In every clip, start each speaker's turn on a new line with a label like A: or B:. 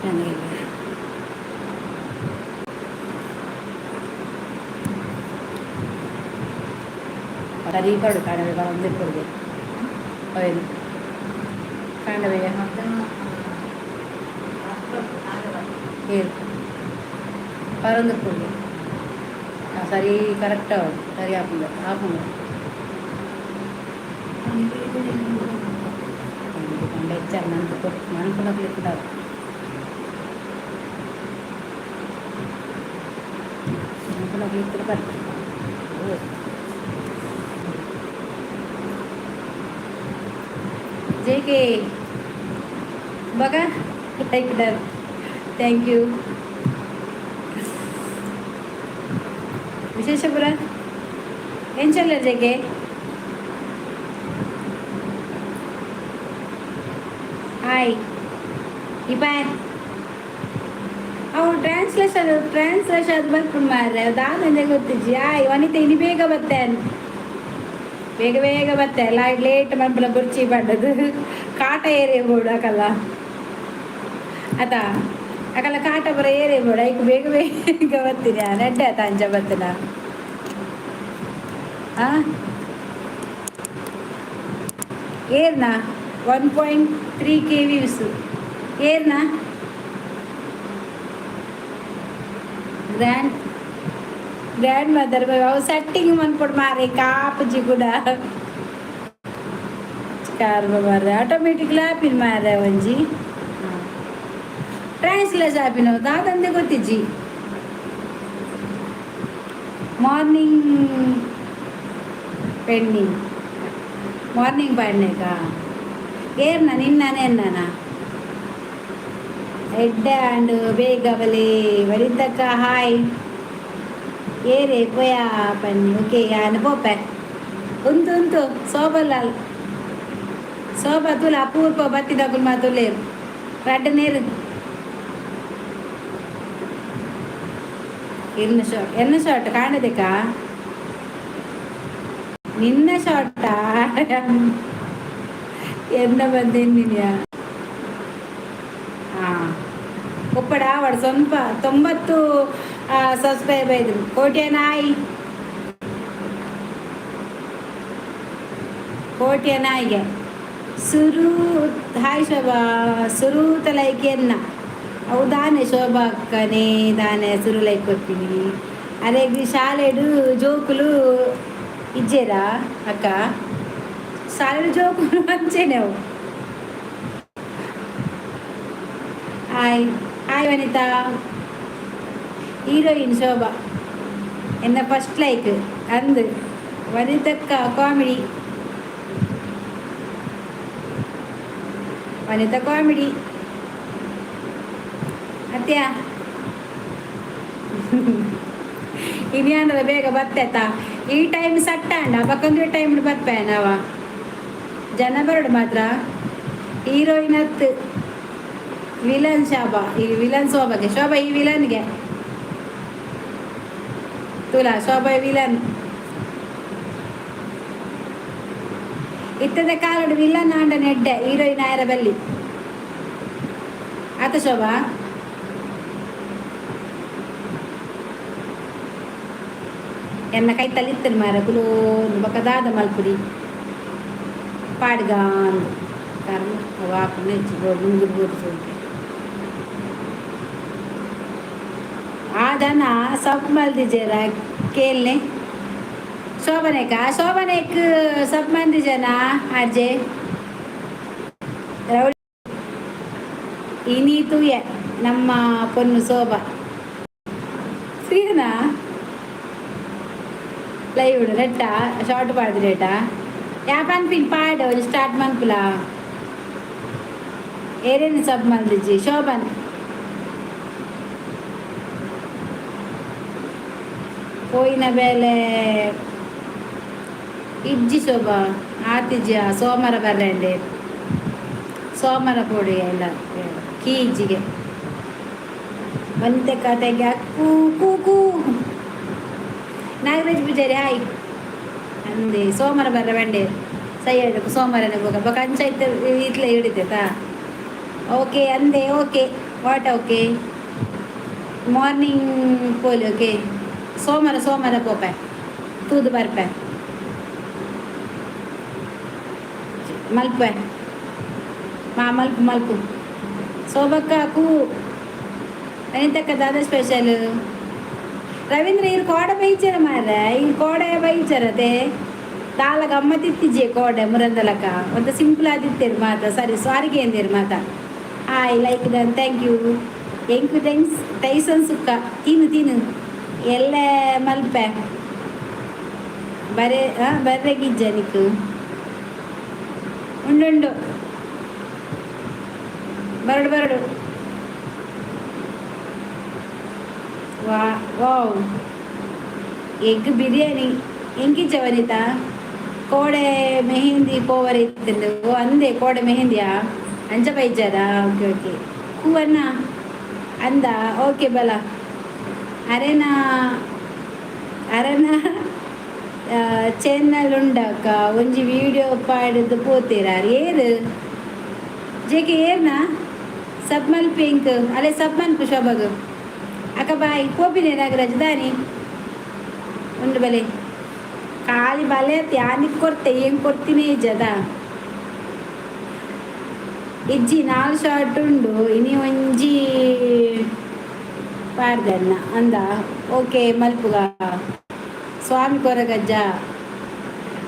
A: ನನಗೆ ಸರಿ ಪಡು ಕಾಣವೆ ಒಂದಿಪ್ಪುಡು ಅವೇನು ಕಾಣವೆಯ ಏರು ಪರೊಂದಿಪ್ಪುಡು. ಸರಿ, ಕರೆಕ್ಟ್ ಅವು. ಸರಿ, ಆಪುಂಡು ಆಪುಂಡು. ಹೆಚ್ಚಾಗಿ ಮಂತ್ ಮನ್ಪುನಕ್ಲು ಇಪ್ಪುಡಾವ. ಮನ್ಪುನಕ್ಲು ಇತ್ತರೆ ಬರ್ತಾರೆ. ಜೆ ಕೆ बघा, like done, thank you. ವಿಶೇಷ ಪುರ ಎಂಚಲ್ಲ ಜೆ? ಹಾಯ್ ಇಪ್ಪ. ಅವು ಟ್ರಾನ್ಸ್ಲೇಷನ್ ಟ್ರಾನ್ಸ್ಲೇಷನ್ ಅದು ಬರ್ಪುಂಡು ಮಾರ್ರೆ. ದಾದಂದೆ ಗೊತ್ತಿಜ್ಜಿ. ಆಯ್ ವನಿತೆ, ಇನಿ ಬೇಗ ಬತ್ತೇನೆ, ಬೇಗ ಬೇಗ ಬತ್ತೆ. ಲೈಟ್ ಲೇಟ್ ಮನ್ಪುನ ಬುರ್ಚಿ ಪಡ್ಡದು ಕಾಟ ಏರಿಯ ಬೋಡು ಅಕಲ್ಲ ಆತ. ಅಕಲ್ಲ ಕಾಟ ಬರ ಏರಿಯ ಬೋಡು. ಐಕ್ ಬೇಗ ಬೇಗ ಬರ್ತೀನಿ. ನೆಡ್ಡೆ ಆತ ಅಂಚ ಬತ್ತಿನ. ಆ ಏರ್ನಾ? 1.3K views. ಏರ್ನಾ? Grand grand mother ಅವು ಸೆಟ್ಟಿಂಗ್ ಮನ್ಪೊಡು ಮಾರೆ. ಕಾಪುಜಿ ಕೂಡ ಕಾರ್ಬ ಮಾರ್ರೆ. ಆಟೋಮೆಟಿಕ್ ಆಪಿನ ಮಾರ್ರೆ. ಒಂಜಿ ಟ್ರಾನ್ಸ್ಲೇಸ್ ಆಪಿನ ದಾದಂದೆ ಗೊತ್ತಿಜ್ಜಿ. ಮಾರ್ನಿಂಗ್ ಪೆಂಡಿಂಗ್, ಮಾರ್ನಿಂಗ್ ಪಾಡ್ನೇಕ. ಏರ್ನ ನಿನ್ನನೇ ಎನ್ನನ ಎಡ್ಡೆ ಆಂಡ್ ಬೇಗ ಬಲೆ. ವನಿತಕ್ಕ ಹಾಯ್. ಏರೆ ಪೋಯಾ ಪನ್ನಿ. ಓಕೆ, ಯಾನ್ ಪೋಪೆ. ಉಂತು ಉಂತು ಸೋಬಲಾಲ್ ಶೋಭಾ ತೂಲ. ಅಪೂರ್ಪ ಬತ್ತಿದಕುಲು ಮಾತುಲ್ಲೇರು. ರಡ್ಡ್ ನೇರು ಇರ್ನ ಶಾರ್ಟ್, ಎನ್ನ ಶಾರ್ಟ್ ಕಾಣದಕ್ಕ. ನಿನ್ನ ಶಾರ್ಟಾ? ಎನ್ನ ಬಂದೇನಿನ್ಯಾ? ಹಾಂ, ಉಪ್ಪಡ ಅವಳು ಸ್ವಲ್ಪ 90 ಸಬ್ಸ್ಕ್ರೈಬ್ ಇದ್ರು. ಕೋಟ್ಯ ನಾಯಿ, ಕೋಟ್ಯ ನಾಯಿಗೆ ಸುರು. ಹಾಯ್ ಶೋಭಾ. ಸುರೂತ ಲೈಕ್ ಎನ್ನ ಅವು ದಾನೆ ಶೋಭಾ ಅಕ್ಕನೇ ದಾನೆ ಸುರು ಲೈಕ್ ಕೊರ್ಪಿನಿ. ಅರೆಗ್ ಶಾಲೆಡು ಜೋಕುಲು ಇಜ್ಜೇರಾ ಅಕ್ಕ? ಶಾಲೆಡು ಜೋಕುಲು ಅಂಚೆನೆ ಅವು. ಹಾಯ್ ಹಾಯ್ ವನಿತಾ. ಹೀರೋಯಿನ್ ಶೋಭಾ ಎನ್ನ ಫಸ್ಟ್ ಲೈಕ್ ಅಂದು. ವನಿತಕ್ಕ ಕಾಮಿಡಿ, ವನಿತಾ ಕಾಮಿಡಿ ಅತ್ಯ. ಇನ್ಯಾನದ ಬೇಗ ಬತ್ತೇತ. ಈ ಟೈಮ್ ಸಟ್ಟಾಂಡ ಬಕ್ಕೊಂದು ಟೈಮ್ ಬರ್ಪೆ ನಾವ. ಜನ ಬರಡು ಮಾತ್ರ. ಹೀರೋಯಿನ್ ಹತ್ತು, ವಿಲನ್ ಶೋಭಾ. ಈ ವಿಲನ್ ಶೋಭಾಗೆ, ಶೋಭಾ ಈ ವಿಲನ್ಗೆ ತುಲಾ ಶೋಭಾ ವಿಲನ್. ಇತ್ತದ ಕಾಲಡು ವಿಲನ್ ಆಂಡ ನೆಡ್ಡೆ, ಹೀರೋಯಿನ್ ಆಯರ ಬಲ್ಲಿ ಆತ ಶೋಭಾ. ಎನ್ನ ಕೈತಲ್ಲಿ ಮಾರ ಕುಲೋ ಬೊಕ ದಾದ ಮಲ್ಪುಡಿ ಪಾಡ್ಗಾಂದ್ ಕರ್ಮ ಅವು ನೆಚ್ಚಿ ಮುಂದೆ ಬೋಡು ಸೋಂಕೆ. ಆ ಜನ ಸಬ್ ಮಲ್ದಿಜೆರ ಕೇಳ್ನೆ. ಶೋಭನೇಕ, ಶೋಭನೇಕ್ ಸಬ್ ಮಂದಿ ಜನ ಆರ್ಜೆ ರೌಡಿ. ಇನಿ ತೂಯೆ ನಮ್ಮ ಪೊನ್ನು ಶೋಭಾ. ಫ್ರೀನಾ ಲೈವ್ ನೆಟ್ಟ ಶಾರ್ಟ್ ಪಾಡ್ದಿರೇಟ ಯಾ ಪನ್ಪಿನ್ ಪಾಡ್. ಒಂಜಿ ಸ್ಟಾರ್ಟ್ ಮನ್ಪುಲ. ಏರೇನು ಸಬ್ ಮಲ್ದಿಜ್ಜಿ ಶೋಭನ್? ಪೋಯಿನ ಬೇಲೆ ಇಜ್ಜಿ ಶೋಭಾ, ಆತಿಜ್ಜಿ. ಸೋಮವಾರ ಬರ್ರಂಡೆ, ಸೋಮವಾರ ಪೋಡಿ ಎಲ್ಲ ಕೀ ಇಜ್ಜಿಗೆ. ಬಂತೆ ಕತೆಗೆ ಕೂ ಕೂ ಕೂ. ನಾಗರಾಜ್ ಪೂಜಾರಿ ಹಾಯ್ ಅಂದೆ. ಸೋಮವಾರ ಬರ್ರ ಬಂಡೆ ಸೈ ಸೋಮವಾರನೇ ಹೋಗ ಬೊಕ ಅಂಚ ಇತ್ತೆ ಇತ್ಲೆ ಹಿಡಿತೇತಾ. ಓಕೆ ಅಂದೆ. ಓಕೆ. What? Okay, morning ಪೋಲಿ. ಓಕೆ, ಸೋಮವಾರ, ಸೋಮವಾರ ಪೋಪೆ, ತೂದು ಬರ್ಪೆ. ಮಲ್ಪೆ ಮಾ, ಮಲ್ಪು ಮಲ್ಪು. ಶೋಭಕ್ಕ ಕೂ ಎಂತಕ್ಕ ದಾದ ಸ್ಪೆಷಲ್? ರವೀಂದ್ರ, ಇರು ಕೋಡೆ ಬೈಚರ ಮಾರ್ರೆ. ಈ ಕೋಡೆ ಬೈಚರತೆ ದಾಲ ಗಮ್ಮತ್ತಿತ್ತಿಜೆ. ಕೋಡೆ ಮುರಂದಲಕ ಒಂದು ಸಿಂಪಲ್ ಆದಿತ್ತೇರು ಮಾತ. ಸರಿ, ಸಾರಿಗೆ ಎಂದೇರು ಮಾತ. Hi, like done, thank you. ಎಂಕು thanks. Tyson sukka ತಿನ್ನು ತಿನ್ನು. ಎಲ್ಲ ಮಲ್ಪೆ ಬರೆ. ಹಾಂ, ಬರ್ರೆ ಗಿಜ್ಜ ನಿಕ್ಕು. ಉಂಡುಂಡು, ಬರಡು ಬರಡು. ವಾ ವಾವ್, ಎಗ್ ಬಿರಿಯಾನಿ. ಎಂಕಿಚ್ಚ ವನಿತಾ? ಕೋಡೆ ಮೆಹಂದಿ ಪೋವರೆ ಇತ್ತುಂಡು. ಓ ಅಂದೆ, ಕೋಡೆ ಮೆಹಂದಿಯಾ? ಅಂಚ ಬೈಜಾರಾ? ಓಕೆ ಓಕೆ, ಹೂವನ್ನ ಅಂದ. ಓಕೆ ಬಲ. ಅರೆನಾ ಅರೆನ ಚಾನಲ್ ಉಂಡಕ್ಕ? ಒಂಜಿ ವಿಡಿಯೋ ಪಾಡ್ದು ಪೋತೀರ. ಏರು ಜೆಕೆ? ಏರ್ನಾ? ಸಬ್ ಮಲ್ಪಿ ಇಂಕ್. ಅಲೆ, ಸಬ್ ಮನ್ಪು ಶೋಭಗ್. ಅಕ್ಕ ಬಾಯ್. ಪೋಪಿನೆ ನಾಗರಾಜ್ ದಾನಿ ಉಂಡು ಬಲೆ. ಖಾಲಿ ಬಲೆ ಯಾನಿಕ್ ಕೊರ್ತೆ, ಏನ್ ಕೊರ್ತೀನಿ ಜದ ಇಜ್ಜಿ. ನಾಲ್ ಶಾರ್ಟ್ ಉಂಡು, ಇನಿ ಒಂಜಿ ಪಾಡ್ದನ್ನ ಅಂದ. ಓಕೆ, ಮಲ್ಪುಗ. ಸ್ವಾಮಿ ಕೊರಗಜ್ಜ.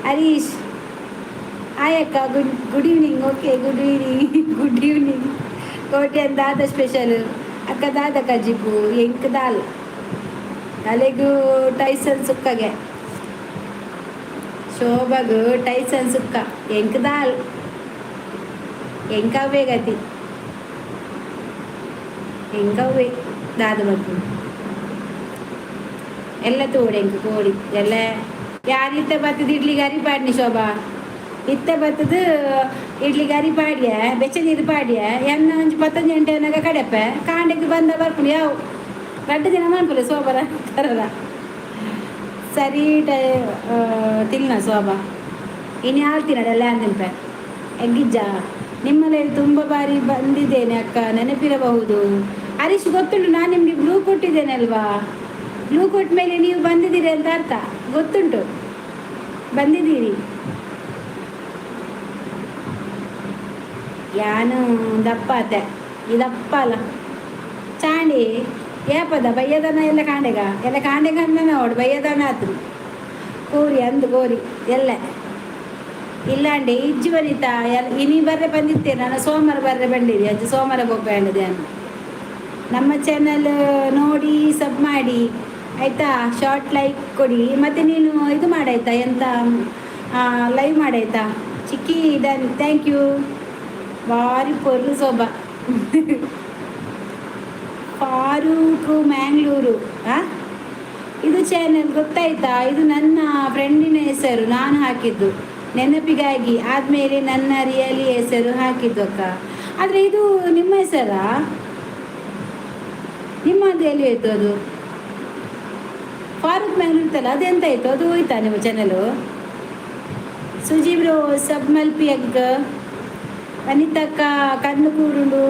A: ಹರೀಶ್, ಹಾಯ್ ಅಕ್ಕ, good good evening. Okay, good evening, good evening. ಕೋಟೆ ದಾದ ಸ್ಪೆಷಲ್ ಅಕ್ಕ? ದಾದ ಕಜಿಪು? ಎಂಕ್ ದಾಲ್. ಅಲೆಗು ಟೈಸನ್ ಸುಕ್ಕಗೆ. ಶೋಭಗು ಟೈಸನ್ ಸುಕ್ಕ, ಎಂಕ್ ದಾಲ್. ಎಂಕವ್ವೇ ಗತಿ, ಎಂಕವ್ವೇ ದಾದ ಬರ್ಪುಂಡು. ಎಲ್ಲ ತೋಡೆ ಎಂಕ್ ಕೋಡಿ ಎಲ್ಲ. ಯಾರು ಇತ್ತೆ ಬತ್ತದ ಇಡ್ಲಿ ಗರಿ ಪಾಡ್ನಿ ಶೋಭಾ. ಇತ್ತೆ ಬತ್ತದ ಇಡ್ಲಿ ಗರಿ ಪಾಡ್ಯ, ಬೆಚ್ಚ ನೀರು ಪಾಡ್ಯ. ಎನ್ನ ಒಂಜಿ ಪತ್ತೊಂಜಿ ಗಂಟೆ ಅನ್ನಾಗ ಕಡೆಪೆ. ಕಾಂಡೆಗ್ ಬಂದ ಬರ್ಪುಂಡು. ಯಾವ ರಡ್ಡು ದಿನ ಮನ್ಪುಲೆ ಸೋಬರ ತರದ. ಸರಿ, ತಿನ್ನ ಶೋಭಾ. ಇನ್ನು ಯಾರು ತಿನ್ನಡಲ್ಲ ಅಂದಿನ್ಪೆ ಎಗ್ಗಿಜ್ಜ. ನಿಮ್ಮಲ್ಲಿ ತುಂಬ ಬಾರಿ ಬಂದಿದ್ದೇನೆ ಅಕ್ಕ, ನೆನಪಿರಬಹುದು. ಹರೀಶ್, ಗೊತ್ತುಂಟು. ನಾನು ನಿಮಗೆ ಬ್ಲೂ ಕೊಟ್ಟಿದ್ದೇನೆ ಅಲ್ವಾ? ಬ್ಲೂ ಕೊಟ್ಟ ಮೇಲೆ ನೀವು ಬಂದಿದ್ದೀರಿ ಅಂತ ಅರ್ಥ. ಗೊತ್ತುಂಟು, ಬಂದಿದ್ದೀರಿ. ಯಾನು ದಪ್ಪಾತೆ? ಇದಪ್ಪ ಅಲ್ಲ ಚಾಂಡಿ ಏಪದ ಬಯ್ಯದನ ಎಲ್ಲ ಕಾಂಡೆಗ, ಎಲ್ಲ ಕಾಂಡೆಗ ಅಂದ ನೋಡು. ಬಯ್ಯದನ ಆತು ಕೋರಿ ಅಂದು ಕೋರಿ ಎಲ್ಲ. ಇಲ್ಲಾಂಡೆ ಇಜ್ಜಿ ಬರೀತಾ ಎಲ್ಲ. ಇನಿ ಬರ್ರೆ ಬಂದಿತ್ತೇನೆ ನಾನು. ಸೋಮವಾರ ಬರ್ರೆ ಬಂದಿರಿ ಅಜ್ಜಿ. ಸೋಮವಾರ ಹೋಗ್ಬೇಂಡದೆ ನಾನು. ನಮ್ಮ ಚಾನಲ್ ನೋಡಿ ಸಬ್ ಮಾಡಿ, ಆಯಿತಾ? ಶಾರ್ಟ್ ಲೈಕ್ ಕೊಡಿ. ಮತ್ತು ನೀನು ಇದು ಮಾಡಾಯ್ತಾ? ಎಂತ, ಲೈವ್ ಮಾಡಾಯ್ತಾ? ಚಿಕ್ಕಿ, ಡನ್, thank you. ಭಾರಿ ಪೊರ್ಲು ಸೋಬಾ. ಫಾರೂಕ್ ಮ್ಯಾಂಗ್ಳೂರು. ಆ ಇದು ಚಾನಲ್ ಗೊತ್ತಾಯ್ತಾ? ಇದು ನನ್ನ ಫ್ರೆಂಡಿನ ಹೆಸರು ನಾನು ಹಾಕಿದ್ದು ನೆನಪಿಗಾಗಿ. ಆದಮೇಲೆ ನನ್ನ ರಿಯಲಿ ಹೆಸರು ಹಾಕಿದ್ದು ಅಕ್ಕ. ಆದರೆ ಇದು ನಿಮ್ಮ ಹೆಸರಾ? ನಿಮ್ಮದು ಎಲ್ಲಿ ಹೋಯ್ತು ಅದು? ಫಾರೂಕ್ ಮ್ಯಾಂಗ್ಳೂರ್ ಇತ್ತಲ್ಲ, ಅದೆಂತ ಆಯಿತು? ಅದು ಹೋಯ್ತಾ ನಿಮ್ಮ ಚಾನಲು? ಸುಜಿ ಬ್ರೋ, ಸಬ್ ಮಲ್ಪಿ ಅಗ್ಗ. ವನಿತಕ್ಕ, ಕಣ್ಣು ಕೂರುಂಡು,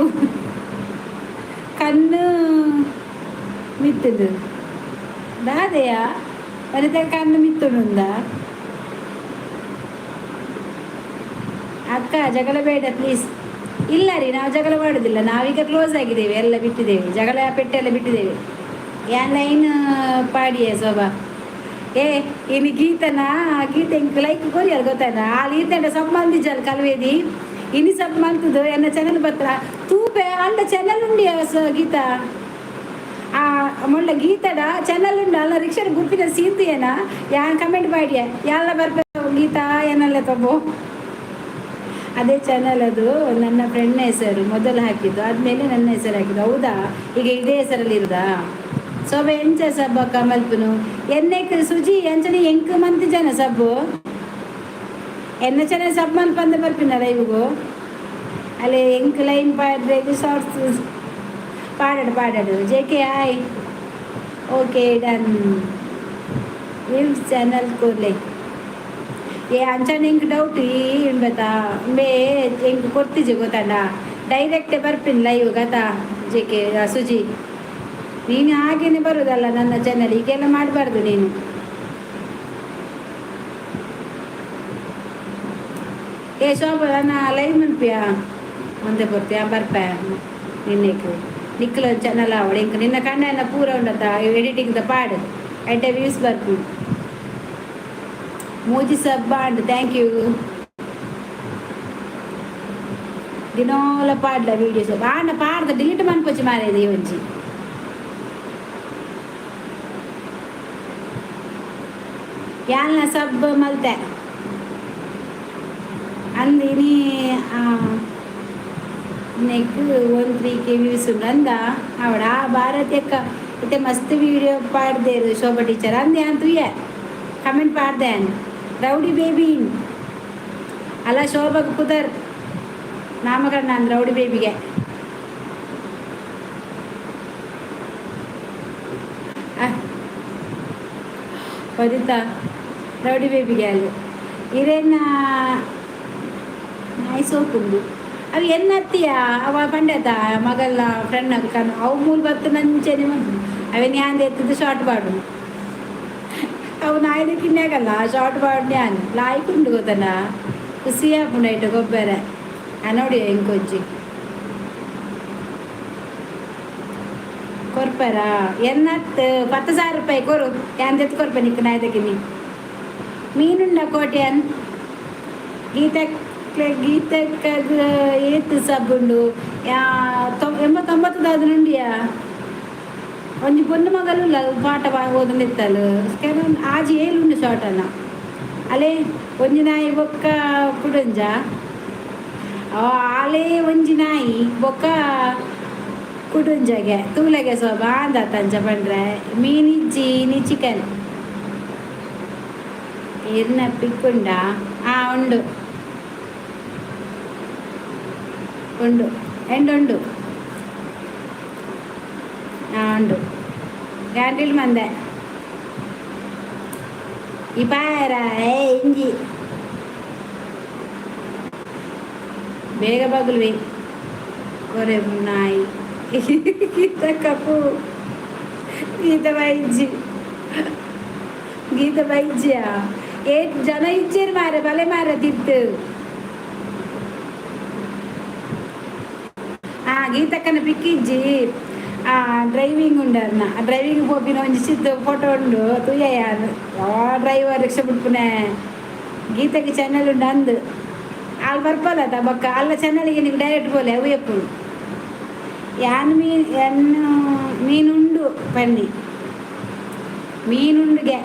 A: ಕಣ್ಣು ಮಿತ್ತುಂಡು ದಾದೆಯ? ವನಿತಕ್ಕ, ಕಣ್ಣು ಮಿತ್ತುಂಡುಂದ? ಅಕ್ಕ, ಜಗಳ ಬೇಡ ಪ್ಲೀಸ್. ಇಲ್ಲ ರೀ, ನಾವು ಜಗಳ ಮಾಡೋದಿಲ್ಲ. ನಾವೀಗ ಕ್ಲೋಸ್ ಆಗಿದ್ದೇವೆ, ಎಲ್ಲ ಬಿಟ್ಟಿದ್ದೇವೆ. ಜಗಳ ಪೆಟ್ಟೆಲ್ಲ ಎಲ್ಲ ಬಿಟ್ಟಿದ್ದೇವೆ. ಯಾನ್ ಲೈನ್ ಪಾಡಿಯೇ ಶೋಭಾ. ಏ, ಇನ್ನು ಗೀತನ ಗೀತೆ ಇಂಕ್ ಲೈಕ್ ಕೊರಿಯರ್ ಗೊತ್ತಾಯ್ತಾ? ಆಲ್ ಈತಂಡ ಸಂಬಂಧಿಜಲ್ ಕಲ್ವೇದಿ. ಇನಿ ಸಬ್ ಮಲ್ತದು ಎನ್ನ ಚಾನಲ್ ಬತ್ರ ತೂಪೆ ಅಂಡ ಚಾನಲ್ ಉಂಡಿ ಗೀತಾ. ಆ ಮೊಳ್ಳ ಗೀತಡ ಚಾನಲ್ ಉಂಡು ಅಲ್ಲ. ರಿಕ್ಷಾ ಗುರ್ಪಿನ ಸೀತು ಏನ ಯಾನ್ ಕಮೆಂಟ್ ಮಾಡಿಯ ಯಾಲ ಬರ್ಪ ಗೀತಾ ಏನಲ್ಲ ತಗೋ. ಅದೇ ಚಾನಲ್ ಅದು. ನನ್ನ ಫ್ರೆಂಡ್ನ ಹೆಸರು ಮೊದಲು ಹಾಕಿದ್ದು, ಆದಮೇಲೆ ನನ್ನ ಹೆಸರು ಹಾಕಿದ್ದು. ಹೌದಾ? ಈಗ ಇದೇ ಹೆಸರಲ್ಲಿ ಇರುದಾ ಸೊಬೆ? ಎಂಚ ಸಬ್ಬ ಕಮಲ್ಪುನು ಎನ್ನೆಕ್ ಸುಜಿ ಅಂಚನೆ ಎಂಕ್ ಮಂತಿ ಜನ ಸಬ್ಬು ಎನ್ನ ಚೆನ್ನ ಸಬ್ ಮನ್ಪಂದ ಬರ್ಪಿನಲ್ಲ ಇವುಗು. ಅಲ್ಲಿ ಎಂಕ್ ಲೈನ್ ಪಾಡ್ರೆ ಶಾರ್ಟ್ಸ್ ಪಾಡಡು ಪಾಡಡು. J K hi. Okay, done. Views channel ಕೊರ್ಲೆ. ಏ, ಅಂಚನೆ ಎಂಕ್ ಡೌಟ್ ಈ ಉಂಬತಾ. ಉಂಬೆ ಎಂಕ್ ಕೊರ್ತಿಜೆ ಗೊತ್ತಂಡ. ಡೈರೆಕ್ಟ್ ಬರ್ಪಿನ್ ಲೈವ್ ಗತಾ. J K Suji. ನೀನು ಹಾಗೇನೆ ಬರುದಲ್ಲ ನನ್ನ ಚಾನಲ್, ಹೀಗೆಲ್ಲ ಮಾಡಬಾರ್ದು ನೀನು. ಏ ಶೋಭಾ, ನನ್ನ ಲೈವ್ ಮನ್ಪಿಯಾ ಮುಂದೆ ಬರ್ತೀಯಾ? ಬರ್ಪೆ ನಿನ್ನೆಕ್ ನಿಕ್ಕಲ ಚಾನಲ್ ಅವಳು ಇಂಕ ನಿನ್ನ ಕಣ್ಣನ್ನ ಪೂರ ಉಂಡತ ಎಡಿಟಿಂಗ್ the ಪಾಡು ಎಡ್ಡೆ ವ್ಯೂಸ್ ಬರ್ಪು. ಮೂಜಿ ಸಬ್ ಬಾಂಡ್, thank you. ದಿನೋಲ ಪಾಡ್ಲ ವೀಡಿಯೋಸ್ ಆಂಡ ಪಾಡ್ದ ಡಿಲೀಟ್ ಮನ್ಪೊಚ್ಚಿ ಮಾರೇದಿ ಒಂಜಿ. ಯಾಲ್ನ ಸಬ್ ಮಲ್ತೆ ಅಂದಿನಿ. ನೆಕ್ 13K views ಉಂಡು ಅಂದ ಅವಡ. ಭಾರತಿ ಅಕ್ಕ, ಇತ್ತೆ ಮಸ್ತ್ ವೀಡಿಯೋ ಪಾಡ್ದೇರು ಶೋಭಾ ಟೀಚರ್ ಅಂದೆ ಅಂತ ಕಮೆಂಟ್ ಪಾಡ್ದೆ. ರೌಡಿ ಬೇಬಿ ಅಲ್ಲ ಶೋಭಾಗ್ ಪುದರ್ ನಾಮಕರಣ ಅಂದ್ ರೌಡಿ ಬೇಬಿಗೆ. ವನಿತಾ, ರೌಡಿ ಬೇಬಿಗೆ ಅಲ್ಲಿ ಇರೇನ ನಾಯಿ ಸೋಕುಂಡು. ಅವು ಎನ್ನತ್ತಿಯ ಅವ ಪಂಡೆತ ಮಗಲ್ಲ ಫ್ರೆಂಡ್ ಕನ್ ಅವು ಮೂಲು ಬತ್ತು ನಂಚೆನೆ ಬಂದು ಅವೇನು ಯಾಂದ ಎತ್ತದು ಶಾರ್ಟ್ ಪಾಡು. ಅವು ನಾಯಿದ ಕಿನ್ಯಾಗಲ್ಲ ಶಾರ್ಟ್ ಪಾಡು. ನ್ಯಾನ್ ಲಾಯ್ಕುಂಡು ಗೊತ್ತನ, ಖುಷಿ ಆಪುಂಡು ಐಟ ಗೊಬ್ಬರ ನೋಡಿ. ಇಂಕೊಂಚಿ ಕೊರ್ಪರ ಎನ್ನತ್ತು 10,000 ರೂಪಾಯಿ ಕೊರು, ಯಾಂದೆತ್ತು ಕೊರ್ಪೆ ನಿಕ್ ನಾಯ್ದಕಿನಿ. ಮೀನುಂಡ ಕೋಟ್ಯಾನ್. ಗೀತಕ್ಕೆ ಗೀತಕ್ಕಗ್ ಏತ್ ಸಬ್ಬುಂಡು? 89 ದಾದ ಉಂಡಿಯಾ? ಒಂಜಿ ಪೊಣ್ಣು ಮಗಲು ಪಾಠ ಓದೊಂದಿತ್ತಲು. ಆಜಿ ಏಳು ಉಂಡು ಶಾರ್ಟನ್ನ ಅಲೆ. ಒಂಜಿ ನಾಯಿ ಬೊಕ್ಕ ಕುಡೊಂಜ ಆಲೇ, ಒಂಜಿ ನಾಯಿ ಬೊಕ್ಕ ಕುಡೊಂಜಗೆ ತೂಲೆಗೆ ಸೋಬ ಅಂದ ತಂಚ ಪಂಡ್ರೆ. ಮೀನಿಜ್ಜಿ ನೀ ಚಿಕನ್ ಇರ್ನ ಪಿಕ್ಕುಂಡ? ಆ ಉಂಡು ಉಂಡು ಎಂಡುಂಡು. ಆ ಉಂಡು ಗ್ಯಾಂಡಿಲ್ ಮಂದೆ ಈ ಪಾರ. ಏ ಇಂಜಿ ಬೇಗ ಬಗಲ್ವಿ ಕೊರೆ ನಾಯಿ. ಗೀತ ಕಪು, ಗೀತ ಬೈಜಿ, ಗೀತ ಬೈಜ್ಯ. ಏಟ್ ಜನ ಇಜ್ಜೇರು ಮಾರೆ, ಬಲೆ ಮಾರೆ ತಿತ್ತು. ಆ ಗೀತಕ್ಕನ ಪಿಕ್ಕಿಜ್ಜಿ. ಆ ಡ್ರೈವಿಂಗ್ ಉಂಡರ್ನ, ಆ ಡ್ರೈವಿಂಗ್ ಪೋಪಿನ ಒಂಜಿ ಸಿದ್ದ ಫೋಟೋ ಉಂಡು ತೂಯ. ಆ ಡ್ರೈವರ್ ರಿಕ್ಷಾ ಬಿಡ್ಪುನೆ. ಗೀತಕ್ಕೆ ಚಾನಲ್ ಉಂಡು ಅಂದು ಆಲ್ ಬರ್ಪಲ್ಲ ಬೊಕ್ಕ ಅಲ್ಲ ಚಾನಲ್ಗೆ ನೀವು ಡೈರೆಕ್ಟ್ ಬೋಲೆ ಅವು ಎಪ್ಪುಡು. ಯಾನ್ ಮೀನ್ ಎನ್ನು ಮೀನುಂಡು ಪನ್ನಿ ಮೀನುಂಡುಗೆ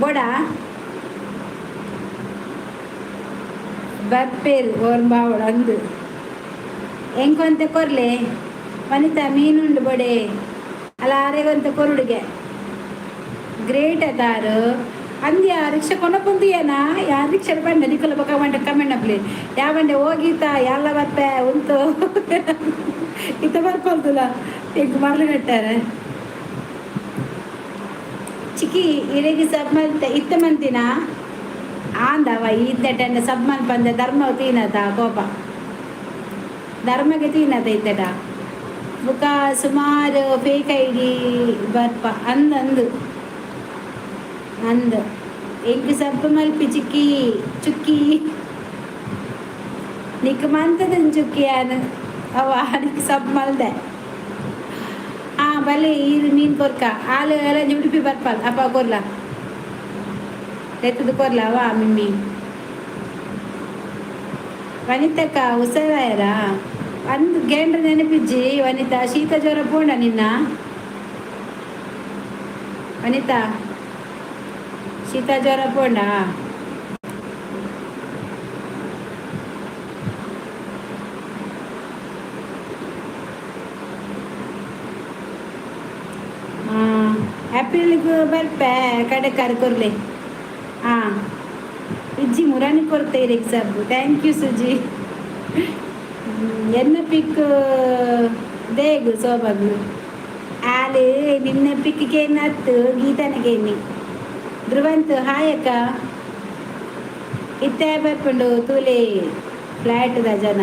A: ಬೋಡ ಬರ್ಪೇರು ಓರ್ ಬಾವಡ ಅಂದು ಎಂಕೊಂತೆ ಕೊರ್ಲೆ. ವನಿತಾ, ಮೀನುಂಡು ಬೊಡೆ ಅಲ್ಲ ಆರೆಗೊಂತೆ ಕೊರುಡುಗೆ. ಗ್ರೇಟ್ ಅತಾರು ಅಂದ್ಯ ರಿಕ್ಷಾ ಕೊನಪುಂದಿಯನ ಯಾರು ರಿಕ್ಷಾ ಬಂಡ ನಿಕ್ಕಲ ಬೊಕ ಬಂಡ ಕಮೆಂಟ್ ಅಪ್ಲಿ ಯಾವಂಡೆ ಹೋಗೀತ ಎಲ್ಲ ಬರ್ಪೆ ಉಂತು ಇತ್ತ ಬರ್ಪಲ್ತುಲ ಈಗ ಮರಳು ಕಟ್ಟಾರೆ. ಚಿಕ್ಕಿ ಇರೆಗೆ ಸಬ್ ಮಲ್ತೆ ಇತ್ತ ಮಂತಿನ ಆಂದವ ಇದ್ದಟ ಸಬ್ ಮಲ್ಪಂದೆ ಧರ್ಮ ತೀನತ ಕೋಪ ಧರ್ಮಕ್ಕೆ ತೀನತ ಇತ್ತಟ. ಬುಕ್ಕ ಸುಮಾರು ಫೇಕ್ ಐಡಿ ಬರ್ಪ ಅಂದ್ ಅಂದು ಅಂದ್. ಎಂಕ್ ಸಬ್ಬ ಮಲ್ಪಿ ಚಿಕ್ಕಿ ಚುಕ್ಕಿ ನಿಕ್ ಮಂತದನ್ ಚುಕ್ಕಿ ಯಾನ್ ಅವ ನಿಕ್ ಸಬ್ ಮಲ್ದೆ. ಆ ಬಲೆ ಈರು ಮೀನ್ ಕೊರ್ಕ ಆಲು ಎಲ್ಲ ಉಡುಪಿ ಬರ್ಪಲ್ ಅಪ್ಪ ಕೊರ್ಲ ಎತ್ತದು ಕೊರ್ಲ ಅವ ಮಿಮ್ಮಿ. ವನಿತಕ್ಕ ಹುಷಾರಾಯರ ಅಂದ್ ಗೇಂಡ್ರ ನೆನಪಿಜ್ಜಿ. ವನಿತಾ, ಶೀತ ಜ್ವರ ಪೋಂಡ ನಿನ್ನ? ವನಿತಾ, ಶೀತ ಜ್ವರ ಪೋಂಡ? ಏಪ್ರಿಲ್ಗೆ ಬರ್ಪೆ ಕಡೆ ಕರ್ ಕೊರ್ಲೆ. ಹಾಂ ಇಜ್ಜಿ ಮುರಾನಿ ಕೊರ್ತೆ ಸಬ್. Thank you suji. ಎನ್ನ ಪಿಕ್ ದೇಗು ಸೋಬಗು ಆಲೆ ನಿನ್ನ ಪಿಕ್ ಕೇನತ್ತು ಗೀತನಗೇನಿ. ಧ್ರುವಂತ್ ಹಾಯ್ ಅಕ್ಕ. ಇತ್ತೆ ಬರ್ಪುಂಡು ತೂಲೆ ಫ್ಲಾಟ್ದ ಜನ.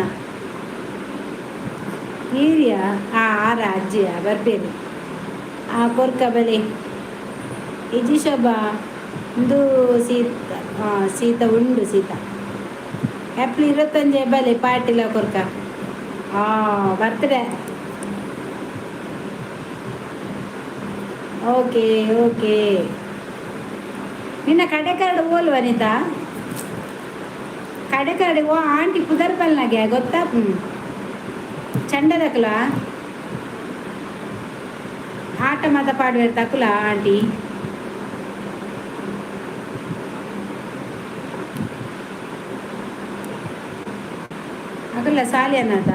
A: ಏರಿಯಾ ಆ ಆರ ಅಜ್ಜಿಯ ಬರ್ಪೇರು ಆ ಕೊರ್ಕ ಬಲೆ. ಇಜ್ಜಿ ಶೋಭಾ, ಇಂದು ಸೀತ. ಹಾಂ, ಸೀತ ಉಂಡು. ಸೀತ ಏಪ್ರಿಲ್ 25 ಬಲೆ ಪಾರ್ಟಿಲ ಕೊರ್ಕ. ಹಾಂ, ಬರ್ತ್ಡೇ. Okay okay. ನಿನ್ನ ಕಡೆ ಕಾರ್ಡ್ ಓಲು ವನಿತಾ? ಕಡೆ ಕಾರ್ಡ್ ಓ ಆಂಟಿ ಪುದರ್ ಪಲ್ನಾಗೆ ಗೊತ್ತಾ? ಚಂಡದಕಲ ಆಟ ಮಾತ ಪಾಡುವೆರ್ ತಕುಲ ಆಂಟಿ. ಅಕುಲ ಸಾಲಿ ಅನ್ನದ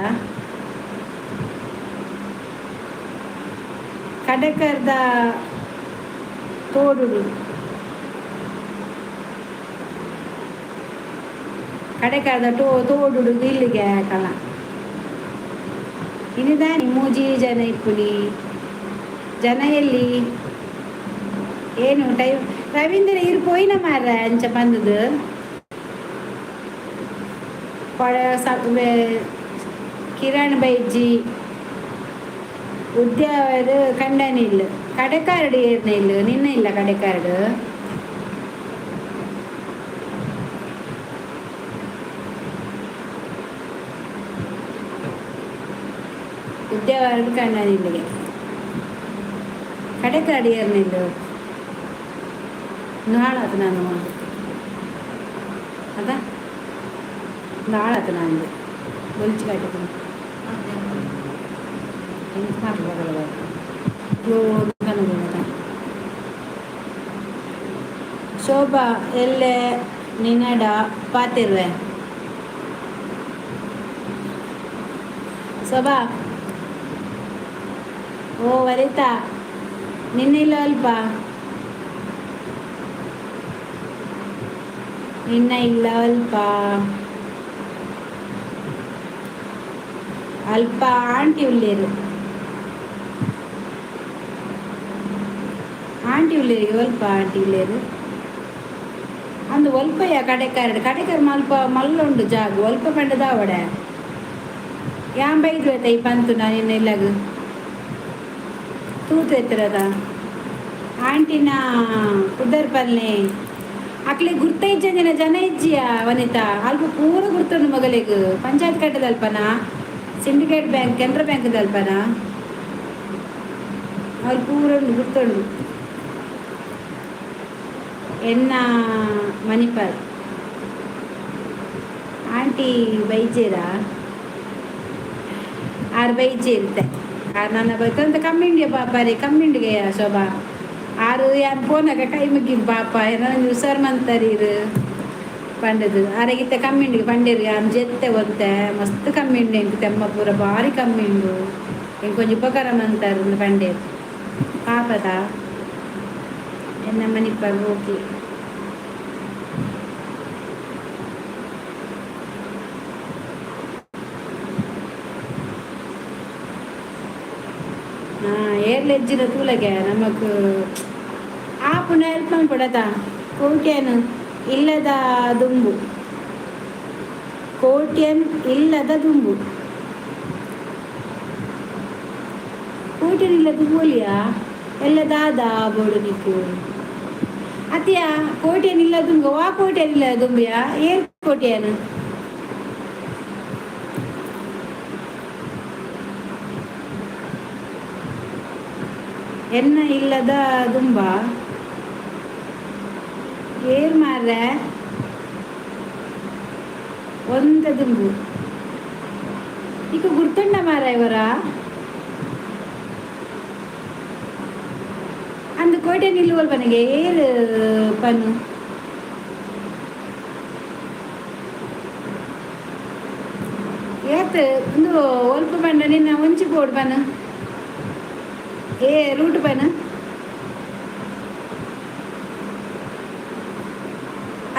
A: ಕಡೆಕರ್ದ ತೋಡುಡು, ಕಡೆಕರ್ದ ಟೋ ತೋಡುಡು ಇಲ್ಲಿಗೆ ಕಲ. ಇನಿದಾನಿ ಮೂಜಿ ಜನ ಇಪ್ಪುನಿ. ಜನ ಎಲ್ಲಿ? ಏನು ಟೈಮ್ ರವೀಂದ್ರ ಇರು ಪೋಯಿನ ಮಾರ್ರೆ. ಅಂಚ ಬಂದದ್ದು ಕಿರಣ್ ಬೈಜಿ ಉದ್ಯಾವರು ಕಂಡನಿಲ್ಲ. ಕಡೆಕಾರ್ಡ್ ಏರ್ನ ಇಲ್ಲ, ನಿನ್ನ ಇಲ್ಲ ಕಡೆಕಾರ್ಡ್. ಉದ್ಯಾವರ ಕಂಡನಿಲ್ಲಿಗೆ ಕಡೆಕಾರ್ಡ್ ಏರ್ನಿಲ್ಲ ನಾಳಾತು ನಾನು ಅದ ನಾಳಾತು ನಾನು ಬೊಲ್ಚಿ ಕಟ್ಟಿದ್ದೀನಿ. ಎಂತ ಮಾಡ್ಬೋದಲ್ಲ? ಶೋಭಾ ಎಲ್ಲೆ ನಿನ್ನಡ ಪಾತಿರ್ವೆ ಶೋಭಾ? ಓ ವನಿತಾ, ನಿನ್ನಿಲ್ಲ ಅಲ್ಪ? ನಿನ್ನ ಇಲ್ಲ ಅಲ್ಪ? ಅಲ್ಪ ಆಂಟಿ ಉಳ್ಳೇರು, ಆಂಟಿ ಉಳ್ಳೇರಿಗೆ ಒಲ್ಪ ಆಂಟಿ ಉಳ್ಳೇರು ಅಂದು ಒಲ್ಪಯ್ಯ. ಕಡೆಕಾರಡು ಕಡೆಕಾರ ಮಲ್ಪ ಮಲ್ಲುಂಡು ಜಾಗ. ಒಲ್ಪ ಪಂಡದ ಅವಡೆ ಯಾನ್ ಬೈದು ಈ ಪಂತು ನಿನ್ನ ಇಲ್ಲಗ ತೂತು ಎತ್ತಿರದ ಆಂಟಿನ ಪುದರ್ ಪಲ್ನೆ. ಅಕ್ಲೆ ಗುರ್ತ ಇಜ್ಜಂದಿನ ಜನ ಇಜ್ಜಿಯ ವನಿತಾ. ಅಲ್ಪ ಪೂರ ಗುರ್ತುಂಡು ಮಗಲಿಗ್. ಪಂಚಾಯತ್ ಕಟ್ಟದಲ್ಪನ, ಸಿಂಡಿಕೇಟ್ ಬ್ಯಾಂಕ್, ಕೆನರಾ ಬ್ಯಾಂಕ್ ದಲ್ಪನ ಅವ್ರು ಪೂರ ಉಂಡು, ಗುರ್ತುಂಡು. ಎನ್ನ ಮಣಿಪಾಲ್ ಆಂಟಿ ಬೈಜೇರಾ? ಆರು ಬೈಜೆ ಇರುತ್ತೆ. ನನ್ನ ಬೈತಂತ ಕಮ್ಮಿಂಡಿಯ ಪಾಪ ರೀ, ಕಮ್ಮಿಂಡಿಗೆ ಶೋಭಾ. ಆರು ಯಾರು ಫೋನಾಗ ಕೈ ಮುಗ್ಗಿನ ಪಾಪ. ಏನೋ ಹುಷಾರ್ ಮಂತರೀರು ಪಂಡದು. ಆರೆಗಿತ್ತ ಕಮ್ಮಿಂಡಿಗೆ ಪಂಡೇರು. ಯಾನ್ ಜೆತ್ತೆ ಒಂತೆ ಮಸ್ತ್ ಕಮ್ಮಿಂಡು ಎಂಕ್. ತೆಮ್ಮ ಪೂರ ಭಾರಿ ಕಮ್ಮಿಂಡು. ಎಂಕ್ ಒಂಜಿ ಉಪಕಾರ ಮಂತಾರು ಪಂಡೇರು ಪಾಪದ. ಎನ್ನ ಮಣಿಪಾಲ್ ಓಕೆ. ಏರ್ಲೆಜ್ಜಿನ ತೂಲಗೆ ನಮಕ್ ಆಪುನ ಹೆಲ್ಪ್ ಮನ್ಪೊಡತ. ಕೋಟ್ಯನ್ ಇಲ್ಲದ ದುಂಬು, ಕೋಟ್ಯನ್ ಇಲ್ಲದ ದುಂಬು, ಕೋಟ್ಯನ್ ಇಲ್ಲದ ಬೋಲಿಯಾ ಎಲ್ಲ ದಾದ ಬೋಡು ನಿಕ್ಕು ಅತಿಯ. ಕೋಟ್ಯನ್ ಇಲ್ಲ ದುಂಬು ವಾ ಕೋಟ್ಯನ್ ಇಲ್ಲ ದುಂಬಿಯಾ? ಏರ್ ಕೋಟ್ಯನ್? ಎನ್ನ ಇಲ್ಲದ ದುಂಬ ಏರ್ ಮಾರ್ರೆ? ಒಂದ ದುಂಬು ಈಗ ಗುರ್ತುಂಡ ಮಾರ ಇವರ. ಅಂದು ಕೋಟೆ ನಿಲ್ಲುವಲ್ ಪನಿಗೆ ಏರ್ ಪನ್ನು ಏತ್ ಒಂದು ಒಲ್ಪ ಪಂಡ ನಿನ್ನ ಒಂಚಿ ಬೋಡು ಪನ್ನು ಏ ರೂಟ್ ಪನ್ನು.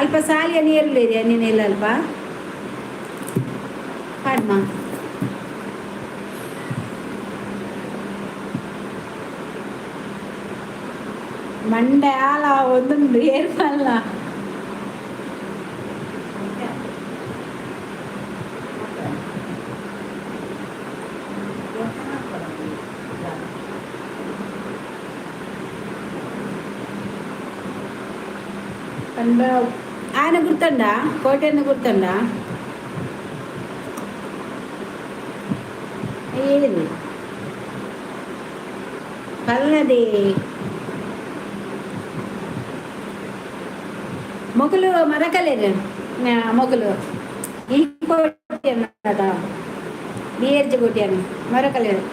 A: ಅಲ್ಪ ಸಾಲಿಯ ನೀರುಲೇರಿಯಾ ನೀನು ಇಲ್ಲ ಅಲ್ಪ ಪಾಡ್ಮ. ಮಂಡೆ ಆಲ ಒಂದುಂಡು ಏರ್ಪಲ್ಲ. ಪಂಡ ಆಯನ ಗುರ್ತಂಡ, ಕೋಟೆಯನ್ನು ಗುರ್ತಂಡ. ಏರಿ ಪಲ್ಲದಿ ಮೊಗಲು ಮರಕಲೇರು. ಮೊಗಲು ಈ ಕೋಟೆ ಬಿಎರ್ಜಿ ಕೋಟೆಯನ್ನು ಮರಕಲೇರು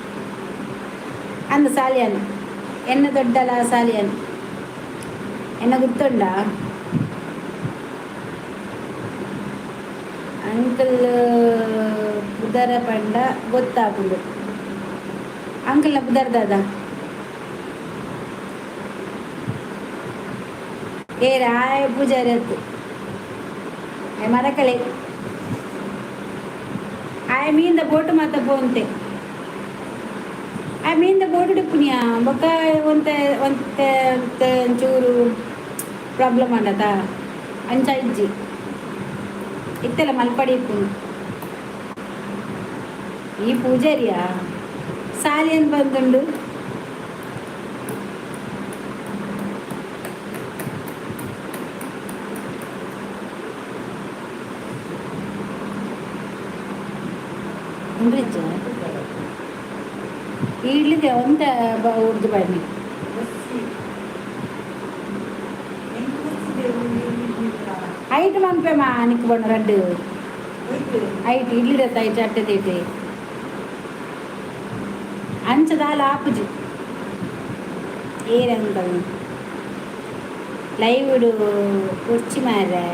A: ಅಂದ ಸಾಲಿಯನ್ ಎನ್ನ ದೊಡ್ಡಲ ಸಾಲಿಯನ್ ಎನ್ನ ಗುರ್ತುಂಡ. ಅಂಕಲ್ ಪುದರ ಪಂಡ ಗೊತ್ತಾಪುಂಡು. ಅಂಕಲ್ನ ಪುದರ್ ದಾದ? ಏ ರಾಯ ಪೂಜಾರಿ ಅತ್ತು ಮರಕಲೆ. ಆಯ ಮೀನ್ದ ಬೋಟು ಮಾತ ಪೋಂತೆ. ಆ ಮೀನ್ದ ಬೋಟು ಡಿಪ್ಪುನಿಯಾ. ಬೊಕ್ಕ ಒಂತೆ ಒಂತೆ ಒಂತೆ ಒಂಚೂರು ಪ್ರಾಬ್ಲಮ್ ಆಂಡತ, ಅಂಚ ಇಜ್ಜಿ. ಇತ್ತೆಲ್ಲ ಮಲ್ಪಡಿ ಇಪ್ಪುನು. ಈ ಪೂಜಾರಿಯಾ ಸಾಲಿಯನ್ ಬಂದುಂಡು. ಉಂಡ್ರಿಜ್ಜ ಇಡ್ಲಿದೆ ಒಂತೆ ಉರ್ದು ಬನ್ನಿ. ಐಟ್ ಮನ್ಪೆ ಮಾ ನಿಕ್ ಬಣ್ಣ ರಡ್ಡು ಐಟ್ ಇಡ್ಲಿ ಐಟ್ ಅಟ್ಟೆ ಅಂಚ ದಾಲ ಆಪುಜಿ. ಏರಂಕಲ್ ಲೈವ್ ಕುರ್ಚಿ ಮಾರ್ರೆ.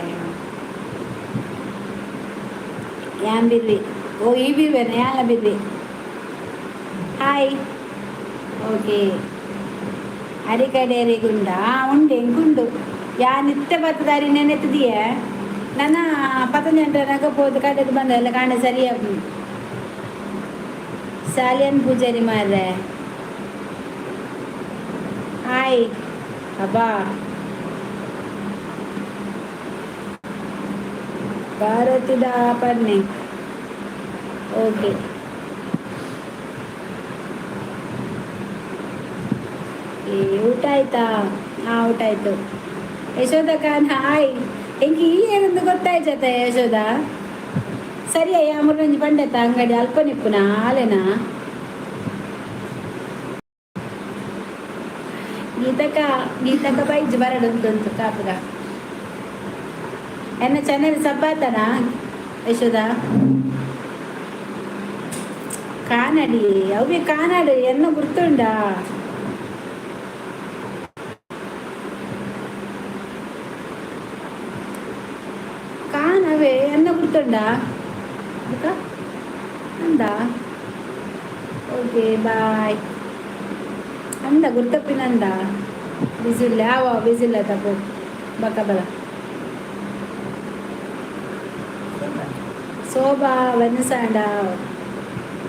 A: ಯಾನ್ ಬಿರ್ವಿ. ಓ, ಈ ಬಿರ್ವೆನ? ಯಾಲ ಬಿರ್ವಿ. ಹಾಯ್. ಓಕೆ, ಅರಿಕಡೇರಿ ಗುಂಡ ಉಂಡು ಎಂಕುಂಡು. ಯಾನ್ ಇತ್ತೆ ಬತ್ತದಾರಿ ನೆನೆತ್ತಿದೀಯ. ನನ್ನ ಪತಂಜಂಟನಾಗ ಪೋದು ಕಡೆದು ಬಂದ ಎಲ್ಲ ಕಾಂಡ ಸರಿಯಾಗಿ. ಸಾಲಿಯನ್ ಪೂಜಾರಿ ಮಾರ್ರೆ. ಹಾಯ್. ಅಬ್ಬಾ, ಭಾರತದ ಪನ್ನೆ. ಓಕೆ, ಏ ಊಟ ಆಯ್ತಾ? ಹಾಂ, ಊಟ ಆಯ್ತು. ಯಶೋಧ ಖಾನ್ ಹಾಯ್. ಎಂಕ್ ಈ ಏನಂದು ಗೊತ್ತಾಯ್ತತ ಯಶೋಧ. ಸರಿ ಅಯ್ಯ, ಮುರುಂಜಿ ಪಂಡೆತ ಅಂಗಡಿ ಅಲ್ಪ ನಿಪ್ಪುನ ಆಲೆನಾ. ಗೀತಕ್ಕ, ಗೀತಕ್ಕ ಬೈಜ್ ಬರಡುಂಟುಂಟು ಕಾಪುಗ. ಎನ್ನ ಚಾನೆಲ್ ಸಬ್ಬಾತನ ಯಶೋಧ. ಕಾನಡಿ ಅವಿ ಕಾನಾಡು ಎನ್ನ ಗುರ್ತುಂಡಾ? ಕಾನವೇ ಎನ್ನ ಗುರ್ತುಂಡಾ? ಬುಕ್ಕ ಅಂದ. Okay, bye. ಅಂದ ಗುರ್ತಪ್ಪಿನಂದ. ಬಿಸಿಲ್ಲ ಯಾವ ಬಿಸಿಲ್ಲ ತಪ್ಪು. ಬಕ್ಕ ಬಲ. ಶೋಭಾ ವೆನ್ಸಾಂಡ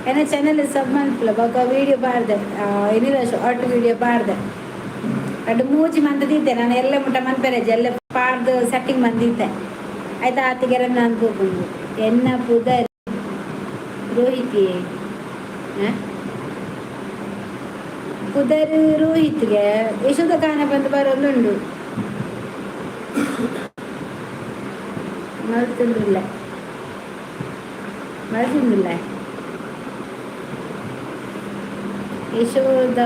A: ಎನ್ನ ಚಾನೆಲ್ ಸಬ್ ಮನ್ಪುಲ. ಬೊಕ ವೀಡಿಯೋ ಪಾಡ್ದೆ, ಏನಿಲ್ಲ ಶಾರ್ಟ್ ವೀಡಿಯೋ ಪಾಡ್ದೆ. ರಡ್ಡ್ ಮೂಜಿ ಮಂತ್ ನಾನು ಎಲ್ಲ ಮುಟ್ಟ ಮನ್ಪೆರೆಜಿ. ಎಲ್ಲ ಪಾಡ್ದು ಸೆಟ್ಟಿಂಗ್ ಮಂದಿತ್ತೆ. ಆಯ್ತಾ, ಆತಿಗೆರ ನಾನು ತೂಪುಂಡು. ಎನ್ನ ಪುದರ್ ರೋಹಿತಿ. ಪುದರ್ ರೋಹಿತ್ಗೆ. ಯಶೋಧ ಕಾನ ಬಂದು ಬರೋದುಂಡು. ಮಲ್ತುಂದಿಲ್ಲ, ಮಲ್ತುಂದಿಲ್ಲ. ಯಶೋಧ,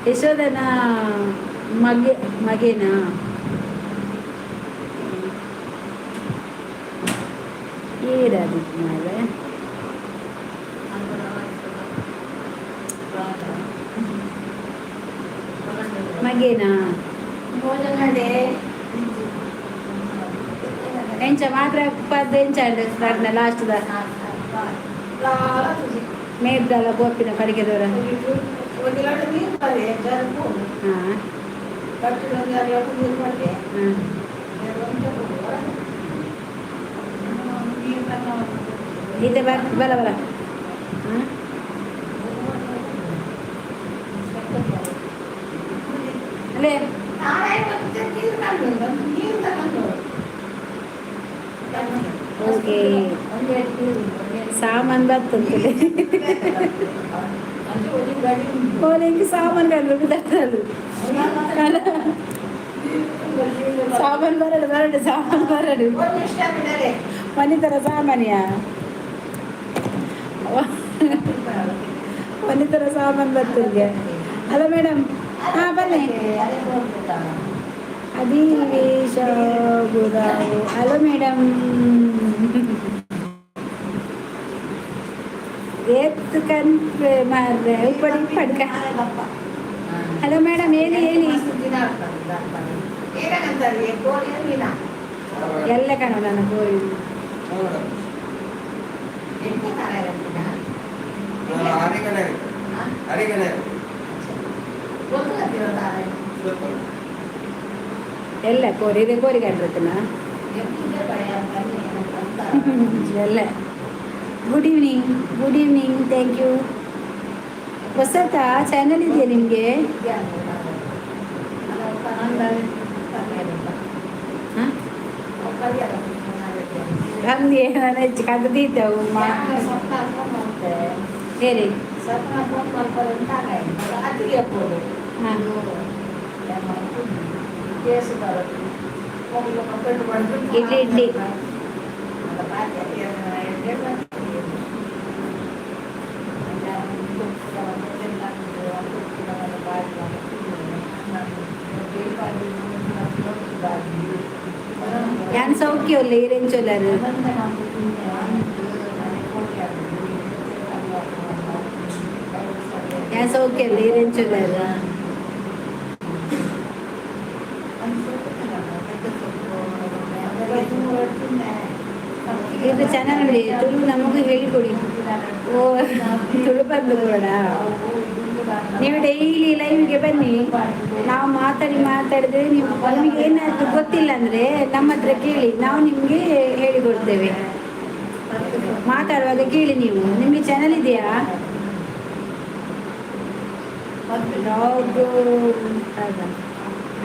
A: ಯಶೋಧನ ಮಗೆ, ಮಗೇನಾ? ಏರಾದಿತ್ತು ಮಾರ್ರೆ? ಮಗೇನಾ? ಎಂಚ ಮಾತ್ರ ಪದ್ ಎಂಚ ಲಾಸ್ಟ್ ದ ಮೇರ್ದಲ್ಲ ಗೋಪಿನ ಕಡಿಗೆದವರ. ಹಾಂ ಹಾಂ, ಇದೆ ಬರ ಬಲ ಬಲ. ಹಾಂ, ಅಲ್ಲೇ. ಓಕೆ, ಸಾಮಾನು ಬರ್ತಂತದೆ. ಓಲೆಂಗೆ ಸಾಮಾನು ಕಂಡು ತಟ್ಟದು. ಸಾಮಾನು ಬರಡು ಬರಡು, ಸಾಮಾನು ಬರಡು. ಮನಿತರ ಸಾಮಾನ್ಯ ಮನಿತರ ಸಾಮಾನು ಬರ್ತದೆ ಅಲ್ಲ ಮೇಡಮ್? ಹಾಂ, ಬನ್ನಿ. ಅಧಿವೇಶ ಗುರಾವು. ಹಲೋ ಮೇಡಮ್, ಏತ್ ಕನ್ಪೆ ಮಾರ್ರೆ, ಉಪ್ಪಡಿ ಪಡ್ಕ. ಹಲೋ ಮೇಡಮ್, ಹೇಳಿ ಹೇಳಿ. ಎಲ್ಲ ಕಣ ನನ್ನ ಕೋರಿ. ಎಲ್ಲ ಕೋರಿ ಇದೆ, ಕೋರಿ ಕಂಡಿರ್ತನ ಎಲ್ಲ. Good evening, good evening, thank you. ಹೊಸತಾ channel ಇದೆಯಾ ನಿಮಗೆ? ಹಾಂ, ನಮ್ಗೆ ನಾನು ಹೆಚ್ಚು ಕದ್ದಿದ್ದೆವು. ಹೇಳಿ. ಹಾಂ. ಇಡ್ಲಿ ಇಡ್ಲಿ. ಯಾನ್ ಸೌಖ್ಯ ಉಲ್ಲ, ಈರೆಂಚೊಲ್ಲರು? ಯಾನ್ ಸೌಖ್ಯ ಅಲ್ಲ, ಈರೆಂಚೊಲ್ಲರು? ಇದು ಚಾನಲ್ ನೋಡಿ, ತುಳು ನಮಗೂ ಹೇಳಿಕೊಡಿ. ಓ, ತುಳು ಬಂದು ಕೂಡ. ನೀವು ಡೈಲಿ ಲೈವ್ಗೆ ಬನ್ನಿ. ನಾವು ಮಾತಾಡಿ ಮಾತಾಡಿದ್ರೆ ನೀವು, ನಿಮಗೆ ಏನಾದರೂ ಗೊತ್ತಿಲ್ಲ ಅಂದರೆ ನಮ್ಮ ಹತ್ರ ಕೇಳಿ, ನಾವು ನಿಮಗೆ ಹೇಳಿಕೊಡ್ತೇವೆ. ಮಾತಾಡುವಾಗ ಕೇಳಿ ನೀವು. ನಿಮಗೆ ಚಾನಲ್ ಇದೆಯಾ? ಡಾಗ್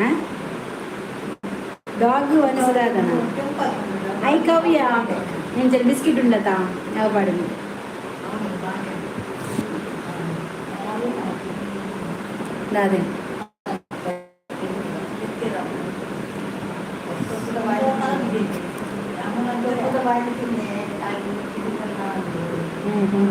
A: ಹಾಂ, ಡಾಗ್ ಅನಿಸದಾದನ. I Kavya, ಎಂಚ ಬಿಸ್ಕಿಟ್ ಉಂಡತಾ? ಯಾವ ಪಾಡುದು? ದಾದೆ? ಹ್ಞೂ ಹ್ಞೂ.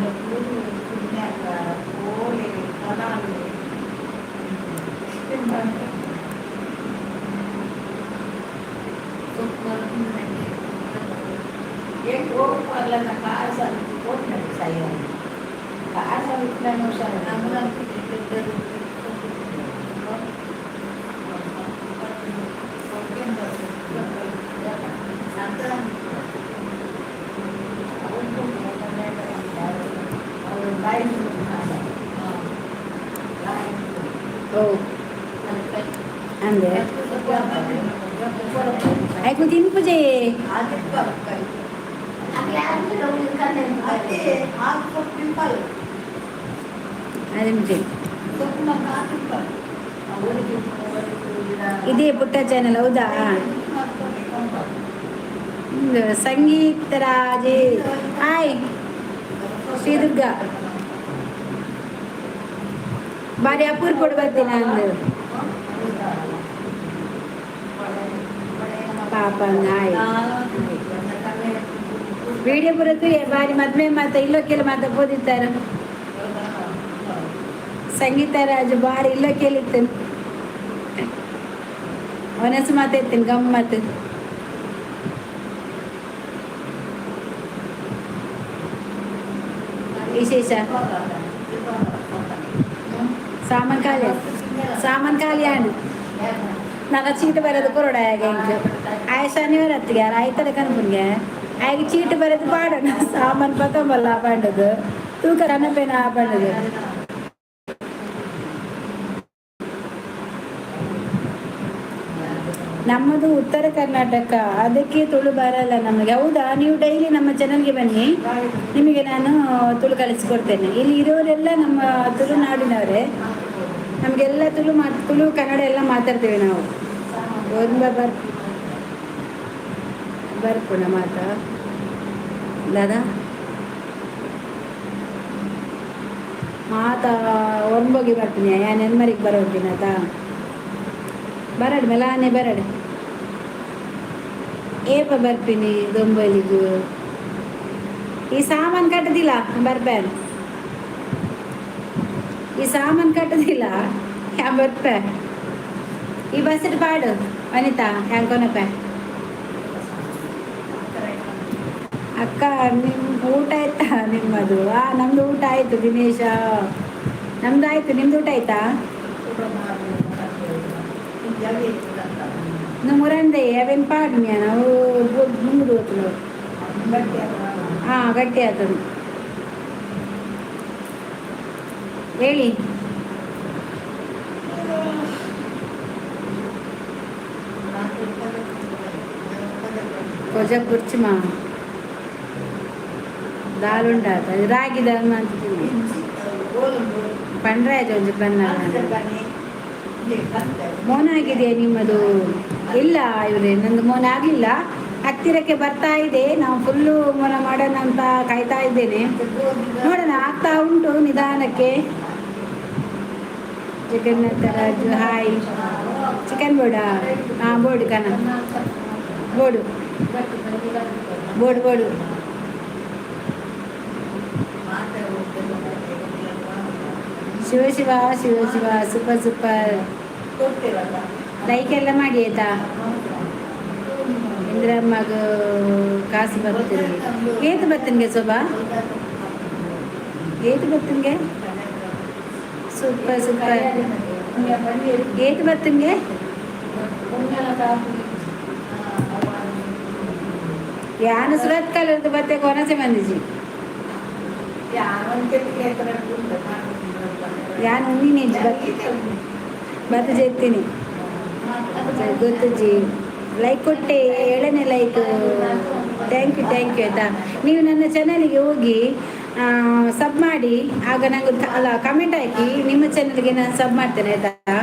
A: ಓ, ಅಂದೆ ಆಯ್ತು, ತಿನ್ಪುಜೆ. ಅದೇ ಇದೇ ಪುಟ್ಟ ಚಾನಲ್, ಹೌದಾ? ಸಂಗೀತ ರಾಜೇ, ಹಾಯ್. ಶ್ರೀದುರ್ಗ, ಬಾರಿ ಅಪೂರ್ಪೊಡು ಬರ್ತೀನಿ ಅಂದು. ಪಾಪ, ಹಾಯ್. ವಿಡಿಯೋ ಬರುತ್ತೆ ಬಾರಿ. ಮದ್ವೆ ಮಾತ ಇಲ್ಲೋ ಕೇಳಿ ಮಾತ ಓದಿತ್ತಾರೆ. ಸಂಗೀತ ರಾಜು ಬಾರಿ ಇಲ್ಲ ಕೇಳಿತ್ತೇನೆ. ಅವನಸು ಮಾತಾಡ್ತೀನಿ ಗಮ್ಮತ್ತು. ವಿಶೇಷ ಸಾಮಾನ್ ಖಾಲಿ, ಸಾಮಾನ್ ಖಾಲಿ. ಆಂಡ್ ನನ್ನ ಚೀಟ್ ಬರೋದು ಕೊರಡ ಎಂಕ್ ಆಯ್ ಶನಿವಾರ ಹತ್ತಿಗೆ ಆಯ್ತದ ಕನ್ಪುನ್ಗೆ. ಆಯ್ಗೆ ಚೀಟ್ ಬರೋದು ಪಾಡೋಣ. ಸಾಮಾನು ಪತ್ತೊಂಬಲ್ಲ ಪಂಡದು, ತೂಕ ಕನಪೇನ ಪಂಡದು. ನಮ್ಮದು ಉತ್ತರ ಕರ್ನಾಟಕ, ಅದಕ್ಕೆ ತುಳು ಬರಲ್ಲ ನಮಗೆ. ಹೌದಾ? ನೀವು ಡೈಲಿ ನಮ್ಮ ಚಾನಲ್ಗೆ ಬನ್ನಿ, ನಿಮಗೆ ನಾನು ತುಳು ಕಲಿಸಿಕೊಡ್ತೇನೆ. ಇಲ್ಲಿ ಇರೋರೆಲ್ಲ ನಮ್ಮ ತುಳುನಾಡಿನವರೇ. ನಮಗೆಲ್ಲ ತುಳು ಮಾ ತುಳು ಕನ್ನಡ ಎಲ್ಲ ಮಾತಾಡ್ತೇವೆ ನಾವು. ಒಂದ ಬರ್ ಬರ್ಪುಣ ಮಾತಾ ದಾದಾ. ಮಾತ ಒರ್ಂಬೊಗಿ ಬರ್ತೀನಿ. ಯಾನ್ ಎನ್ಮರಿಗೆ ಬರೋದಿನತ ಬರಡ್ ಮೆಲಾನೆ ಬರಡ್. ಏಪ ಬರ್ತೀನಿ ದೊಂಬಲಿಗು? ಈ ಸಾಮಾನು ಕಟ್ಟದಿಲ್ಲ, ಬರ್ಪೇನ್. ಈ ಸಾಮಾನು ಕಟ್ಟದಿಲ್ಲ, ಯಾ ಬರ್ಪೆ. ಈ ಬಸ್ಸಿಟ್ಟು ಪಾಡು ವನಿತಾ, ಹ್ಯಾಂಕೊನಪ್ಪ. ಅಕ್ಕ, ನಿಮ್ಮ ಊಟ ಆಯ್ತಾ ನಿಮ್ಮದು? ಆ, ನಮ್ದು ಊಟ ಆಯ್ತು ದಿನೇಶ, ನಮ್ದು ಆಯ್ತು. ನಿಮ್ದು ಊಟ ಆಯ್ತಾ? ಮುರಂದೆ ಅವೇನು ಪಾಡ್ಮಿಯ ನಾವು ಮುಂಗುದು ಹೋಗ್ತದೆ. ಹಾಂ, ಗಟ್ಟಿ ಆಗ್ತದೆ. ಹೇಳಿ. ಕೊಜ ಕುರ್ಚಿಮಾ ದಾಲ್ ಉಂಡಾತ ರಾಗಿ ದಾಲ್ ಮಾಡ್ತೀನಿ ಪಂಡ್ರಾಯ್ತು ಒಂಜಿ ಬನ್ನ. ಮೋನ ಆಗಿದೆಯಾ ನಿಮ್ಮದು? ಇಲ್ಲ ಇವರೇ, ನಂದು ಮೋನ ಆಗಲಿಲ್ಲ. ಹತ್ತಿರಕ್ಕೆ ಬರ್ತಾ ಇದೆ. ನಾವು ಫುಲ್ಲು ಮೋನ ಮಾಡೋಣ ಅಂತ ಕಾಯ್ತಾ ಇದ್ದೇನೆ. ನೋಡೋಣ, ಆಗ್ತಾ ಉಂಟು ನಿಧಾನಕ್ಕೆ. ಜಗನ್ನಾಥ ರಾಜು ಹಾಯ್. ಚಿಕನ್ ಬೋಡಾ? ಹಾಂ, ಬೋರ್ಡು ಕಣ, ಬೋಡು ಬೋಡು ಬೋಡು. Shiva Shiva Shiva Shiva. Super super. Like ಎಲ್ಲ ಮಾಡಿ ಆಯ್ತಾ? ಇಂದ್ರಮ್ಮಗ ಕಾಸು ಬರ್ತೀನಿ. ಏತು ಬರ್ತನ್ಗೆ ಶೋಭಾ? ಏತು ಬರ್ತನ್ಗೆ? Super super. ಏತು ಬರ್ತನ್ಗೆ? ಯಾನು ಸುರತ್ ಕಲರ್ದು ಬತ್ತೆ ಕೊನಸೆ ಬಂದಿಜಿ. ಯಾನು ಉಣ್ಣಿನಿ ಬತ್ತ ಜೆತ್ತೀನಿ ಗೊತ್ತುಜಿ. ಲೈಕ್ ಕೊಟ್ಟೆ, ಏಳನೇ like. Thank you, thank you ಆಯಿತಾ. ನೀವು ನನ್ನ ಚಾನಲಿಗೆ ಹೋಗಿ ಸಬ್ ಮಾಡಿ. ಆಗ ನಂಗೆ ಅಲ್ಲ, ಕಮೆಂಟ್ ಹಾಕಿ. ನಿಮ್ಮ ಚಾನಲ್ಗೆ ನಾನು ಸಬ್ ಮಾಡ್ತೇನೆ ಆಯಿತಾ.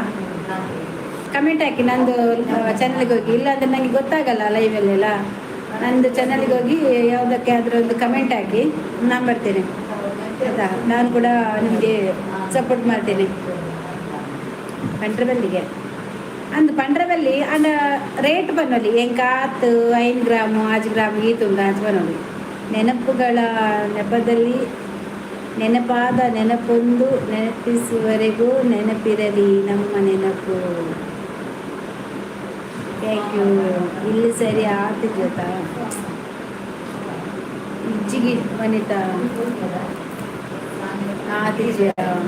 A: ಕಮೆಂಟ್ ಹಾಕಿ ನಂದು ಚಾನಲ್ಗೆ ಹೋಗಿ. ಇಲ್ಲ ಅಂದರೆ ನನಗೆ ಗೊತ್ತಾಗಲ್ಲ ಲೈವಲ್ಲೆಲ್ಲ. ನಂದು ಚಾನಲ್ಗೆ ಹೋಗಿ ಯಾವುದಕ್ಕೆ ಆದರೂ ಒಂದು ಕಮೆಂಟ್ ಹಾಕಿ, ನಾನು ಬರ್ತೇನೆ ಆಯಿತಾ. ನಾನು ಕೂಡ ನಿಮಗೆ ಸಪೋರ್ಟ್ ಮಾಡ್ತೇನೆ. ಪಂಡ್ರಬಲ್ಲಿಗೆ ಅಂದು ಪಂಡ್ರಬಲ್ಲಿ ಅಂಡ ರೇಟ್ ಬನ್ನೊಲಿ ಎಂಕಾತ್ 5 ಗ್ರಾಮು 6 ಗ್ರಾಮ್ ಈತುಂಡು ಅಂಚ ಬನ್ನೊಲಿ. ನೆನಪುಗಳ ನೆಪದಲ್ಲಿ ನೆನಪಾದ ನೆನಪೊಂದು ನೆನಪಿಸುವರೆಗೂ ನೆನಪಿರಲಿ ನಮ್ಮ ನೆನಪು. Thank you. ಇಲ್ಲಿ ಸರಿ ಆತು ಜೊತ ಇಜ್ಜಿಗಿ ವನಿತಾ ಆತಿಜ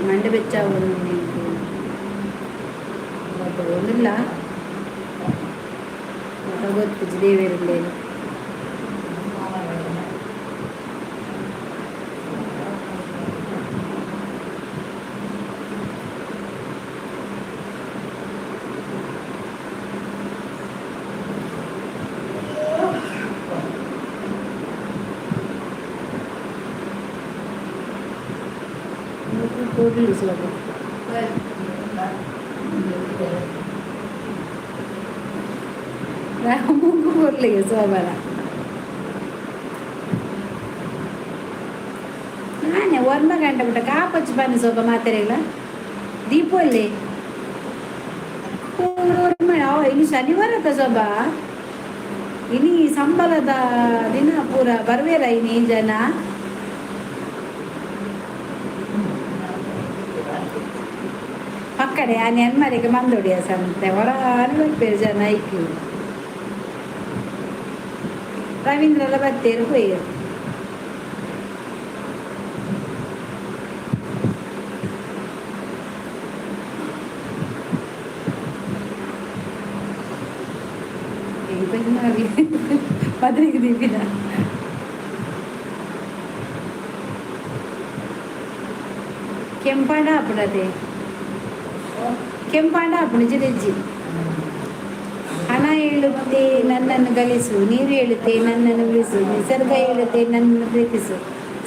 A: ಮಂಡೆ ಬೆಚ್ಚ ಒಂದು ಒಂದಿಲ್ಲ ಗೊತ್ತಿಜ್ಜಿ ದೇವೇರುಂಡೆ. ಕೂದಲು ಸುಲಭ. ಮೂಗು ಬರ್ಲಿಗೆ ಸೋಬಾರ. ನಾನೇ 1 ಗಂಟೆ ಬಿಟ್ಟ ಕಾಪಚ್ಚು ಬನ್ನಿ ಸೋಪ ಮಾತಾಡಿಲ್ಲ. ದೀಪಲ್ಲಿ ಇನ್ನು ಶನಿವಾರ ಸೋಬ, ಇನಿ ಸಂಬಳದ ದಿನ ಪೂರ ಬರ್ವೇರ ಇನಿ ಜನ. ಪಕ್ಕಡೆ ಆ ನೆನ್ಮರಿಗೆ ಮಂದೊಡಿಯ ಸಂತೆ ಹೊರ ಬರ್ಪೇರು ಜನ ಐಕ್ಯು. ರವೀಂದ್ರಲ ಬತ್ತೇರು ಪೋಯೆರ್. ಪದ್ರಿಗೆ ದೀಪಿನ ಕೆಂಪಾಂಡ ಆಪುಡತೆ ಕೆಂಪಾಂಡ ಆಪುಂಡು ಜಿರೆಜ್ಜಿ. ಹಣ ಹೇಳುತ್ತೆ ನನ್ನನ್ನು ಗಳಿಸು, ನೀರು ಹೇಳುತ್ತೆ ನನ್ನನ್ನು ಉಳಿಸು, ನಿಸರ್ಗ ಹೇಳುತ್ತೆ ನನ್ನನ್ನು ಪ್ರೀತಿಸು,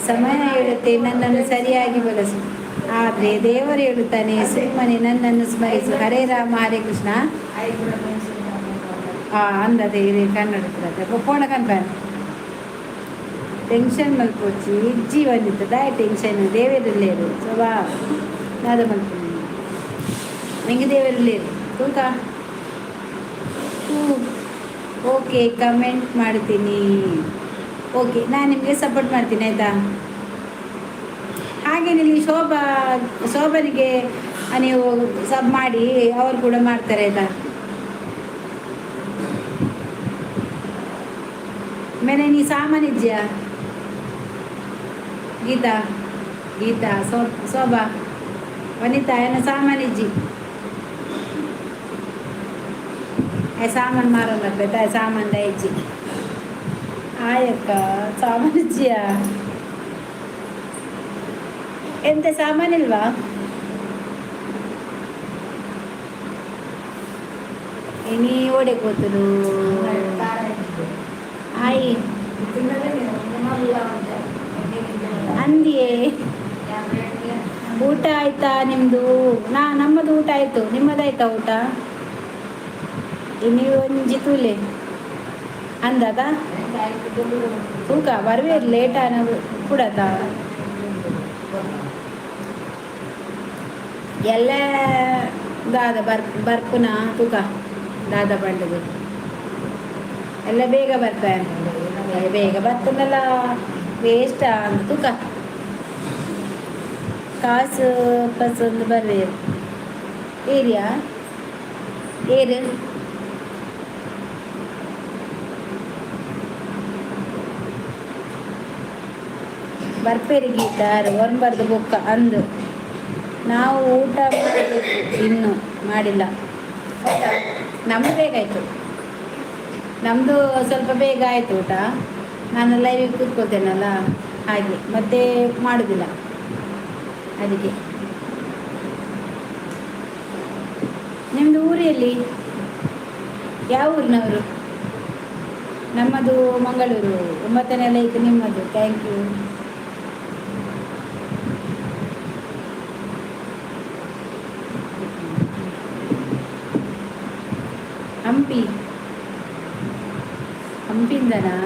A: ಸಮಯ ಹೇಳುತ್ತೆ ನನ್ನನ್ನು ಸರಿಯಾಗಿ ಬಳಸು, ಆದರೆ ದೇವರು ಹೇಳುತ್ತಾನೆ ಸುಮ್ಮನೆ ನನ್ನನ್ನು ಸ್ಮರಿಸು. ಹರೇ ರಾಮ ಹರೇ ಕೃಷ್ಣ. ಅಂದದೆ ಇದೆ ಕನ್ನಡ ಪೋಣ ಕನ್ಪ. ಟೆನ್ಷನ್ ಮಲ್ಪೊಚ್ಚಿ ಇಜ್ಜಿ ಬಂದಿತ್ತು ದಾಯ ಟೆನ್ಷನ್ ದೇವೇರುಲ್ಲೇರು ಶೋಭಾ ದಾದ ಮಲ್ಪುನಿ ನಿಂಗೆ ದೇವೇರುಲ್ಲೇರು ತೂಕ. ಓಕೆ, ಕಮೆಂಟ್ ಮಾಡ್ತೀನಿ. ಓಕೆ, ನಾನು ನಿಮಗೆ ಸಪೋರ್ಟ್ ಮಾಡ್ತೀನಿ, ಆಯಿತಾ? ಹಾಗೇನಿಲ್ಲಿ ಶೋಭಾ, ಶೋಭನಿಗೆ ನೀವು ಸಬ್ ಮಾಡಿ, ಅವರು ಕೂಡ ಮಾಡ್ತಾರೆ, ಆಯಿತಾ? ಮೇನೆ ನೀ ಸಾಮಾನ್ ಇಜ್ಜಿಯಾ? ಗೀತಾ, ಗೀತಾ, ಶೋಭಾ, ವನಿತಾ, ಏನೋ ಸಾಮಾನ್ ಇಜ್ಜಿ. ಆ ಸಾಮಾನು ಮಾರೋಣ ಬೇಕಾ? ಸಾಮಾನು ಇಜ್ಜಿ. ಆಯಕ್ಕ, ಸಾಮಾನು ಇಜ್ಜಿಯಾ? ಎಂತ ಸಾಮಾನಿಲ್ವಾ? ಇನಿ ಓಡೆ ಕೂತರು? ಆಯಿ ಅಂದಿಯೇ. ಊಟ ಆಯ್ತಾ ನಿಮ್ಮದು? ನಮ್ಮದು ಊಟ ಆಯಿತು. ನಿಮ್ಮದಾಯ್ತಾ ಊಟ? ನೀವು ಒಂಜಿ ತೂಲೆ ಅಂದದ ತೂಕ ಬರ್ವೇರು ಲೇಟ್ ಅನ್ನೋದು ಕೂಡತ. ಎಲ್ಲ ದಾದ ಬರ್ಪುನ ತೂಕ ದಾದ ಪಂಡದು ಎಲ್ಲ ಬೇಗ ಬರ್ತಾರೆ. ಬೇಗ ಬರ್ತದಲ್ಲ, ವೇಸ್ಟ್ ಅಂತ ತೂಕ. ಕಾಸು ಪಸಂದು ಬರ್ವೇರು. ಏರಿಯಾ ಏರು ಬರ್ಪೇರಿ ಗೀತಾರು ಒನ್ಬರ್ದು ಬೊಕ್ಕ ಅಂದು. ನಾವು ಊಟ ಮಾಡಬೇಕು, ಇನ್ನೂ ಮಾಡಿಲ್ಲ. ನಮ್ಮದು ಬೇಗ ಆಯಿತು. ನಮ್ಮದು ಸ್ವಲ್ಪ ಬೇಗ ಆಯಿತು ಊಟ. ನಾನು ಲೈವಿಗೆ ಕೂತ್ಕೊಳ್ತೇನಲ್ಲ, ಹಾಗೆ ಮತ್ತೆ ಮಾಡೋದಿಲ್ಲ, ಅದಕ್ಕೆ. ನಿಮ್ಮದು ಊರಲ್ಲಿ ಯಾವ ಊರಿನವರು? ನಮ್ಮದು ಮಂಗಳೂರು. 9ನೇ ಲೈಕ್ ನಿಮ್ಮದು. Thank you. Hampi, ಹಂಪಿಂದನಾ?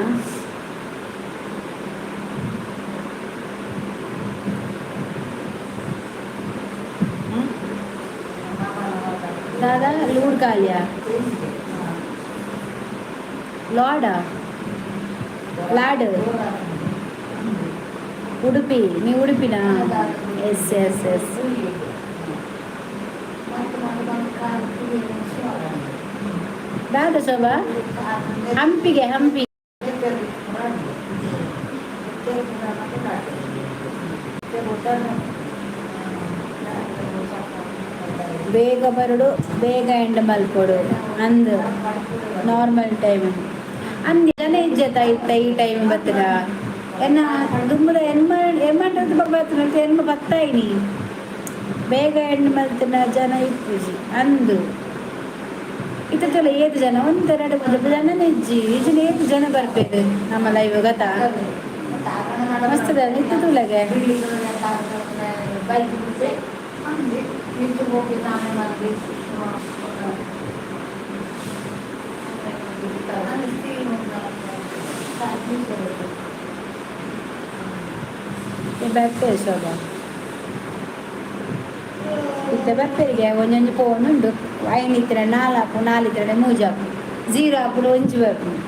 A: ದಾದಾ ಲೂಡ್ಕಾಲಿಯ ಲಾಡಾ ಲಾಡ್ ಉಡುಪಿ. ನೀವು ಉಡುಪಿನಾ? S S S. ದಾದ ಶೋಭಾ, ಹಂಪಿಗೆ, ಹಂಪಿ. ಬೇಗ ಬರಡು, ಬೇಗ ಎಂಡ್ ಮಲ್ಪೊಡು ಅಂದ್. ನಾರ್ಮಲ್ ಟೈಮ್ ಅಂದ್ ಜನ ಇಜ್ಜತ ಇತ್ತ ಈ ಟೈಮ್ ಬತ್ತದ. ಎನ್ನ ದುಂಬುದ ಎನ್ಮ ಎಮ್ಮಂಟದ ಬತ್ತನ ಎನ್ಮ ಬತ್ತಾಯಿನಿ. ಬೇಗ ಎಂಡ್ ಮಲ್ತಿನ ಜನ ಇಪ್ಪುಜಿ ಅಂದು. ಇತ್ತಲ್ಲ ಏತ್ ಜನ? ಒಂದೆರಡು ಮೂರು ಜನ ಇಜ್ಜಿ. ಇಜ್ಜಿನ ಏತ್ ಜನ ಬರ್ಪೇರು ನಮ್ಮ ಲೈವ್ ಗೊತ್ತಾ? ಮಸ್ತ್ ಇತ್ತು ತುಲಗೆ. ಬರ್ಪೇರು ಶೋಭಾ, ಇತ್ತೆ ಬರ್ಪೇರಿಗೆ ಒಂಜೊಂಜಿ ಫೋನ್ ಉಂಡು. ಐನ್ ಇತ್ತಿನ ನಾಲ್ಕು, ನಾಲ್ ಇತ್ತಿನ ಮೂಜಾಪು, ಜೀರೋ ಆಪುಡು ಒಂಜಿ ಬರ್ಪುಂಡು.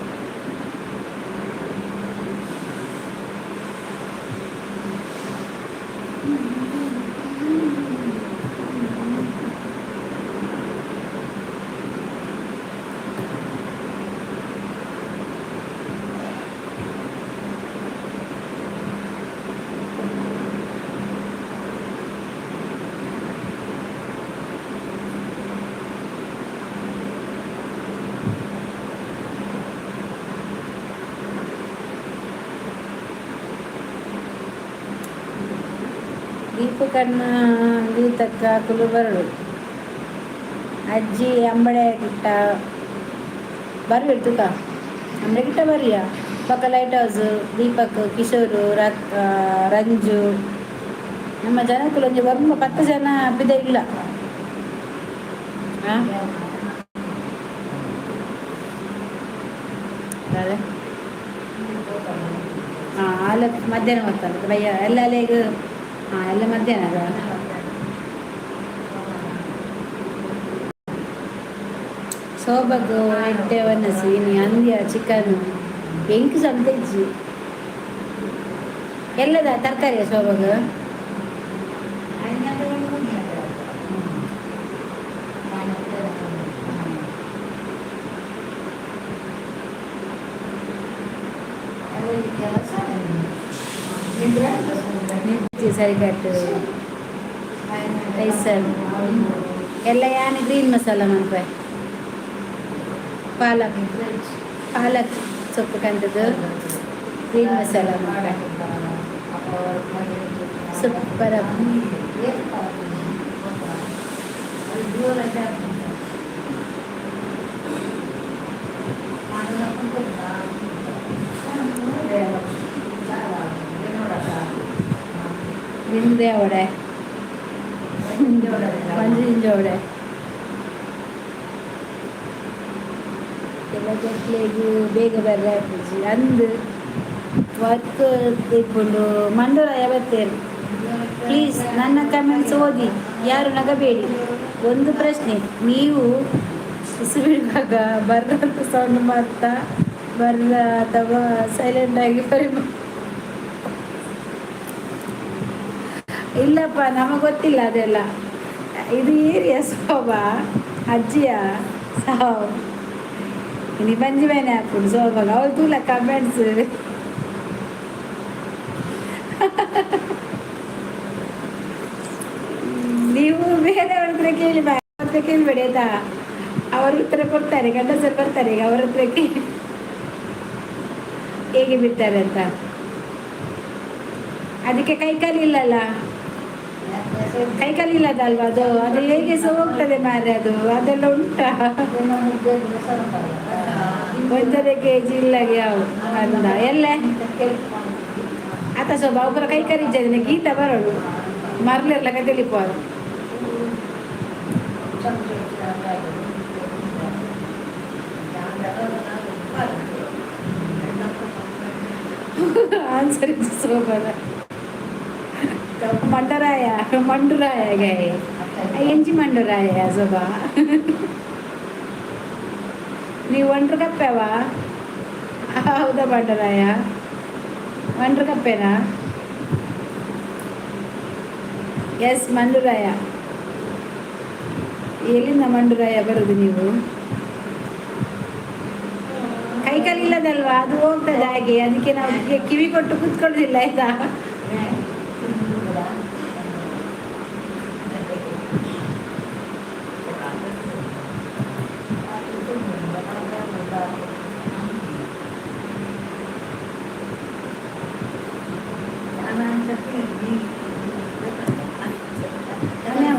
A: ದೀಪಕಣ್ಣ ಗೀತಕ್ಕ ಕುಲು ಬರಡು. ಅಜ್ಜಿ ಅಂಬಡೆ ಕಿಟ್ಟ ಬರ್ಬೇಕು ತುಕ. ಅಂಬಡೆ ಕಿಟ್ಟ ಬರ್ರಿಯ ಪಕ್ಕ ಲೈಟ್ ಹೌಸ್. ದೀಪಕ್, ಕಿಶೋರು, ರತ್ ರಂಜು, ನಮ್ಮ ಜನಕ್ಕುಲು ಒಂಜಿ ಒರ್ಂಬ 10 ಜನ ಬಿದ ಇಲ್ಲ. ಹಾಂ. ಹಾಂ, ಅಲ್ಲ, ಮಧ್ಯಾಹ್ನ ಬರ್ತಾರೆ ಬಯ್ಯ ಎಲ್ಲ ಅಲ್ಲಿಗೆ. ಹಾಂ, ಎಲ್ಲ ಮಧ್ಯಾಹ್ನ ಅದ. ಸೋಬಗ್ ಎಡ್ಡೆ ವನಸು ಇನಿ ಅಂದ್ಯ ಚಿಕನ್ ಎಂಕ್ ಸಂತ ಇಜ್ಜಿ. ಎಲ್ಲದ ತರಕಾರಿಯ ಸೋಬಗ್? ಮಿರ್ಚಿ ಸರಿಕಟ್ಟು ರೈಸನ್ ಎಲ್ಲ ಯಾನ್ ಗ್ರೀನ್ ಮಸಾಲ ಮನ್ಪೆ. ಪಾಲಕ್, ಪಾಲಕ್ ಸೊಪ್ಪು ಕಂತದ್ದು ಗ್ರೀನ್ ಮಸಾಲ ಮನ್ಪೆ. ಸೂಪರ್. ನಿಮ್ಮದೇ ಅವಡೆ ಒಂಜಿ ಅವಡೆ ಎಲ್ಲ ಜಕ್ಲೆಗ್ ಬೇಗ ಬರ್ರೆ ಆಪುಜಿ ಅಂದ್ ವರ್ಕ್ ಇಪ್ಪುಂಡು. ಮಂಡೂರ ಬತ್ತೇರು. ಪ್ಲೀಸ್ ನನ್ನ ಕಮೆಂಟ್ಸ್ ಓದಿ, ಯಾರು ನಗಬೇಡಿ. ಒಂದು ಪ್ರಶ್ನೆ, ನೀವು ಬಿಡುವಾಗ ಬರ್ರಂತ ಸೌಂಡ್ ಮಾಡ್ತಾ ಬರ್ರ ಅಥವಾ ಸೈಲೆಂಟ್ ಆಗಿ ಬರಿ? ಇಲ್ಲಪ್ಪ, ನಮಗೆ ಗೊತ್ತಿಲ್ಲ ಅದೆಲ್ಲ. ಇದು ಏರಿಯಾ ಶೋಭಾ ಅಜ್ಜಿಯ ಸಾವು ಇನಿ ಬಂಜಿ ಬೇನೆ ಹಾಕುಡು ಶೋಭಾಗ ಅವಳು ತೂಲ ಕಮೆಂಟ್ಸ್. ನೀವು ಬೇರೆಯವ್ರ ಹತ್ರ ಕೇಳಿ, ಹತ್ರ ಕೇಳಬೇಡಿ ಆಯ್ತಾ? ಅವ್ರ ಉತ್ತರ ಕೊಡ್ತಾರೆ. ಗಂಡಸರು ಬರ್ತಾರೆ ಈಗ, ಅವ್ರ ಹತ್ರ ಕೇಳಿ ಹೇಗೆ ಬಿಡ್ತಾರೆ ಅಂತ. ಅದಕ್ಕೆ ಕೈ ಕಾಲಿಲ್ಲಲ್ಲ, ಕೈ ಕಾಲಿಲ್ಲದಲ್ವಾ ಅದು? ಅದು ಹೇಗೆ ಸಹ ಹೋಗ್ತದೆ ಮಾರ್ರೆ ಅದು. ಅದೆಲ್ಲ ಉಂಟಾ? 1.5 ಕೆಜಿ ಇಲ್ಲಾಗೆ ಯಾವ ಅಂದ ಎಲ್ಲ ಆತ ಸೊಬ ಅವರ ಕೈ ಕರಿಜನೆ ಗೀತ ಬರೋಡು ಮರ್ಲಿರ್ಲ ಕದಲಿಪೋದು. ಆನ್ಸರ್ ಸೋಬದ ಮಂಡರಾಯ ಮಂಡುರಾಯ ಗಾಯ ಎಂಜಿ ಮಂಡುರಾಯ ಸೊಬಾ. ನೀವು ಒಂಡ್ರು ಕಪ್ಪೆವಾ? ಹೌದಾ ಮಂಡರಾಯ, ಒಂಡ್ರು ಕಪ್ಪೆನಾ? ಎಸ್ ಮಂಡುರಾಯ. ಎಲ್ಲಿಂದ ಮಂಡುರಾಯ ಬರುದು ನೀವು? ಕೈ ಕಾಲಿಲ್ಲದಲ್ವಾ ಅದು, ಹೋಗ್ತದೆ ಹಾಗೆ. ಅದಕ್ಕೆ ನಾವು ಕಿವಿ ಕೊಟ್ಟು ಕೂತ್ಕೊಳ್ಳೋದಿಲ್ಲ ಆಯ್ತಾ?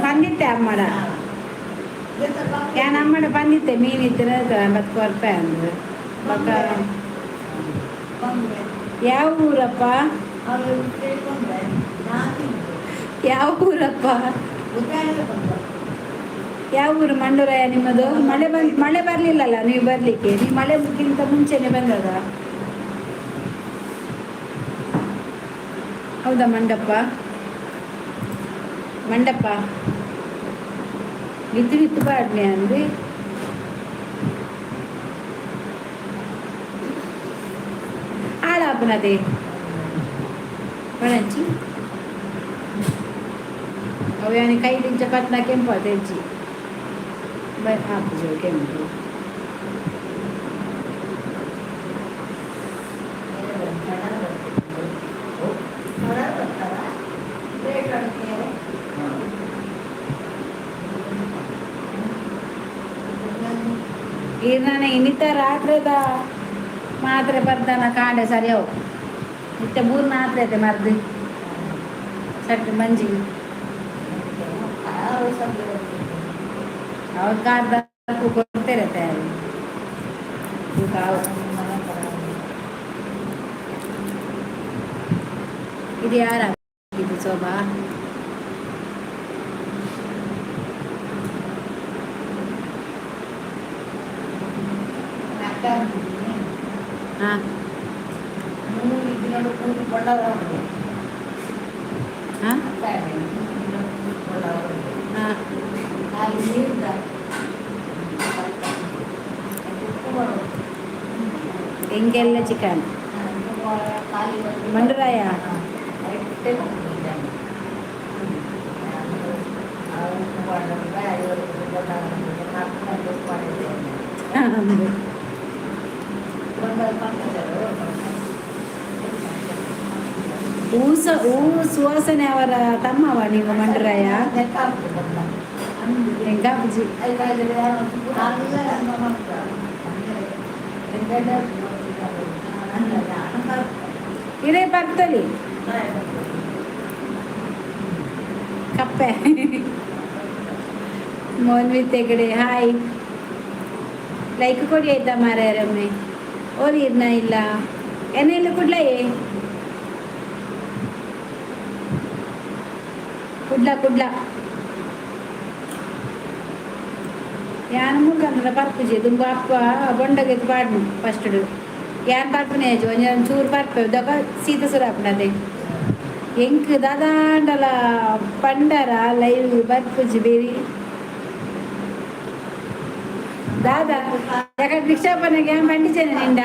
A: ಬಂದಿತ್ತೆ ಅಮ್ಮಡ ಯಾನ್ ಅಮ್ಮಡ ಬಂದಿತ್ತೆ. ಮೀನು ಇತ್ತಿನ ಬತ್ಕ ರೂಪಾಯಿ ಅಂದು ಬಕ್ಕ. ಯಾವ ಊರಪ್ಪ? ಯಾವ ಊರಪ್ಪ? ಯಾವ ಊರು ಮಂಡೂರಾಯ ನಿಮ್ಮದು? ಮಳೆ ಬಂದ್ ಮಳೆ ಬರಲಿಲ್ಲಲ್ಲ ನೀವು ಬರಲಿಕ್ಕೆ? ನೀವು ಮಳೆಗಿಂತ ಮುಂಚೆನೆ ಬಂದದ? ಹೌದಾ ಮಂಡಪ್ಪ? ಮಂಡಪ್ಪ ಮಿತ್ತು ಮಿತ್ತು ಪಾಡ್ನೆ ಅಂದು ಹಾಳಾಪನದೆ ಪಣಂಚಿ ಅವು ಯಾನಿ ಕೈಲಿಂಚ ಪತ್ನ ಕೆಂಪು ತೆಜ್ಜಿ ಬ ಆಪುಜು ಕೆಂಪು. ಈರ್ನ ಇನ್ನಿತ ರಾತ್ರಿದ ಮಾತ್ರೆ ಬರ್ತಾನ ಕಾಂಡೆ ಸರಿ ಅವು. ನಿತ್ಯ ಮೂರು ಮಾತ್ರೆ ಐತೆ ಮರ್ದು ಸಟ್ ಮಂಜಿ ಅವ್ರ ಕಾರ್ದ ಕೊಡ್ತಾರೆ ತಯಾರಿ. ಇದು ಯಾರ ಇದು ಶೋಭಾ? ಹಾಂ. ಹಾಂ ಹಾಂ. ಎಂಗೆಲ್ಲ ಚಿಕನ್ ಮಂಡರಾಯ. ಹೂಸ ಹೂ ಸುವಾಸನೆ ಅವರ ತಮ್ಮವ ನೀವು ಮಂಡರಾಯ ಎಂಗಾಪುಜಿ. ಇದೇ ಪಕ್ಕದಲ್ಲಿ ಕಪ್ಪೆ. ಮೋನ್ವಿತ್ ಹೆಗಡೆ ಹಾಯ್. ಲೈಕ್ ಕೊಡಿ ಆಯ್ತಾ ಮಾರಾಯರಮ್ಮೆ. ಓದಿರ್ನ ಇಲ್ಲ ಎನ್ನೆಲ್ಲ ಕುಡ್ಲಯೇ ಕುಡ್ಲ ಕುಡ್ಲ. ಯಾನ್ ಮುಲ್ಕಂದ್ರ ಪರ್ಪುಜಿ ದುಂಬು ಅಪ್ಪ ಬೊಂಡಗೆ ಪಾಡ್ನು ಫಸ್ಟ್. ಯಾನ್ ಪರ್ಪುನೆ ಒಂಜಿ ಚೂರು ಪರ್ಪೆ ದೊಕ ಸೀತ ಸುರ ಆಪುಂಡತೆ. ಎಂಕ್ ದಾದಾಂಡಲ ಪಂಡರ ಲೈವ್ ಬರ್ಪುಜಿ ಬೇರಿ ದಾದಾ. ಯಾಕಂದ್ರೆ ರಿಕ್ಷಾ ಪನ್ನಗ ಯಾನ್ ಬಂಡಿಚೇನೆ ನಿಂಡ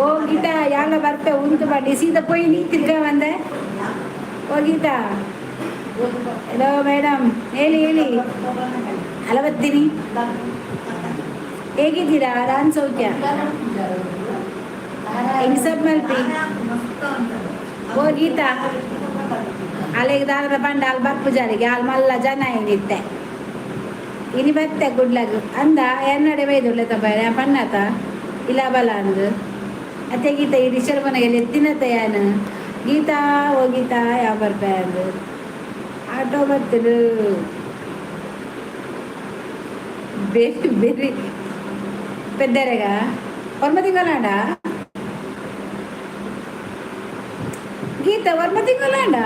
A: ಓ ಗೀತಾ ಯಾಲ ಬರ್ಪೆ ಉಂತು ಬಂಡಿ ಸೀತ ಪೋಯಿ ನೀ ತಿರ್ಗ ಬಂದೆ. ಓ ಗೀತಾ, ಹಲೋ ಮೇಡಮ್, ಹೇಳಿ ಹೇಳಿ. ಅಲವತ್ತೀನಿ, ಹೇಗಿದ್ದೀರಾ? ರಾನ್ ಸೌಖ್ಯ. ಹೆಂಗ್ ಮಲ್ಪಿ? ಓ ಗೀತಾ, ಅಲ್ಲಿಗೆ ದಾರದ ಪಂಡ ಅಲ್ಲಿ ಬರ್ಪುಜಾರಿಗೆ ಅಲ್ಲಿ ಮಲ್ಲ ಜನ ಏನಿತ್ತೆ. ಇನಿ ಬತ್ತೆ ಗುಡ್ಲಾಗ ಅಂದ ಎನ್ನಡೆ ಬೈದುಳ್ಳೆ ತಪ್ಪ ಪಣ್ಣಾತ ಇಲ್ಲ ಬಲ ಅಂದು. ಅತ್ತೆ ಗೀತಾ ಈ ರಿಷರ್ ಮನೆಗೆ ಎತ್ತಿನತ್ತ ಯಾನು ಗೀತಾ. ಓ ಗೀತಾ, ಯಾವ ಬರ್ಪೆ ಅಂದು. ಆಟೋ ಬರ್ತಿರು ಬೇರೆ ಬೇರೆ ಪೆದ್ದರೆಗ ಒರ್ಮ ತಿಂಗಳಾಂಡ ಗೀತಾ, ಒರ್ಮ ತಿಂಗಳಾಂಡ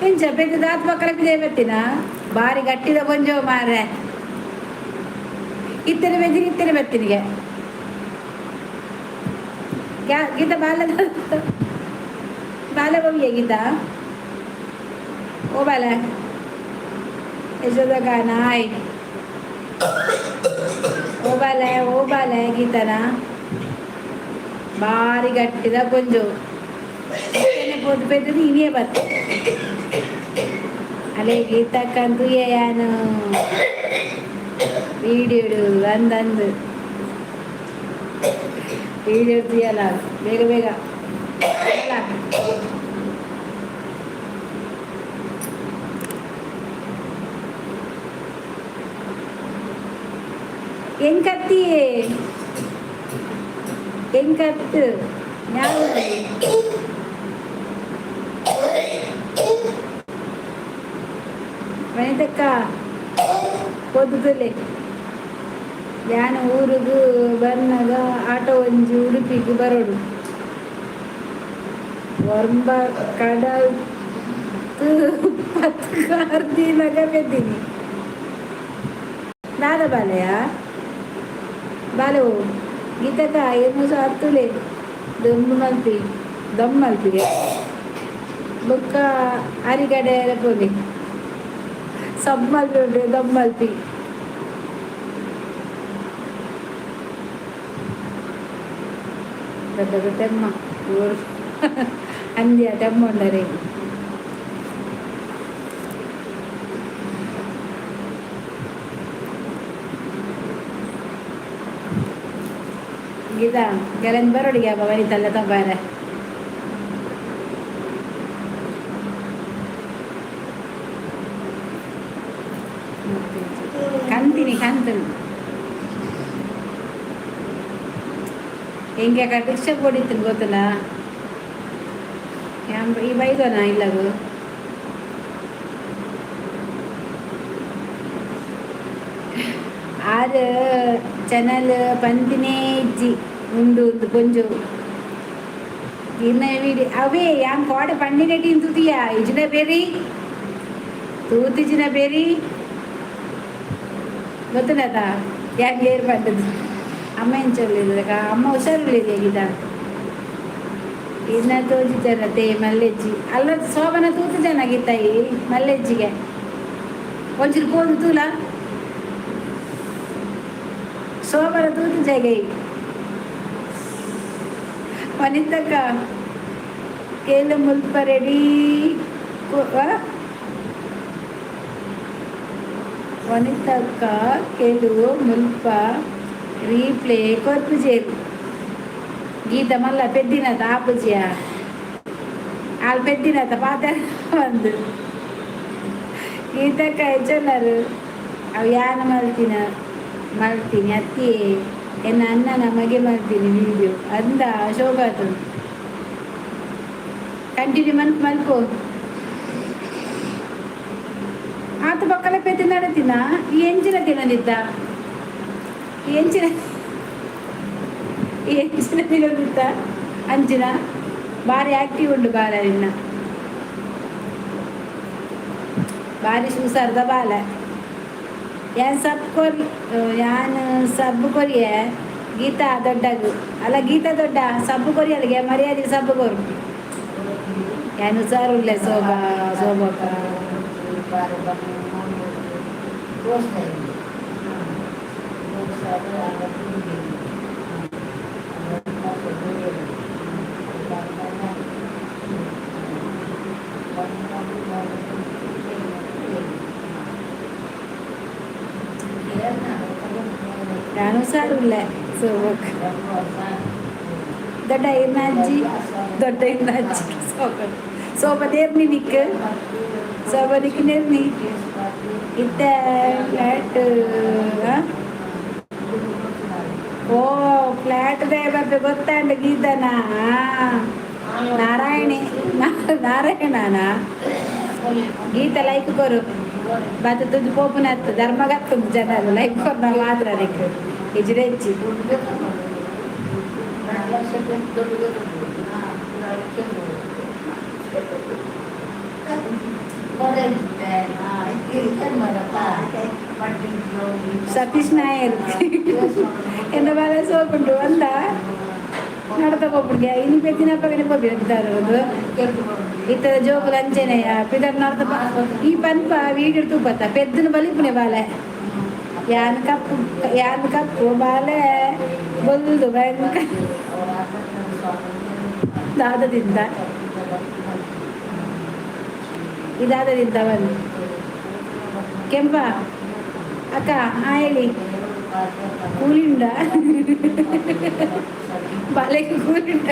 A: ಎಂಚ ಪೆದ್ದ ದಾತ್ ಮಕ್ಕಳ ಬತ್ತಿನ ಬಾರಿ ಗಟ್ಟಿದ ಕೊಂಜೋ ಮಾರ್ರೆ. ಇತ್ತನೆ ಬೆದ್ದಿನ ಇತ್ತನೆ ಬತ್ತಿನಿಗೆ ಗೀತಾ. ಬಾಲ ಬಾಲ ಬವಿಯ ಗೀತಾ. ಓ ಬಾಲ ಯಶೋದ ನಾಯ್. ಓ ಬಾಲ, ಓ ಬಾಲ ಗೀತನ ಬಾರಿ ಗಟ್ಟಿದ ಕೊಂಜು ಪೋದು ಪೆದ್ದದು ಇನಿಯೇ ಬತ್ತೆ. ಅಲೆ ಗೀತಕ್ಕಂತೂ ಯಾನು ವೀಡಿಯೋಡು ಅಂದಂದು ವೀಡಿಯೋ తీయాಲ ಬೇಗ ಬೇಗ. ಎಂಕತ್ತಿ ಎಂಕತ್ತು ವನಿತಕ್ಕ ಪೊದ್ದುಲೆ. ಯಾನ್ ಊರುಗು ಬನ್ನಗ ಆಟೋ ಒಂಜಿ ಉಡುಪಿಗ್ ಬರೋಡು. ಒರ್ಂಬ ಕಡತ್ ಪತ್ತ್ ಕಾರ್ ದೀನಗ ಪೆದ್ದಿನಿ. ದಾದ ಬಾಲೆಯ ಬಾಲೆ. ಓ ಗೀತಕ್ಕ, ಏನು ಅತ್ತುಲೆ ದಮ್ಮು ಮಲ್ಪಿ ದಮ್ ಮಲ್ಪಿಗೆ ಬೊಕ್ಕ ಅರಿಗಡೆ ಪೋಲಿ ಸಬ್ ಮಲ್ಪಿ ದಮ್ ಮಲ್ಪಿ. పెద్ద తెమ్మ ఊరు అంది ఆ తెమ్మ ఉండరే. ಗೀತಾ ಕೆಲಂದು ಬರೋಡಿಗೆ ಬವನಿತಲ್ಲ ತಪ್ಪಾರೆ. ಕಂತೀನಿ ಕಂತನು ಹೆಂಗೆ ರಿಕ್ಷಾ ಕೊಡಿತ್ತು ಗೊತ್ತಲ್ಲ ಈ ಬೈದೋನ ಇಲ್ಲಗು. ಆರು ಚಾನಲ್ ಪಂತಿನೇ ಇಜ್ಜಿ ಉಂಡು ಒಂದು ಕೊಂಚು ಇನ್ನ ವಿಡಿ ಅವೇ ಯಾನ್ ಕೋಡೆ ಪಂಡಿನೆಟಿ ತೂತಿಯ ಇಜಿನ ಬೇರಿ ತೂತಿಜಿನ ಬೇರಿ ಗೊತ್ತುನತ ಯಾನ್ ಏರ್ ಪಂಡದು. ಅಮ್ಮ ಎಂಚ ಅಮ್ಮ ಹುಷಾರಿಲ್ಲ ಗೀತಾ. ಇನ್ನ ತೋಜಿ ಜನತೆ ಮಲ್ಲೆಜ್ಜಿ ಅಲ್ಲ ಶೋಭನ ತೂತು ಜನ ಗೀತಾಯಿ ಮಲ್ಲೆಜ್ಜಿಗೆ ಒಂಚೂರು ಪೋದು ತೂಲ ಶೋಭನ ತೂತು ಜಗೈ. ವನಿತಕ್ಕ ಕೇಳು ಮುಲ್ಪ ರೆಡಿ. ವನಿತಕ್ಕ ಕೆಲವು ಮುಲ್ಪ ರೀಪ್ಲೇ ಕೊರ್ಪುಜೇರು. ಗೀತ ಮಲ್ಲ ಪೆದ್ದಿನತ ಆಪುಜಿಯ ಆಲ್ ಪೆದ್ದಿನತ ಪಾತ ಬಂದು ಗೀತಕ್ಕ ಹೆಚ್ಚಲ್ಲರು ಅವು ಯಾನ ಮಲ್ತಿನ ಮಲ್ತೀನಿ ಅತ್ತಿ ಎನ್ನ ಅಣ್ಣನ ಮಗೆ ಮಲ್ತೀನಿ ವಿಡಿಯೋ ಅಂದ. ಶೋಭಾತು ಕಂಟಿನ್ಯೂ ಮನ್ಪು ಮಲ್ಪು. ಆತ ಪಕ್ಕಲ ಪೆದ್ದಿ ನಡತಿನ ಈ ಎಂಚಿನ ತಿನ್ನದಿದ್ದ ಈ ಎಂಚಿನ ಈ ಎಂಚಿನ ತಿನ್ನದಿದ್ದ ಅಂಚಿನ ಬಾರಿ ಆಕ್ಟಿವ್ ಉಂಡು ಬಾಲ ನಿನ್ನ. ಬಾರಿ ಸುಸಾರ್ದ ಬಾಲ. ಯಾನ್ ಸಬ್ ಕೊರಿ ಯಾನ್ ಸಬ್ ಕೊರಿಯೆ ಗೀತಾ ದೊಡ್ಡಗು ಅಲ್ಲ. ಗೀತಾ ದೊಡ್ಡ ಸಬ್ಬು ಕೊರಿ ಅಲ್ಲಿಗೆ ಮರ್ಯಾದೆ ಸಬ್ಬು ಕೊರು. ಯಾನ್ ಹುಷಾರುಲ್ಲೆ ಶೋಭಾ ಶೋಭಕ್ಕ. ಯಾನ್ ಹುಷಾರುಲ್ಲೆ ಶೋಭಕ್ಕ. ದೊಡ್ಡ ಇರ್ನ ಅಜ್ಜಿ, ದೊಡ್ಡ ಇರ್ನ ಅಜ್ಜಿ ಶೋಭ ಶೋಭ ನೇರ್ನಿ ನಿಕ್ ಶೋಭ ನಿಕ್ ನೇರ್ನಿ ಇತ್ತ ಫ್ಲಾಟ್. ಓ ಫ್ಲಾಟ್ ಬರ್ಬೇಕು ಗೊತ್ತಾಂಡ ಗೀತನ ನಾರಾಯಣಿ ನಾರಾಯಣನ. ಗೀತ ಲೈಕ್ ಕೊರು ಬತ್ತ ತುಜು ಪೋಪುನತ್ತು ಧರ್ಮಗತ್ತು ಜನ ಲೈಕ್ ಕೊರ್ನ ಮಾತ್ರ ನಿಕ್ ಇಜ್ರೆಚ್ಚಿ. ಸತೀಶ್ ನಾಯರ್ ಎನ್ನ ಬಾಲ ಸೋಪುಂಡು ಅಂದ ನಡತ ಪೋಪುಂಡು ಇನಿ ಪೆತ್ತಿನಪ್ಪಗನೆ ಪೋಪಿ ಅಂತಾರದು. ಇತ್ತದ ಜೋಕುಲು ಅಂಚೆನೆಯ ಪಿದರ್ ನಡತ ಈ ಪನ್ಪ ವೀಡಿಯೋ ತೂಪತ್ತ ಪೆದ್ದನು ಬಲಿಪುನೆ ಬಾಲೆ. ಯಾನ್ ಕಪ್ಪು ಯಾನ್ ಕಪ್ಪು ಬಾಲೆ ಬೊಲ್ದು ಭಯಂಕರ. ದಾದದಿಂದ ಇದಾದದಿಂದ ಬಂದು ಕೆಂಪ ಅಕ್ಕ. ಹಾ ಹೇಳಿ ಕೂಲಿಂಡ ಬಾಲೆಗೆ ಕೂಲಿಂಡ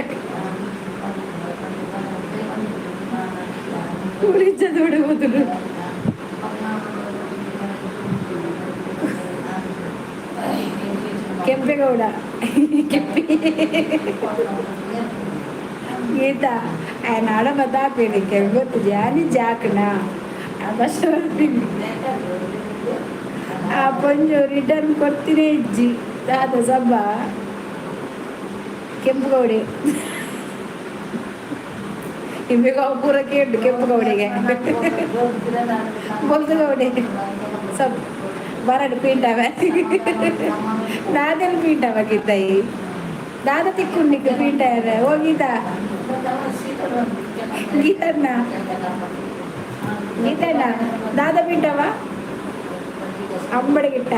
A: ಕೂಲಿ ಚದುಬಿಡ್ಬೋದು. ಕೆಂಪೇಗೌಡ ಕೆಂಪಿ ಗೀತಾ ఆయన ఆడ బతాపేది ಗೊತ್ತು ಜಾನಿ ಜಾಕಣ ಆ ಪೊಂಜು ರಿಟರ್ನ್ ಕೊಡ್ತೀನಿ ಇಜ್ಜಿ ದಾದ ಸಬ್ಬ ಕೆಂಪುಗೌಡಿ ಇಂಬಿಗ ಪೂರ ಕೇಂಡು ಕೆಂಪುಗೌಡಿಗೆ ಬೊಲ್ದುಗೌಡಿ ಸಬ್ ಬರಡು ಪೀಂಟವ ದಾದೆಲ್ ಪೀಂಟವ ಗೀತಾಯಿ ದಾದ ತಿಕ್ಕು ಪೀಂಟ ಓ ಗೀತಾ ಗೀತಣ್ಣ ಗೀತಣ್ಣ ದಾದ ಪೀಂಟವ ಅಂಬಡಗಿಟ್ಟ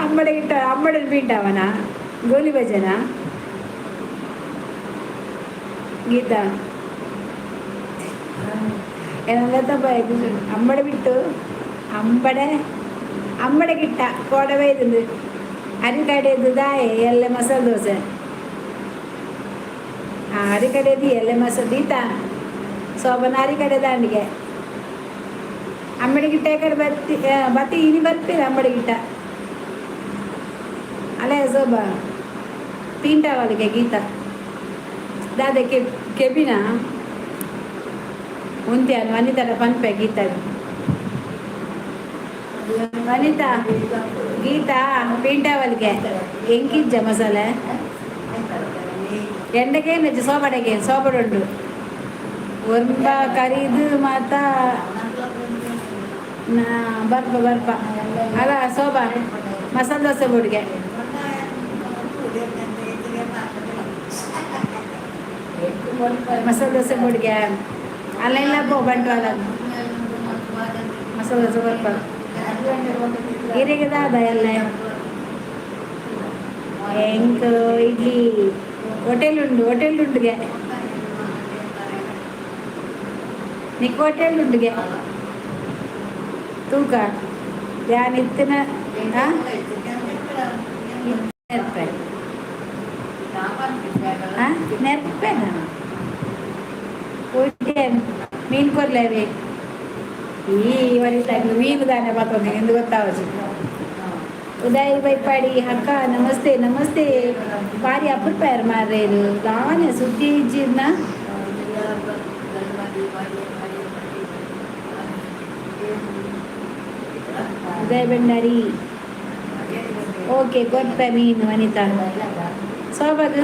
A: ಅಂಬಡಗಿಟ್ಟ ಅಂಬಡ ಪೀಂಟವನ ಗೋಲಿ ಭಜನ ಗೀತಾ ಏನಲ್ಲ ಅಂಬಡ ಬಿಟ್ಟು ಅಂಬಡೆ ಅಂಬಡಗಿಟ್ಟ ಕೋಡವೆ ಇದು ಅರಿಕಡೆದು ದಾಯೆ ಎಲ್ಲ ಮಸಾಲೆ ದೋಸೆ ಅರಿಕಡೆದು ಎಲ್ಲ ಮಸಾಲೆ ದೀತಾ ಸೋಬನ ಅರಿಕಡೆ ದಾಂಡಿಗೆ ಅಂಬಡಿಗಿಟ್ಟ ಕಡೆ ಬತ್ತಿ ಬತ್ತಿ ಇನಿ ಬರ್ತೀರ ಅಂಬಡಿಗಿಟ್ಟ ಅಲ್ಲೇ ಸೋಬಾ ತೀಂಟಾವಳಿಗೆ ಗೀತಾ ದಾದ ಕೆಬಿನ ಉಂತ್ಯಾನು ವನಿತಾಡ ಪನ್ಪೆ ಗೀತಾ ವನಿತಾ ಗೀತಾ ಪೀಂಟಾವಳಿಗೆ ಎಂಕಿಜ್ಜ ಮಸಾಲೆ ಎಂಡಗೇನು ಸೋಬಡೆಗೆ ಸೋಬಡುಂಡು ಒಂಬ ಕರಿದು ಮಾತ ನಾ ಬರ್ಪ ಬರ್ಪ ಅಲ್ಲ ಶೋಭಾ ಮಸಾಲೆ ದೋಸೆ ಬುಡ್ಗೆ. ಮಸಾಲೆ ದೋಸೆ ಬೊಡಿಗೆ ಅಲ್ಲೆಲ್ಲ ಪೋ ಬಂಟ್ವಾಳ ಮಸಾಲೆ ದೋಸೆ ಬರ್ಪ ಇರೆಗೆ ದಾದ ಎಲ್ಲ ಎಂಕ್ ಇಡ್ಲಿ ಹೋಟೆಲ್ ಉಂಡು, ಹೋಟೆಲ್ ಉಂಡುಗೆ ನಿಕ್ ಹೋಟೆಲ್ ಉಂಡುಗೆ ತೂಕ ಯಾನ್ ಇತ್ತಿನ ನೆರ್ಪೆ ನೆರ್ಪೆನ ಹೋಟೆ ಮೀನು ಕೊರ್ಲೇವೆ ಈ ವನಿತಾಗ್ ಮೀನು ದಾನೆ ಬರ್ತದೆ ಎಂದು ಗೊತ್ತಾವಜಿ. ಉದಯ್ ಬೈಪಾಡಿ ಅಕ್ಕ ನಮಸ್ತೆ ನಮಸ್ತೆ. ಬಾರಿ ಅಪರೂಪ ಮಾರ್ರೆ, ಇದು ದಾನೆ ಸುದ್ದಿ ಇಜ್ಜಿನ. ಉದಯ್ ಭಂಡಾರಿ ಓಕೆ, ಕೊರ್ಪೆ ಮೀನು ವನಿತಾ ಸೋಬಗ್.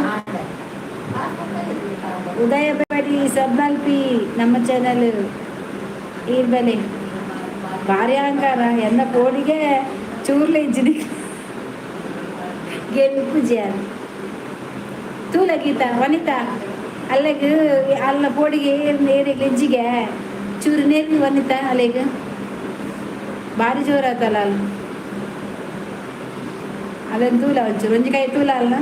A: ಉದಯ ಬೈಪಾಡಿ ಸಬ್ ಮಲ್ಪಿ ನಮ್ಮ ಚಾನಲ್ ಈರ್ಬಲೆ. ಭಾರಿ ಅಹಂಕಾರ ಎನ್ನ ಕೋಡಿಗೆ ಚೂರ್ಲೆ ಇಜ್ಜಿನಿ ಗೆಲ್ಪು ಜ್ಯಾನ್ ತೂಲ ಗೀತಾ ವನಿತಾ ಅಲ್ಲೆಗ್ ಅಲ್ಲ ಪೋಡಿಗೆ ಏರಿಗ್ ಇಜ್ಜಿಗೆ ಚೂರು ನೇರ್ನಿ ವನಿತಾ ಅಲ್ಲೆಗ್ ಭಾರಿ ಜೋರು ಆತಲ್ಲ ಅಲ್ಲ ಅಲ್ಲೇನು ತೂಲ ಒಂಚೂರು ಒಂಜಿ ಕೈ ತೂಲ ಅಲ್ಲ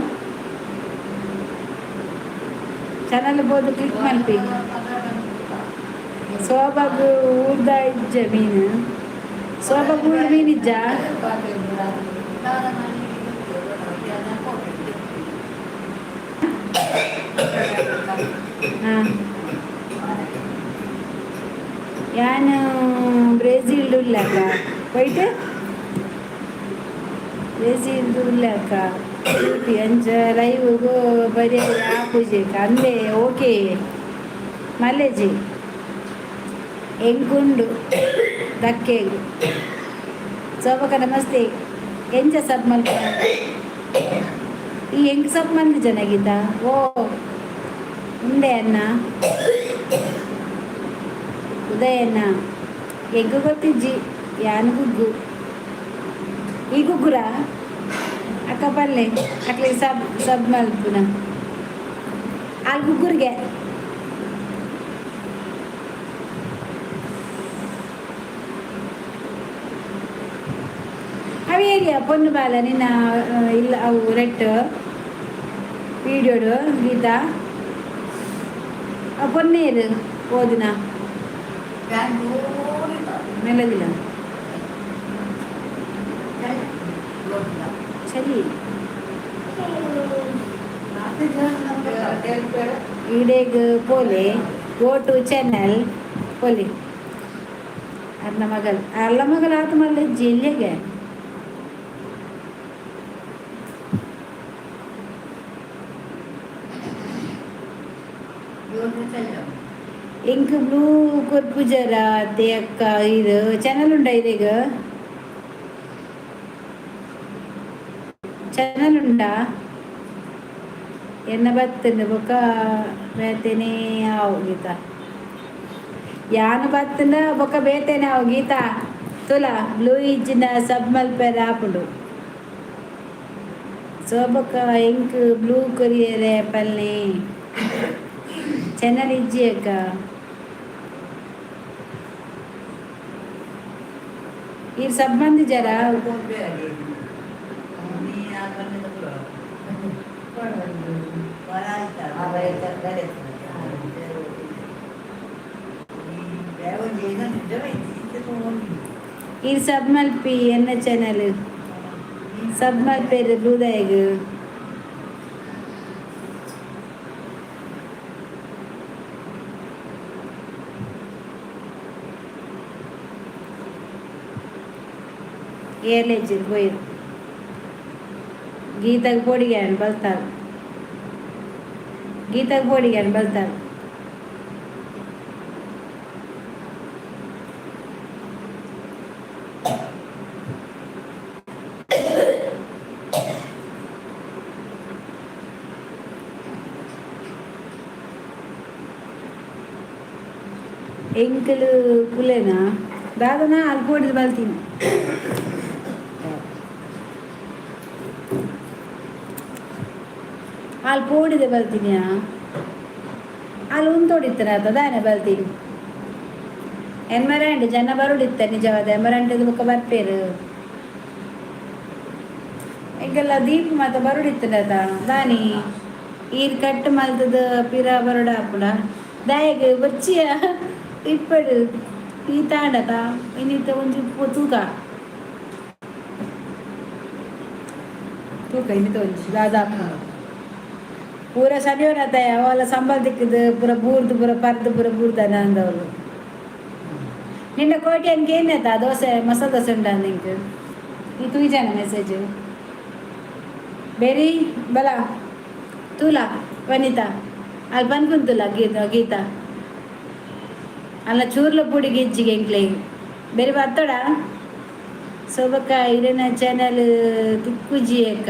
A: ಚಾನಲ್ ಬೋದು ಕ್ಲಿಕ್ ಮಲ್ಪಿ. ಸೋಬಾಗು ಊರ್ದ ಇಜ್ಜ ಮೀನು, ಸೋಬಾಗು ಊರ್ದ ಮೀನು ಇಜ್ಜ. ಹಾಂ, ಯಾನ್ ಬ್ರೆಜಿಲ್ ಉಲ್ಲಕ್ಕ, ಹೋಯ್ತು ಬ್ರೆಜಿಲ್ ಉಲ್ಲಕ್ಕ. ಅಂಚ ಲೈವ್ ಬರೀ ಆಪುಜಿ ಅಂದೆ. ಓಕೆ ಮಲ್ಲೇಜಿ ಎಂಕುಂಡು ದಕ್ಕೆಗ್. ಸೋಬಕ ನಮಸ್ತೆ. ಎಂಚ ಸಬ್ ಮಲ್ಪ ಈ ಎಂಕ್ ಸಬ್ ಮಂದಿ ಜನ ಗೀತಾ. ಓ ಉಂಡೆ ಅನ್ನ ಉದಯಣ್ಣ ಎಗ್ಗು ಗೊತ್ತಿಜ್ಜಿ ಯಾನ್ ಗುಗ್ಗು ಈ ಗುಗ್ಗುರ ಅಕ್ಕ ಪಲ್ಲೆ ಅಕ್ಲೆ ಸಬ್ ಸಬ್ ಮಲ್ಪುನ ಅಲ್ಲಿ ಗುಗ್ಗುರಿಗೆ. ಅವು ಏರಿಯಾ ಪೊನ್ನು ಬಾಲ ನಿನ್ನ ಇಲ್ಲ ಅವು ರೆಟ್ ವೀಡಿಯೋಡು ಗೀತಾ ಆ ಪೊನ್ನೇರು ಓದಿನ ಮೆಲ್ಲದಿಲ್ಲ ಚಲಿ ಈಡೇಗ್ ಪೋಲೆ ಗೋ ಟು ಚಾನಲ್ ಪೋಲೆ ಅರ್ನ ಮಗಲ್ ಅಲ್ಲ ಮಗಲ್ ಆತ ಮಲ್ಲ ಜಿಲ್ಲೆಗೆ. ಇಂಕ್ ಬ್ಲೂ ಕೊರ್ಪುಜರ ಅತ್ತೆ ಅಕ್ಕ, ಇದು ಚಾನಲ್ ಉಂಡ ಇದೀಗ ಚಾನಲ್ ಉಂಡಾ? ಎನ್ನ ಬತ್ತಂಡು ಬೊಕ್ಕ ಬೇತೇನೆ ಆವು ಗೀತಾ. ಯಾನ್ ಬತ್ತಂಡ ಬೊಕ್ಕ ಬೇತೇನೆ ಆವು ಗೀತಾ. ತುಲಾ ಬ್ಲೂ ಇಜ್ಜಿನ ಸಬ್ ಮಲ್ಪೆರೆ ಆಪುಂಡು. ಸೊ ಬೊಕ್ಕ ಎಂಕ್ ಬ್ಲೂ ಕೊರಿಯರೆ ಪಲ್ನೆ ಚಾನಲ್ ಇಜ್ಜಿ ಅಕ್ಕ. ಈ ಸಬ್ ಮಂದಿಜರ. ಈ ಸಬ್ ಮಲ್ಪಿ ಎನ್ನ ಚಾನಲ್ ಸಬ್ ಮಲ್ಪೆರ್ ಬ್ಲೂದಾಯಗ್. ಏರ್ಲೆಜ್ಜಿರ್ ಪೋಯಿರು ಗೀತಾಗ್ ಪೋಡಿಗೆ ಬಲ್ತಾರ್, ಗೀತಾಗ್ ಪೋಡಿಗೆ ಬಲ್ತಾರ್. ಎಂಕಲು ಕುಲೆನಾ ದಾದನಾ ಅಲ್ಲಿ ಪೋಡಿದ್ ಬಲ್ತೀನಿ. ಅಲ್ಲಿ ಪೋಡಿದೆ ಬಲ್ತಿನಿಯಾ ಅಲ್ಲಿ ಉಂತೋಡಿತ್ತನ ದಾನೆ ಬಲ್ತೀನಿ. ಎನ್ಮರಾಂಡ್ ಜನ ಬರುಡಿತ್ತ ನಿಜವಾದ ಎಮರಾಂಡ್ ಬುಕ್ಕ ಬರ್ಪೇರು. ಎಂಕೆಲ್ಲ ದೀಪ ಮಾತ ಬರುಡಿತ್ತದ ದಾನಿ ಈರ್ ಕಟ್ ಮಲ್ತದ ಪಿರ ಬರುಡ ಆಪುಂಡ ದಾಯೆಗ್ ಬೊರ್ಚಿಯ ಇಪ್ಪಡು ಈ ತಾಂಡತ ಇನ್ನಿತ್ತ ಒಂಜಿ ತೂಕ ತೂಕ ಇನ್ನಿತ ಒಂಜಿ ದಾದ ಆಪುಂಡು. ಪೂರ ಶನಿವಾರ ಅವೆಲ್ಲ ಸಂಬಳ ತಿಕ್ಕದು ಪೂರ ಬೂರ್ದು ಪೂರ ಪರ್ದು ಪೂರ ಬೂರ್ದಾನ ಅಂದವಳು. ನಿನ್ನ ಕೋಟಿ ಅನ್ಕೆ ಏನಾಯ್ತಾ? ದೋಸೆ, ಮಸಾಲೆ ದೋಸೆ ಉಂಟಾ ನಿಂಗೆ? ಈ ತೂಜಾನ ಮೆಸೇಜು ಬೇರಿ ಬಲ ತೂಲಾ ವನಿತಾ ಅಲ್ಲಿ ಬಂದ್ಕುಂತುಲ. ಗೀತಾ, ಗೀತಾ ಅಲ್ಲ, ಚೂರ್ಲ ಪುಡಿ ಗಿಜ್ಜಿಗೆ ಎಂಕ್ಲೆ ಬೇರೆ ಬತ್ತಡ. ಸೋಬಕ್ಕ, ಇರೆನ ಚಾನಲ್ ತಿಕ್ಕುಜಿ ಅಕ್ಕ.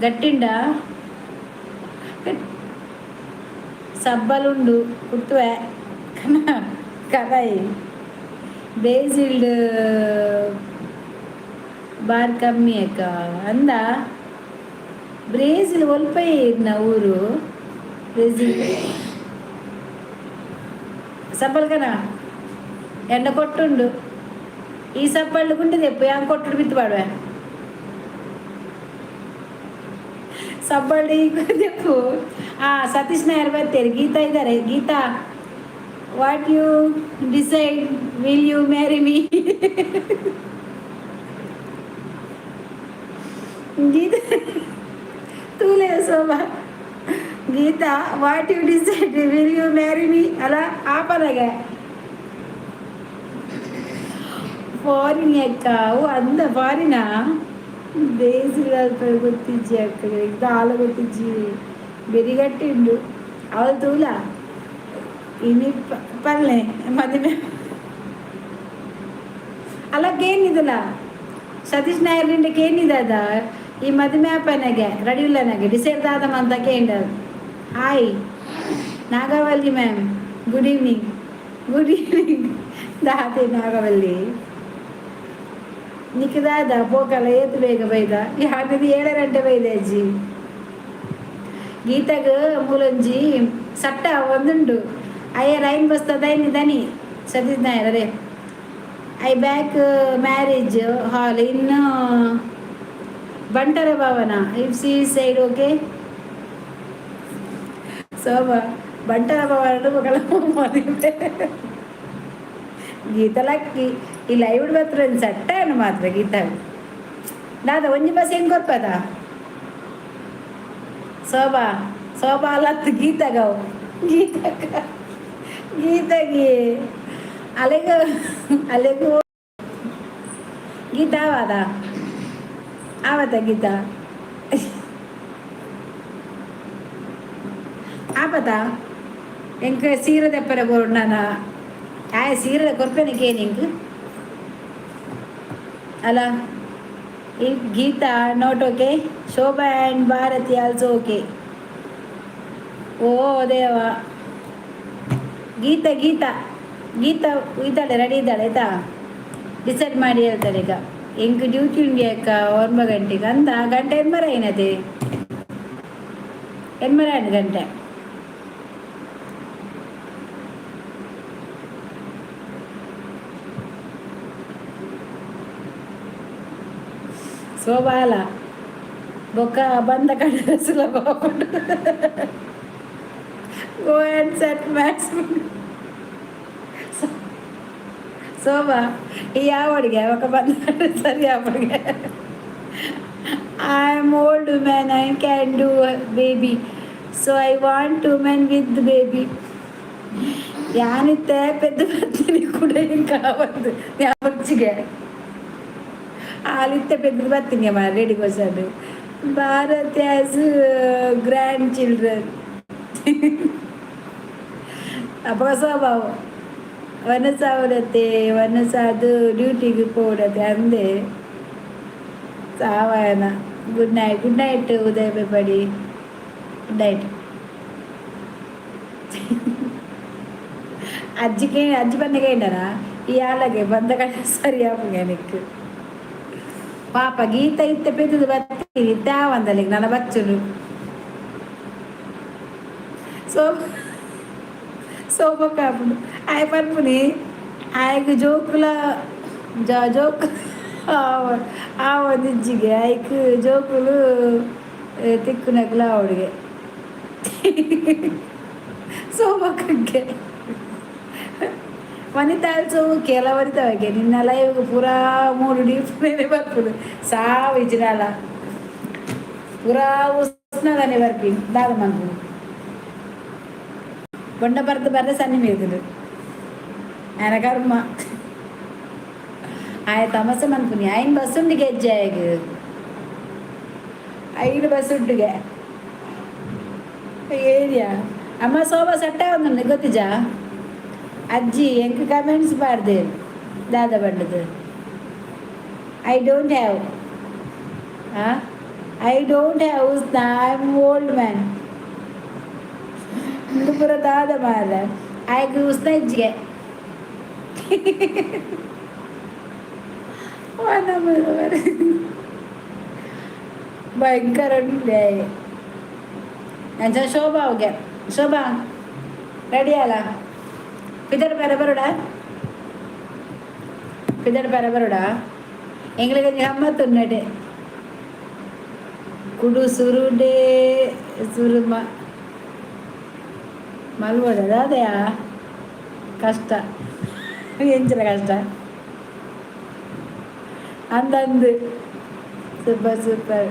A: ಗಟ್ಟಿಂಡ ಸಬ್ಬಲುಂಡು ಕುಟ್ಟುವೆ ಕನ ಕರಾಯಿ ಬೇಸಿಲ್ಡ್ ಬಾರ್ ಕಮ್ಮಿ ಅಕ್ಕ ಅಂದ. ಬ್ರೇಜಿಲ್ ಒಲ್ಪ ಇರ್ನ ಊರು ಬ್ರೇಜಿಲ್? ಸಬ್ಬಲ್ಕನ ಎಂಡ ಕೊಟ್ಟುಂಡು. ಈ ಸಬ್ಬళ్ళు ಗುಂಡಿದೆ ಯಾಂಗ್ ಕೊಟ್ಟುಡು ಬಿತ್ತು ಪಾಡುವೆ ಸಬ್ಬಳ್ಳಿ ದೆಪ್ಪು. ಆ ಸತೀಶ್ ನಾಯರ್ ಬರ್ತೀರಿ. ಗೀತಾ ಇದ್ದಾರೆ. Geetha, what you decide? Will you marry me? Geetha ತೂಲೆ Shobha. Geetha, what you decide? Will you marry me? ಅಲ್ಲ ಆಪನಗೆ ಫಾರಿನ್ ಅಕ್ಕ. ಓ ಅಂದ ಫಾರಿನಾ? ಬೇಸಿಲ್ ಗೊತ್ತಿಜ್ಜಿ ಅಕ್ಕ, ದಾಲ ಗೊತ್ತಿಜ್ಜಿ. ಬೆರಿಗಟ್ಟಿ ಉಂಡು ಅವಳು ತೂಲ. ಇನಿ ಪಲ್ಲೆ ಮದುವೆ ಅಲ್ಲ ಕೇನಿದಲ್ಲ ಸತೀಶ್ ನಾಯರ್ ನಿಂಡ ಕೇನಿದ ಈ ಮದುವೆ ಅಪ್ಪನಾಗೆ ರೆಡಿ ಇಲ್ಲ ನಾಗೆ ಡಿಸೈಡ್ ದಾದಮ್ಮ ಅಂತ ಕೇಂಡ. Hi Nagavalli ma'am, good evening. Good evening. ದಾತೆ Nagavalli ನಿಕ್ಕದಾದ ಪೋಕಲ ಏತು ಬೇಗ ಬೈದ ಯಾಕಂದ್ರೆ 7 ಗಂಟೆ ಬೈದೆ ಅಜ್ಜಿ. ಗೀತಾಗ ಮೂಲೊಂಜಿ ಸಟ್ಟ ಒಂದುಂಡು. ಅಯ್ಯ ರೈನ್ ಬಸ್ತ ದೈನಿ ದನಿ ಸತೀಶ್ ನಾಯರ್ ಅದೇ I back marriage hall in Bantara Bhavana. If she side okay. Shobha, Bantara Bhavana ಮದುವೆ. ಗೀತ ಲಕ್ಕಿ ಈ ಲೈವ್ ಬತ್ರ ಸಟ್ಟ ಮಾತ್ರ. ಗೀತ ದಾದ ಒಂಜಿ ಬಸ್ ಹೆಂಗ್ ಕೊರ್ಪದ ಶೋಭಾ? ಶೋಭಾ ಅಲ್ಲತ್ತು ಗೀತಗವು. ಗೀತಕ್ಕ ಗೀತಗಿ ಅಲೆಗ ಅಲೆಗು ಗೀತಾ ಆವಾದ ಆವತ್ತ ಗೀತಾ ಆಪತ ಎಂಕ್ ಸೀರೆ ದೆಪ್ಪರೆ ಬೋರ್ಡಾನ ಆಯ್ ಸೀರೆ ಕೊರ್ಪೆನಕ್ಕೆ ನಿಂಕ್ ಅಲ್ಲ. If Geetha not okay, Shobha and Bharathi also okay. ಓ ದೇವ. ಗೀತಾ, ಗೀತಾ, ಗೀತಾ ಇದ್ದಾಳೆ, ರೆಡಿ ಇದ್ದಾಳೆ ಆಯ್ತಾ? ಡಿಸೈಡ್ ಮಾಡಿ ಹೇಳ್ತಾರೆ ಈಗ. ಎಂಕ್ ಡ್ಯೂಟಿ ಉಂಡಿ ಅಕ್ಕ 9 ಗಂಟೆಗೆ ಅಂದ. ಗಂಟೆ ಎನ್ಮರ ಏನದೆ ಎನ್ಮರ ಗಂಟೆ. ಶೋಭಾಲ ಬೊಕ್ಕ ಬಂದ ಕಡೆ ಸುಲಭ. Go and set max. Shobha ಈ ಯಾವ ಅಡುಗೆ ఒక ಬಂದ ಸರಿ ಅಡುಗೆ. I am old man, I can do baby, so I want to man with baby. ಯಾನಿತ್ತೆ ಪೆದ್ದ ಬರ್ತೀನಿ ಕೂಡ ಕಾವದ್ದು ಯಾವಚ್ಚಿಗೆ ಆಲಿತ್ತೆ ಪೆದ್ದ ಬರ್ತೀನಿ ಅಮ್ಮ ರೆಡಿ ಕೋಸಡು. Bharat has grandchildren. ಅಪ್ಪ ಸ್ವಭಾವ ವನಸಾವರತೆ ವನಸಾದು ಡ್ಯೂಟಿಗೆ ಪೋಡತೆ ಅಂದೆ ಸಾವಯನ. Good night, good night Udaya Bepadi, good night. ಅಜ್ಜಿಗೆ ಅಜ್ಜಿ ಬಂದಿಗೆ ఏంటనా ಈ ಆಲಗೆ ಬಂದ ಕಡೆ ಸರಿ ಆಪುಂಗೆ. ಪಾಪ ಗೀತ ಇತ್ತೆ ಪೆದ್ದದು ಬರ್ತೀನಿ ಇತ್ತಾವಂದಲಿಗೆ ನನ್ನ ಬಚ್ಚಲು. ಸೋಮಕ್ಕ ಆಪುಂಡು. ಆಯೆ ಪನ್ಪುನಿ ಆಯಗ್ ಜೋಕುಲ ಜೋಕ್ ಆವೊಂದಿಜ್ಜಿಗೆ, ಐಕ್ ಜೋಕುಲು ತಿಕ್ಕುನಕುಲು ಆವೊಡುಗೆ ಸೋಮಕ್ಕಗೆ. ವನಿತಾ ಆಲ್ಸೋ ಓಕೆ ಅಲ್ಲ ವನಿತಾ? ಓಕೆ, ನಿನ್ನ ಲೈವ್ಗೆ ಪೂರಾ ಮೂಡು ಡೀಪ್ ಬರ್ಪುಂಡು. ಸಾವು ಇಜ್ಜಿನಾಲ ಪೂರಾ ಉಸ್ನದಾನೆ ಬರ್ಪಿ. ದಾದ ಮನ್ಪುಂಡು? ಬೊಂಡ ಬರ್ದು ಬರ್ರೆ ಸನ್ನಿ ಮೀರ್ದುಂಡು ఆయన ಕರ್ಮ. ಆಯ ತಮಸೆ ಮನ್ಪುನಿ. ಐನ್ ಬಸ್ ಉಂಡಿಗೆ ಹೆಜ್ಜೆ ಆಯಗ್ ಐನು ಬಸ್ ಉಂಡುಗೆ ಏರಿಯಾ. ಅಮ್ಮ ಸೋಬಾ ಸಟ್ಟ ಒಂದುಂಡು ಗೊತ್ತಿಜಾ? ಅಜ್ಜಿ ಎಂಕ್ ಕಮೆಂಟ್ಸ್ ಪಾಡ್ದೆ ದಾದ ಬಂಡದು? I don't have, I don't have. I am old man. ಇಂದು ಪೂರ ದಾದ ಮಾರ? ಆಯ್ಕೆ ಉಸ್ನ ಇಜ್ಜಿಗೆ. ಭಯಂಕರ ಉಂಡೆ. ಅಂಚ ಶೋಭಾ ಹೋಗ್ಯ. ಶೋಭಾ, ರೆಡಿ ಅಲ್ಲ? ಪಿದರ್ ಬೇರೆ ಬರೋಡ, ಪಿದರ್ ಬೇರೆ ಬರೋಡ. ಎಂಗ್ಲಿಗೆ ಗಮ್ಮತ್ತುನ್ನಡೆ ಕುಡು ಸುರುಡೆ ಸುರುಮ ಮಲ್ಬೋಡ ಅದಯಾ? ಕಷ್ಟ ಎಂಚಿನ ಕಷ್ಟ ಅಂದಂದು. ಸೂಪರ್ ಸೂಪರ್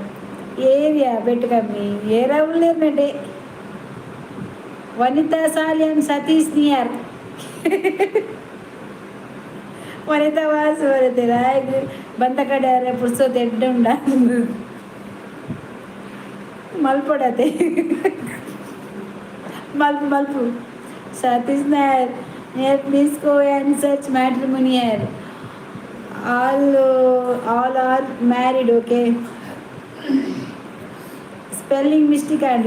A: ಏರಿಯಾ ಬೆಟ್ಟು ಕಮ್ಮಿ ಏರ ಉಳ್ಳೇರ್ನಡೆ. ವನಿತಾ ಸಾಲಿಯನ್, ಸತೀಶ್ ನಿಯರ್, ವನಿತಾ ವಾಸು ಬರುತ್ತೆ. ಆಯ್ತು, ಬಂದ ಕಡೆ ಪುರ್ಸೊತ್ತು ಎಡ್ಡೆ ಉಂಡ ಮಲ್ಪೊಡತೆ. ಮಲ್ಪು ಮಲ್ಪು. Satish Nair near, please go and search matrimony here. All are married. Okay, spelling mistake. And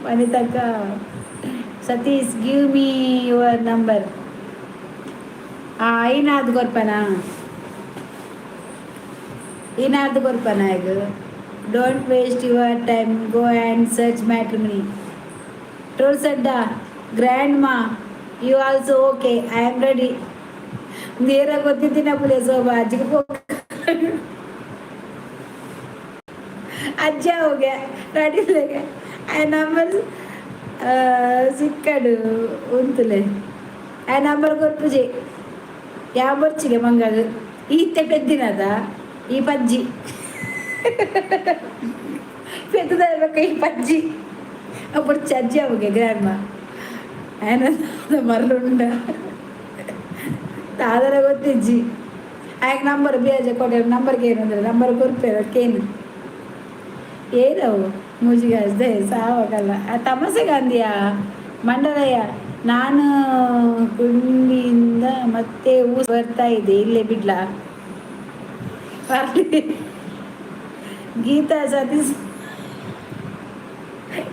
A: ವನಿತಕ್ಕ, Satish, give me your number. ಐನಾದ್ ಕೊರ್ಪನಾ? ಏನಾದ್ರು ಕೊರ್ಪನಾ ಈಗ? Don't waste your time, go and search matrimony. Trolls ಅಡ್ಡ. Grandma, you also okay? I am ready. ನೇರ ಗೊತ್ತಿದ್ದಿನ ಪುಲೆ ಸೋಬಾ ಅಜ್ಜಿಗೆ ಪೋ. ಅಜ್ಜ ಹೋಗ್ಯ ready. ಆ number ಸಿಕ್ಕಡು ಉಂತುಲೆ. ಆ number ಕೊರ್ಪುಜೆ ಯಾವ ಬರ್ಚಿಗೆ ಮಂಗಗ ಈತೆ ಪೆದ್ದಿನದ ಈ ಪಜ್ಜಿ ಪೆದ್ದದ ಈ ಪಜ್ಜಿ ಅప్పుడు ಅಜ್ಜಿ ಅವುಗೆ. ಗ್ರ್ಯಾಂಡ್ ಮಾ ఆయన ಮರಳುಂಡ ದಾದರ ಗೊತ್ತಿಜ್ಜಿ. ಆಯ್ಕೆ ನಂಬರ್ ಬೇಜ ಕೊಟ್ಟೆ. ನಂಬರ್ಗೆ ಏನು ಅಂದರೆ ನಂಬರ್ ಕೊರ್ಪೇರ ಕೇನು ಏನವು ಮೂಜಿಗೆ ಸಾವಾಗಲ್ಲ. ಆ ತಮಸೆ ಗಾಂಧಿಯ ಮಂಡಲಯ್ಯ. ನಾನು ಕುಂಡಿಯಿಂದ ಮತ್ತೆ ಊ ಬರ್ತಾ ಇದೆ. ಇಲ್ಲೇ ಬಿಡ್ಲಾ? ಬರ್ಲಿ. ಗೀತಾ ಸತೀಶ್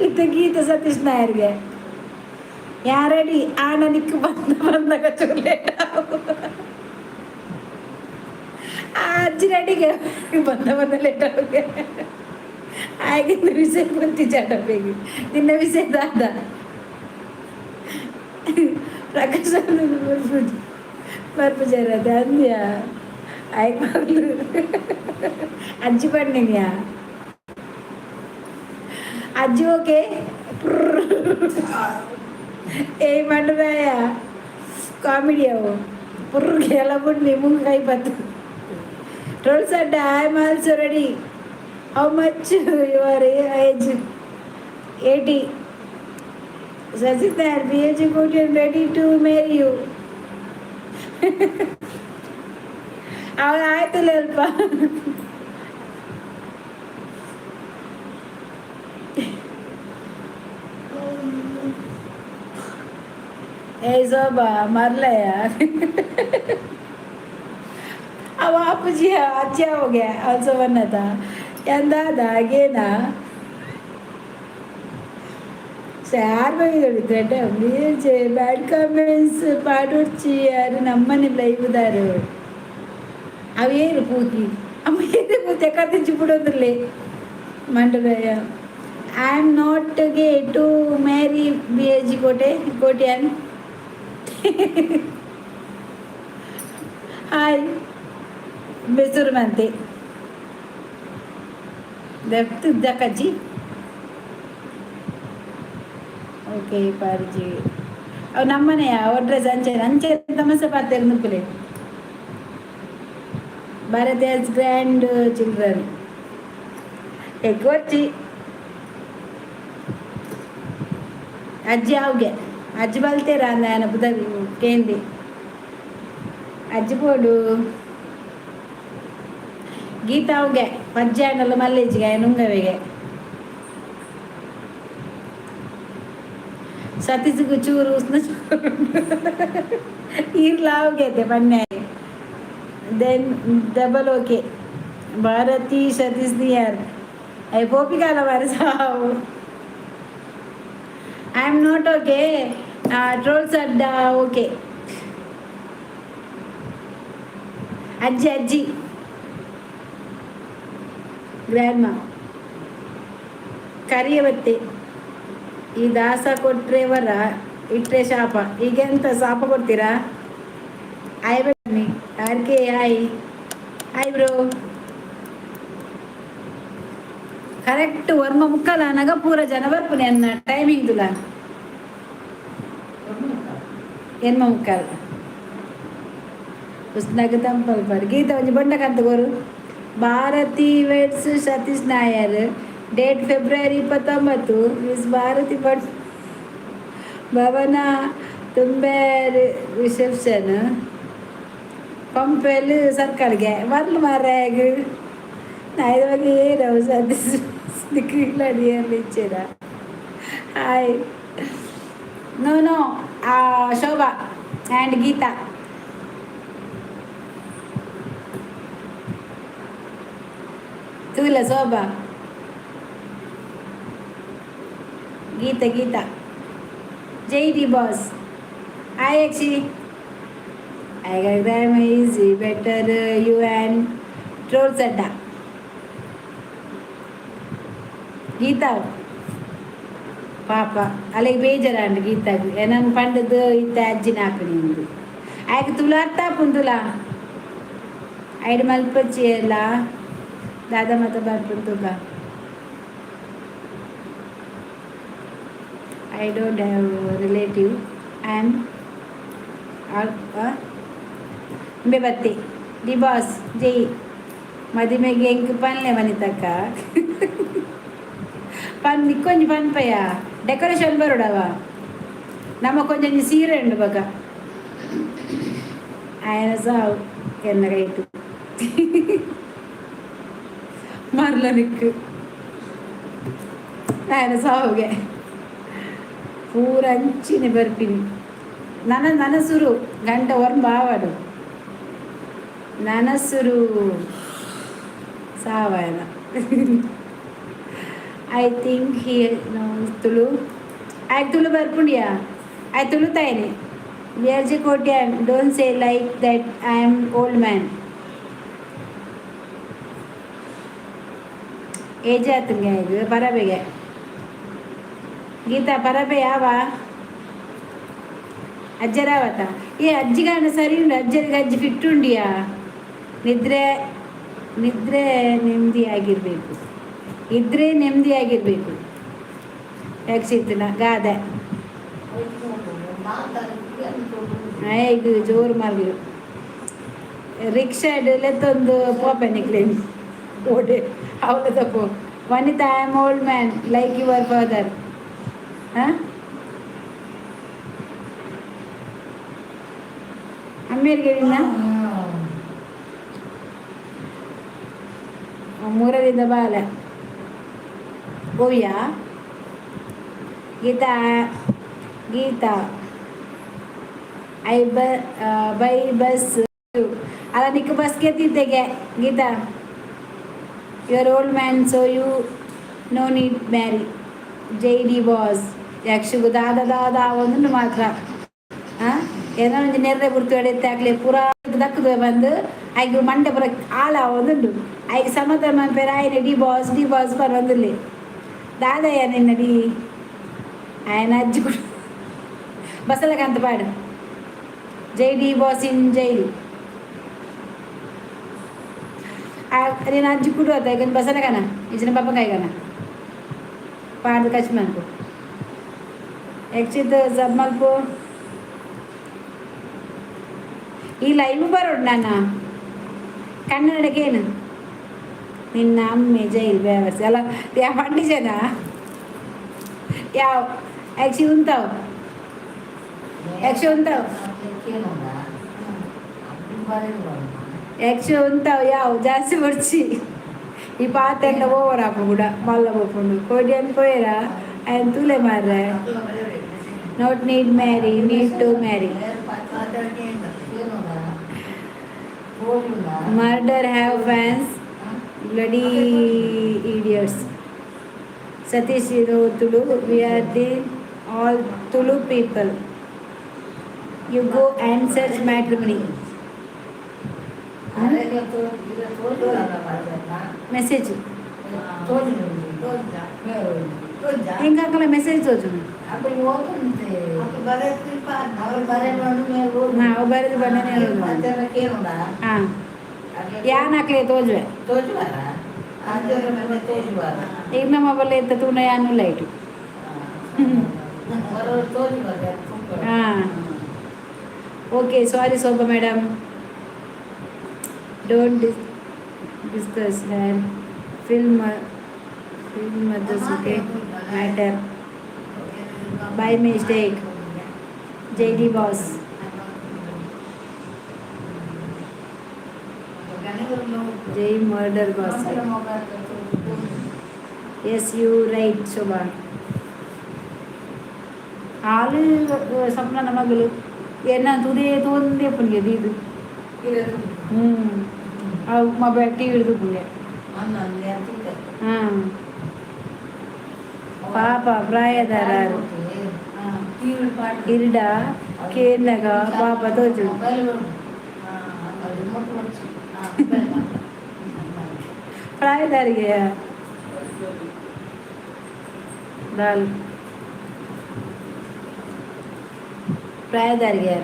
A: ಇತ್ತ ಗೀತಾ ಸತೀಶ್ ನಾಯರ್ಗೆ ಯಾರಡಿ ಆಣ ನಿಕ್ಕು ಬಂದ ಬಂದಾಗ ಚೂರು ಲೇಟ್. ಆ ಅಜ್ಜಿ ರೆಡಿಗೆ ಬಂದ ಬಂದ ಲೇಟ್ ಆಗಿ ಆಗಿಂದ ವಿಷಯ ಬಂತಿ ಬೇಗಿ ನಿನ್ನ ವಿಷಯ ದಾದ. ಪ್ರಕಾಶ ಬರ್ಪುಜಾರ ಅಂದ್ಯ ಆಯ್ತು. ಅಜ್ಜಿ ಪಣ್ಣಿನ್ಯಾ? ಅಜ್ಜಿ ಓಕೆ. ಏ ಮಂಡರಾಯ, ಕಾಮಿಡಿ ಅವು. ಪುರ್ಗೆ ಎಲ್ಲ ಬುಡ್ಲಿ ಮುಂಗ್ ಕೈ ಬತ್ತು. ಟ್ರೋಲ್ಸ್ ಅಡ್ಡ, I am also ready. How much your age? 80. Sasithar B H Kotian ready to marry you. ಅವ ಆಯ್ತಲ್ಲ ಅಲ್ಪ. ಏ ಶೋಭಾ ಮರ್ಲಯ್ಯ, ಅವ ಅಪ್ಪುಜಿ ಅಜ್ಜಿ ಹೋಗೆ ಆಲ್ಸೋ ಬನ್ನತ ಎಂದಾದ ಆಗೇನಾ? ಸಾರ್ ಬೈದೊಡಿದ್ರೆಡ್ಡ ಪ್ಲೀಸ್ ಬ್ಯಾಡ್ ಕಮೆಂಟ್ಸ್ ಪಾಡೊಡ್ಚಿ. ಯಾರು ನಮ್ಮನೆ ಲೈವ್ದಾರು ಅವೇರು ಪೂಕಿ ಅಮ್ಮ ಏರು ಪೂತೆ ಕತ್ತಿಂಚಿ ಬಿಡೋದ್ರಲ್ಲಿ ಮಂಡಲಯ್ಯ. I am not gay to marry B H Kote Kotian. Hi. ಬೆಸೂರು ಮಂತೆ ದಕ್ಕಜ್ಜಿ. ಓಕೆ ಪಾರ್ಜಿ, ಅವು ನಮ್ಮನೆಯ ಒಡ್ರೆಸ್ ಅಂಚೆ ಅಂಚೆ ತಮಸೆ ಪಾತೆರ್ ನುಪ್ಪುಲೆ. Bharat has grandchildren. ಎಗ್ಗೊರ್ಚಿ ಅಜ್ಜಿ ಅವ್ಗೆ ಅಜ್ಜಿ ಬಲ್ತೇರ ಅಂದ ಬುದ ಕೇಂದಿ ಅಜ್ಜಿ ಪೋಡು. ಗೀತಾ ಅವ್ಗೆ ಪಜ್ಜೆ ಆಂಡಲ ಮಲ್ಲೇಜಿಗೆ ನುಂಗವೆಗೆ. ಸತೀಶ್ಗೂ ಚೂರು ಉಸ್ನ ಈರ್ಲ ಅವಗೆ ಪನ್ನೆ. Then double okay. Bharathi Satish Niyar I ಪೋಪಿಕಾಲ ಮಾರೆ ಸಾವು. I am not okay. Trolls ಅಡ್ಡ ಓಕೆ. ಅಜ್ಜಿ ಅಜ್ಜಿ ಗ್ರ್ಯಾಂಡ್ಮಾ ಕರಿಯವತ್ತೆ. ಈ ದಾಸ ಕೊಟ್ರೆ ವರ, ಇಟ್ಟರೆ ಶಾಪ. ಈಗೆಂತ ಶಾಪ ಕೊಡ್ತೀರಾ? ಆಯ್ ಬನ್ನಿ. R K hi hi bro. Correct Varma ಮುಕ್ಕಲ ನಗಪೂರ ಜನ ಬರ್ಪುನೆ ಅನ್ನ ಟೈಮಿಂಗ್ ತುಲ ಎನ್ಮ ಮುಕ್ಕಲ್ ಉಸ್ನಾಗ ತಂಪಲ್ ಪರ್. ಗೀತ ಒಂಜಿ ಬೊಂಡಕಂತ goru. Bharathi weds Satish Nair. Date February 29. Miss Bharathi Bhat ಭವನ ತುಂಬೆ ರಿಸೆಪ್ಷನ್ ಪಂಪೆಲ್ ಸರ್ಕಲ್ಗೆ ಬರ್ಲು ಮಾರ್ಯಾಗ. ನಾ ಏನು Satish ಇಚ್ಚೇರ. Hi. No no, Shobha and Geetha. ತೂಲ Shobha Gita Gita Jai D boss. Hi Yakshi. I is better you and trolls ಅಡ್ಡ. ಗೀತಾ ಪಾಪ ಅಲ್ಲಿಗೆ ಬೇಜಾರಂಡು ಗೀತಾಗ. ಏನನ್ ಪಂಡದು ಇತ್ತ ಅಜ್ಜಿನ ಹಾಕಿ ನಿಂದು ಆಯ್ಕೆ ತುಲ ಅರ್ಥ ಪುಂದುಲ ಐಡ್ ಮಲ್ಪಚ್ಚಿ ಎಲ್ಲ ದಾದಾ ಮಾತ ಬರ್ಪುಂತುಕ. I don't have relative. I am ಇಂಬೆ ಬತ್ತಿ ಡಿ ಬಾಸ್ ಜೈ. ಮದಿಮೆಗೆ ಎಂಕ್ ಪನ್ಲೆ ಮನಿತಕ್ಕ ಪನ್ ನಿಕ್ಕೊಂಜಿ ಪನ್ಪಯ್ಯ. ಡೆಕೋರೇಷನ್ ಬರೋಡವ ನಮ್ಮ ಕೊಂಚ ಸೀರೆ ಉಂಡು ಬಕ ಆಯನ ಸಾವು ಎನ್ನ ಕೈಟು ಮರ್ಲ ನಿಕ್ಕು ಆಯನ ಸಾವುಗೆ ಪೂರ ಅಂಚಿನೆ ಬರ್ಪಿನಿ. ನನ್ನ ನನಸುರು ಗಂಟ ಒರ್ಂಬ ಆವಡು ನನಸುರು ಸಾವಯನ. I think he knows Tulu. I Tulu ಬರ್ಪುಂಡಿಯಾ I Tulu ತಾಯಿನಿ. B R G Kotian, don't say like that, I am old man. Age ಆತಂಗೆ ಇದು ಪರಬೆಗೆ. ಗೀತಾ ಪರಬೆ ಯಾವ ಅಜ್ಜರಾವತ. ಏ ಅಜ್ಜಿಗಾನ ಸರಿ ಉಂಡು. ಅಜ್ಜರಿಗೆ ಅಜ್ಜಿ ಫಿಟ್ ಉಂಡಿಯಾ. ನಿದ್ರೆ ನಿದ್ರೆ ನೆಮ್ಮದಿಯಾಗಿರಬೇಕು, ಇದ್ರೆ ನೆಮ್ಮದಿಯಾಗಿರಬೇಕು. ಯಕ್ಷಿತನ ಗಾದೆ ಈಗ ಜೋರು ಮಾರ್ಲು. ರಿಕ್ಷಾ ಲೆತ್ತೊಂದು ಪೋಪೆ ನಿಕ್ಲೇನು ಓಡೆ ಅವಳ ತಪ್ಪು. Vanitha, I am old man like your father. ಹಾಂ ಅಮ್ಮೇರಿಗೆ ಮೂರರಿಂದ ಬಾಲ ಓಯ್ಯ. ಗೀತಾ ಗೀತಾ I ಬ ಬೈ ಬಸ್ ಅಲ್ಲ ನಿಕ್ಕ ಬಸ್ಗೆ ತಿಂತೆಗೆ. Geetha, your old man so you no need marry. Jai D boss. ಯಕ್ಷಗೂ ದಾದ ದಾದ ಒಂದನ್ನು ಮಾತ್ರ. ಹಾಂ ಏನೋ ಒಂಜಿ ನೆರ್ರೆ ಬುರ್ತು ಎಡೆತ್ತೆ ಆಗ್ಲಿ ಪೂರಾ ದಕ್ಕದು ಬಂದು ಐಕ್ ಮಂಡೆ ಪೂರ ಆಳ ಒಂದುಂಡು. ಐಕ್ ಸಮಾಧಾನ ಮನ್ಪೆರ್ ಆಯ್ನೆ ಡಿ ಬಾಸ್ ಡಿ ಬಾಸ್ ಪರ್ ಬಂದಿಲ್ಲಿ. ದಾದಯ್ಯ ನಿನ್ನಡಿ ఆయన ಅಜ್ಜಿ ಕೂಡ ಬಸಲಕಂತ ಪಾಡು. ಜೈ D boss in jail. ನಿನ್ನ ಅಜ್ಜಿ ಕುಡು ಅತ್ತ ಈಗ ಬಸಲಕನ ಇಜಿನ ಪಾಪ ಕಾಯ್ಗನ ಪಾಡ್ದು ಕಚ್ ಮನ್ಪು ಯಕ್ಷಿತ್ ಸಬ್ ಮಲ್ಪು. ಈ ಲೈವ್ ಬರೋಡು ನಾನು ಕನ್ನಡಕ್ಕೇನು ನಿನ್ನ ಅಮ್ಮೆ ಜೈಲ್ ಬೇವರ್ಸಿ ಅಲ್ಲ ಯಾವ ಪಂಡಿ ಜನ ಯಾವ ಯಕ್ಷಿ ಉಂತಾವ್ ಯಕ್ಷ ಉಂತಾವ್ ಯಕ್ಷ ಉಂತಾವ್ ಯಾವ ಜಾಸ್ತಿ ಬರ್ಚಿ. ಈ ಪಾತೆಲ್ಲ ಓವರ್ ಆಪ ಕೂಡ ಮಲ್ಲ ಪೋಪುಂಡು ಕೋಡಿ ಅನ್ಪೋಯರ ఆయన ತೂಲೆ ಮಾರ್ರೆ. Not need marry, need to marry. Murder have fans, bloody idiots. Satish, ಇದು Tulu. We are the all Tulu people. You go and search matrimony message. ಹೆಂಗಾಕಲ್ಲ message ತೋಜು. ನಾವು ಬರೆದು ಬಂದನೆ. ಹಾಂ, ಯಾನ್ ಹಾಕ್ಲಿ ತೋಜುವೆ. ಈಗ ನಮ್ಮ ಮೊಬೈಲ್ ಎತ್ತ ತೂನ ಯಾನು ಲೈಟು. ಹಾಂ, okay, sorry Shobha madam. Don't discuss her film mothers, okay? Matter by mistake. Jai D boss. Jai murder boss. Yes, you right, Shobha. ಹಾಲು ಸ್ವಪ್ನ ಮಗಳು ಏನ ತುದೇ ತೋಂದೇ ಪುಣ್ಯ ಇದು. ಹ್ಞೂ, ಅವು ಮೊಬೈಲ್ ಟಿವಿ ಹಿಡಿದು ಪುಣ್ಯ. ಹಾಂ, ಪಾಪ ಪ್ರಾಯದಾರ ಇರ್ಡ ಕೇಂದಾಗ ಪಾಪ ತೋಜು. ಪ್ರಾಯದಾರಿಗೆ ದಾಲ್ ಪ್ರಾಯದಾರಿಗೆ.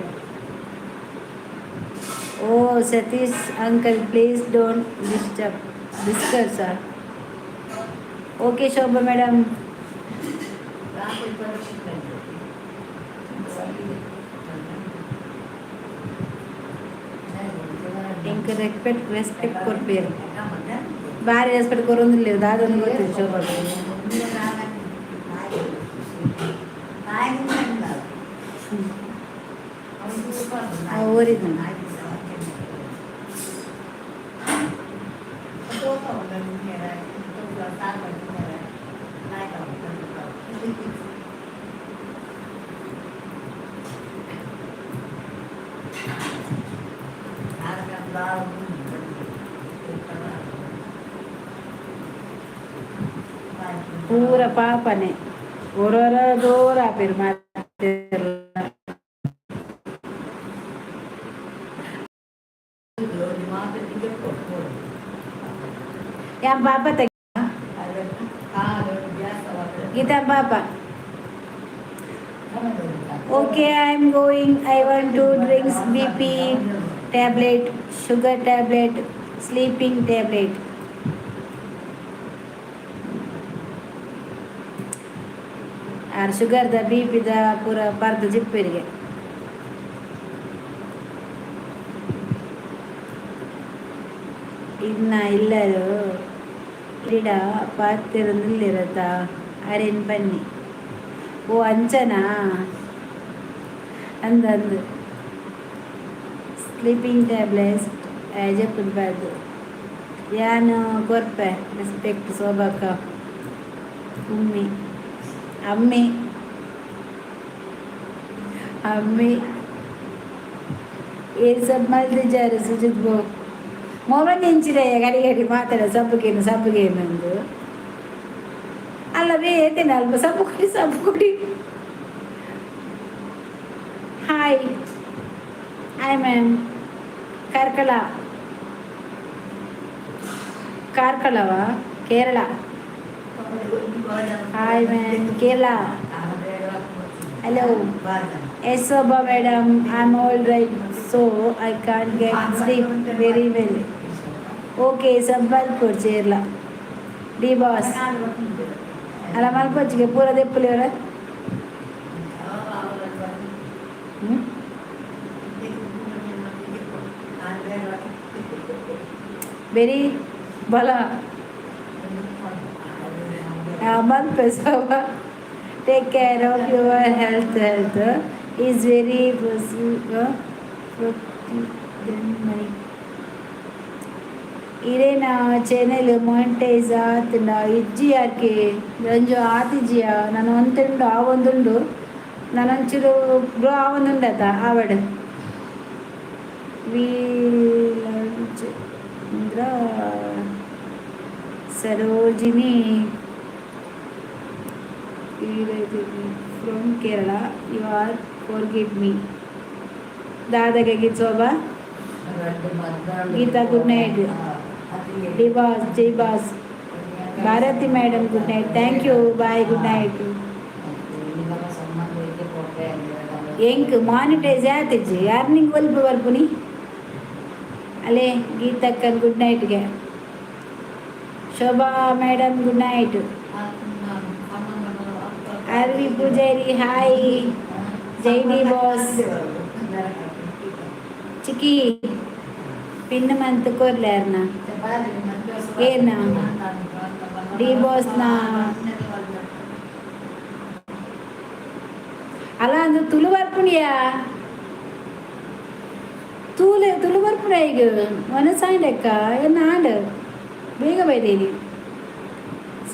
A: ಓ Satish uncle, please don't disturb, discuss sir. Okay Shobha madam. ಇಂಕ್ ರೆಸ್ಪೆಕ್ಟ್ ರೆಸ್ಪೆಕ್ಟ್ ಕೊರ್ಪೇರು, ಬಾರಿ ರೆಸ್ಪೆಕ್ಟ್ ಕೊರೊಂದಿಲ್ಲ. ದಾದೊಂದು ಗೊತ್ತಿದೆ ಶೋಭಾ. ಊರಿದ ಪೂರ ಪಾಪನೆ ಒರೊರ ದೂರ ಆಪೆರ್ ಮಾತೆರ್ಲ. ಯಾನ್ ಪಾಪ ಗೀತಾ ಪಾಪ. Okay, I am going. I want to drinks BP tablet, sugar tablet, sleeping tablet. R ಶುಗರ್ದ B ಪಿದ ಪೂರ ಪರ್ದ ಜಿಪ್ಪರಿಗೆ. ಇನ್ನ ಇಲ್ಲರು ಇಡ ಪಾತಿರೊಂದಿಲ್ಲಿರತ್ತ ಅರೆನ್ ಬನ್ನಿ. ಓ ಅಂಚನಾ? ಅಂದ ಅಂದು ಸ್ಲೀಪಿಂಗ್ ಟ್ಯಾಬ್ಲೆಟ್ಸ್ ಜಪ್ಪುದು ಯಾನು ಕೊರ್ಪೆ ರೆಸ್ಪೆಕ್ಟ್ ಶೋಭಕ್ಕ. ಉಮ್ಮಿ ಅಮ್ಮಿ ಅಮ್ಮಿ ಏ ಸಬ್ ಮಲ್ದಿಜಾರು ಸುಜಿತ್ ಬೋ ಮೊಬೈಲ್ ನಿಂಚಿದೆ ಗಡಿ ಗಡಿ ಮಾತಾಡ ಸಬ್ಬುಗೇನು ಸಬ್ಬುಗೇನು ಅಂದು ಅಲ್ಲ ಬೇತೇನೆ ಅಲ್ಪ ಸಬ್ಬು ಕುಡಿ ಸಬ್ಬು ಕುಡಿ. Hi hi ma'am. Karkala ಕಾರ್ಕಳವ Kerala. Hi man, Kerala. Hello. Yes, Shobha madam, I am all right, so I can get sleep very well. Okay. Sambalpur Cherla. D boss ಅಲ್ಲ ಮಲ್ಪೊಚ್ಚಿಗೆ ಪೂರ ದೆಪ್ಪುಲೇರ. ವೆರಿ ಬಲ ಮಲ್ಪೆ ಶೋಭಾ. Take care of your health. Health is very money. ಇರೇನ channel monetize ಆತುಂಡ? ಇಜ್ಜಿ ಯಾಕೆ ರಂಜು, ಆತಿಜ್ಜಿಯ. ನಾನು ಒಂತುಂಡು, ಆವೊಂದುಂಡು. ನಾನೊಂಚೂರು grow ಆವೊಂದುಂಡತ ಆವಡ್. Chandra Sarojini from Kerala. You are forget me. ದಾದಗೆ Shobha. Geetha, good night. D boss, Jai boss. Bharati madam, good night. Thank you, bye, good night. ಎಂಕ್ monetize ಆತಿಜ್ಜಿ. Earning ಒಲ್ಪ ಬರ್ಪುನಿ ಅಲ್ಲೇ. ಗೀತಕ್ಕನ್ good ನೈಟ್ಗೆ. ಶೋಭಾ madam, good night. R V Poojary, hi. ಜೈ D boss. ಚಿಕ್ಕಿ, pin ಮಂತ್ ಕೊರ್ಲೆ ಯಾರನ? ಏನ D ಬಾಸ್ನ ಅಲ್ಲ ಅಂದು ತುಳು ಬರ್ಪುಣಿಯಾ? ತೂಲೆ, ತುಳು ಬರ್ಪುಣ ಈಗ ಮನಸಾಂಡಕ್ಕ ಎನ್ನ ಆಂಡ್ ಬೇಗ ಬೈದೇನಿ.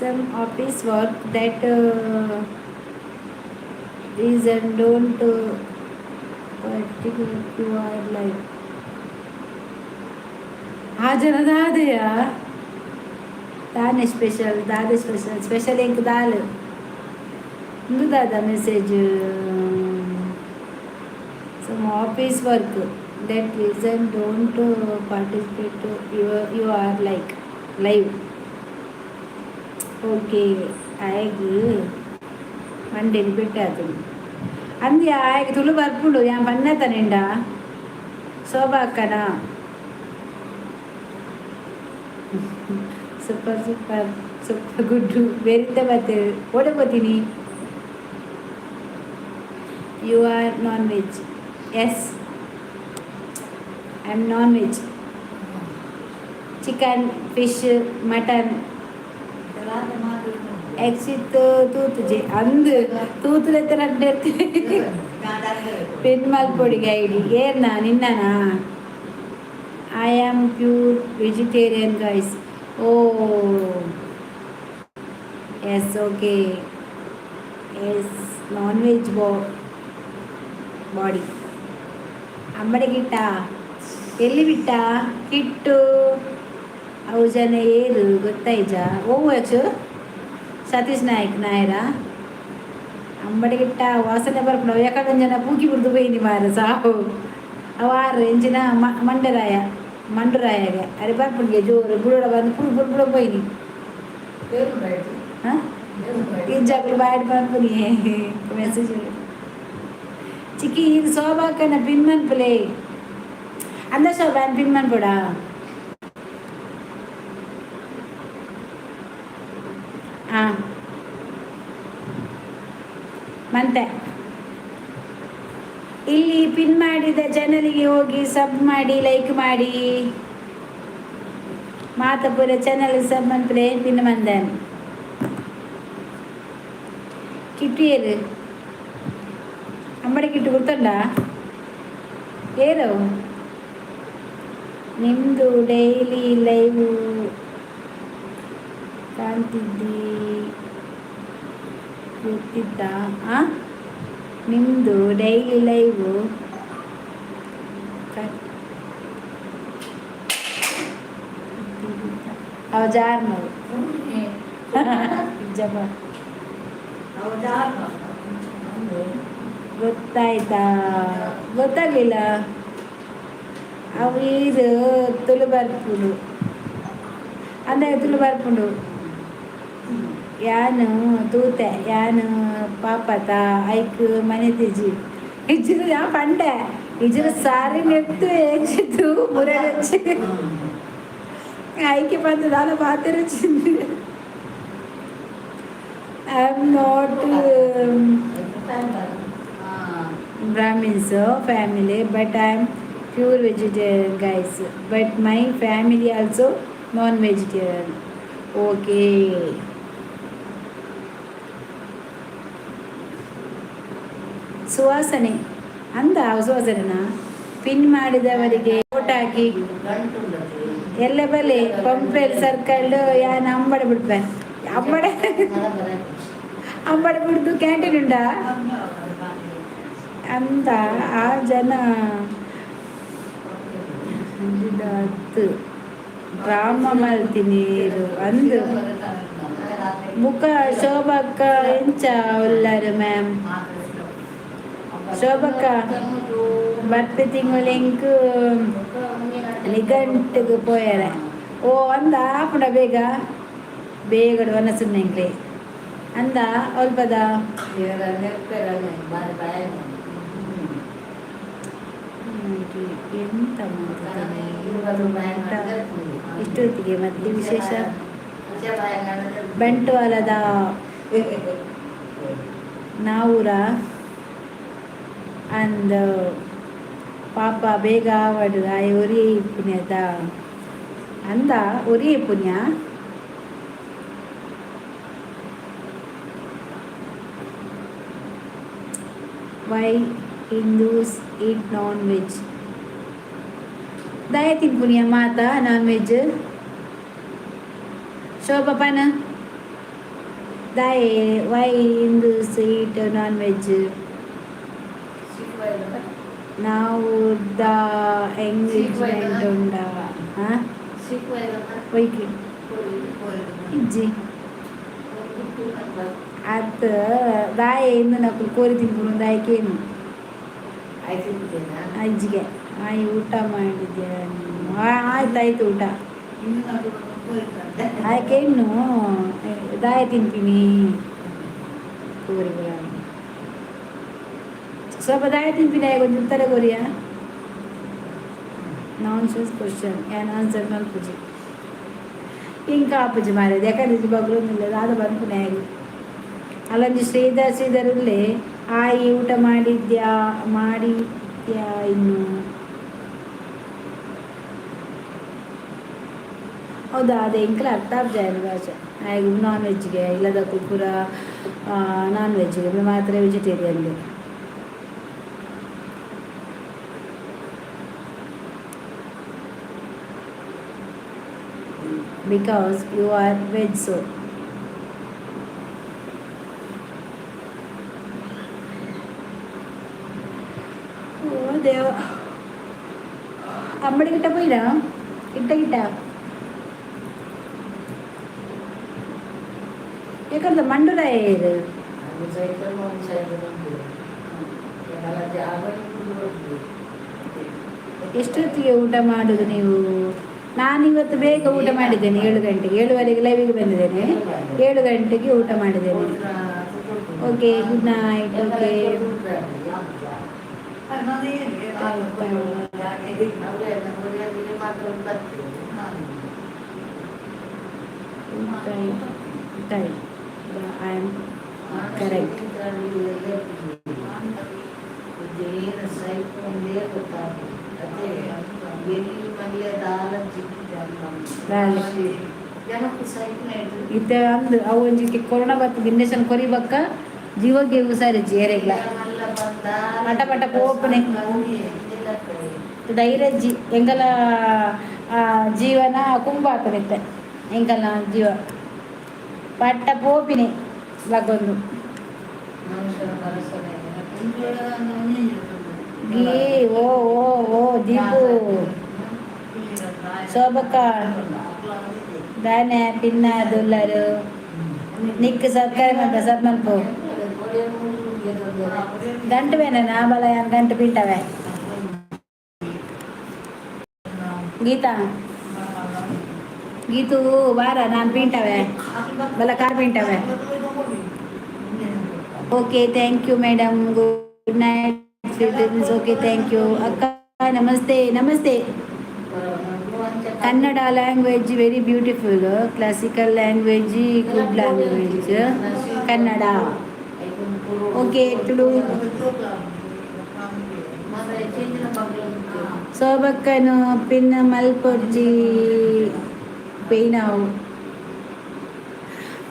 A: Some office work, that reason don't particular to our life. ಆ ಜನದ ಆದೆಯ ದಾನೆ ಸ್ಪೆಷಲ್? ದಾದೆ ಸ್ಪೆಷಲ್? ಸ್ಪೆಷಲ್ ಎಂಕ್ ದಾಲ್ ಇಂದು ದಾದ message? Some office work, that reason don't participate you are like live. Okay. ಆಯಗ್ ಮಂಡೆಲಿ ಬೆಟ್ಟಾತು ಅಂದ್ಯ. ಆಯಗ್ ತುಳು ಬರ್ಪುಂಡು. ಯಾನ್ ಪನ್ನತನೆಂಡ ಶೋಭಾ ಅಕ್ಕನ. Super, super, super, good. ಬೇರಿಂದ ಬತ್ತೆ ಓಡೆ పోತೀನಿ. You are non veg? Yes, I am non veg. Chicken, fish, mutton. Exit ತೂತುಜೆ ಅಂದು ತೂತುಲೆತ್ತ ರಡ್ಡೆ ಪಿನ್ ಮಲ್ಪೊಡಿಗೆ ಐಡಿ ಏರ್ನಾ ನಿನ್ನನಾ? I am pure vegetarian, guys. Oh yes, okay. Yes, non veg body. ಅಂಬಡಿ ಗಿಟ್ಟ ಎಲ್ಲಿ ಬಿಟ್ಟ ಕಿಟ್ಟು? ಅವು ಜನ ಏರು ಗೊತ್ತಾಯ್ಜ? ಓ ಯಕ್ಷು ಸತೀಶ್ ನಾಯ್ಕ್ ನಾಯರ. ಅಂಬಡಿ ಗಿಟ್ಟ ವಾಸನೆ ಬರ್ಪುಂಡು. ಯಾಕಂದ್ರೆ ಜನ ಪೂಕಿ ಬಿಡ್ದು ಬೈನಿ ಮಾರ ಸಾವು. ಅವ ಆರು ಎಂಚಿನ ಮಂಡರಾಯ ಮಂಡುರಾಯಗೆ ಅರೆ ಬರ್ಪುಂಡಿಗೆ ಜೋರು ಬುಡೋಡ ಬಂದು ಪುಡು ಬುಡು ಬುಡ ಪೋಯಿನಿ. ಹಾಂ, ಇಜ್ಜಾಕ್ಲು ಬಾಯ್ಡ್ ಪನ್ಪುನಿ ಮೆಸೇಜ್. ಚಿಕ್ಕಿ, ಇದು ಶೋಭಾಕನ ಪಿನ್ ಮನ್ಪುಲೆ ಅಂದ. ಶೋಭಾ, ಪಿನ್ ಮನ್ಪುಡ. ಹಾಂ, ಮಂತೆ. ಇಲ್ಲಿ ಪಿನ್ ಮಾಡಿದ ಚಾನಲ್ಗೆ ಹೋಗಿ ಸಬ್ ಮಾಡಿ, ಲೈಕ್ ಮಾಡಿ. ಮಾತಪುರ ಚಾನಲ್ ಸಬ್ ಮನ್ಪುಲೆ. ಪಿನ್ ಮಂದನ್ ಕಿಟ್ಟಿಯರು ಅಂಬಡಿ ಕಿಟ್ಟು ಗೊತ್ತುಂಡ ಏರು? ನಿಮ್ಮದು ಡೈಲಿ ಲೈವ್ ಕಾಣ್ತಿದ್ದಿ ಗೊತ್ತಿದ್ದ. ಆ ನಿಮ್ಮದು ಡೈಲಿ ಲೈವು ಅವ ಜಾರ್ನವು ಜಪ ಗೊತ್ತಾಯ್ತಾ? ಗೊತ್ತಾಗ್ಲಿಲ್ಲ. ಅವು ಇದು ತುಳು ಬರ್ಪುಂಡು ಅಂದರೆ ತುಳು ಬರ್ಪುಂಡು. ಯಾನು ತೂತೆ ಯಾನು ಪಾಪತ ಐಕ್ ಮನೆತಿಜಿ ಇಜ್ಜಿದು ಯಾ ಪಂಡೆ ಇಜ್ಜಿದು ಸಾರಿ ನೆತ್ತು ಏಚಿತು ಮುರೆಚ್ಚಿ ಐಕೆ ಬಂದು ದಾಲ ಪಾತಿರಚಿಂದು. I am not Brahmins family, but I am pure vegetarian, guys, but my family also non vegetarian. Okay. ಸುವಾಸನೆ ಅಂದ ಸುವಾಸನೆನಾ? ಪಿನ್ ಮಾಡಿದವರಿಗೆ ಓಟ್ ಹಾಕಿ. ಎಲ್ಲ ಬಲೆ ಪಂಪೆಲ್ ಸರ್ಕಲ್ ಯಾನ್ ಅಂಬಡೆ ಬಿಡ್ಪೆ ಅಂಬಡೆ ಅಂಬಡೆ ಬಿಡ್ದು ಕ್ಯಾಂಟೀನ್ ಉಂಡಾ ಅಂತ ಆ ಜನ ಹತ್ತು ಡ್ರಾಮ ಮಲ್ತಿನೀರು ಅಂದು. ಬುಕ ಶೋಭಕ್ಕ ಎಂಚ ಉಲ್ಲರು ಮ್ಯಾಮ್? ಶೋಭಕ್ಕ, ಬರ್ಪೆ ತಿಂಗಳು ಎಂಕ್ ನಿಘಂಟಿಗೆ ಪೋಯರೆ. ಓ ಅಂದ ಆಪುಂಡ ಬೇಗ ಬೇಗ ವನಸುಂಡು ಎಂಕ್ಲೆ ಅಂದ ಅಲ್ಪದ. ಎಂತ ಮಾತಾಡ್ತಾನೆ? ಇಷ್ಟೊತ್ತಿಗೆ ಮತ್ತೆ ವಿಶೇಷ? ಬಂಟ್ವಾಳದ ನಾವೂರ ಅಂದ್. ಪಾಪ ಬೇಗ ಆವಡು ಆಯ್ ಒರಿ ಪುಣ್ಯದ ಅಂದ ಒರಿ ಪುಣ್ಯ. Why Hindus eat non veg? ದಾಯ ತಿನ್ಪುನಿಯ ಮಾತಾ ನಾನ್ ವೆಜ್? ಶೋಭಾ ಪನ ದಾಯೆ why Hindus eat non veg? ನಾವು the engagement ಉಂಡ ಹಾಂ ಒಯ್ಕೆ ಇಜ್ಜಿ ಅತ್ ದಾಯೆ ಇಂದು ನಕುಲು ಕೋರಿ ತಿನ್ಪುನು ದಾಯಕೇನು ಅಜ್ಜಿಗೆ ಆಯ್ ಊಟ ಮಾಡಿದ್ಯಾ ನೀನು? ಆಯ್ತಾಯ್ತು ಊಟ. ಆಯ್ಕೆ ಇನ್ನು ದಾಯ ತಿನ್ತೀನಿ ಕೋರಿ ಪೂರ ಸ್ವಲ್ಪ ದಾಯ ತಿನ್ಪಿನಿ ಕೊಂಚ ಉತ್ತರ ಕೊರಿಯ. ನಾನ್ ಸೆನ್ಸ್ ಕ್ವಶನ್ ಯಾನ್ ಆನ್ಸರ್ ಮಲ್ಪುಜಿ. ಇಂಕ ಆಪುಜಿ ಮಾರೆ ಯಾಕಂದ್ರೆ ಬಗ್ಲೊಂದಿಲ್ಲ ದಾದ ಬರ್ಪುನೆ ಆಗಿ ಅಲ್ಲೊಂಜಿ ಶ್ರೀಧರ್ ಶ್ರೀಧರ್ ಉಲ್ಲೆ. ಆಯಿ ಊಟ ಮಾಡಿದ್ಯಾ ಮಾಡಿದ್ಯಾ ಇನ್ನು? ಹೌದಾ? ಅದೇ ಎಂಕ್ಲ ಅರ್ಥ ಆಪ್ಜಾಯನ ಭಾಷೆ. ಆಯ್ಗ್ ನಾನ್ ವೆಜ್ಗೆ ಇಲ್ಲದಕ್ಕೂ ಪೂರ ನಾನ್ ವೆಜ್ಗೆ ಮಾತ್ರ ವೆಜಿಟೇರಿಯನ್ಗೆ. Because you are veg, so ಓ ದೇವ ಅಂಬಡಿ ಗಿಟ್ಟ ಪೋಯಿನ ಗಿಟ್ಟ ಗಿಟ್ಟ ಯಾಕಂದ್ರೆ ಮಂಡುರ ಇದು. ಎಷ್ಟೊತ್ತಿಗೆ ಊಟ ಮಾಡೋದು ನೀವು? ನಾನಿವತ್ತು ಬೇಗ ಊಟ ಮಾಡಿದ್ದೇನೆ, 7 ಗಂಟೆಗೆ. 7:30ಕ್ಕೆ ಲೈವಿಗೆ ಬಂದಿದ್ದೇನೆ, 7 ಗಂಟೆಗೆ ಊಟ ಮಾಡಿದ್ದೇನೆ. Okay, good night. Okay. Time I am correct.
B: ಏನು ಸೈಕೊಂಡೇ ಗೊತ್ತಾಗ್ತದೆ. ಅದೇ ಎಲ್ಲಿ ಮಲ್ಯದಾಲ.
A: ದಾಲ.
B: ಜನಕ್ಕೆ ಸೈಕಲ್.
A: ಇತ್ತೆ ಅಂದ್ ಅವು ಒಂಜಿ ಕೊರೋನಾ ಬತ್ತದ ಇಂಜೆಕ್ಷನ್ ಕೊರಿಬಕ್ಕ ಜೀವಕ್ಕೆ ಹುಷಾರಿಜ್ಜಿ ಏರೆಗ್ಲ. ಪಟ ಪಟ ಪೋಪುನೆ. ಧೈರ್ಯಜ್ಜಿ ಎಂಕಲ ಜೀವನ ಕುಂಬಾತನಿತ್ತೆ ಎಂಕಲ್ನ ಜೀವ ಪಟ್ಟ ಪೋಪಿನಿ ಲಗೊಂದು. ಗೀ ಓ ಓ ಓ ದೀಪು ಶೋಭಕ್ಕ ದಾನೆ ಪಿನ್ನ ದುಲ್ಲರು ನಿಕ್ ಸಬ್ಸ್ಕ್ರೈಬ್ ಮಲ್ಪ ಸಬ್ ಮಲ್ಪು. ಗಂಟು ಬೇನ ನಾ ಬಲ ಗಂಟು ಪಿಂಟವೆ. ಗೀತಾ ಗೀತು ಬಾರ ನಾನು ಪಿಂಟವೆ. ಬಲ ಕಾರ್ಪೆಂಟವೆ. Okay, thank you madam, good night. Okay, thank you ಅಕ್ಕ. Namaste, namaste. Kannada language very beautiful, classical language, good language Kannada. Okay, Tulu. ಸೋಬಕ್ಕನು ಪಿನ್ ಮಲ್ಪೊರ್ಜಿ ಪೇನಾವು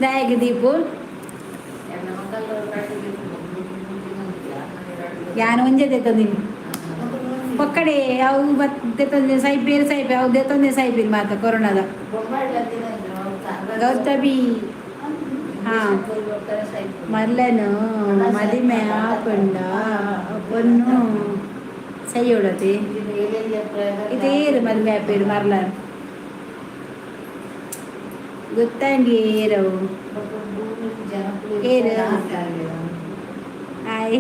A: ದಾಯಗ ದೀಪು. ಯಾನ್ ಒಂಜೆ ದೆತ್ತೊಂದಿನಿ ಪಕ್ಕಡೆ. ಅವು ಬತ್ ದೆತ್ತೊಂದೆ ಸೈಪೇರು ಸೈಪೆ ಅವು ದೆತ್ತೊಂದೆ ಸೈಪಿನ್ ಮಾತ ಕೊರೋನಾದ. ಗೌತಮಿ, ಹಾ ಮಲ್ಲನು ಮದಿಮೆ ಆಪುಂಡ ಪೊನ್ನು ಸೈಯೋಡತಿ ಇತೇರು ಮದಿಮೆ ಆಪೇರು ಮರ್ಲನ್ ಗೊತ್ತಂಡಿ ಏರವು ಏರು. ಹಾಯ್.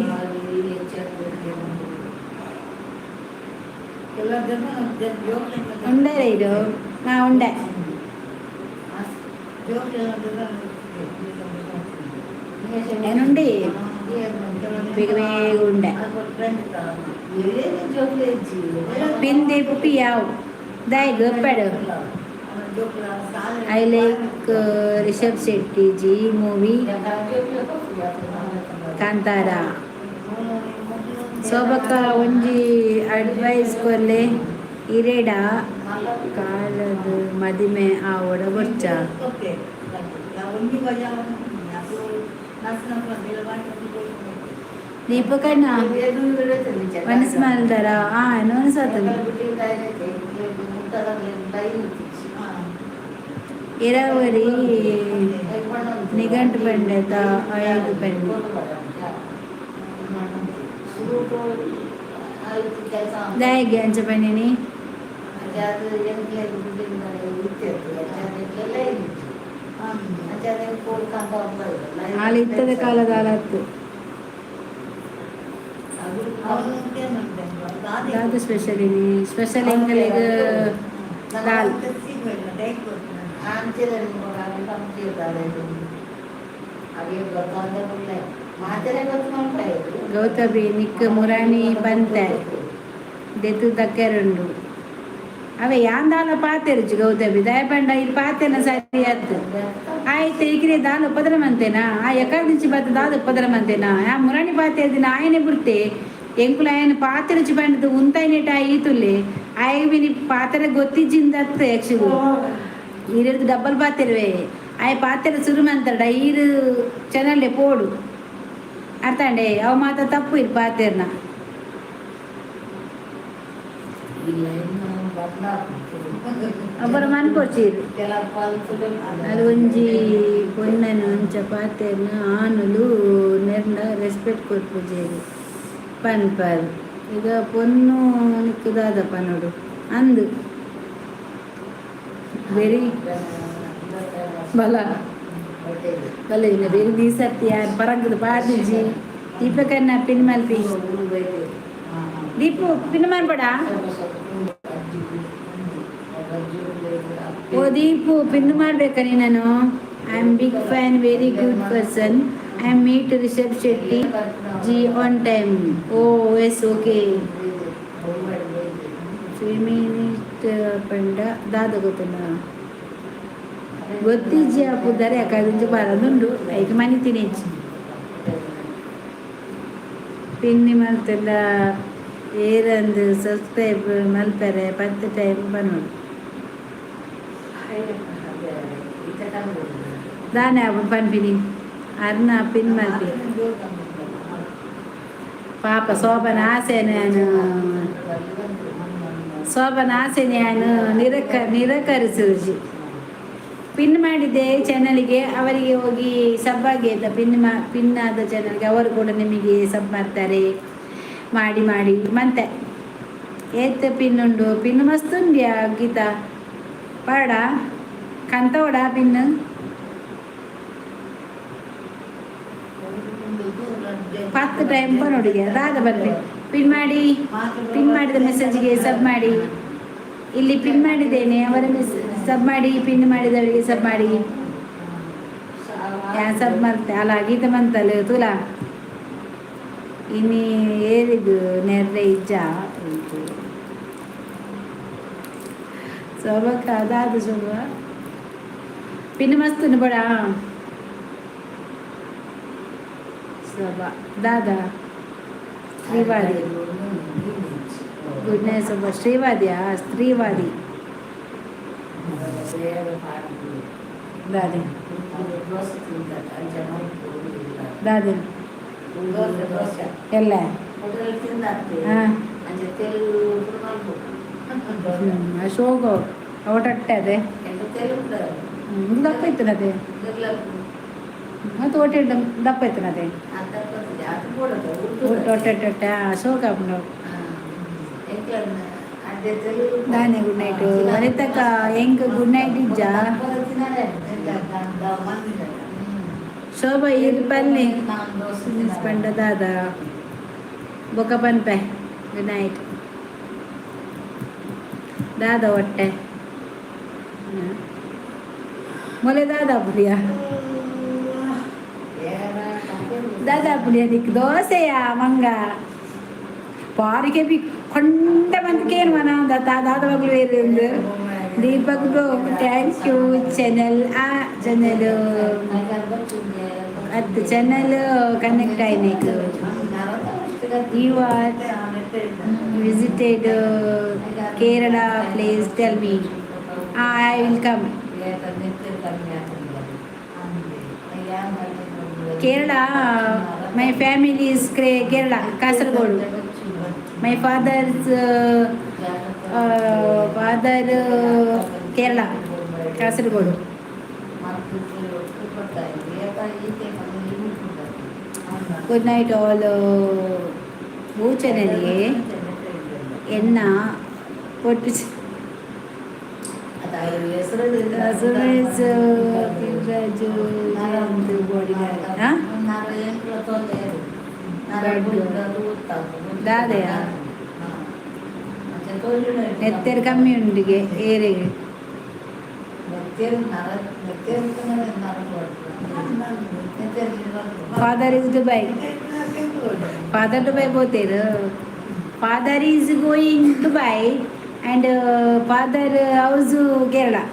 A: ಉಂಡೆ ಇದು ನಾ ಉಂಡೆ. ಏನುಂಡಿ ಬೇಗ ಬೇಗ ಉಂಡೆ. ಪಿಂದೆ ಪುಪಿ ಯಾವ್ ದಾಯಗ್ ಪೆಡು. I like Rishab Shetty ji movie Kantara. ಸೋಬಕ್ಕ ಒಂಜಿ ಅಡ್ವೈಸ್ ಕೊರ್ಲೆ, ಇರೆಡ ಕಾಲದ ಮದಿಮೆ ಆವಡ ಬೊರ್ಚ. ದೀಪಕಣ್ಣ ಮನಸ್ ಮಲ್ದರ ಆ ನೋನ್ಸತನ ಇರಾವರಿ ನಿಘಂಟು ಪಂಡೆತ ಐದು ಪೆನ್ನು. ದಾಯೆಗ್ ಅಂಚ ಪಂಡಿನಿ? ಆಲ್ ಇತ್ತದ ಕಾಲದ ಆಲತ್ತು. ದಾದ ಸ್ಪೆಷಲ್ ಇನಿ? ಸ್ಪೆಷಲ್ ಎಂಕಲೆಗ್ ದಾಲ್. ಗೌತಮಿ ನಿಕ್ ಮುರಾಣಿ ಬಂತೆ ದೆತ್ತು ದಕ್ಕೆರುಂಡು ಅವೆ ಯಾಂದಾಲ ಪಾತೆರುಜಿ. ಗೌತಮಿ, ದಯಪಂಡ ಇಲ್ಲಿ ಪಾತೆನ ಸರಿ ಅತ್ತು ಆಯ್ತು. ಈಗಿನ ದಾಲ್ ಉಪದ್ರ ಮಂತೇನಾ? ಆ ಎಕರ್ నుంచి ಬತ್ತ ದಾದ ಉಪದ್ರ ಮಂತೇನಾ? ಆ ಮುರಾಣಿ ಪಾತೆ ದಿನ ಆಯನೆ ಬುಡ್ತೆ. ಎಂಕುಲ ఆయన ಪಾತೆರುಚಿ ಬಂಡದು ಉಂತಾಯಿನೆಟ ಈತುಲ್ಲೆ ಆಯಗ ಬಿನಿ ಪಾತೆರ ಗೊತ್ತಿಜ್ಜಿಂದತ್ತು. ಯಕ್ಷಗು ಈರೆಡ್ದು ಡಬ್ಬಲ್ ಪಾತೆರುವೆ. ಆಯ ಪಾತೆರ ಸುರು ಮಂತರಡ ಈರು ಚಾನಲ್ಲೆ ಪೋಡು ಅರ್ಥಂಡೆ. ಅವ ಮಾತ ತಪ್ಪು ಇರು ಪಾತೆರ್ನ. ಅಬ್ಬರ ಮನ್ಪೊರ್ಚೀರು. ಅದು ಒಂಜಿ ಪೊನ್ನನು ಅಂಚ ಪಾತೆರ್ನ ಆನುಲು ನೆರ್ನ ರೆಸ್ಪೆಕ್ಟ್ ಕೊರ್ಪುಜೆರ್ ಪನ್ಪರ್. ಈಗ ಪೊನ್ನು ನಿಕ್ಕ್ ದಾದ ಪನೊಡು ಅಂದ್ ವೆರಿ ಬಲ ಬಲ ಇನ್ನ ಬೇರೆ ದೀಸರ್ತಿ ಯಾರು ಪರಂಗದ ಪಾರ್ದಿಜಿ. ದೀಪಕನ್ನ ಪಿನ್ ಮಲ್ಪಿ. ದೀಪು, ಪಿನ್ ಮನ್ಪಡ. ಓ ದೀಪು, ಪಿನ್ ಮಾಡ್ಬೇಕಾ ನೀನು? I am big fan, very good person. I am meet Rishab Shetty ji on time. Oh yes, okay. Feminist ಪಂಡ ದಾದ ಗೊತ್ತುಂಡ? ಗೊತ್ತಿಜ್ಜಿ. ಆ ಪುದರೆ ಅಕ್ಕಾದಿಂಚ ಬರದುಂಡು ಐಕ್ ಮನಿ ತಿನೆಚ್ಚಿ ಪಿನ್ನಿ ಮಲ್ತೆಲ್ಲ ಏರಂದು ಸಬ್ಸ್ಕ್ರೈಬ್ ಮಲ್ಪೆರೆ ಪತ್ತು ಟೈಮ್ ಬನ್ನೋಡು ದಾನೆ ಪನ್ಪಿನಿ ಅರ್ನ ಪಿನ್ ಮಲ್ಪಿ. ಪಾಪ ಶೋಭನ ಆಸೆ ನಾನು, ಶೋಭನ ಆಸೆ ನಾನು ನಿರಾಕರಿಸುಜಿ. ಪಿನ್ ಮಾಡಿದ್ದೆ ಚಾನಲ್ಗೆ, ಅವರಿಗೆ ಹೋಗಿ ಸಬ್ ಆಗಿ ಆಯ್ತಾ? ಪಿನ್ ಮಾ ಪಿನ್ ಆದ ಚಾನಲ್ಗೆ ಅವರು ಕೂಡ ನಿಮಗೆ ಸಬ್ ಮಾಡ್ತಾರೆ. ಮಾಡಿ ಮಾಡಿ ಮಂತೆ ಏತ್ ಪಿನ್ ಉಂಡು? ಪಿನ್ ಮಸ್ತ್ ಉಂಡ್ಯಾ ಗೀತಾ? ಪಾಡ ಕಂತವಡ ಪಿನ್. 10 ಟೈಮ್ ನೋಡಿಗೆ ದಾದ ಬರ್ಲಿ. ಪಿನ್ ಮಾಡಿ, ಪಿನ್ ಮಾಡಿದ ಮೆಸೇಜ್ಗೆ ಸಬ್ ಮಾಡಿ. ಇಲ್ಲಿ ಪಿನ್ ಮಾಡಿದ್ದೇನೆ, ಅವರ ಮೆಸ್ ಸಬ್ ಮಾಡಿ. ಪಿನ್ ಮಾಡಿದವರಿಗೆ ಸಬ್ ಮಾಡಿ. ಯಾನ್ ಮಲ್ತೆ ಅಲ್ಲ ಗೀತ ಮಂತಲ್ ತೂಲಾ. ಇನಿ ಏರಿಗ್ ನೆರ್ರೆ ಇಜ್ಜ? ಶೋಭಕ್ಕ, ಅದಾದ ಶೋಭ ಪಿನ್ ಮಸ್ತ್ ಬಡ. ಶೋಭಾ ದಾದಾ ಸ್ತ್ರೀವಾದಿ. ಗುಡ್ ನೈಟ್ ಶೋಭಾ. ಶ್ರೀವಾದಿಯಾ? ಸ್ತ್ರೀವಾದಿ. ದಾದೆ ದಾದೆ ಎಲ್ಲ? ಹಾಂ, ಶೋಗ ಅವಟಟ್ಟೆ ಅದೇ ದಪ್ಪ ಇತ್ತನದೆ ಮತ್ತು ಹೊಟ್ಟೆ ದಪ್ಪ ಇತ್ತನದೆ. ಹೊಟ್ಟೆ ಹೊಟ್ಟೆ ಶೋಕ ಆಪುಂಡು. ದಾನೆ ಗುಡ್ ನೈಟ್ ವನಿತಕ್ಕ? ಎಂಕ್ ಗುಡ್ ನೈಟ್ ಇಜ್ಜಾ? ಶೋಭಾ, ಈರ್ ಪನ್ನಿ ಪಂಡ ದಾದ ಬೊಕ ಪನ್ಪೆ. ಗುಡ್ ನೈಟ್ ದಾದ ಹೊಟ್ಟೆ ಮೊಲೆ ದಾದ ಪುಡಿಯ ದಾದಾ ಪುಡಿಯ ದಿಕ್ ದೋಸೆಯ ಮಂಗ ಬಾರಿಗೆ ಬಿ ಕೊಂಡ ಮಂದಿಕೇನು ಮನ ದಾದ ಮಗಳು ಬೇರೆ. Deepak bro, thank you. Channel ಆ ಚಾನೆಲ್ ಅತ್ತು ಚಾನೆಲ್ ಕನೆಕ್ಟ್ ಆಯ್ತು. You are visited Kerala? Please tell me, I will come. Kerala, my family is Kerala, Kasaragod. My father's father Kerala, Kasaragod. Good night all. ಭೂಚನರಿಗೆ ಎನ್ನ ಒಟ್ಟು Suresh Raju bodyguard. ದಾದೆಯಾ? ನೆತ್ತೆರ್ ಕಮ್ಮಿ ಉಂಡಿಗೆ ಏರಿಗೆ. Father is Dubai. Father Dubai పోతారు. Father is going Dubai and father house Kerala.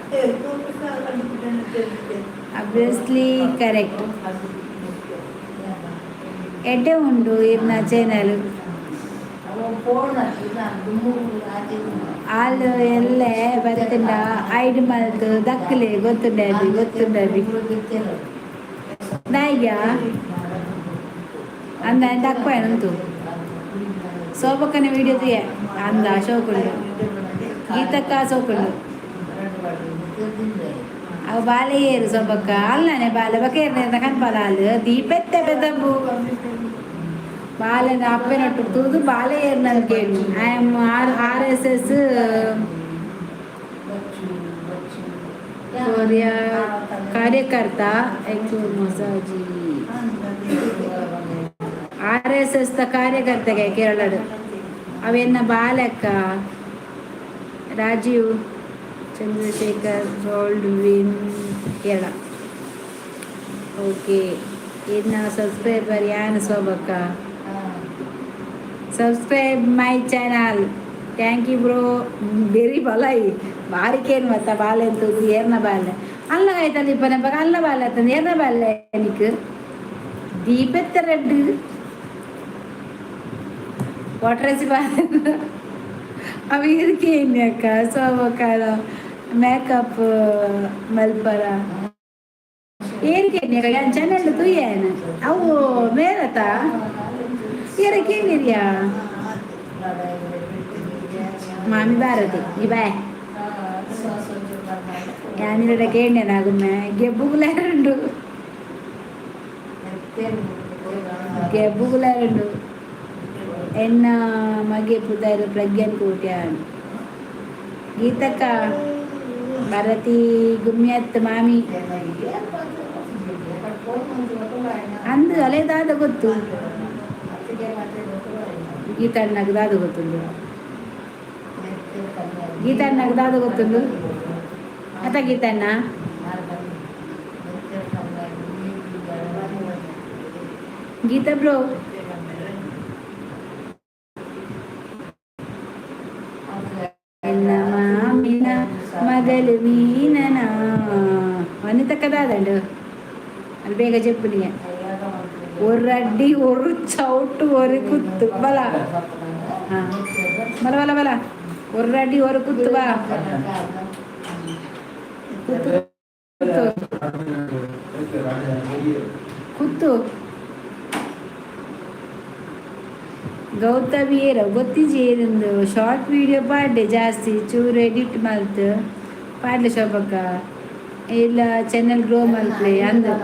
A: Obviously correct. ಎಡ್ಡೆ ಉಂಡು ಇರ್ನ channel. ಆಲ್ ಎಲ್ಲೆ ಬತ್ತಂಡ ಐಡ್ ಮಲ್ತ್ ದಕ್ಲೆ ಗೊತ್ತುಂಡಬಿ ಗೊತ್ತುಂಡಬಿ ದಾಯ್ಗ ಅಂದ ದಕ್ಪಾಯನಂತು ಸೋಬಕ್ಕನ ವಿಡಿಯೋ ತುಯೆ ಅಂದ ಶೋಕುಂಡು. ಗೀತಕ್ಕ ಸೋಕುಂಡು. ಅವು ಬಾಲೆ ಏರು ಸೋಬಕ್ಕ ಅಲ್ಲನೆ ಬಾಲೆ ಬಕ ಏರ್ನ ಕನ್ಪಲ ಅಲ್ ದೀಪೆತ್ತೆ ಬೆದಂಬು ಬಾಲೆನ ಅಪ್ಪೆನೊಟ್ಟು ತೂದು ಬಾಲೆ ಏರ್ನ ಕೇಳು. I am R R S S Korea ಕಾರ್ಯಕರ್ತ ಮಸಾಜಿ. ಆರ್ ಎಸ್ ಎಸ್ ದ ಕಾರ್ಯಕರ್ತೆಗೆ ಕೇರಳಡ್ ಅವೆನ್ನ ಬಾಲಕ್ಕ ರಾಜೀವ್ ಚಂದ್ರಶೇಖರ್ ರೋಲ್ಡ್ ವಿನ್ ಕೇರಳ. ಓಕೆ, ಇನ್ನ ಸಬ್ಸ್ಕ್ರೈಬರ್ ಯಾನ್ ಸೋಬಕ್ಕ. Subscribe my channel. Thank you bro. Very ಬಲೈ ಬಾರಿಕೇನು ಮತ್ತ ಬಾಲೆ ಅಂತ ಏರ್ನ ಬಾಲೆ ಅಲ್ಲ ಆಯ್ತಲ್ಲ ಇಪ್ಪನ ಅಲ್ಲ ಬಾಲೆ ಆತಂದು ಏರ್ನ ಬಾಲೆ ನಿಕ್ ದೀಪೆತ್ತ ರೆಡ್ ವಾಟರ್ ಬಾಲೆ ಅవి ಇರ್ಕೇನಿ ಅಕ್ಕ ಸೋಬಕ್ಕಾರ ಮೇಕಪ್ ಮಲ್ಪರ ಏರಿಕೆ ಚಾನೆಲ್ ತೂಯೇನ ಅವು ಮೇರತ ಏರಕೇನಿರಿಯಾ ಮಾಮಿ ಭಾರತಿ ಈ ಬಾಯ್ ಯಾನಿರಡ ಕೇಂಡೆ ನಾಗುಮ್ಮೆ ಗೆಬ್ಬುಗುಲಾರುಂಡು ಗೆಬ್ಬುಗುಲಾರುಂಡು. ಎನ್ನ ಮಗೆ ಪುದರ್ ಪ್ರಜ್ಞನ್ ಕೋಟ್ಯಾನ್. ಗೀತಕ್ಕ ಭಾರತಿ ಗುಮ್ಯತ್ ಮಾಮಿ ಅಂದು ಅಲೆದಾದ ಗೊತ್ತು. ಗೀತಣ್ಣಗ್ ದಾದ ಗೊತ್ತುಂಡು? ಗೀತಣ್ಣಗ್ ದಾದ ಗೊತ್ತುಂಡು ಅತ ಗೀತಣ್ಣ? ಗೀತಾ ಬ್ರೋ. ಎನ್ನ ಮಾಮಿನ ಮಗಲು ಮೀನನ ವನಿತಕ್ಕದಾದಂಡು ಅಲ್ಲಿ ಬೇಗ చెప్పునిಯ. ஒரு அடி, ஒரு சவுட்டு, ஒரு குத்து, ಬಲ. ಹಾ, ಬಲ ಬಲ ಬಲ. ஒரு அடி, ஒரு குத்து, வா. குத்து குத்து ಕುತ್ತು. ಗೌತಮಿ ಏರ ಗೊತ್ತಿಜಿ ಏರಿಂದು. ಶಾರ್ಟ್ ವಿಡಿಯೋ ಪಾಡ್ಡೆ ಜಾಸ್ತಿ, ಚೂರು ಎಡಿಟ್ ಮಲ್ತ್ ಪಾಡ್ಲೆ ಶೋಭಕ್ಕ. ಇಲ್ಲ ಚಾನೆಲ್ ಗ್ರೋ ಮಲ್ಪ್ಲೆ ಅಂದು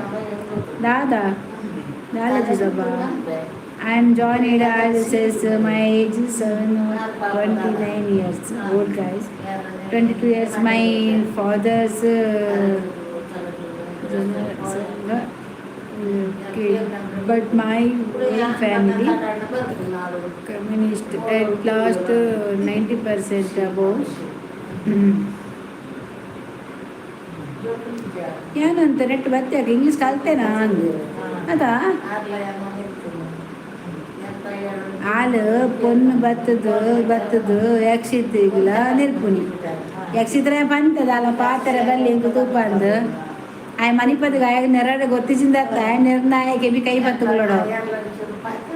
A: ದಾದಾ ದಾಲಜಿ ಶೋಭಾ. I am joined RSS. My age is 29 years old, guys. 22 years. My father's okay, but my whole family communist at last 90% above. ಏನಂತ ನೆಟ್ ಬತ್ತಾಗ ಇಂಗ್ಲೀಷ್ ಕಲ್ತೇನಾ ಅಂದು ಅದಾ. ಹಾಲು ಪೊನ್ನು ಬತ್ತದು ಬತ್ತದು ಯಕ್ಷಿತಿಗ್ಲ ನಿರ್ಪುನಿ ಯಕ್ಷಿತ್ರ ಪಂತದ ಅಲ್ಲ ಪಾತ್ರೆ ಬಲ್ಲಿ ಇಂಕು ತೂಪ ಅಂದು ಆಯ್ ಮನಿಪದಿಗೆ ಆಯಾಗ ನೆರಡು ಗೊತ್ತಿಜಿಂದ ಆಯ್ ನೆರ್ನಾಯ ಕೆಬಿ ಕೈ ಬತ್ತುಗಳೋಡು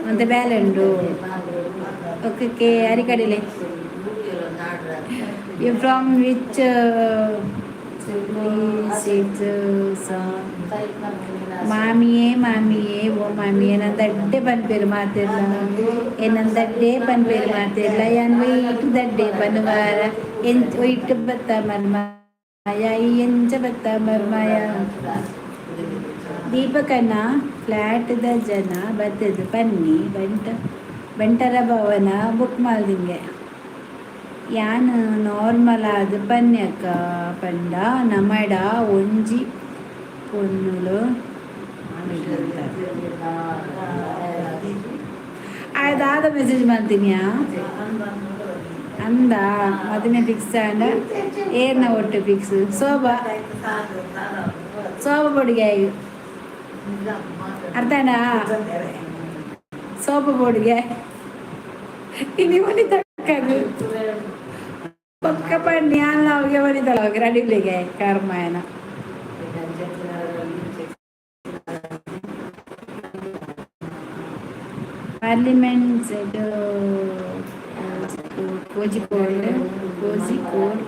A: ಅಂತ ಬೇಲೆ ಉಂಡು. ಓಕೆ ಕೆ ಅರಿಕಡಿಲೆ. You from which please? ಮಾಮಿಯೇ ಮಾಮಿಯೇ ಓ ಮಾಮಿಯೇ, ನಂದಡ್ಡೆ ಪನ್ಪೇರು ಮಾತಿರ್ಲ, ಏನಂದಡ್ಡೆ ಪನ್ಪೇರು ಮಾತಿರ್ಲ. ಯಾನ್ ಒಯ್ಟು ದಡ್ಡೆ ಪನ್ವಾರ, ಎಂಚ ಒಯ್ಟು ಬತ್ತ ಮರ್ಮಾಯ, ಎಂಚ ಬತ್ತ ಮರ್ಮಾಯ. ದೀಪಕನ ಫ್ಲ್ಯಾಟ್ದ ಜನ ಬತ್ತದು ಪನ್ನಿ ಬಂಟ ಬಂಟರ ಭವನ ಬುಕ್ ಮಾಲ್ದಿಂಗೆ. ಯಾನ್ ನಾರ್ಮಲ್ ಆದ್ ಪನ್ಯಕ ಪಂಡ ನಮಡ ಒಂಜಿ ಪೊನ್ನುಲು. ಆಯ್ತು, ಮೆಸೇಜ್ ಮಾಡ್ತೀನಿಯಾ ಅಂದ. ಮದುವೆ ಫಿಕ್ಸ್ ಆಂಡ ಏರ್ನ ಒಟ್ಟು ಫಿಕ್ಸ್. ಶೋಭಾ, ಶೋಭಾ ಬೊಡಿಗೆ ಅರ್ಥನಾ? ಸೋಪ ಬೋಡಿಗೆ ಇನಿ ಮನಿ ತಕ್ಕದು ಪಕ್ಕ ಪಣ್ಣಿ ಅಲ್ಲ ಅವಿಗೆ ಬನಿತಲ್ಲ ಅವಾಗ ರೆಡಿಲಿಗೆ ಕರ್ಮಾಯನ. ಪಾರ್ಲಿಮೆಂಟ್ ಇದು ಕೋಜಿಕೋಡ್ ಕೋಜಿಕೋಡ್.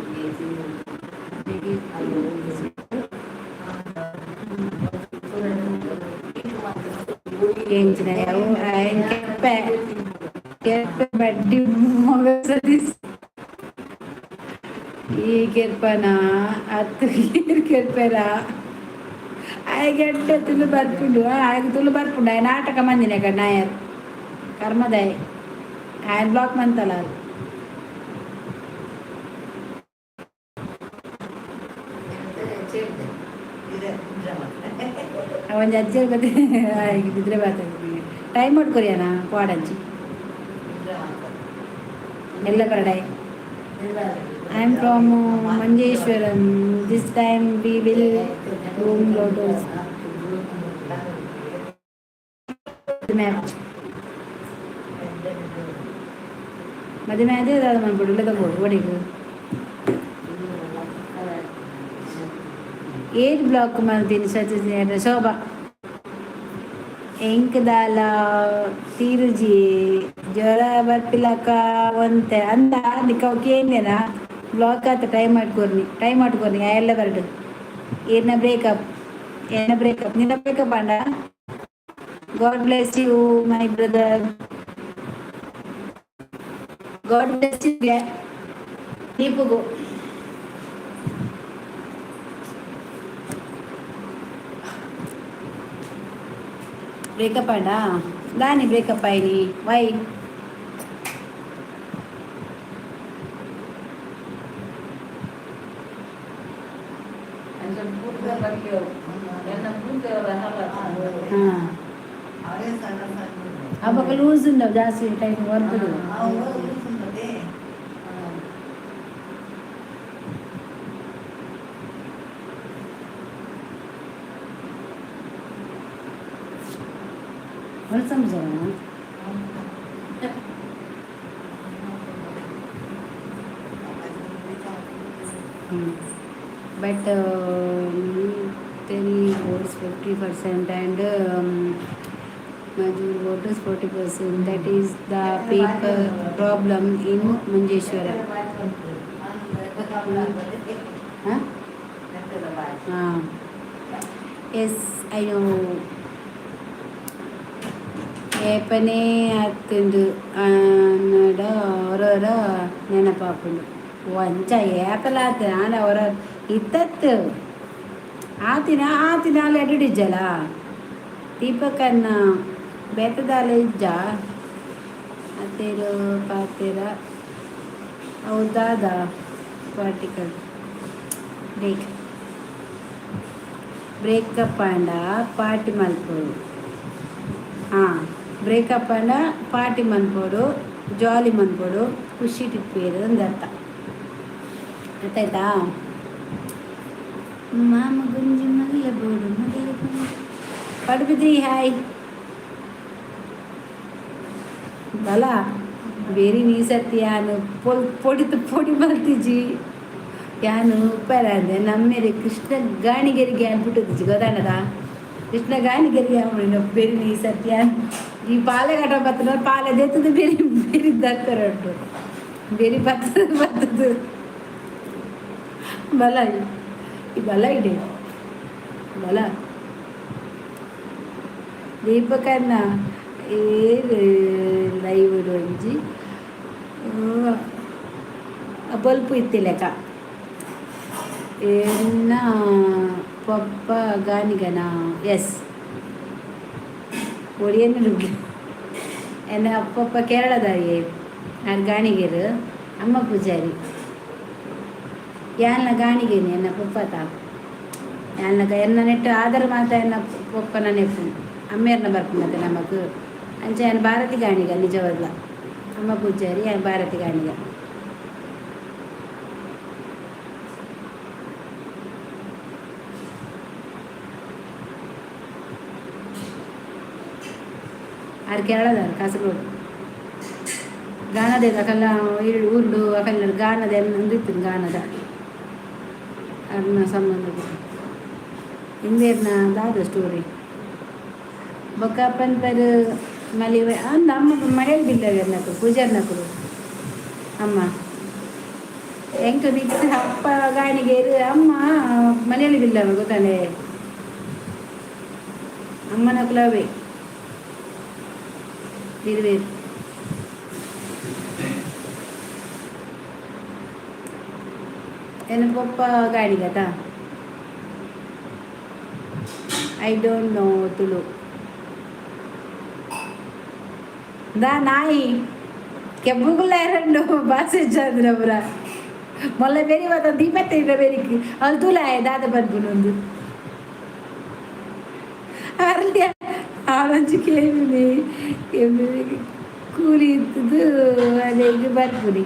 A: ಎಂಚಿನ ಕೆಪ್ಪೆ ಕೆಪ್ಪೆ ಬಡ್ಡಿ ಮಗ ಸತೀಶ್ ಈ ಕೆರ್ಪನ ಹತ್ತು ನೀರು ಕೆರ್ಪೆರ ಆಯ್ ಗಂಟೆ ತುಳು ಬರ್ಪುಂಡು. ಆಯ್ಗೆ ತುಳು ಬರ್ಪುಂಡು. ಆಯ್ ನಾಟಕ ಮಂದಿನ ನಾಯರ್ ಕರ್ಮದಾಯ್ ಆಯ್ ಬ್ಲಾಕ್ ಮಂತಲ್ಲ ಅದು. ಒಂಜಿ ಅಜ್ಜಿ ಬತ್ತೆ ನಿದ್ರೆ ಬರ್ತದೆ. ಟೈಮ್ ಮಾಡ್ಕೊರಿಯಾನ ಪಾಡಂಚಿ ಎಲ್ಲ ಕರಡಾಯ್. I am from Manjeshwaram. This time we will room lotus map. ಮದುವೆ ಅದೇ ಅದಾದ ಮಾಡ್ಬಿಡು ಇಲ್ಲ ತಗೋ ಒಡಿಗು. ಏರ್ ಬ್ಲಾಕ್ ಮಾಡ್ತೀನಿ ಸಚಿನ್ ಶೋಭಾ. ಎಂಕ್ ದಾಲ ತೀರುಜಿ, ಜ್ವರ ಬರ್ಪಿಲಕ ಒಂತೆ ಅಂದ ನಿಕ್ಕ ಕೇಂದೇನಾ. ಬ್ಲಾಕ್ ಆತ ಟೈಮ್ ಮಾಡ್ಕೊರ್ನಿ, ಟೈಮ್ ಮಾಡ್ಕೊರ್ನಿ ಎಲ್ಲ ಬರಡು. ಏನ ಬ್ರೇಕಪ್, ಏನ ಬ್ರೇಕಪ್, ನಿನ್ನ ಬ್ರೇಕಪ್ ಅಂಡ. God bless you, my brother. God bless you. ದೀಪಗು breakup ಅಂಡ ದಾನಿ ಬ್ರೇಕಪ್ ಆಯ್ನಿ ವೈ? ಹಾಂ, ಅವಾಗ ಲೂಸ್ ಉಂಡವು ಜಾಸ್ತಿ ಟೈಮ್ ಬರ್ತದೆ. ಸಮಜ. But military votes 50% and Mazdoor voters 40%. That is the paper problem in Manjeshwara. Huh? Ah. Yes, I know. ಏಪನೇ ಆತುಂಡು ಅನ್ನಡ ಒರೊರ ನೆನಪಾಪುಂಡು. ಒಂಚ ಏಪಲ ಆತ ಆಂಡ ಒರ ಇತ್ತತ್ತು ಆತಿನ ಆತಿನ ಎಡಿಡಿಜ್ಜಲ ದೀಪಕನ್ನ ಬೇತದಾಲ ಇಜ್ಜ ಅತೇರು ಪಾತೆರ ಅವು ದಾದ ಪಾರ್ಟಿಕಲ್ ಬ್ರೇಕ್ ಬ್ರೇಕಪ್ ಆಂಡ ಪಾರ್ಟಿ ಮಲ್ಪೊಡು. ಹಾಂ, ಬ್ರೇಕಪ್ ಆಂಡ ಪಾರ್ಟಿ ಮನ್ಪೊಡು, ಜಾಲಿ ಮನ್ಪೊಡು, ಖುಷಿ ಇಪ್ಪೇರು ಅಂದರ್ಥ. ಅರ್ಥ ಆಯ್ತಾ? ಮಾಮ ಗುಂಜಿ ಮಲ್ಲ ಬೋಡು ಮಲ್ಲ ಪಡುಬಿದ್ರಿ. ಹಾಯ್ ಬಲ ಬೇರಿ ನೀ ಸತಿ ಯಾನು ಪೊಲ್ ಪೊಡಿತು ಪೊಡಿ ಮಲ್ತಿಜಿ ಯಾನು ಉಪ್ಪರಂದೆ. ನಮ್ಮೇರೆ ಕೃಷ್ಣ ಗಾಣಿಗೆರಿಗೆ ಅನ್ಬಿಟ್ಟಿದ್ಜಿ, ಗೊತ್ತಾಣದ? ಕೃಷ್ಣ ಗಾಣಿಗೆರಿಗೆ ಅವನು ಬೇರೆ ನೀ ಸತ್ಯ ಈ ಪಾಲೆ ಕಟ್ಟ ಬರ್ತದ, ಪಾಲೆ ದೇತದ, ಬೇರೆ ಬೇರೆ ದಕ್ಕರ ಉಂಟು, ಬೇರೆ ಬರ್ತದ ಬರ್ತದ. ಬಲ ಈ ಬಲ ಇದೆ ಬಲ. ದೀಪಕನ್ನ ಏರು ಲೈವ್ ಒಂಜಿ ಬೊಲ್ಪು ಇತ್ತಿಲೆಕ. ಎನ್ನ ಪಪ್ಪ ಗಾನಿಗನ? ಎಸ್, ಒಡಿಯನ್ನ ಎನ್ನ ಅಪ್ಪಪ್ಪ ಕೇರಳದಾಯೆ, ನಾನು ಗಾಣಿಗೇರು, ಅಮ್ಮ ಪೂಜಾರಿ. ಯಾನ್ಲ ಗಾಣಿಗೇನಿ ಎನ್ನ ಪೊಪ್ಪತ. ಯಾನ್ಲ ಎನ್ನ ನೆಟ್ಟು ಆದರ ಮಾತ ಎನ್ನ ಪೊಪ್ಪನ ನೆಪ್ಪು ಅಮ್ಮೇರ್ನ ಬರ್ಪುನತೆ ನಮಕ್. ಅಂಚ ಯಾನ್ ಭಾರತಿ ಗಾಣಿಗ ನಿಜವಲ್ಲ. ಅಮ್ಮ ಪೂಜಾರಿ, ಯಾನ್ ಭಾರತಿ ಗಾಣಿಗ. ಆರ್ ಕೇರಳದಾರ್, ಕಾಸರಗೋಡು. ಗಾನದ ಅಕಲ್ನ ಊರ್ಡು ಅಕಲ್ನ ಗಾನದ ಇತ್ತು, ಗಾನದ ಅರ್ನ ಸಂಬಂಧದ ಇಂಬೇರ್ನ ದಾದ ಸ್ಟೋರಿ ಬೊಕ್ಕ ಪನ್ಪರ್ ಮಲಿ ಅಂದ್ ಅಮ್ಮ ಮಳೆಯಲ್ಲಿ ಬಿಲ್ಲವೆರ್ನಕುಲು, ಪೂಜಾರ್ನಕುಲು. ಅಮ್ಮ ಎಂಕ ಮಿಕ್ಸ್. ಅಪ್ಪ ಗಾಣಿಗೇರು, ಅಮ್ಮ ಮನೆಯಲ್ಲಿ ಬಿಲ್ಲವ, ಗೊತ್ತಾನೆ? ಅಮ್ಮನ ಕುಲವೇ ಬಿರ್ವೇರು. ಎನ್ನ ಪೊಪ್ಪ ಗಾಣಿಗತ. I don't know Tulu. దా ನಾಯಿ ಕೆಬ್ಬುಗುಲ್ಲ ಎರಡು ಬಾಸೆ ಚಂದ್ರಪುರ ಮೊಲ್ಲ ಬೇರಿ ಬತ್ತ ದೀಪತ್ತೆ ಬೇರಿಕ್ ಅಲ್ಲಿ ತೂಲಾಯ ದಾದ ಪನ್ಪುನೊಂದು ಅರ್ಲ್ಯ ಆಳೊಂಜಿ ಕೇಮಿನಿ ಕೂಲಿ ಇತ್ತದು ಅದೇ ಬರ್ಪುನಿ.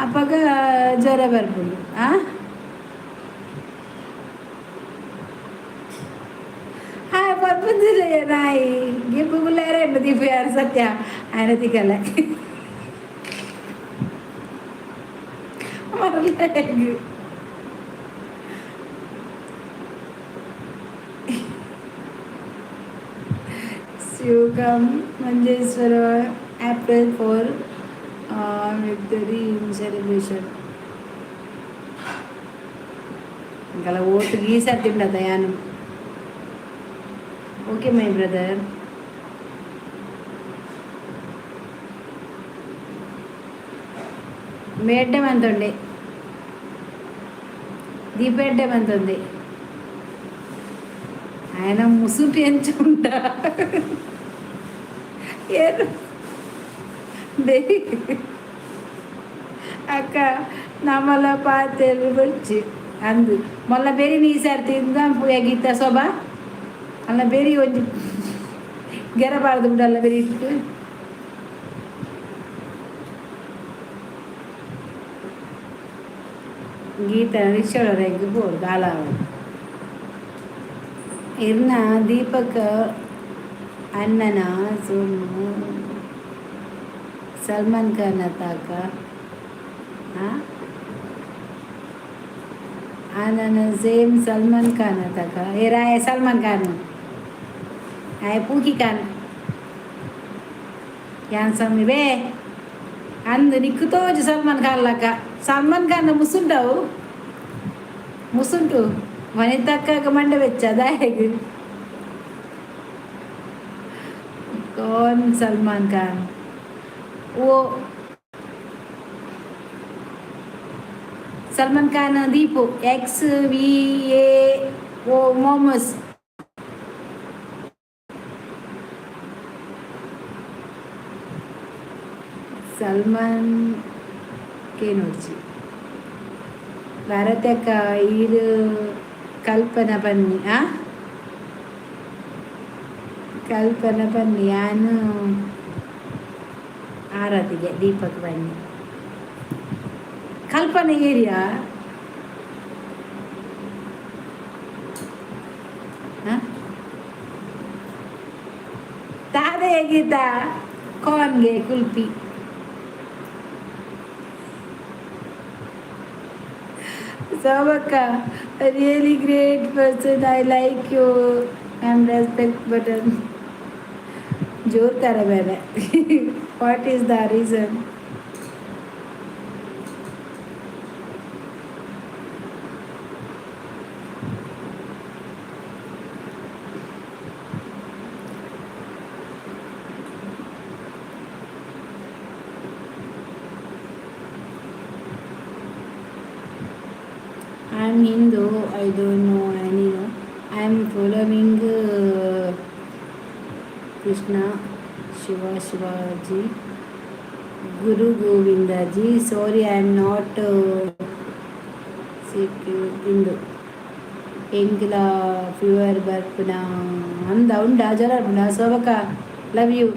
A: ಅಪ್ಪಗ ಜ್ವರ ಬರ್ಪುಂಡು. ಆ ಆ ಪರ್ಪುಂದಿಲ್ಲ ನಾಯಿ ಗೆಬ್ಬುಗುಲ್ಲಾರ ದೀಪ ಯಾರು ಸತ್ಯ ఆయన ತಿಕ್ಕಲ್ಲ ಮರಲಾಗ. Come Manjeshwar April 4 victory in celebration. ఇంకలా ఓటు గీసారు తింటా దయాను. Okay my brother. మేడ్డం ఎంత ఉండే, దీపేడ్డం ఎంత ఉంది. ఆయన ముసుగు ఎంచుకుంటా ಏನು ಅಕ್ಕ ನಮ್ಮಲ್ಲ ಪಾತೆರ್ ಬೊಡ್ಚಿ ಅಂದು ಮೊಲ್ಲ ಬೇರಿ ನೀ ಸರ್ತಿ ಗೀತ ಸೊಬಾ ಅಲ್ಲ ಬೇರಿ ಒಂಜಿ ಗೆರೆ ಬಾರ್ದು ಬಿಡಲ್ಲ ಬೇರಿ ಇಟ್ಟು. ಗೀತ ರಿಕ್ಷಾಡೋರೆಗ್ ಬೋಡು ದಾಲ ಇರ್ನ ದೀಪಕ್. ಅಣ್ಣನ ಸೋಮು ಸಲ್ಮಾನ್ ಖಾನ್ ತಾಕ. ಹಾಂ, ಅಣ್ಣನ ಸೇಮ್ ಸಲ್ಮಾನ್ ಖಾನ್ ತಾಕ. ಏ ರಾಯ ಸಲ್ಮಾನ್ ಖಾನ್ ಆಯ್ ಪೂಕಿ ಖಾನ್ ಯಾನ್ ಸ್ವಾಮಿ ಬೇ ಅಂದ್ ನಿಕ್ಕು ತೋಜು ಸಲ್ಮಾನ್ ಖಾನ್ ಲಕ್ಕ. ಸಲ್ಮಾನ್ ಖಾನ್ ಮುಸುಂಟವು ಮುಸುಂಟು ಮನೆ ತಕ್ಕಾಗ ಮಂಡೆ ಬೆಚ್ಚ ದಾಯೆಗ್. कौन सलमान खान? वो Salman Khan Deepu X V A O momos. Salman ಕೇನೋಡ್ಚಿ. ಭಾರತಕ್ಕ ಈರು ಕಲ್ಪನಾ ಬನ್ನಿ. ಆ ಕಲ್ಪನಾ ಬನ್ನಿ. ಯಾನು ಆರಾಧಿಗೆ ದೀಪಕ್ ಬನ್ನಿ. ಕಲ್ಪನೆ ಏರಿಯಾ. ತಾದೇ ಗೀತಾ ಕೋನ್ಗೆ ಕುಲ್ಪಿ. Sobaka, a really great person. I like you. I'm respect button. जोर कर मैंने. What is the reason? I'm Hindu. I don't know any. No. I'm following Krishna, Shiva, Shivaji, Guru Govindaji. Sorry, I am not Sikh Hindu. ಎಂಕ್ಲ fever ಬರ್ಪುನ ಅಂದ ಉಂಡ ಜ್ವರ ಬರ್ಪುನ. ಸೋಬಕ, love you,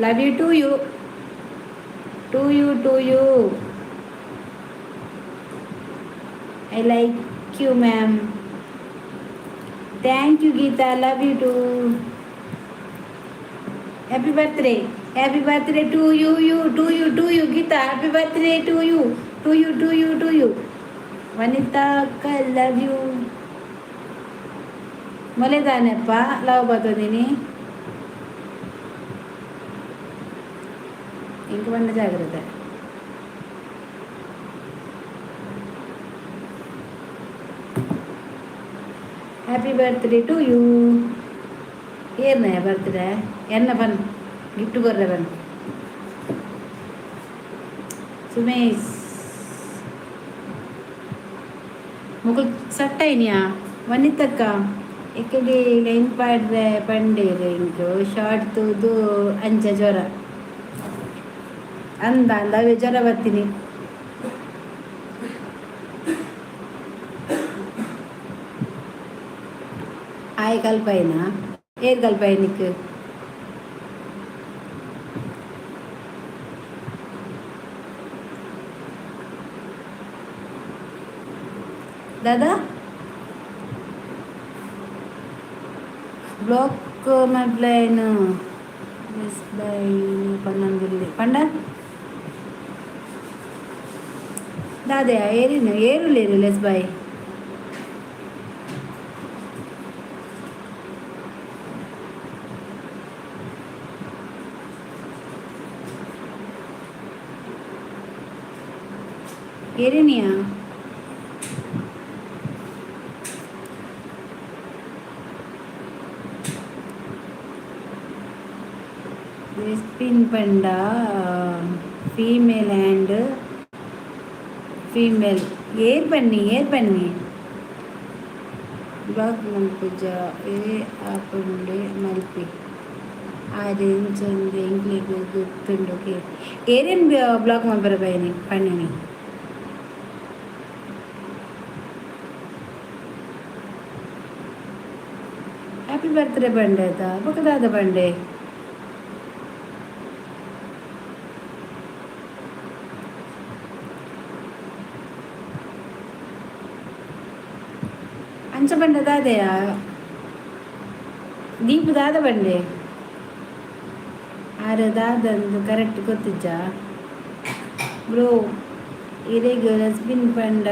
A: love you to you, to you, to you. I like you, ma'am. Thank you, Geetha. Love you too. Happy birthday. Happy birthday to you, you, to you, to you, Geetha. Happy birthday to you, to you, to you, to you. Vanita ಅಕ್ಕ, love you. ಮೊಲೆದಾನೆಪ್ಪ love ಬತ್ತೋದಿನಿ. ಇಂಕ ಬಣ್ಣ ಜಾಗ್ರತೆ. Happy birthday to you. ಏರ್ನ birthday ಎನ್ನ ಬನ್ gift ಕೊರ್ರೆ ಬನ್. Sumesh ಮುಗುಲ್ ಸಟ್ಟೈನ್ಯಾ. ವನಿತಕ್ಕ ಇಕ್ಕಡಿ line ಪಾಡ್ರೆ ಪಂಡೇರು ink short ತೂದು ಅಂಚ ಜ್ವರ ಅಂದ ಅಂದ ಅವೇ ಜ್ವರ ಬರ್ತೀನಿ. ಆಯ್ ಕಲ್ಪಾಯಿನ ಏರ್ ಕಲ್ಪಾಯಿ ನಿಕ್. दादा ಬ್ಲಾಕ್ ಮಲ್ಪ್ಲೈನ್ ಪನ್ನೊಂದಿಲ್ಲಿ ಪಂಡ ದಾದೆಯ ಏರಿನ ಏರುಲೇರು ಲೆಸ್ ಬಾಯ್ ಏರಿನಿಯಾ. ಲೆಸ್ಬಿನ್ ಪಂಡ ಫೀಮೇಲ್ ಆ್ಯಂಡ್ ಫೀಮೇಲ್. ಏರ್ ಬನ್ನಿ, ಏರ್ ಬನ್ನಿ. ಬ್ಲಾಕ್ ಮಲ್ಪುಜ ಏ ಆಪುಂಡೆ ಮಲ್ಪಿ ಆರೆಂಚೊಂದು ಎಂಕ್ಲೆಗ್ ಗೊತ್ತುಂಡು. ಓಕೆ, ಏರೇನು ಬ್ಲಾಕ್ ಮಲ್ಪರ ಬೈನಿ ಪನ್ನಿನಿ. ಹ್ಯಾಪಿ ಬರ್ತ್ಡೇ ಬಂಡೆ ಆಯ್ತಾ ಬೊಕ ದಾದ ಬಂಡೆ. ಅಂಚ ಬಂಡೆ ದಾದೆಯಾ. ದೀಪ ದಾದ ಬಂಡೆ ಆರೆ ದಾದಂದು ಕರೆಕ್ಟ್ ಗೊತ್ತಿಜ್ಜ ಬ್ರೋ? ಇರೆಗ್ ಡಸ್ಟ್ಬಿನ್ ಪಂಡ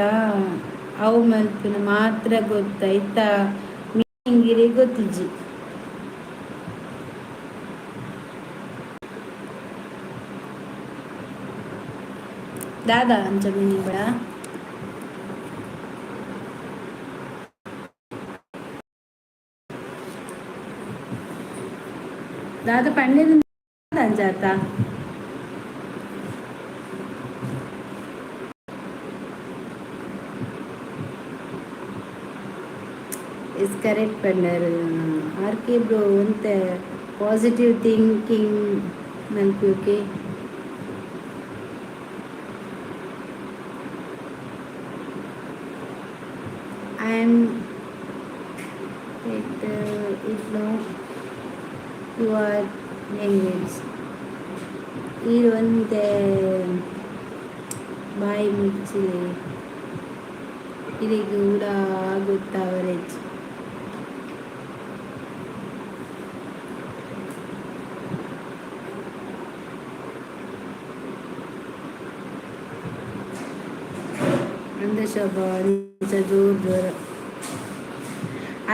A: ಅವು ಮಲ್ಪಿನ ಮಾತ್ರ ಗೊತ್ತ, ಇತ್ತ ಮೀನಿಂಗ್ ಇರೆಗ್ ಗೊತ್ತಿಜ್ಜಿ. ದಾದಾ ಅಂಚ ಮೀನಿಂಗ್ ಬೇಡ. ದಾದ ಪಂಡೇರ್ ಅಂಚಾತ? Is correct ಪಂಡರ್ ಆರ್ ಕೆ ಬ್ರೋ. ಒಂತೆ ಪಾಸಿಟಿವ್ ಥಿಂಕಿಂಗ್ ಮಲ್ಪಿ, okay? I am it no your language. ಈರ್ ಒಂತೆ ಬಾಯಿ ಮುಚ್ಚಿದೆ, ಇರೆಗ್ ಊರ ಗೊತ್ತಾವರೆಜ್. ಅಂದ ಶೋಭಾ, ಅಂಚ ಜೋರು ಜೋರು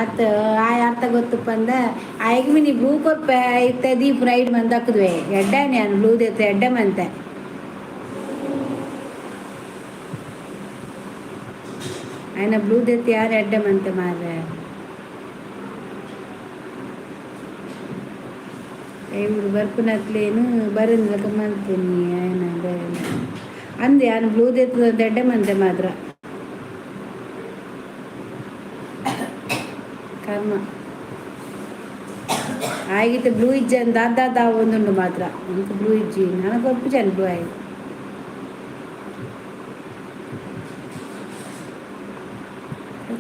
A: ಅತ್ತ ಆಯ್ ಅರ್ಥ ಗೊತ್ತಪ್ಪ ಅಂದ. ಆಯ್ಗೆ ಮಿನಿ ಬ್ಲೂ ಕೊರ್ಪೆ ಇತ್ತೆ ದೀಪ್ ರೈಡ್ ಮಂದ ಹಾಕಿದ್ವಿ ಎಡ್ಡೆ ನಾನು ಬ್ಲೂ ದೇತ ಎಡ್ಡೆ ಮಂತೆ. ఆయన ಬ್ಲೂ ದೆತ್ತಿ ಯಾರು ಎಡ್ಡೆ ಮಂತೆ ಮಾರ್ರೆ. ಇವ್ರು ಬರ್ಪುನಕ್ಲೇನು ಬರಂದಿಲಕ ಮಲ್ಪುನಿ ఆయన ಅಂದೆ. ಯಾನು ಬ್ಲೂ ದೆತ್ತದ ಎಡ್ಡೆ ಮಂತೆ ಮಾತ್ರ. ಕರ್ಮ ಆಗಿತ್ತು. ಬ್ಲೂ ಇಜ್ಜ ಅಂತ ದಾದ ಒಂದುಂಡು ಮಾತ್ರ. ಅಂಕ ಬ್ಲೂ ಇಜ್ಜಿ, ನನಗೆ ಒಪ್ಪು ಜನ ಬ್ಲೂ ಆಯ್ತು.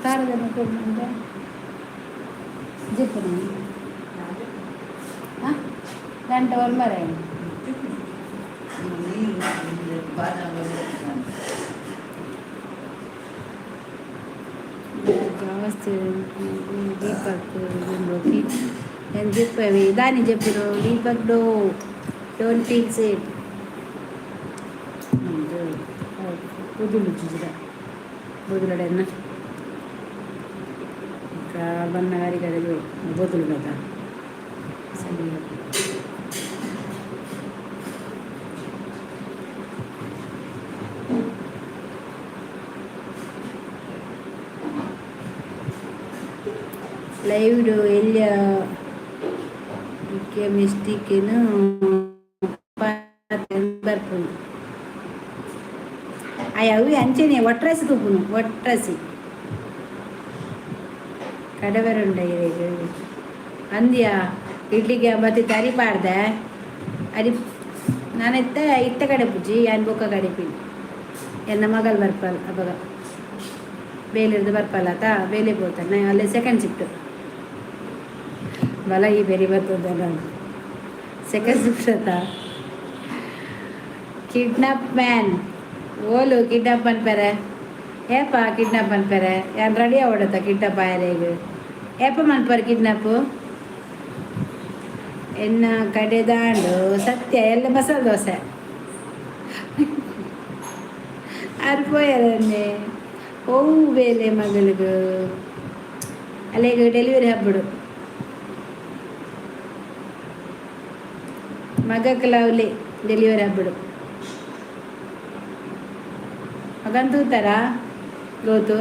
A: ತಾರದ ಜಿಪ್ಪು ಗಂಟೆ ಒಲ್ಮರ.
B: ನೀರು ಬಾದಾಮಿ.
A: ಜಾಸ್ತಿ ದೀಪಕ್ ಓಕೆ. నేను చెప్పేవి దాన్ని చెప్పిన దీపక్ don't feel safe. ಬುದುಲು ಚುಜಿದ ಬುದುಲಡೆನ್ನ ಬಣ್ಣ ಗಾರಿ ಬೊದುಲು ಬೇಕ ಸರಿ. ಲೈವ್ ಎಲ್ಲಿಯ ಮಿಸ್ಟೇಕೇನು ಬರ್ಪುಂಡು. ಅಯ್ಯ, ಅವಿ ಅಂಚೆನೆ ಒಟ್ರಾಸಿ ತೂಪುನು ಒಟ್ರಾಸಿ ಕಡವೆರುಂಡ ಇರೆಗ್ ಅಂದ್ಯಾ. ಇಡ್ಲಿಗೆ ಮತ್ತೆ ತರಿ ಪಾಡ್ದೆ ಅರಿ ನಾನಿತ್ತ ಇತ್ತ ಕಡೆ ಪೂಜಿ ಯಾನ್ ಬೊಕ್ಕ ಕಡೆಪಿನಿ. ಎನ್ನ ಮಗಲ್ ಬರ್ಪಲ್ ಅಪಗ ಬೇಲಿರ್ದು ಬರ್ಪಲ್ಲ ಆತ, ಬೇಲೆ ಪೋತಾನೆ. ಅಲ್ಲೇ ಸೆಕೆಂಡ್ ಶಿಫ್ಟ್ ಬಲ ಈ ಬೇರೆ ಬರ್ತದೆ. ನಾನು ಸೆಕೆಂಡ್ ಶಿಫ್ಟ್ ಆತ. ಕಿಡ್ನಾಪ್ ಮ್ಯಾನ್ ಓಲು ಕಿಡ್ನಾಪ್ ಪನ್ಪೆರೆ? ಏಪ ಕಿಡ್ನಾಪ್ ಪನ್ಪೆರೆ? ಯಾನ್ ರೆಡಿ ಆವಡತ್ತ ಕಿಡ್ನಾಪ್ ಆಯರೆಗ್? ಏಪ ಮನ್ಪರ್ ಕಿಡ್ನಾಪ್? ಎನ್ನ ಕಡೆದಾಂಡು ಸತ್ಯ ಎಲ್ಲ ಮಸಾಲೆ ದೋಸೆ ಆರು ಪೋಯರನ್ನೇ. ಓ ಬೇಲೆ ಮಗಳಿಗೆ ಅಲ್ಲೇಗ ಡೆಲಿವರಿ ಹಬ್ಬಡು ಮಗಕ್ಕೆ ಲವ್ಲಿ ಡೆಲಿವರಿ ಹಬ್ಬಡು. ಮಗನ್ ತೂತಾರ ಗೋತು?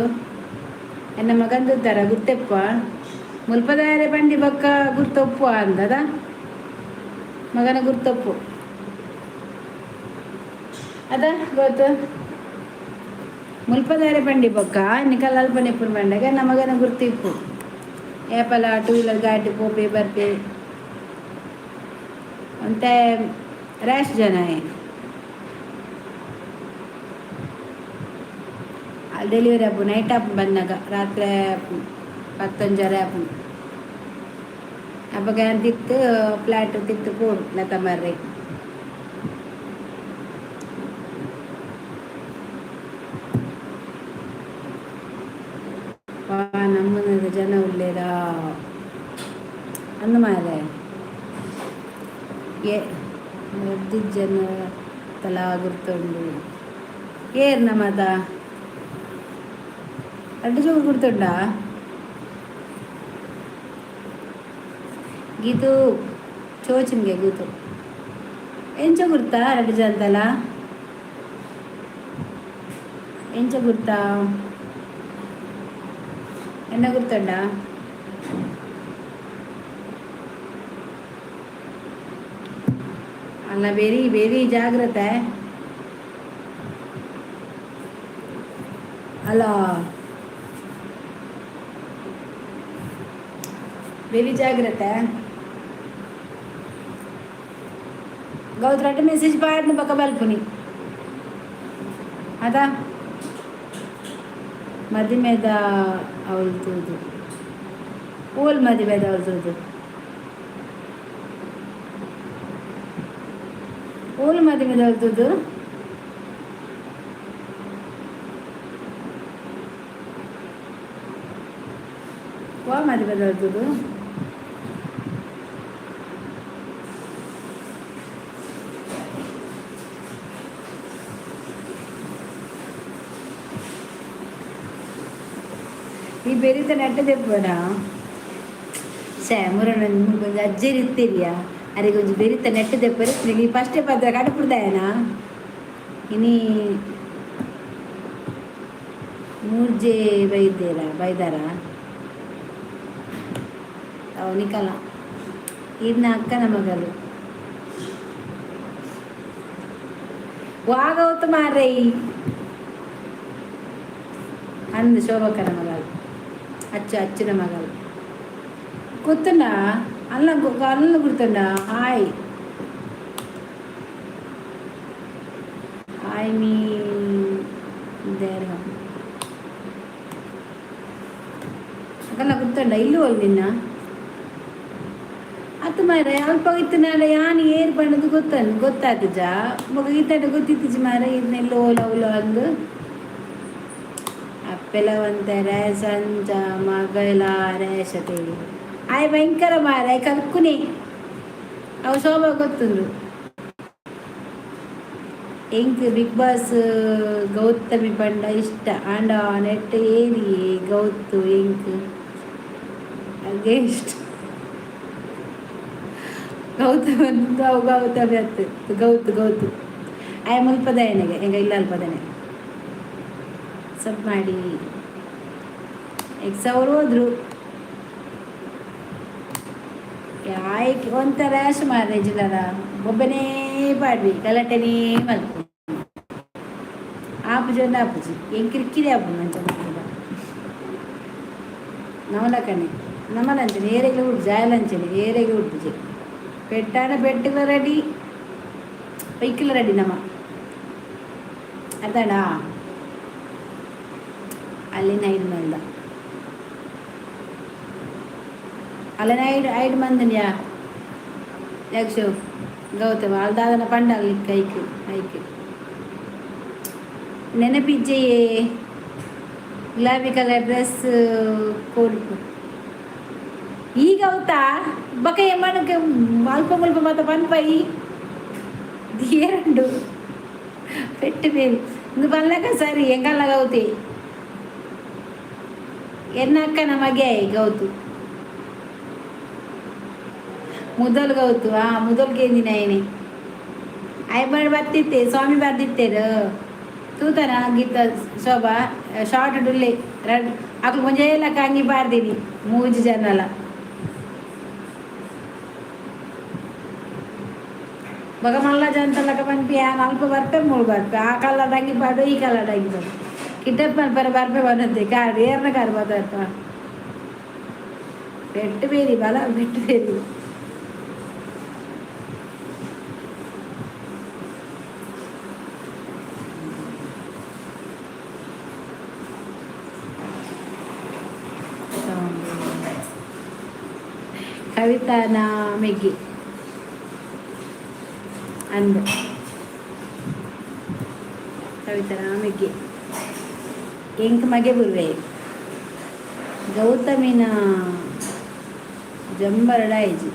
A: ಎನ್ನ ಮಗನ್ ತೂತಾರ ಗುತ್ತೆಪ್ಪ ಮುಲ್ಪದಾರೆ ಬಂಡಿ ಬಕ್ಕ ಗುರ್ತೊಪ್ಪು ಅಂದದ ಮಗನ ಗುರ್ತೊಪ್ಪು ಅದ ಗೊತ್ತು. ಮುಲ್ಪದಾರೆ ಬಂಡಿ ಬೊಕ್ಕ ನಿಕಲ್ ಅಲ್ಪ ನೆಪ್ಪುನ ಬಂಡಾಗ ನಮ್ಮ ಮಗನ ಗುರ್ತಿಪ್ಪು. ಏಪಲ ಟೂ ವೀಲರ್ ಗಾಡಿ ಪೋಪೆ ಬರ್ಪೆ ಒಂತೆ ರ್ಯಾಶ್ ಜನ. ಡೆಲಿವರಿ ಆಪು ನೈಟ್ ಆಪು ಬಂದಾಗ ರಾತ್ರಿ ಪತ್ತೊಂಜರೆ ಆಪು. ಅಪಗ ತಿತ್ತು ಫ್ಲಾಟ್ ತಿತ್ತು ಪೋಡು ಲತಾ ಮಾರ್ರೆ. ವಾ ನಮ್ಮದ ಜನ ಉಲ್ಲೇರಾ. ಅಂದು ಮಾರೆ ಏ ಜನ ತಲಾ ಗುರ್ತುಂಡು ಏರ್ನ ಮಾತ ರಡ್ಡು ಜೋರು ಗುರ್ತುಂಡಾ? ಗೀತು ಚೋಚಿನ್ಗೆ ಗೀತು ಎಂಚ ಗುರ್ತಾ ರಡ್ಡು ಜಂತಲ ಎಂಚ ಗುರ್ತಾ ಎನ್ನ ಗುರ್ತುಂಡಾ? ಅಲ್ಲ ವೆರಿ ವೆರಿ ಜಾಗ್ರತೆ. ಅಲ್ಲ ವೆರಿ ಜಾಗ್ರತೆ. ಗೌತ್ರಟ್ಟ ಮೆಸೇಜ್ ಪಾಡ್ನ ಪಕ್ಕ ಬಲ್ಪುನಿ ಅದ ಮದಿಮೆದ ಅವಳು ಓಲ್ ಮದಿಮೆದ ಅವಳು ಓಲ್ ಮದಿಮೆದ ಅವಳು ವಾ ಮದಿಮೆದ ಅವಳು. ಈ ಬೆರಿತ ನೆಟ್ಟ ದೆಪ್ಪನ ಸೇ ಮುರಣ ಒಂಜಿ ಅಜ್ಜೇರ್ ಇತ್ತೀರಿಯಾ ಅರೆಗ್ ಒಂಜಿ ಬೆರಿತ ನೆಟ್ಟ ದೆಪ್ಪರೆ. ಈ ಫಸ್ಟೇ ಪದ್ರ ಕಡಪುಡ್ದಾಯನ ಇನಿ ಮೂರ್ಜೆ ಬೈದೇರ ಬೈದಾರ ಅವು ನಿಕಲ ಇರ್ನ ಅಕ್ಕನ ಮಗಲು ವಾಗೌತು ಮಾರ್ರೆ ಅಂದು ಶೋಭಕ್ಕನ ಮಗಳು ಅಚ್ಚು ಅಚ್ಚಿನ ಮಗಳು ಗೊತ್ತುಂಡ ಅಲ್ಲ ಅಲ್ಲ ಗುರ್ತುಂಡ. ಹಾಯ್ ಹಾಯ್ ಮೀ there ಅಕಲ್ಲ ಗುರ್ತುಂಡ ಇಲ್ಲು ಅಲ್ ನಿನ್ನ ಅತ್ತು ಮಾರ ಅಲ್ಪ ಇತ್ತು ಯಾನ್ ಏರ್ ಪಂಡದು ಗೊತ್ತ ಗೊತ್ತಾತಜ ಮಗ ಈತಡ ಗೊತ್ತಿತ್ತಿಜಿ ಮಾರ ಇದನ್ನೆಲ್ಲ ಓಲ ಓಲ ಅಂದು ಅಪ್ಪೆಲ ಒಂತರ ಸಂಜ ಮಗಲ ರೇಷತೆ ಆಯ್ ಭಯಂಕರ ಮಾರ ಕಲ್ಕುನಿ ಅವು ಶೋಭಾ ಗೊತ್ತುಂಡು. ಎಂಕ್ ಬಿಗ್ ಬಾಸ್ ಗೌತಮಿ ಪಂಡ ಇಷ್ಟ ಆಂಡ ನೆಟ್ ಏರಿ ಗೌತು ಎಂಕ್ ಅಗೆ ಇಷ್ಟ. ಗೌತಮ ಗೌ ಗೌತಮಿ ಅತ್ತು ಗೌತು ಗೌತು ಆಯ್ ಮುಲ್ಪದ ಎನಗೆ ಎಂಗ ಇಲ್ಲ ಅಲ್ಪದನೆ ಸಬ್ ಮಾಡಿ ಎಕ್ಸ್ ಅವರು ಹೋದ್ರು. ಆಯ್ಕೆ ಒಂಥರ ಸುಮಾರು ಜಿಲ್ಲದ ಬೊಬ್ಬನೇ ಪಾಡ್ವಿ ಗಲಾಟೆನೇ ಮಲ್ಪು ಆಪುಜಿ ಒಂದು ಆಪುಜಿ ಎಂಕ್ ಕಿರಿಕಿರಿ ಆಪುಂಡು ಅಂಚ ಮಲ್ಪುಂಡ ನಮಲಕಣೆ ನಮಲಂಚನೆ ಏರೆಗ್ಲ ಉಡ್ಪುಜಿ ಆಯಲಂಚನೆ ಏರೆಗ್ ಉಡ್ಪುಜಿ ಪೆಟ್ಟಾಡ ಪೆಟ್ಟುಲ ರೆಡಿ ಬೈಕ್ಲ ರೆಡಿ ನಮ ಅರ್ಧಾಡ ಅಲ್ಲಿ ನೈಟ್ ಮಂದ ಅಲ್ಲ ಐಡ್ ಐಡ್ ಮಂದನ್ಯಾ ಯಕ್ಷು ಗೌತಮ ಅಲ್ದಾದನ ಪಂಡ ಅಲ್ಲಿ ಕೈಕ್ ಐಕ್ ನೆನಪಿಜ್ಜೆಯೇ ಗುಲಾಬಿ ಕಲರ್ ಡ್ರೆಸ್ ಕೊಡುಪು ಈಗ అవుతా ಬಕ ಏಮನಕ್ಕೆ ಅಲ್ಪ ಮುಲ್ಪ ಮಾತ ಪನ್ಪೈ ಎರಡು ಪೆಟ್ಟು ಬೇರಿ ಇಂದು ಪನ್ಲಕ ಸರಿ ಎಂಗಲ್ಲ ಗೌತಿ ಎನ್ನ ಅಕ್ಕನ ಮಗೆ ಗೌತು ಮುದಲ್ ಗೌತು ಆ ಮುದಲ್ ಕೇಂದಿನ ಏನಿ ಐಬರ್ ಬತ್ತಿತ್ತೆ ಸ್ವಾಮಿ ಬರ್ದಿತ್ತೇರು ತೂತನ ಗೀತ ಶೋಭಾ ಶಾರ್ಟ್ ಡುಲ್ಲೆ ರಡ್ ಅಕ್ಲು ಮುಂಜೆ ಕಂಗಿ ಪಾರ್ದೀನಿ ಮೂಜಿ ಜನಲ ಬಗ ಮಲ್ಲ ಜಂತಲಕ ಪನ್ಪಿ ಆ ಅಲ್ಪ ಬರ್ಪೆ ಮೂಳು ಬರ್ಪೆ ಆ ಕಲ್ಲ ಡಂಗಿ ಪಾಡು ಈ ಕಲ್ಲ ಡಂಗಿ ಪಾಡು ಕಿಟ್ಟಪ್ಪ ಪರ ಬರ್ಪೆ ಬಂದಂತೆ ಕಾಡು ಏರ್ನ ಕಾಡು ಬರ್ತ ಪೆಟ್ಟು ಬೇರಿ ಬಲ ಪೆಟ್ಟು ಬೇರಿ. ಕವಿತಾನ ಮೆಗ್ಗಿ ಅಂದ ಕವಿತಾನ ಮೆಗ್ಗಿ ಎಂಕ್ ಮಗೆ ಬುರ್ವೆ ಗೌತಮಿನ ಜಂಬರಡಾಯಿಜಿ.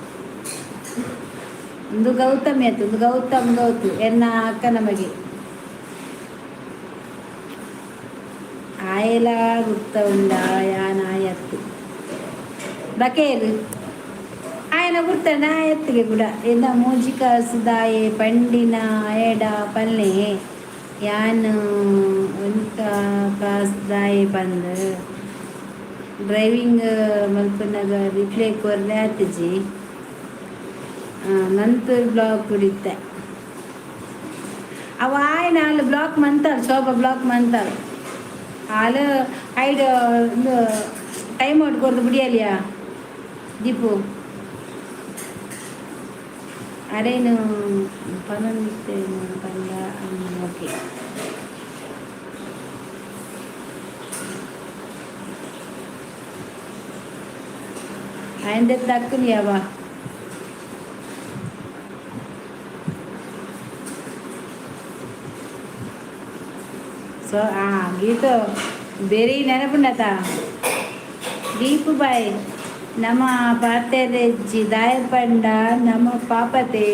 A: ಒಂದು ಗೌತಮಿ ಆಯ್ತು, ಒಂದು ಗೌತಮ್ ಗೌತು ಎನ್ನ ಅಕ್ಕನ ಮಗೆ. ಆಯಲ ಗುರ್ತ ಉಂಡ ಯಾನಾಯತ್ತು ಬಕೇರು ಆಯನ ಗುರ್ತನ ಆಯತ್ತಿಗೆ ಕೂಡ ಎನ್ನ ಮೂಜಿಕ ಸುದಾಯೆ ಪಂಡಿನ ಎಡ ಪಲ್ಲೆ ಯಾನ್ ಒಂತ ಕಾಸ್ದಾಯೆ ಬಂದು ಡ್ರೈವಿಂಗ್ ಮಲ್ಪನಾಗ ರಿಪ್ಲೈ ಕೊರ್ಲೆ ಆತಿಜಿ. ನಂತೂರು ಬ್ಲಾಕ್ ಕುಡಿತೆ ಅವ ಆಯ್ನ ಅಲ್ಲಿ ಬ್ಲಾಕ್ ಮಂತಾರ, ಶೋಭಾ ಬ್ಲಾಕ್ ಮಂತಾರ. ಹಾಲು ಐಡು ಒಂದು ಟೈಮ್ ಔಟ್ ಕೊರ್ದು ಬಿಡಿಯಲಿಯಾ ದೀಪು. ಅರೇನು ಪನೊಂದಿತ್ತೆ ಪಂಡ. ಓಕೆ, ఆయన దక్కునియావా? ಸೊ ಗೀತು ಬೇರೆ ನೆನಪುಂಡತ. ದೀಪು ಬಾಯ್ ನಮ್ಮ ಪಾತೆರೆಜ್ಜಿ ದಾಯಪಂಡ ನಮ್ಮ ಪಾಪತೆ.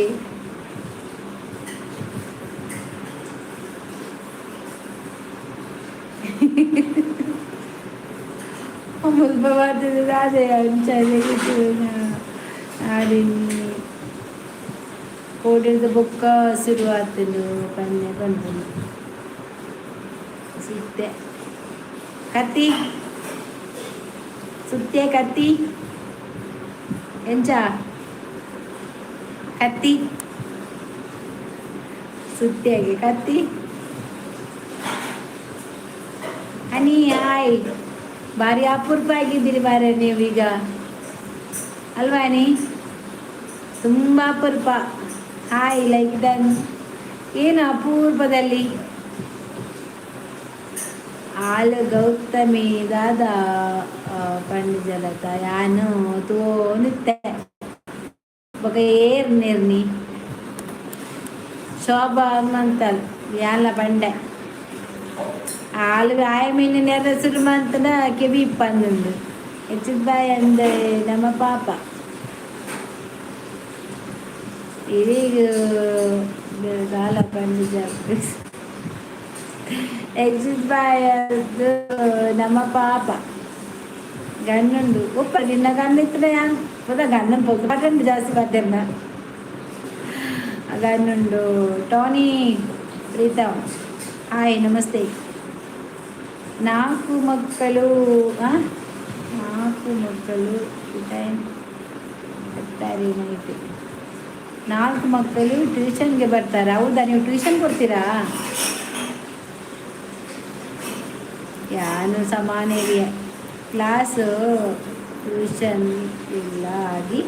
A: ಮುಲ್ಪ ಬರ್ತದೆ ಅದೇ ಅಂಚನೆ. ಆಡಿನಿ ಕೋಡಿದ ಬೊಕ್ಕ ಶುರುವಾತನು ಪನ್ನೆ ಬಂದನು ಸಿತ್ತೆ ಕತ್ತಿ ಸುತ್ತೆ ಕತ್ತಿ ಎಂಚ ಕತ್ತಿ ಸುತ್ತಿಯಾಗಿ ಕತ್ತಿ. ಹನಿ ಹಾಯ್, ಭಾರಿ ಅಪರೂಪ ಆಗಿದ್ದೀರಿ ಬಾರೆ ನೀವೀಗ, ಅಲ್ವಾ ಹನಿ? ತುಂಬ ಅಪರೂಪ. Hi, like done. ಏನು ಅಪೂರ್ವದಲ್ಲಿ? ಆಲು ಗೌತಮಿ ದಾದಾ ಪಂಡಿಜಲತ ಯಾನು ತೋನಿತ್ತೆ ಬೊಕ ಏರ್ ನಿರ್ನಿ ಶೋಭಾ ಮಂತಲ್ ಯಾನ್ಲ ಪಂಡೆ. ಆಲು ಆಯ ಮೀನು ನೆರ ಶುರು ಮಂತನ ಕೆವಿ ಇಪ್ಪಂದುಂಡು ಹೆಚ್ಚಿದ ಬಾಯ್ ಅಂದೆ ನಮ್ಮ ಪಾಪ. ಇದೀಗ ದಾಲ ಪಂಡಿಜ ಎಕ್ಸಿಟ್ ಬಾಯ್ ಅದು ನಮ್ಮ ಪಾಪ. ಗಣ್ಣುಂಡು ಉಪ್ಪ ನಿನ್ನ ಗಣ್ಣಿತ್ತು ಯಾನ್ ಪದ ಗಣ್ಣನ್ ಪೊತ್ತು ಪಟಂಡು ಜಾಸ್ತಿ ಬತ್ತೆರ್ನ ಗಣ್ಣುಂಡು. ಟೋನಿ ಪ್ರೀತಮ್ ಹಾಯ್, ನಮಸ್ತೆ. ನಾಲ್ಕು ಮಕ್ಕಳು, ನಾಲ್ಕು ಮಕ್ಕಳು ಟೈಮ್ ಬರ್ತಾರೆ ನೈಟ್. ನಾಲ್ಕು ಮಕ್ಕಳು ಟ್ಯೂಷನ್ಗೆ ಬರ್ತಾರೆ, ಹೌದಾ? ನೀವು ಟ್ಯೂಷನ್ ಕೊಡ್ತೀರಾ? ಯಾನು ಸಮಾನ ಕ್ಲಾಸು ಟ್ಯೂಷನ್ ಇಲ್ಲ ಆಗಿ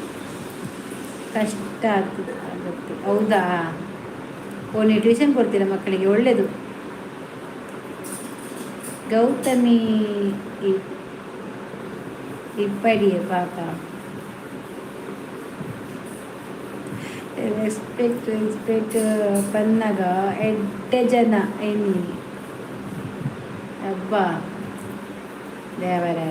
A: ಕಷ್ಟ ಆಗ್ತದೆ ಆಗುತ್ತೆ. ಹೌದಾ? ಓ, ನೀವು ಟ್ಯೂಷನ್ ಕೊಡ್ತೀರಾ ಮಕ್ಕಳಿಗೆ? ಒಳ್ಳೆಯದು. ಗೌತಮಿ ಇಪ್ಪಡಿಯೇ ಪಾಪ. ರೆಸ್ಪೆಕ್ಟ್ ರೆಸ್ಪೆಕ್ಟ್ ಪನ್ನಾಗ ಎಡ್ಡೆ ಜನ ಎನ್ನಿ. ಅಬ್ಬಾ ದೇವರೇ.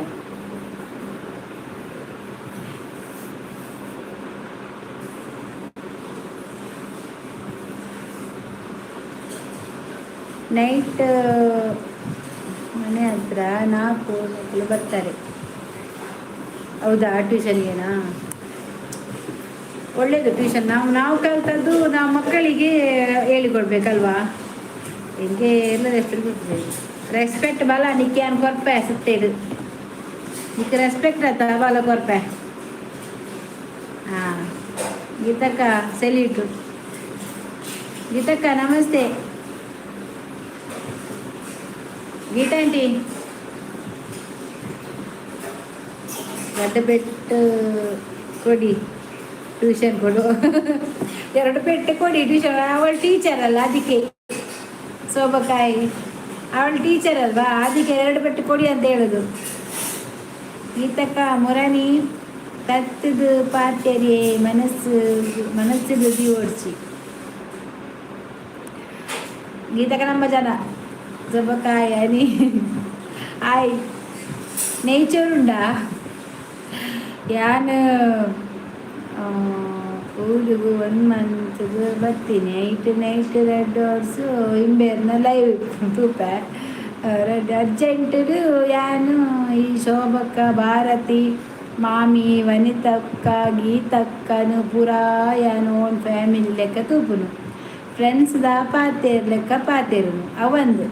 A: ನೈಟ್ ಮನೆ ಹತ್ರ ನಾಲ್ಕು ಮಕ್ಕಳು ಬರ್ತಾರೆ. ಹೌದಾ? ಟ್ಯೂಷನ್ಗೇನಾ? ಒಳ್ಳೆಯದು ಟ್ಯೂಷನ್. ನಾವು ನಾವು ಕಲ್ತದ್ದು ನಾವು ಮಕ್ಕಳಿಗೆ ಹೇಳಿಕೊಡ್ಬೇಕಲ್ವಾ? ಹಿಂಗೆ ಎಲ್ಲ ರೆಸ್ಪೆಕ್ಟ್ ಕೊಡ್ತದೆ. ರೆಸ್ಪೆಕ್ಟ್ ಬಲ ನಿಕ್ಕೆ ಅನ್ ಕೊರ್ಪೆ ಸುತ್ತೇಡು ನಿಕ್ಕೆ ರೆಸ್ಪೆಕ್ಟ್ ಆತ ಬಲ ಕೊರ್ಪೆ. ಹಾಂ ಗೀತಕ್ಕ, ಸೆಲ್ಯೂಟು ಗೀತಕ್ಕ, ನಮಸ್ತೆ ಗೀತಾ ಆಂಟಿ. ದೊಡ್ಡ ಪೆಟ್ಟು ಕೊಡಿ, ಟ್ಯೂಷನ್ ಕೊಡು, ಎರಡು ಪೆಟ್ಟು ಕೊಡಿ ಟ್ಯೂಷನ್. ಅವಳು ಟೀಚರ್ ಅಲ್ಲ, ಅದಕ್ಕೆ ಸೋಬಕಾಯಿ. ಅವಳು ಟೀಚರ್ ಅಲ್ವಾ, ಅದಕ್ಕೆ ಎರಡು ಪೆಟ್ಟು ಕೊಡಿ ಅಂತ ಹೇಳೋದು. ಗೀತಕ್ಕ ಮುರಣಿ ಕತ್ತದು ಪಾತ್ಯರಿ ಮನಸ್ಸು ಮನಸ್ಸಿಗೆ ಓಡಿಸಿ. ಗೀತಕ್ಕ ನಮ್ಮ ಜನ ಸೊಬಕಾಯಿ అని. హాಯ್, ನೆಯ್ಚೋರುಂಡಾ? ಯಾನ್ ಊರುಗು ಒನ್ ಮಂತ್ಗೆ ಬರ್ತೀನಿ. ಐಟ್ ನೈಟ್ 2 ಅವರ್ಸು ಇಂಬೇರ್ನ ಲೈವ್ ತೂಪೆ. ರಡ್ಡ್ ಅರ್ಜೆಂಟುಡು ಯಾನು ಈ ಶೋಭಕ್ಕ, ಭಾರತಿ ಮಾಮಿ, ವನಿತಕ್ಕ, ಗೀತಕ್ಕನು ಪೂರಾ ಯಾನು ಓನ್ ಫ್ಯಾಮಿಲಿ ಲೆಕ್ಕ ತೂಪುನು. ಫ್ರೆಂಡ್ಸ್ ದ ಪಾತೇರ್ ಲೆಕ್ಕ ಪಾತೇರುನು ಅವಂದು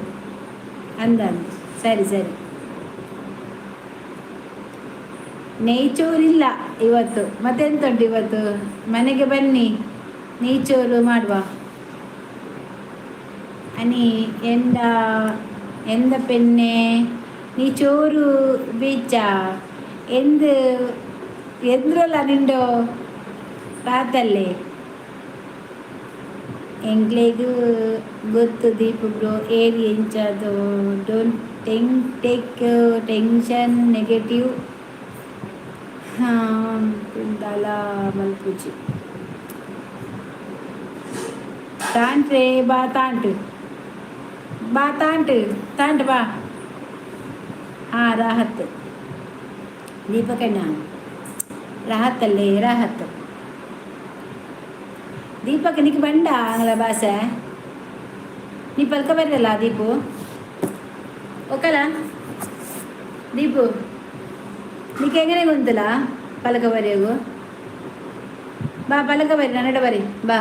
A: ಅಂದಂದು. ಸರಿ ಸರಿ. ನೆಯ್ಚೋರಿಲ್ಲ ಇವತ್ತು. ಮತ್ತೆಂತ ಉಂಟು ಇವತ್ತು? ಮನೆಗೆ ಬನ್ನಿ, ನೆಯ್ಚೋರು ಮಾಡುವ. ಅನಿ ಎಂದ ಎಂದ ಪೆನ್ನೆ ನೀ ಚೋರು ಬೀಚ ಎಂದು ಎಂದ್ರಲ್ಲ ನಿಂಡು ರಾತಲ್ಲೇ. ಎಂಕ್ಲೆಗ್ ಗೊತ್ತು ದೀಪು ಬ್ರೋ ಏರಿ ಎಂಚದು. Don't take tension, negative ದಾಲ ಮಲ್ಪುಜಿ. ತಾಂಟ್ರೆ ಬಾ, ತಾಂಟು ಬಾ, ತಾಂಟು ತಾಂಟು ಬಾ. ಹಾಂ, ರಾಹತ್ ದೀಪಕಣ್ಣ, ರಾಹತ್ತಲ್ಲೇ ರಾಹತ್. ದೀಪಕ್, ನಿಕ್ ಬಂಡ ಆಂಗ್ಲ ಭಾಷೆ? ನೀ ಪಲ್ಕ ಬರ್ರಲ್ಲ ದೀಪು? ಓಕಲ ದೀಪು, ನಿಕ್ ಎಂಗನೆ ಗೊತ್ತಲ್ಲ ಪಲಕ ಬರೆಯೋಗು? ಬಾ, ಪಲಕ ಬರಿ, ನನ್ನಡ ಬರಿ ಬಾ.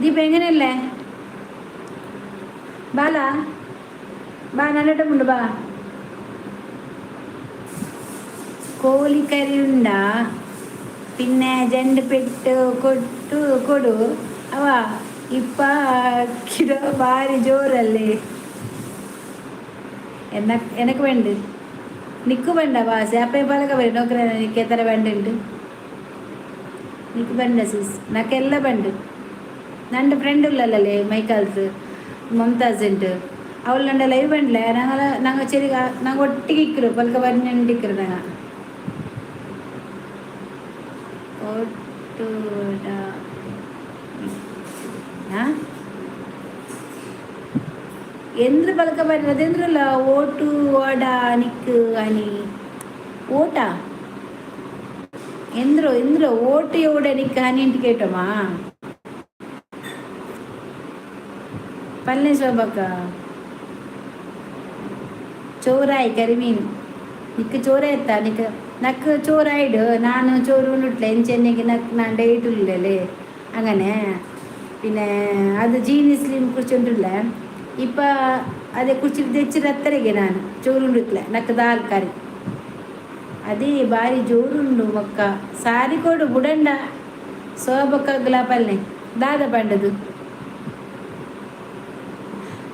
A: ದೀಪ, എങ്ങനെയല്ലേ? ಬಾಲ ಬಾ, ನನ್ನಟ ಮುಂಡು ಬಾ. ಕೋಳಿ ಕರಿ ಉಂಡಾ? പിന്നെ ಜಂಡು ಪೆಟ್ಟು ಕೊಟ್ಟು ಕೊಡು ಅವ. ಇಪ್ಪ ಕಿಡೋ ಭಾರಿ ಜೋರಲ್ಲಿ. ಎನ್ನ ಎನಕ್ಕೆ വേണ്ട, ನಿಕ್ಕು ಬಂಡ ಬಾಸೆ ಅಪ್ಪೆ ಪಲಕ ಬರಿ ನೋಕ್ರೆ. ನಿಕ್ಕೆ ಎತ್ತರ ಬಂಡುಂಟು? ನಿಕ್ಕು ಬಂಡ ಸಿಸ್? ನಾಕೆಲ್ಲ ಬಂಡು. ನನ್ನ ಫ್ರೆಂಡ್ ಉಳ್ಳಲ್ಲೇ ಮೈಕಾಲ್ಸ್ ಮಮ್ತಾಜ್ ಉಂಟು. ಅವಳು ನಂಡ ಲೈವ್ ಬಂಡ್ಲೆ. ನಾಂಗಲ ನಾಂಗ ಚೆರಿಗ ನಾಂಗ ಒಟ್ಟಿಗೆ ಇಕ್ಕರು, ಪಲ್ಕ ಬರಿ ಇಕ್ಕರು ನಾಂಗ. ಒಟ್ಟು ಎಂದ್ರ ಪಲಕ ಬರಿ ಅದೆಂದ್ರಲ್ಲ ಓಟು ಓಡ ನಿಕ್ಕು ಅನಿ ಓಟ ಎಂದ್ರು ಎಂದ್ರು ಓಟು ಓಡ ನಿಕ್ಕು ಹನಿ ಇಂಟು ಕೇಟೋಮಾ? ಪಲ್ಲೆ ಶೋಭಕ್ಕ, ಚೋರಾಯಿ ಕರಿಮೀನು. ನಿಕ್ಕು ಚೋರ ಎತ್ತ ನಿಕ್ ನಕ್ಕು ಚೋರಾಯ್ಡು. ನಾನು ചോറ് ഉണ്ടിട്ടില്ല ಎಂಚೆನ್ನೆಗೆ. ನಕ್ ನಾನು ಡೈಟ್ ಉಳ್ಳಲೆ അങ്ങനെ. പിന്നെ അത് ജീനി സ്ലിം കുടിച്ചോണ്ടില്ല. ഇപ്പം ಅದೇ ಕುಡಿಸಿ తెచ్చి ಅತ್ತರಿಗೆ ನಾನು ಚೋರು ಉಂಡಿಟ್ಲೆ. ನಕ್ಕು ದಾಲ್ ಕರಿ ಅದೇ ಭಾರಿ ಜೋರುಂಡು ಮಕ್ಕ. ಸಾರಿ ಕೊಡು ಬುಡಂಡ ಸೋಬಕ್ಕ ಗುಲಾಪಲ್ನೆ. ದಾದ ಪಂಡದು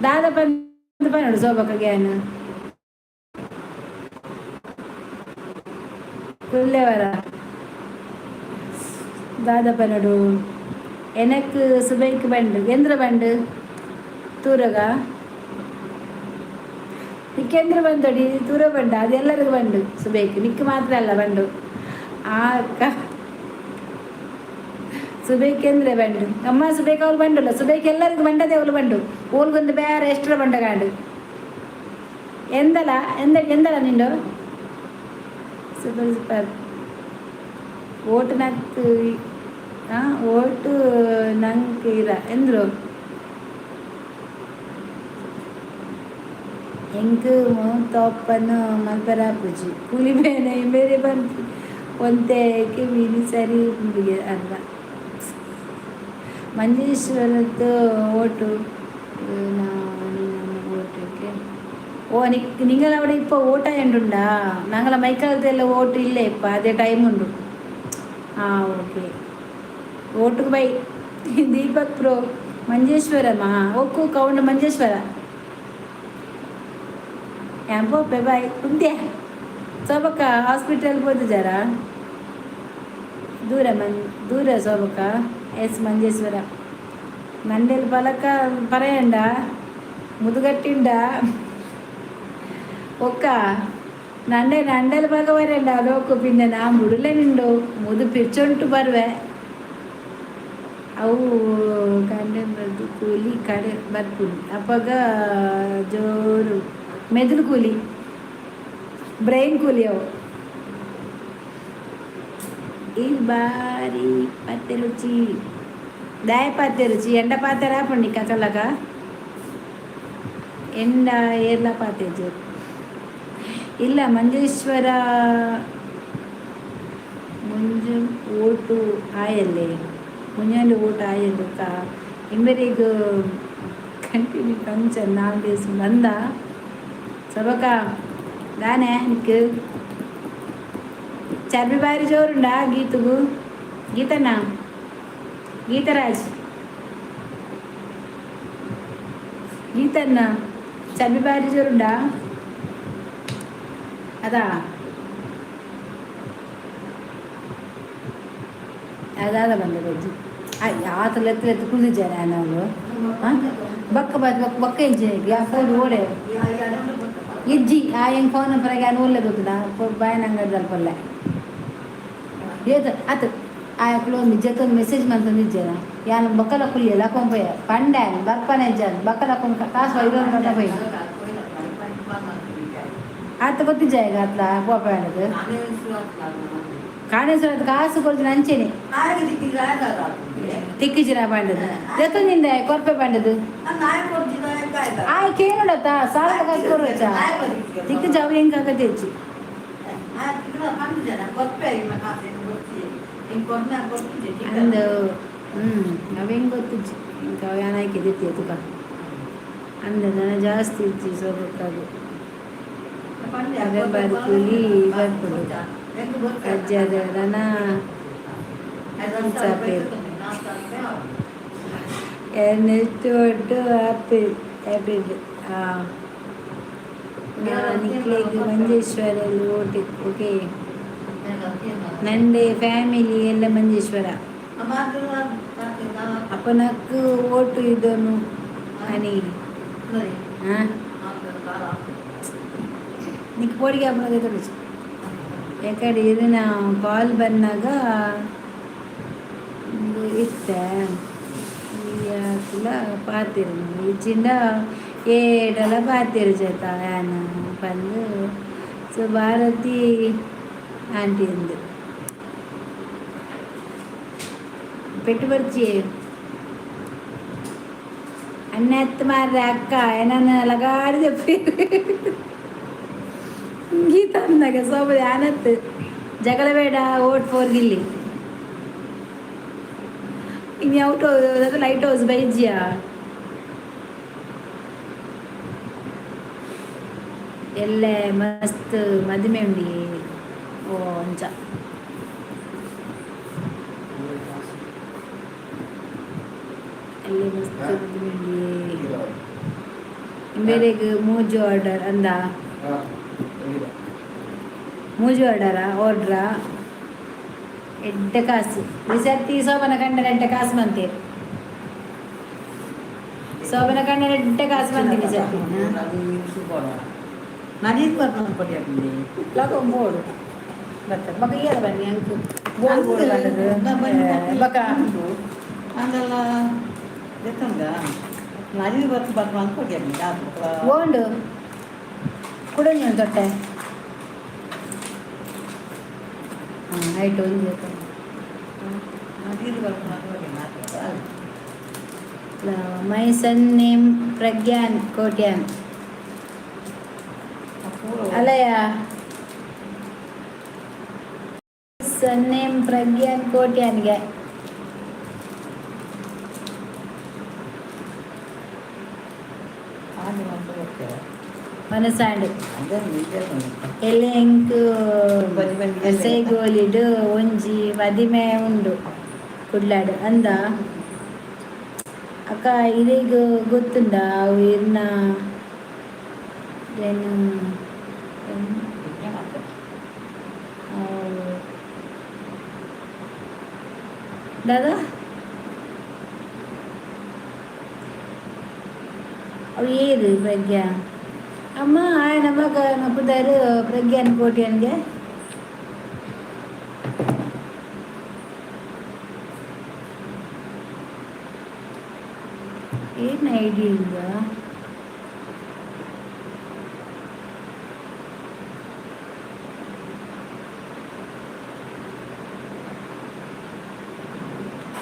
A: ದಾದ ಪಂಡ ಪನ್ನಡು ಸೋಬಕ್ಕ ಗ್ಯಾನ ಕುಲ್ಲೆವರ ದಾದ ಪನ್ನಡು. ಎನಕ್ ಸುಬೈಕ್ ಬಂಡು ಎಂದ್ರ ಬಂಡು ತೂರಗ ನಿಕ್ಕೆಂದ್ರ ಬಂದೊಡಿ ತೂರ ಬಂಡ. ಅದೆಲ್ಲರಿಗೂ ಬಂಡು ಸುಬೇಕ್, ನಿಕ್ ಮಾತ್ರ ಅಲ್ಲ ಬಂಡು. ಆ ಅಕ್ಕ ಸುಬೇಕೆಂದ್ರೆ ಬಂಡು ಅಮ್ಮ ಸುಬೇಕ್ ಅವ್ರು ಬಂಡಲ್ಲ. ಸುಬೇಕ್ ಎಲ್ಲರಿಗೂ ಬಂಡದೆ ಅವಳು ಬಂಡು. ಓಲ್ಗೊಂದು ಬೇರೆ ಎಷ್ಟರ ಬಂಡಗಾಂಡು ಎಂದಲ ಎಂದ ಎಂದಲ ನಿಂಡು. Super super. ಓಟು ನಕ್ಕು ಓಟು ನಂಗೆ ಇರ ಎಂದ್ರು. ಎಂಕ್ ಮೌತ್ ಓಪನ್ ಮಲ್ಪೆರಾಪುಜಿ. ಕೂಲಿ ಬೇನೆ ಬೇರೆ ಬಂತು ಒಂತೆ ಮೀನು ಸರಿ ಅಲ್ಲ. ಮಂಜೇಶ್ವರದ್ದು ಓಟು ಓಟಕ್ಕೆ. ಓ ನಿಕ್ ನಿಂಗಳ അവിടെ ഇപ്പോൾ ಓಟ ಉಂಟಾ? ನಂಗಳ ಮೈಕಾಲದೆಲ್ಲ ಓಟು ಇಲ್ಲೇ ಇಪ್ಪ, ಅದೇ ಟೈಮ್ ಉಂಟು. ಹಾಂ, ಓಕೆ. ಓಟುಗೆ ಬೈ ದೀಪಕ್ ಬ್ರೋ. ಮಂಜೇಶ್ವರಮ್ಮ ಓಕು ಕೌಂಡ್ ಮಂಜೇಶ್ವರ. ಯಾನ್ ಪೋಪೆ, ಬಾಯ್. ಕುಂತ್ಯ ಸೋಬಕ್ಕ ಹಾಸ್ಪಿಟಲ್ ಪೋದು ಜರ ದೂರ ಮನ್ ದೂರ ಸೋಬಕ್ಕ. ಎಸ್ ಮಂಜೇಶ್ವರ ನಂಡೆಲ್ ಪಲಕ ಪರೆಯಂಡ ಮುದುಗಟ್ಟಿಂಡ ಒಕ್ಕ ನಂಡೆ ನಂಡೆಲ್ ಪಲಕ ಬರೆಯಂಡ ಅದೋಕು. ಪಿನ್ನೆ ನಾ ಮುಡುಲೆ ನಿಂಡು ಮುದು ಪಿರ್ಚೊಂಟು ಬರುವೆ. ಅವು ಕಂಡೆ ಬರೆದು ಕೂಲಿ ಕಡೆ ಬರ್ಪುನಿ. ಅಪ್ಪಗ ಜೋರು ಮೆದುಳು ಕೂಲಿ, ಬ್ರೈನ್ ಕೂಲಿ ಅವು. ಈ ಬಾರಿ ಪತ್ತೆ ರುಚಿ ದಾಯ ಪಾತೆ ರುಚಿ ಎಂಡ ಪಾತೆರ ಪಂಡಿ ಕಕಲಕ ಎಂಡ ಏರ್ಲ ಪಾತೆಜು ಇಲ್ಲ. ಮಂಜೇಶ್ವರ ಮುಂಜು ಓಟು ಆಯಲ್ಲೇ, ಮುಂಜಾನೆ ಓಟು ಆಯಲ್ಲುಕ್ಕ. ಇಂಬರಿಗೂ ಕಂಟಿನ್ಯೂ ಫಂಕ್ಷನ್ 4 ಡೇಸ್ ಬಂದ ಸಬಕ ದಾನೆ. ನಿಕ್ ಚರ್ಬಿ ಬಾರಿ ಜೋರುಂಡಾ ಗೀತುಗು? ಗೀತಣ್ಣ, ಗೀತರಾಜ್, ಗೀತಣ್ಣ, ಚರ್ಬಿ ಬಾರಿ ಜೋರುಂಡಾ? ಅದಾ ಅದಾದ ಬಂದ ಬಜ್ಜಿ ಆತ ಲೆತ್ತ ಲೆತ್ತ ಕುಂದಿದ್ದಾನೆ ನಾವು. ಬಕ್ಕ ಬಕ್ಕ ಬಕ್ಕ ಬಕ್ಕ ಇಜ್ಜಿ ಯಾ ಫೋನ್ ಓಡೆ ಇಜ್ಜಿ. ಆ ಹೆಂಗೆ ಫೋನ್ ನಂಬರ್ ಯಾನ್ ಓಲ್ಲೆ ಗೊತ್ತದ ಬಾಯ್ ನಂಗಡ್ ಅಲ್ಪಲ್ಲೆ ಏತ್ ಅತ್. ಆ ಒಂದು ಜತ್ತೊಂದು ಮೆಸೇಜ್ ಮಂತೊಂದು ಯಾನ್ ಬಕ್ಕಲ ಕುಲ್ಲಿಯಲ್ಲ ಕೊಂಪಯ್ಯ ಪಂಡ್ಯಾನ್ ಬರ್ಪನೆ ಇಜ್ಜಾನ್ ಬಕ್ಕಲ ಕೊಂಕ ಕಾಸು ಐನೂರು ಗಂಟೆ ಪೋಯಿ ಆತ ಗೊತ್ತಿಜ್ಜ ಈಗ. ಅತ್ಲ ಪೋಪ ಹೇಳದು ಕಾಣೇಶ್ವರ ಕಾಸು ಕೊಡ್ತೀನಿ ಅಂಚೆನೆ ತಿಕ್ಕಿಜಿರ ಪಂಡದು ದೆತ್ತೊಂದಿಂದ ಕೊರ್ಪೆ ಪಂಡದು. ಆಯ್ ಕೇನುಡತ್ತ ಸಾಲದ ಕಾಸು ಕೊರ್ವಚ್ಚ ತಿಕ್ಕು ಜಾವ ಹೆಂಗೆ ಆಗತ್ತೆ ಹೆಚ್ಚು. ಅಂದು ಅವ ಹೆಂಗೆ ಗೊತ್ತಿಜ್ಜಿ ఇంకా ಯಾನಾಯ್ಕೆ ದಿತ್ತಿ ತುಕ ಅಂದ ನನ್ನ ಜಾಸ್ತಿ ಇಜ್ಜಿ ಸೋಬಕ್ಕಾಗು. ಅವೆ ಬಾರಿ ಕೂಲಿ ಬರ್ಪುಂಡು ಅಜ್ಜದ ದನ ಸಾಪೇರು. ನೆಕ್ಸ್ಟ್ ಒಟ್ಟು ಆಪಿಲ್ ಆಪಿಲ್ ನಿಕ್ಲೆಗ್ ಮಂಜೇಶ್ವರಲ್ಲಿ ಓಟು. ಓಕೆ, ನಂಡೆ ಫ್ಯಾಮಿಲಿ ಎಲ್ಲ ಮಂಜೇಶ್ವರ. ಅಪ್ಪನಕ್ಕು ಓಟು ಇದನು అని. ಹಾಂ, నీకు పోడిಗೆ అప్పుడు తెలుసు. ಎಕಡೆ ಇದನ್ನ ಕಾಲ್ ಬಂದಾಗ ಇತ್ತೆ ಯಾಕಲ ಪಾತಿರು ಇಜ್ಜಿಂಡ ಏಡಲ ಪಾತಿರು ಜೊತ ಯಾನ್ ಪಂದು. ಸೊ ಭಾರತಿ ಆಂಟಿ ಅಂದು పెట్టుబడిచి అన్నెత్త మార్రే అక్క ಏನನ್ನ ಲಗಾಡಿ చెప్పి ಗೀತ ಅಂದಾಗ ಸೋಬದಿ ಆನತ್ ಜಗಳ ಬೇಡ. ಓಟ್ ಫೋರ್ ಗಿಲ್ಲಿ ಇನ್ನು ಔಟ್ ಲೈಟ್ ಹೌಸ್ ಬೈಜ್ಯಾ. ಎಲ್ಲೆ ಮಸ್ತ್ ಮದಿಮೆ ಉಂಡಿ. ಓ ಅಂಚ ಅಲ್ಲಿ ಮಸ್ತ್ ಮದಿಮೆ ಉಂಡಿ. ಬೇರೆಗ್ ಮೂಜು ಆರ್ಡರ್ ಅಂದ. ಮೂಜು ಆರ್ಡರಾ? ಆರ್ಡ್ರಾ ಎಡ್ಡೆ ಕಾಸು ಈ ಸರ್ತಿ. ಸೋಮನ ಕಂಡರೆ ಎಡ್ಡೆ ಕಾಸು ಬಂತೇರು. ಸೋಮನ ಕಂಡರೆ ಎಡ್ಡೆ ಕಾಸು ಬಂತೀನಿ ಸರ್ತಿ. ಬೋಡು ಬರ್ತದೆ ಬಕ ಇయ్ಯದ ಬನ್ನಿ ಅಂಕು ಬೋಡು ಬೋಡು ಬಂದದ್ದು ಬಕ.
B: ಅಂದಲ್ಲ ದೆತ್ತೊಂಡ ನದಿ ಬರ್ತು ಬರ್ತು ಅನ್ಕೊಡ್ಯಾರ.
A: ಓಂಡು ಕುಡೊಂಜಿ ಒಂದು ತೊಟ್ಟೆ. ಹಾಂ, ಆಯ್ತು, ಒಂಜಿ.
B: ನದಿ ಬರ್ತು ಅನ್ಕೊಡ್ಯಾರ.
A: My son name Pragyan Kotian ಅಲ್ಲಯ್ಯ. Son name Pragyan ಕೋಟ್ಯಾನ್ಗೆ. ಮನಸಾಂಡ್ ಎಲ್ಲೆ ಎಂಕ್ ಸೇಗೋಲಿಡ್ ಒಂಜಿ ಮದಿಮೆ ಉಂಡು ಕುಡ್ಲಾಡ್ ಅಂದ. ಅಕ್ಕ, ಇರೆಗ್ ಗೊತ್ತುಂಡ ಅವು ಇರ್ನ ಏನು? ದಾದಾ, ಅವು ಏರು ಪ್ರಜ್ಞಾ ಅಮ್ಮ ಆಯನ ಮಗ ಪುದರ್ ಪ್ರಜ್ಞಾನ್ ಕೋಟ್ಯಾನ್ಗೆ. ಏನು ಐಡಿಯಾ ಇಲ್ಲ.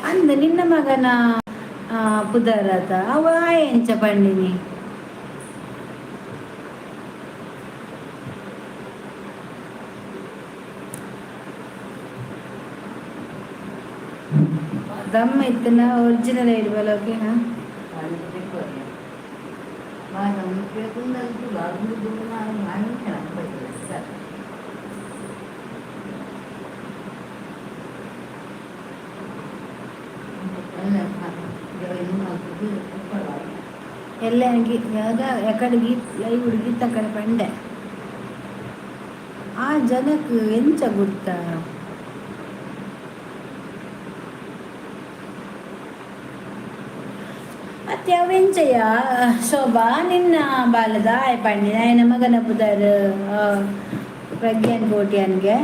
A: ಅಂದ ನಿನ್ನ ಮಗನ ಪುದರತ ಅವ ಎಂಚ ಪಂಡಿನಿ. ದಮ್ ಇತ್ತನ ಒರಿಜಿನಲ್ ಐಡಿ ಓಕೆ ಹಾ. ಎಲ್ಲ ಯಾಗ ಎಕಡೆ ಗೀತ್ ಐಗುಡು ಗೀತ ಕಡೆ ಪಂಡೆ. ಆ ಜನಕ್ಕೆ ಎಂಚ ಗುರ್ತ? ಅತ್ತೆ ಅವೆಂಚಯ್ಯ ಶೋಭಾ, ನಿನ್ನ ಬಾಲದ ಆಯ್ ಪಂಡಿ ಆಯನ ಮಗನ ಪುದರ್ ಪ್ರಜ್ಞಾನ್ ಕೋಟ್ಯಾನ್ಗೆ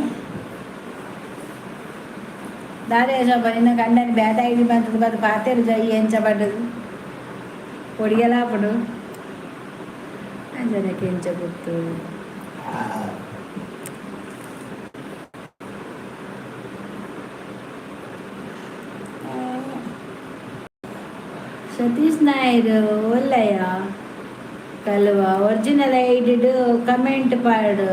A: ದಾದೆ. ಶೋಭಾ, ನಿನ್ನ ಗಂಡನ ಬ್ಯಾಟ ಐಡಿ ಬಂತದ ಬದು ಪಾತೇರು ಜೈ ಎಂಚ ಪಡ್ಡದು పొడిగలాపడు. ಆ ಜನಕ್ಕೆ ಎಂಚ ಗೊತ್ತು? ಸತೀಶ್ ನಾಯರ್ ಒಳ್ಳೆಯ ಕಲ್ವ. ಒರಿಜಿನಲ್ ಐಡಿಡ್ ಕಮೆಂಟ್ ಪಾಡು,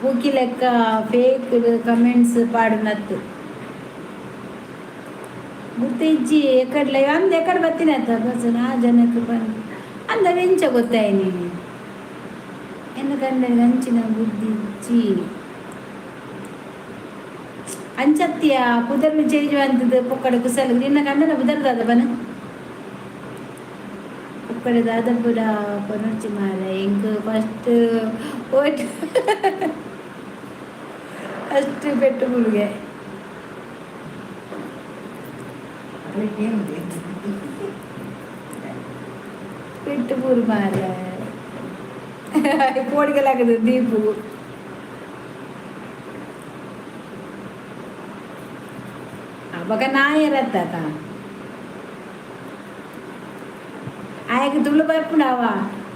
A: ಬುಕ್ಕಿ ಲೆಕ್ಕ ಫೇಕ್ ಕಮೆಂಟ್ಸ್ ಪಾಡುನತ್ತು ಗುರ್ತಿಜ್ಜಿ. ಎಕಡ್ಲ ಅಂದ ಎಕಡೆ ಬತ್ತಿನತ್ತ ಬಸ್ ಆ ಜನಕ್ಕೆ ಬಂದು ಅಂದ ಎಂಚ ಗೊತ್ತಾಯ್ ನೀನು? ఎందుకంటే ಅಂಚಿನ ಬುದ್ಧಿ ಇಜ್ಜಿ. ಅಂಚತ್ತಿಯ ಪುದರ್ನ ಚೇಂಜ್ ಅಂತದ್ದು ಪೊಕ್ಕಡೆ ಕುಸಲ್. ನಿನ್ನ ಗಂಡನ ಪುದರ್ ದಾದ ಬನ ಪೊಕ್ಕಡೆ ದಾದ ಪುರ ಪನೊರ್ಚಿ ಮಾರ. ಎಂಕ್ ಫಸ್ಟ್ ಓಟ್ ಫಸ್ಟ್ ಪೆಟ್ಟು ಬುಡುಗೆ. ಪೆಟ್ಟು ಬೂರು ಮಾರ. ಪೋಡಿಗೆಲಾಗದು ದೀಪು. ಅವಾಗ ನಾಯರತ್ತ ఆయకు తుళ్ళు ಬರ್ಪುಂಡವ.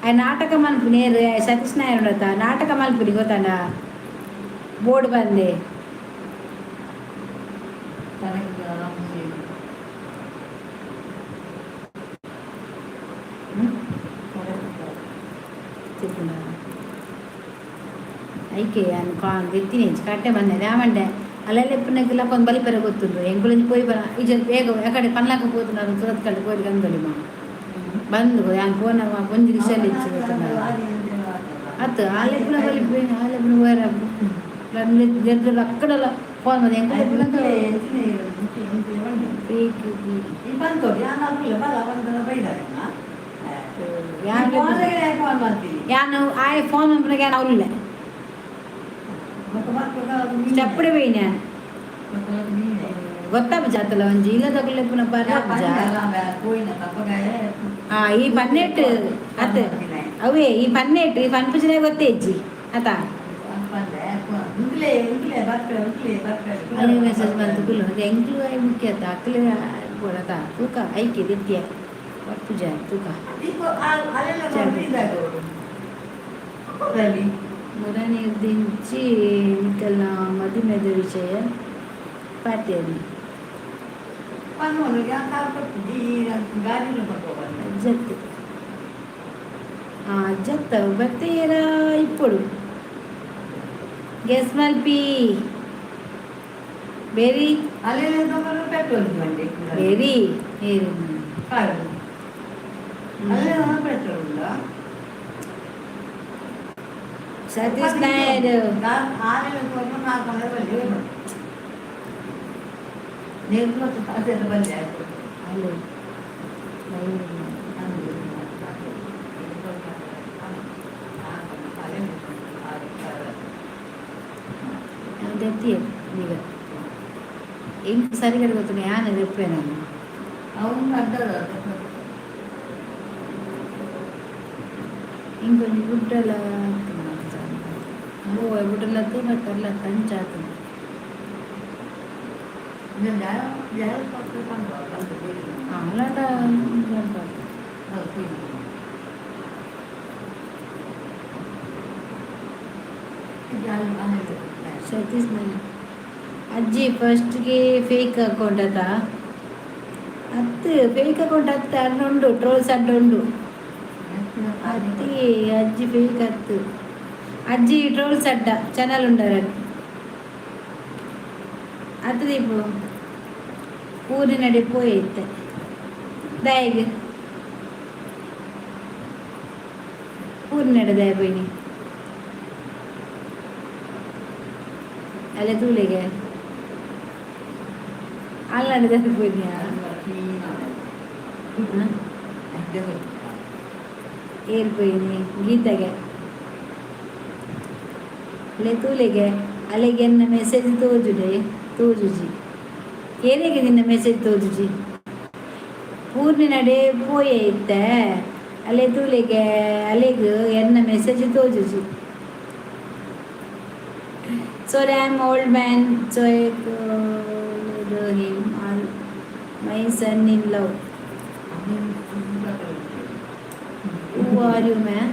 A: ಆಯ ನಾಟಕ ಮನ್ಪು ನೇರು ಸತೀಶ್ ನಾಯರ್ ಉಂಡತ ನಾಟಕ ಮಲ್ಪುನಿ ಗೊತ್ತಂಡ ಬೋರ್ಡ್ ಬಂದೆ. ತಿಪ್ಪುಂಡ ಐಕೆ ಅನ್ ದೆತ್ತಿನಿ ಕಟ್ಟೆ ಬಂದೆ ರಾಮಂಡೆ. ಅಲ್ಲೆಲ್ಲ ಇಪ್ಪುನಕ್ಕೆಲ್ಲ ಒಂದು ಬಲಿಪೆರೆ ಗೊತ್ತುಂಡು. ಎಂಕುಲಂಜಿ ಪೋಯಿ ಬರ ಈಜ ಬೇಗ ಯಾಕಡೆ ಪನ್ಲಾಕ ಪೋತುನಾರು ಸುರತ್ಕಲ್ಲು ಪೋಯಿ ಗಂದೊಲಿ ಮಾ ಬಂದು ಯಾನ್ ಫೋನ್ ಒಂಜಿ ರಿಸಲ್ ಇಚ್ಚು ಗೊತ್ತುಂಡ ಅತ್ತು. ಆಲೆಪ್ಪುನ ಬಲಿಪೆ ಆಲೆಪ್ಪುನ ಹೋಯರ ಅಕ್ಕಡಲ್ಲ ಫೋನ್ ಬಂದು ಎಂಕುಲ ಫೇಕ್. ಯಾನು ಆಯ್ ಫೋನ್ ಮನ್ಪುನಗ ಯಾನ್ ಅವ್ಲಿಲ್ಲ ಸ್ಟೆಪ್ಪಡೆ ಪೋಯಿನ ಯಾನ್. ಗೊತ್ತಾಪ ಜಾತಲ ಒಂಜಿ ಇಲ್ಲದಕುಲು ಪುನ ಪರ್ರಾಪುಜ. ಆ ಈ ಪನ್ನೆಟ್ ಅತ್ ಅವೇ ಈ ಪನ್ನೆಟ್ ಈ ಪನ್ಪುಜಿನ ಗೊತ್ತೇ ಇಜ್ಜಿ ಅತ. ಅಲ್ಲಿ ಮೆಸೇಜ್ ಬಂತು ಕುಲ್ಲು ಎಂಕ್ಲು ಆಯ್ ಮುಖ್ಯ ಅತ್ತ ಅಕ್ಲೆ ಬೋಡತ ತೂಕ ಐಕೆ ದಿತ್ಯ ಬರ್ಪುಜ ತೂಕ. ಮುರನಿರ್ದಿಂಚಿ ನಿಕಲ್ನ ಮದಿಮೆದ ವಿಷಯ ಪಾತೇರಿ. ಅಜ್ಜತ್ ಆ ಅಜ್ಜತ್ತ ಬತ್ತೀರ ಇಪ್ಪೊಡು ಗೆಸ್ ಮಲ್ಪಿ ಬೇರಿ.
B: ಪೆಟ್ರೋಲ್.
A: ಬೇರಿ ಏರು?
B: ಪೆಟ್ರೋಲ್.
A: ಸತೀಶ್ ನಾಯರ್. ಹಲೋ. ದೆತ್ತಿ ಈಗ ಎಂಕ್ ಸರಿಗಡೆ ಗೊತ್ತುಂಡು ಯಾನ್ ದೆಪ್ಪೆ ನಾನು. ಇಂಕೊಂಜಿ ಗುಡ್ಡಲ ಓ ಗುಡ್ಡಲ ಬಟ್ ಅಲ್ಲ ಕಂಚಾತುಂಡು. ಅಲ್ಲಡ. ಸತೀಶ್ ನಾಯರ್ ಅಜ್ಜಿ ಫಸ್ಟ್ಗೆ ಫೇಕ್ ಅಕೌಂಟ್ ಅತ. ಅತ್ತು ಫೇಕ್ ಅಕೌಂಟ್ ಅತ್ತು ಅಣ್ಣ ಉಂಡು, ಟ್ರೋಲ್ಸ್ ಅಡ್ಡ ಉಂಡು. ಅತ್ತಿ ಅಜ್ಜಿ ಫೇಕ್ ಅತ್ತು, ಅಜ್ಜಿ ಟ್ರೋಲ್ಸ್ ಅಡ್ಡ ಚಾನಲ್ ಉಂಡರ ಅತ್ತು. ದೀಪು ಊರಿನಡೆ ಪೋಯಿತ್ತೆ ದಾಯಗ್ ಊರಿನಡೆ ದಾಯ ಪೋಯಿನಿ ಅಲ್ಲೇ ತೂಲೆಗೆ ಅಲ್ಲಡೆ ದಾಯ ಪೋಯಿನಿಯಾ? ಏರ್ ಪೋಯಿನಿ ಗೀತೆಗೆ? ಅಲ್ಲೇ ತೂಲೆಗೆ, ಅಲ್ಲಿಗೆ ಎನ್ನ ಮೆಸೇಜ್ ತೋಜುಡೆ ತೋಜುಜಿ. ಏರೆಗೆ ನಿನ್ನ ಮೆಸೇಜ್ ತೋಜುಜಿ? ಪೂರ್ಣಿನಡೆ ಪೋಯೆ ಇತ್ತೆ. ಅಲ್ಲೇ ತೂಲೆಗೆ, ಅಲೆಗ್ ಎನ್ನ message ತೋಜುಜಿ. Sorry, I am old man, so I him all my son in love. Who are you, man?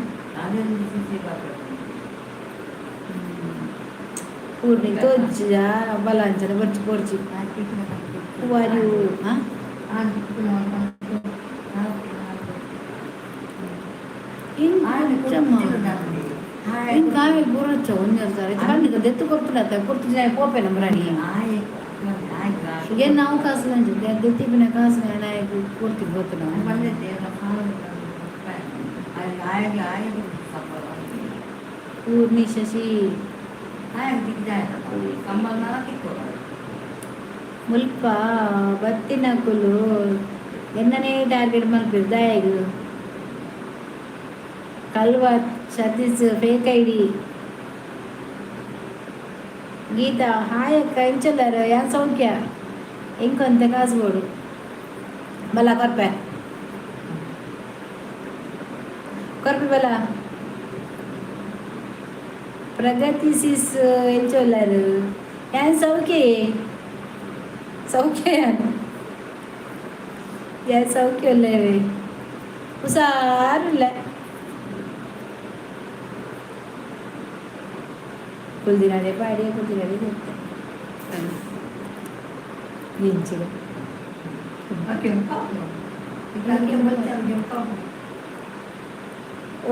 A: Poorni ತೋಜ ಬಲಾಂಚನ ಬರ್ಚಿ ಪೊರ್ಚಿ. Who are you? ಹಾಂ, ಇಂಕ ಆమె ಪೂರೊಚ್ಚ ಒಂಜಿ ಸರ್ ಪಂಡಿತ ದೆತ್ತು ಕೊರ್ಪುಡತ್ತ ಕೊರ್ತು ಜನ ಪೋಪೆ ನಂಬರಾಣಿ. ಏನು ನಾವು ಕಾಸು ನಂಜು ದೆತ್ತಿಪಿನ ಕಾಸು ನಾಯಕ ಕೊಡ್ತೀನಿ ಗೊತ್ತು ನಾವು. ಪೂರ್ಣಿ ಶಶಿ ಮುಲ್ಪ ಬತ್ತಿನಕುಲು ಎನ್ನನೇ ಟಾರ್ಗೆಟ್ ಮಲ್ಪಿರ್ ದಾಯಗ್? ಕಲ್ವ Satish fake ID. Geeta hi ಅಕ್ಕ, ಎಂಚಲ್ಲಾರ? ಯಾನ್ ಸೌಖ್ಯ. ಎಂಕೊಂತೆ ಕಾಸು ಬೋಡು ಬಲ ಕೊರ್ಪೆ ಕೊರ್ಪೆ ಬಲ. ಪ್ರಗತಿ ಸಿಸ್ ಎಂಚೊಲ್ಲಾರು? ಯಾನ್ ಸೌಖ್ಯ, ಸೌಖ್ಯ. ಯಾನ್ ಯಾನ್ ಸೌಖ್ಯ ಉಲ್ಲೇವೆ, ಹುಷಾರುಲ್ಲ. ಕುಲ್ದಿನಾಡೆ ಪಾಡಿಯ ಕುಲ್ದಿನಾಡೆ చెప్తా ಎಂಚಿನ.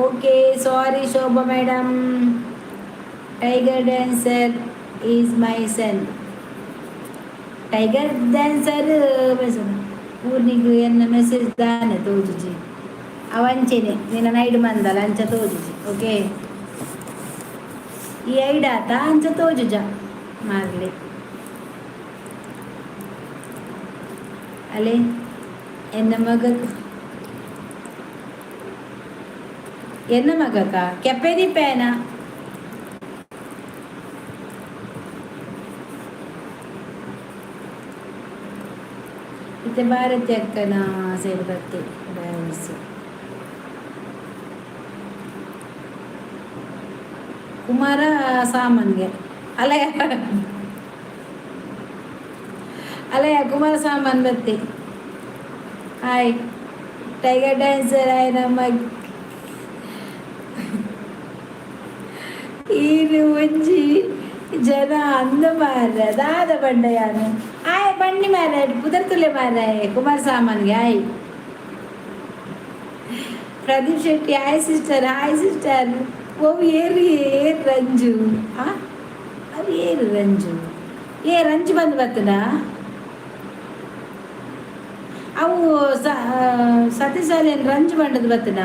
A: Okay, sorry Shobha madam. Tiger dancer is my son. Tiger dancer. ಪೂರ್ಣಿಗ್ ಎನ್ನ ಮೆಸೇಜ್ ದಾನೆ ತೋಜುಜಿ? ಅವಂಚೆನೆ ನಿನ್ನ ನೈಡ್ ಮಂದಲ ಅಂಚ ತೋಜುಜಿ. ಓಕೆ, ಈ ಐಡಾತ ಅಂಚ ತೋಜುಜ ಮಾರ್ಲಿ. ಅಲೆ ಎನ್ನ ಮಗ, ಎನ್ನ ಮಗಕ ಕೆಪ್ಪೆದಿ ಪೇನ. ಇತ್ತೆ ಭಾರತಿ ಅಕ್ಕನ ಸೈಡ್ ಬತ್ತೆ ಡ್ಯಾನ್ಸ್. ಕುಮಾರ ಸಾಮನ್ಗೆ ಅಲಯ ಅಲಯ ಕುಮಾರ ಸಾಮನ್ ಬತ್ತಿ. ಹಾಯ್ ಟೈಗರ್ ಡ್ಯಾನ್ಸರ್ ಆಯ್ ನಮ್ಮ ಈರು ಒಂಜಿ ಜನ ಅಂದ ಮಾರ್ರೆ ದಾದ ಬಂಡ ಯಾನು ಆಯ್ ಬಣ್ಣಿ ಮಾರ್ರೆ ಪುದರ್ತುಲೆ ಮಾರ್ರೆ ಕುಮಾರ ಸಾಮನ್ಗೆ. ಆಯ್ Pradeep Shetty, hi sister, hi sister. ಓ ಏರು ಏರ್ ರಂಜು ಆ ಅದು ಏರು ರಂಜು ಏ ರಂಜು ಬಂದು ಬರ್ತದ. ಅವು ಸತೀಶಾಲೇನು ರಂಜು ಬಂಡದ ಬರ್ತದ.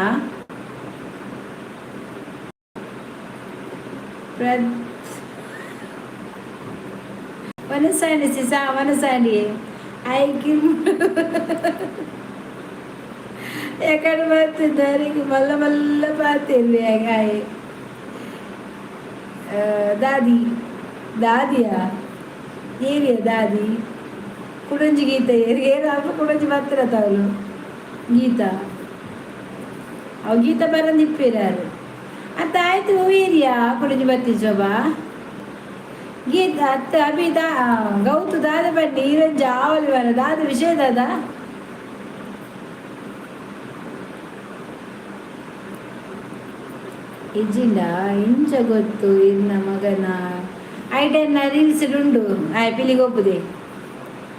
A: ವನಸಾಂಡಿ ಸಿಸಾ ವನಸಾಂಡಿ ಐకి ఎక్కడ పడుతుంది? మల్ల మల్ల పాతేరి. హాయ్ ದಾದಿ, ದಾದಿಯಾ? ಏರಿಯ ದಾದಿ ಕುಡಂಜಿ ಗೀತ ಏರಿ ಏರು ಅಲ್ಪ ಕುಡಂಜಿ ಬರ್ತಾರ ತಾವಲು ಗೀತಾ ಅವು ಗೀತ ಬರಂದಿಪ್ಪೇರಾರು ಅತ್ತ ಆಯ್ತು. ಏರಿಯಾ ಕುಡಂಜಿ ಬರ್ತಿ ಶೋಭಾ ಗೀತ ಅತ್ತ ಅಭಿ ದಾ ಗೌತು ದಾದ ಬನ್ನಿ ಈರಂಜ ಆವಲಿ ಬರ ದಾದ ವಿಷಯ ದಾದ. ಇಜ್ಜಿಂಡ ಇಂಚ ಗೊತ್ತು ಇನ್ನ ಮಗನ ಐಟೆನ್ನ ರೀಲ್ಸ್ ಉಂಡು. ಆಯ್ ಪಿಲಿಗೊಪ್ಪುದೆ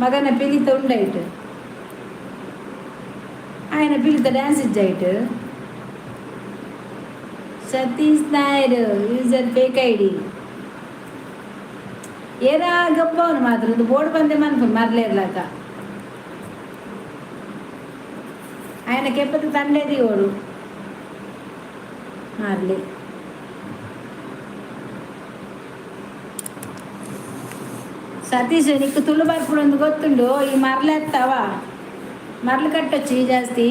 A: ಮಗನ ಪಿಲಿತ ಉಂಡೈಟ್. ఆయన ಪಿಲಿತ ಡ್ಯಾನ್ಸ್ ಇಜ್ಜಾಯ್ತು. Satish Nair user fake ID. ಏರಾ ಗಪ್ಪವನು ಮಾತ್ರ ಒಂದು ಬೋರ್ಡ್ ಬಂದೆ ಮನ್ಪು ಮರ್ಲೇರ್ಲಾಕ. ఆయన ಕೆಪ್ಪತ್ತು ತಂಡೇದಿ ಓಡು ಮಾರ್ಲಿ. ಸತೀಶ್, ನಿಕ್ಕು ತುಳು ಬರ್ಪುಡು ಒಂದು ಗೊತ್ತುಂಡು. ಈ ಮರ್ಲೆತ್ತವ ಮರ್ಲು ಕಟ್ಟೊಚ್ಚಿ ಜಾಸ್ತಿ.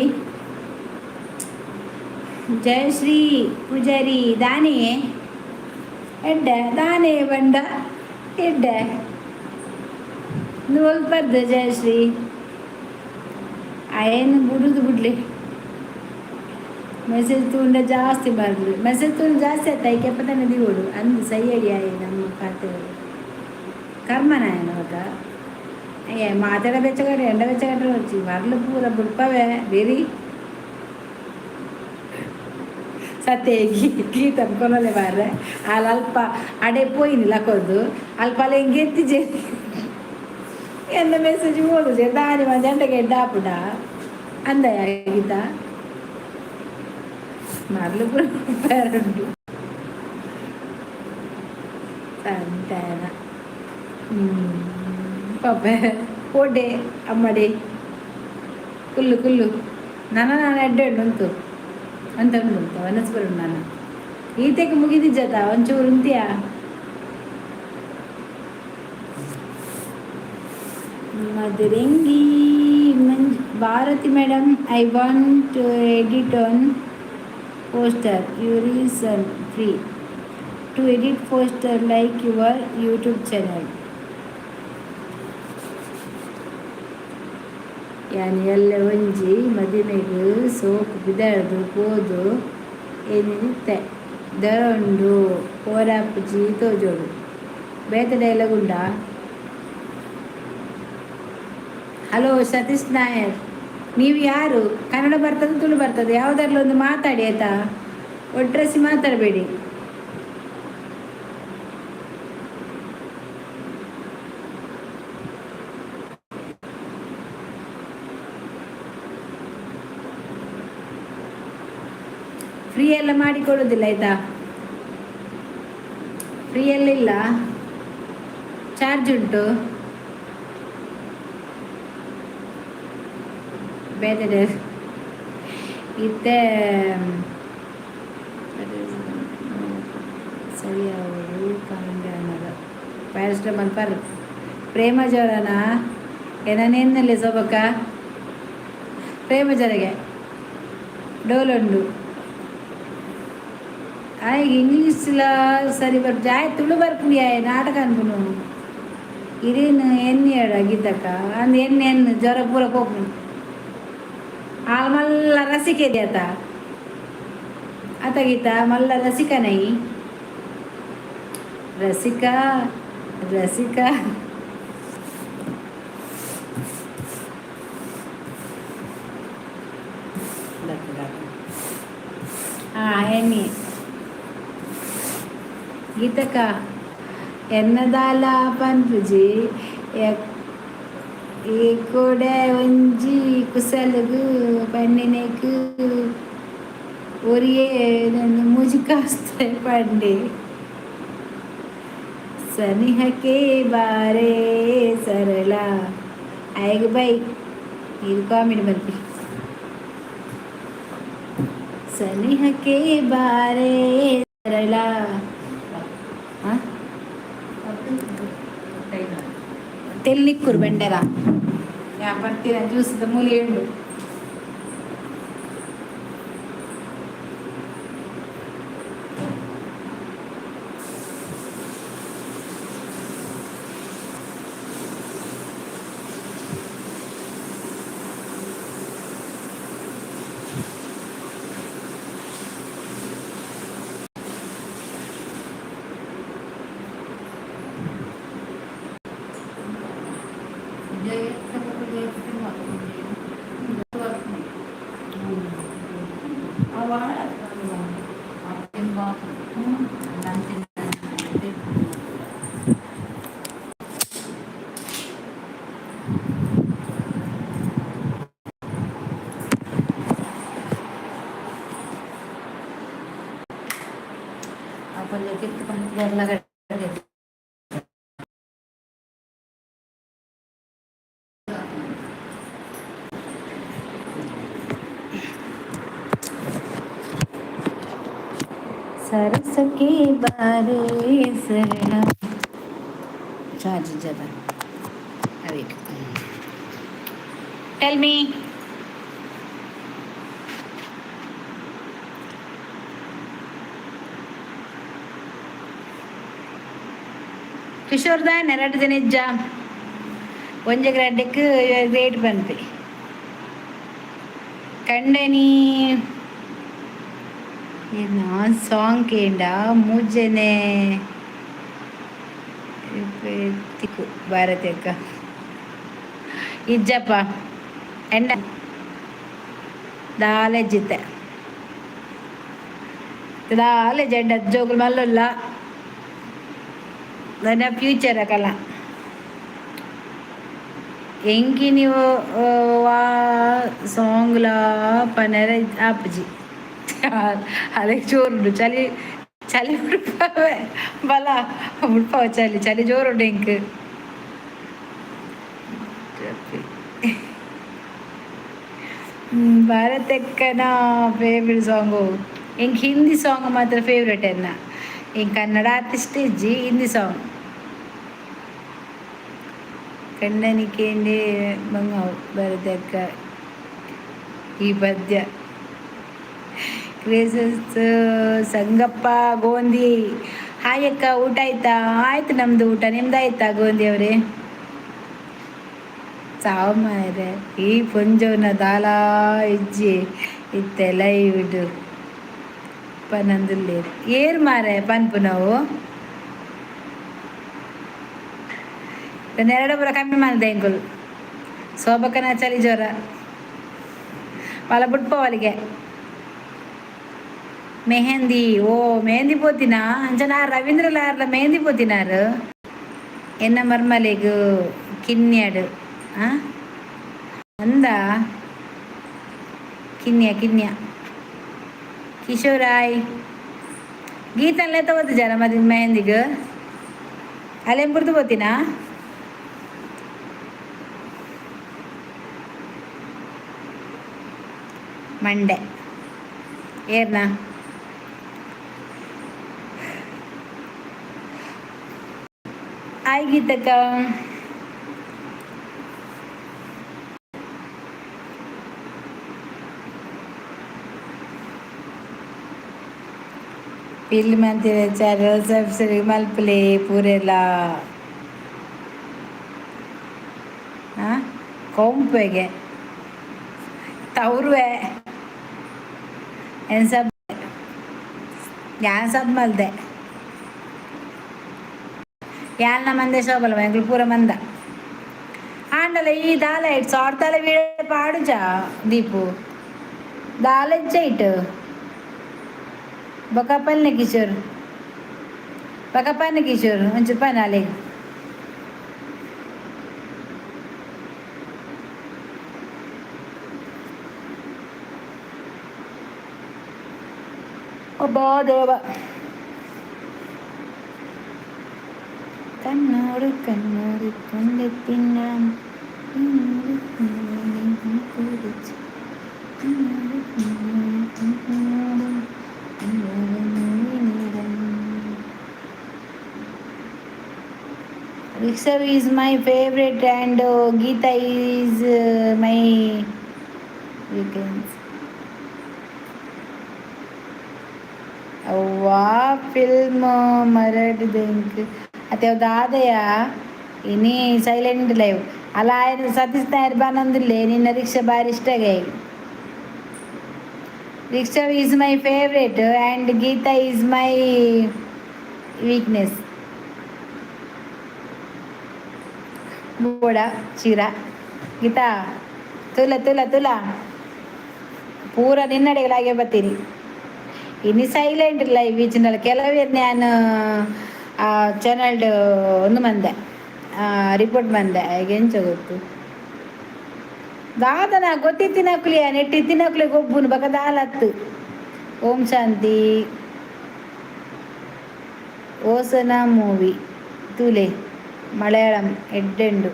A: ಜಯಶ್ರೀ ಪೂಜಾರಿ ದಾನೆ ಎಡ್ಡೆ ದಾನೆ ಬಂಡ ಎಡ್ಡೆ ಒಲ್ಪದ್ದು ಜಯಶ್ರೀ ಅಯ್ಯನ ಬುಡುದು ಬಿಡ್ಲಿ. ಮೆಸೇಜ್ ತೂಂಡ ಜಾಸ್ತಿ ಬರ್ಲಿ. ಮೆಸೇಜ್ ತೂಂಡ ಜಾಸ್ತಿ ಆಯ್ತು. ಐಕೆ ಪತನ ದಿವೋಡು ಅಂದು ಸೈಯಡಿ ಆಯ್ ನಮ್ಮ ಖಾತೆಗಳು ಕರ್ಮನಾಯನ ఒక. ಅಯ್ಯ ಮಾತಾಡ ಬೆಚ್ಚಗಡೆ ಎಂಡ ಬೆಚ್ಚಗಡೆ వచ్చి ಮರ್ಲು ಪೂರ ಬುಡ್ಪವೆ ಬೇರಿ. ಸತ್ಯ ಗೀತ ಕೊನಲೆ ಮಾರ್ರೆ. ಅಲ್ಲಿ ಅಲ್ಪ ಅಡೆ ಪೋಯಿನಿ ಲಕ್ಕೊದ್ದು ಅಲ್ಪ ಅಲ್ಲ ಹಿಂಗೆ ಎತ್ತಿಜೆ ಎನ್ನ ಮೆಸೇಜ್ ಓದುಜೆ ದಾನಿ ಮಂಜಂಡಗೆ ಎಡ್ಡಾಪುಡ ಅಂದಯ ಗೀತ ಮರ್ಲು ಪೂರ ಪೇರುಂಡು ಸಂತಾನ. ಪಾಪ ಓಡೆ ಅಮ್ಮಡೆ ಕುಲ್ಲು ಕುಲ್ಲು. ನನ್ನ ನಾನು ಎಡ್ಡೆ ಉಂಟು ಅಂತ ಉಂಟು ವನಸ್ಪರು. ನಾನು ಈತೆಗೆ ಮುಗಿದಿಜ್ಜತ ಒಂಚೂರು ಉಂತಿಯಾ. ಮದರಂಗಿ ಮಂಜ್ Bharati madam, I want to edit on poster. You reason free to edit poster like your YouTube channel. ಯಾನ್ ಎಲ್ಲೆ ಒಂಜಿ ಮದಿಮೆಗ್ ಸೋಕು ಪಿದಾಡ್ದ್ ಪೋದು ಏನಿತ್ತೆ ದರೊಂಡು ಪೋರಾಪುಜಿ ತೋಜೋಡು. ಬೇತೆ ಡೈಲಾಗ್ ಉಂಡಾ? ಹಲೋ ಸತೀಶ್ ನಾಯರ್, ನೀವು ಯಾರು? ಕನ್ನಡ ಬರ್ತದೆ, ತುಳು ಬರ್ತದೆ, ಯಾವುದಾದ್ರೂ ಒಂದು ಮಾತಾಡಿ ಆಯ್ತಾ? ಒಟ್ರಾಸಿ ಮಾತಾಡಬೇಡಿ. ಫ್ರೀ ಎಲ್ಲ ಮಾಡಿಕೊಡೋದಿಲ್ಲ ಆಯ್ತಾ? ಫ್ರೀ ಎಲ್ಲ ಇಲ್ಲ, ಚಾರ್ಜ್ ಉಂಟು. ಬೇರೆ ಇತ್ತೆ ಸರಿ ಅವರು ಕಾಂಡನರ ಪ್ಯಾರಾಸಿಟಮಾಲ್ ಪರ್ ಪ್ರೇಮ ಜ್ವರನ ಏನೇನಲ್ಲಿ ಸೊಬಕ ಪ್ರೇಮ ಜ್ವರಗೆ ಡೋಲುಂಡು. ಆಯ್ ಇಂಗ್ಲೀಷ್ಲ ಸರಿ ಬರ್ಪು ಆಯ್ ತುಳು ಬರ್ಪುಂಡು. ಆಯ್ ನಾಟಕ ಅನ್ಪುನು ಇರೇನು ಎಣ್ಣೆ ಹೇಳ ಗೀತಕ್ಕ ಅಂದ್ ಎಣ್ಣೆ ಎಣ್ಣೆ ಜ್ವರ ಪೂರ ಪೋಪುಂಡು. ಹಾಲು ಮಲ್ಲ ರಸಿಕೆ ಆತ ಆತ ಗೀತ ಮಲ್ಲ ರಸಿಕ ನೈ ರಸಿಕ ರಸಿಕ. ಎಣ್ಣೆ ಗೀತಕ್ಕ ಎನ್ನದಾಲ ಪನ್ಪುಜಿ. ಈ ಕೂಡೆ ಒಂಜಿ ಕುಸಲಗು ಪನ್ನಿನೆಕ್ ಒರಿಯೇ ಮೂಜಿ ಕಾಸ್ತೆ ಪಂಡೆ. ಸನಿಹಕ್ಕೆ ಬಾರೇ ಸರಳ ಆಯ್ಗ ಬೈ. ಇದು ಕಾಮಿಡಿ ಬಂತಿ. ಸನಿಹಕ್ಕೆ ಬಾರೇ ಸರಳ. ತೆಲ್ಲಿಕ್ಕುರು ಬೆಂಡೆರ ಯಾ ಬರ್ತೀರ ಜ್ಯೂಸ್ದ ಮೂಲೆ ಉಂಡು.
B: ಒಂಜಿ ತಿರ್ತ್ ಪಂದ್.
A: सरस के बारे सरला. ಚಾರ್ಜ್ ಜದ ಅವೇಕ್. Tell me. Kishore ದಾನೆ ರಡ್ಡ್ ಜನ ಇಜ್ಜ ಒಂಜಿ ಗ್ರಾಡ್ಕ್ ಗ್ರೇಟ್ ಪನ್ಪೆ ಕಂಡನಿ. ಸಾಂಗ್ ಕೇಂಡ ಮೂಜನೆ ತಿಕ್ಕು ಭಾರತಿ ಅಕ್ಕ. ಇಜ್ಜಪ್ಪ ಎಂಡ ದಾಲೆ ಜಿತ್ತೆ ದಾಲೆ ಜೆಂಡ ಜೋಗುಲು ಮಲ್ಲುಲ್ಲ ನನ್ನ ಫ್ಯೂಚರ್ ಅಕಲ್ಲ. ಎಂಕಿ ನೀವು ವಾ ಸಾಂಗ್ಲಾ ಪನರ ಆಪುಜಿ. ಅದಕ್ಕೆ ಜೋರುಂಡು ಚಳಿ. ಚಳಿ ಬುಡ್ಪಾವೆ ಬಲ ಬುಡ್ಪಾವ ಚಳಿ ಚಳಿ ಜೋರುಂಡು ಎಂಕ್. ಭಾರತಕ್ಕನ ಫೇವ್ರೆಟ್ ಸಾಂಗು ಎಂಕ್ ಹಿಂದಿ ಸಾಂಗ್ ಮಾತ್ರ ಫೇವ್ರೆಟ್ ಎನ್ನ. ಎಂಕ್ ಕನ್ನಡ ಆತಿಷ್ಟ ಇಜ್ಜಿ, ಹಿಂದಿ ಸಾಂಗ್. ಕಣ್ಣನಿಕೇಂಡೆ ಬಂಗಾವು ಭಾರತಕ್ಕ ಈ ಪದ್ಯ. ಕ್ರೇಸಸ್ ಸಂಗಪ್ಪ ಗೋಂದಿ, ಹಾಯ್ ಅಕ್ಕ, ಊಟ ಆಯ್ತಾ? ಆಯ್ತು ನಮ್ದು ಊಟ, ನಿಮ್ದು ಆಯ್ತಾ ಗೋಂದಿ ಅವರೇ? ಸಾವು ಮಾರೆ, ಈ ಪೊಂಜೋನ ದಾಲ ಇಜ್ಜಿ ಇತ್ತೆ ಲೈವ್ ಪನಂದುಲ್ಲೇರು. ಏರ್ ಮಾರೆ ಪನ್ಪು ನಾವು ಎರಡು ಪೂರ ಕಮ್ಮಿ ಮಲ್ದೆ ಎಂಕುಲು. ಸೋಬಕ್ಕನ ಚಳಿ ಜ್ವರ వాళ్ళ ಬುಡ್ಪವಲಿಗೆ. ಮೆಹಂದಿ, ಓ ಮೆಹಂದಿ ಪೋತಿನ ಅಂಚನ ರವೀಂದ್ರ ಲಾರ್ಲ ಮೆಹಂದಿ ಪೋತಿನಾರು. ಎನ್ನ ಮರ್ಮಲೆಗ್ ಕಿನ್ಯಾಡು ಆ ಅಂದ ಕಿನ್ಯ ಕಿನ್ಯ. ಕಿಶೋರಾಯ್ ಗೀತನ್ಲೆ ತಗೋತು ಜನ ಮದಿ ಮೆಹಂದಿಗ್ ಅಲ್ಲೇನು ಬುರ್ದು ಪೋತಿನಾ? ಮಂಡೆ ಏರ್ನ ಹಾಯ್ ಗೀತಕ್ಕ. ಫಿಲ್ಮ್ ಅಂತಿದೆ ಚಾನಲ್ ಸಬ್ಸ್ಕ್ರೈಬ್ ಮಲ್ಪಲೆ ಪೂರೆಲ್ಲ. ಹಾಂ ಕೊಂಪೆಗೆ ತೌರುವೆ ಏನು ಸಬ್ ಯಾನ್ ಸಬ್ ಮಲ್ದೆ. ಯಾಲ್ನ ಮಂದೆ ಶೋಭಲ ಎಂಕ್ಲು ಪೂರ ಮಂದ ಆಂಡಲ ಈ ದಾಲ ಇಟ್ ಸಾರ್ತಾಲ ವೀಡ ಪಾಡುಜ ದೀಪು ದಾಲ ಇಜ್ಜ ಇಟ್ಟು ಬೊಕ ಪನ್ನೆ ಕಿಶೋರ್, ಬೊಕ ಪನ್ನೆ ಕಿಶೋರ್ ಒಂಚೂರು ಪನ್ನೆ ಅಲೆಗ್. ಅಬ್ಬಾ ದೇವ. കണ്ണോട് കണ്ണോട് കൊണ്ടെത്തിനാൻ കുറിച്ച് Rikshav is my favorite and Geeta is my weekends. ಅವ್ವಾ ಫಿಲ್ಮ್ ಮರಡಿದೆ. ಅತ್ತೆ ದಾದಯ ಇನಿ ಸೈಲೆಂಟ್ ಲೈವ್ ಅಲ್ಲ. ఆయన ಸತೀಶ್ ನಾಯರ್ ಬನ್ನಂದಿಲ್ಲೇ ನಿನ್ನ ರಿಕ್ಷಾ ಬಾರಿ ಇಷ್ಟಗೆ. Rikshaw is my favourite and Geetha is my weakness. ಬೋಡ ಚೀರ Gita ತುಲ ತುಲ ತುಲ ಪೂರ ನಿನ್ನಡೆಗಳಾಗೆ ಬರ್ತೀನಿ. ಇನ್ನು ಸೈಲೆಂಟ್ ಲೈವ್ ಈಚಿನಲ್ಲ ಕೆಲವೇ ನಾನು ಆ ಚಾನಲ್ಡ್ ಒಂದು ಮಂದೆ ರಿಪೋರ್ಟ್ ಬಂದೆ ಎಂಚ ಗೊತ್ತು ದಾದನ ಗೊತ್ತಿತ್ತಿನಕ್ಲಿ ನೆಟ್ಟಿತ್ತಿನಕ್ಲಿ ಗೊಬ್ಬುನು ಬಕ ದಾಲತ್ತು. ಓಂ ಶಾಂತಿ. ಓಸನ ಮೂವಿ ತೂಲೆ, ಮಲಯಾಳಂ ಎಡ್ಡೆಂಡು.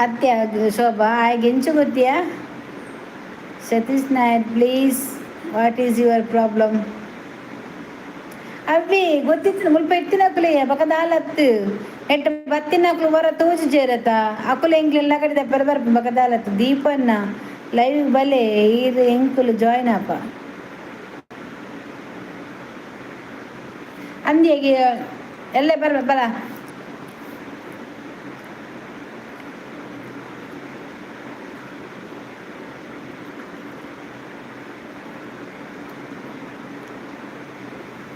A: ಅತ್ಯ ಶೋಭಾ ಆಯ್ಗೆ ಎಂಚು ಗೊತ್ತಿಯಾ? Satish Nair, please, what is your problem? ಅವಿ ಗೊತ್ತಿತ್ತು, ಮುಲ್ಪ ಎತ್ತಿನಕುಲೆ ಬಕ ದಾಲತ್ತು ಎಟ್ಟ ಬತ್ತಿನಕುಲು ವರ ತೋಜು ಜೇರತ ಅಕುಲು ಎಂಕ್ಲೆಲ್ಲ ಕಡೆ ದೆಪ್ಪರ ಬರ್ಪು. ಬಕ ದಾಲತ್ತು ದೀಪನ್ನ ಲೈವ್ ಬಲೆ ಈರ್ ಎಂಕುಲು ಜಾಯ್ನ್ ಆಪ ಅಂದ್ಯಾಗೆ ಎಲ್ಲ ಬರ್ಬ ಬಲ.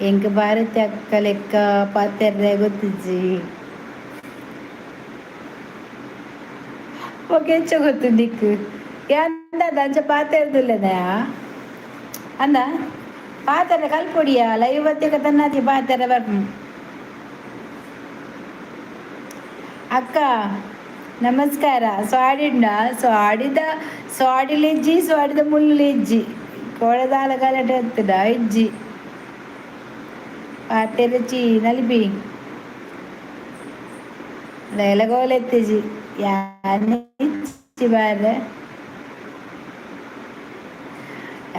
A: ಎಂಕ್ ಭಾರತಿ ಅಕ್ಕ ಲೆಕ್ಕ ಪಾತೆರ್ರೆ ಗೊತ್ತಿಜ್ಜಿ. ಓಕೆ, ಎಂಚ ಗೊತ್ತು ನಿಕ್? ಯಾಂದಾದ ಅಂಚ ಪಾತೆರ್ದುಲ್ಲೆನ ಅಂದ ಪಾತೆರ ಕಲ್ಪೊಡಿಯ ಲೈವ್ ಬತ್ತಿಕ ತನ್ನಾತಿ ಪಾತೆರ ಬರ್ಪು. ಅಕ್ಕ ನಮಸ್ಕಾರ. ಸ್ವಾಡಿಂಡ ಸ್ವಾಡಿದ ಸ್ವಾಡಿಲಿಜ್ಜಿ, ಸ್ವಾಡಿದ ಮುಳ್ಳುಲಿಜ್ಜಿ, ಕೋಳೆದಾಲ ಗಲಾಟೆ ಎತ್ತದ ಇಜ್ಜಿ. ಪಾತೆರಚಿ ನಲಿಪಿ ಲೇಲಗೋಲೆತ್ತಿಜಿ ಯಾನಿಚ್ಚಿ ಬಾರೆ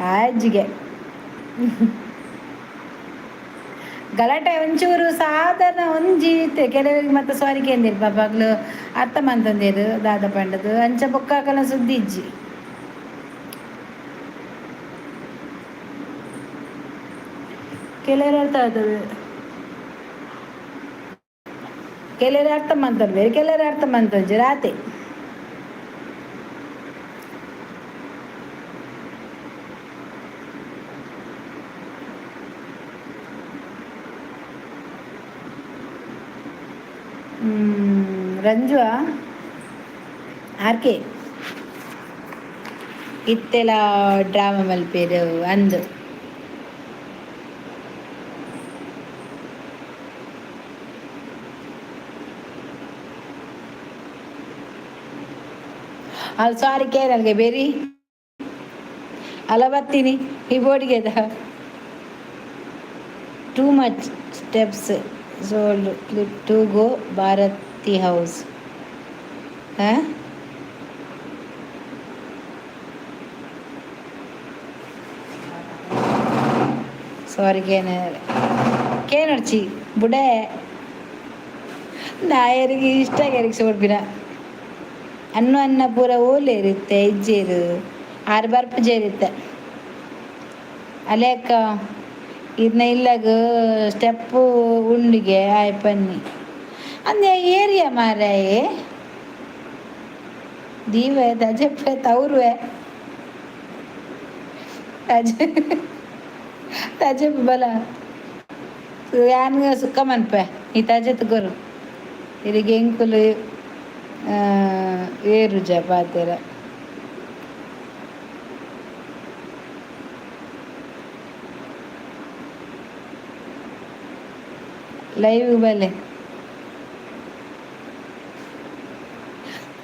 A: ಯಾಜಿಗೆ ಗಲಾಟೆ ಒಂಚೂರು ಸಾಧಾರಣ ಒಂಜಿ ಇತ್ತೆ. ಕೆಲವರಿಗೆ ಮತ್ತೆ ಸಾರಿ ಕೇಂದಿರು ಪಾಪ, ಅಗ್ಲು ಅರ್ಥ ಮಂತಂದೇರು ದಾದ ಪಂಡದು. ಅಂಚ ಬೊಕ್ಕಾಕಲ ಸುದ್ದಿ ಇಜ್ಜಿ. ಕೆಲವರು ಅರ್ಥ ಆಗ್ತದೆ, ಕೆಲವರು ಅರ್ಥ ಮಂತಂದು ಬೇರೆ, ಕೆಲವರು ಅರ್ಥ ಮಂತಂಜಿ ರಾತೆ. ರಂಜು ಆರ್ ಕೆ ಇತ್ತೆಲ ಡ್ರಾಮಾ ಮಲ್ಪೇರು ಅಂದು. ಅದು ಸಾರಿ ಕೇನಲ್ಗೆ ಬೇರಿ ಅಲ್ಲ ಬರ್ತೀನಿ ಈ ಬೋರ್ಡ್ಗೆ. Too much steps sold clip to go Bharati house. ಹಾಂ, ಸಾರಿ ಕೇನ ಕೇನಡ್ಚಿ ಬುಡೆ ನಾಯರಿಗೆ ಇಷ್ಟ ಆಗ್ಯಾರಿಗೆ ಸೋಡ್ಬಿನ ಅನ್ನು ಅನ್ನ ಪೂರ ಓಲೇರಿತ್ತೆ ಇಜ್ಜೇರು ಆರು ಬರ್ಪು ಜೇರಿತ್ತೆ. ಅಲೇಕ ಇದನ್ನ ಇಲ್ಲಗ ಸ್ಟೆಪ್ಪು ಉಂಡಿಗೆ ಆಯ್ ಪನ್ನಿ ಅಂದೆ ಏರಿಯಾ ಮಾರಾಯೆ ದೀವೆ ತಜೆಪ್ಪೆ ತೌರುವೆ ತಜೆ ತಜೆಪ್ಪು ಬಲ ಯಾನ್ ಸುಕ್ಕ ಮನ್ಪೆ ಈ ತಜೆತ್ ಗೊರು ಇರಿಗೆ ಎಂಕುಲು ಏರುಜ ಪಾತೆರ. ಲೈವ್ ಬಲೆ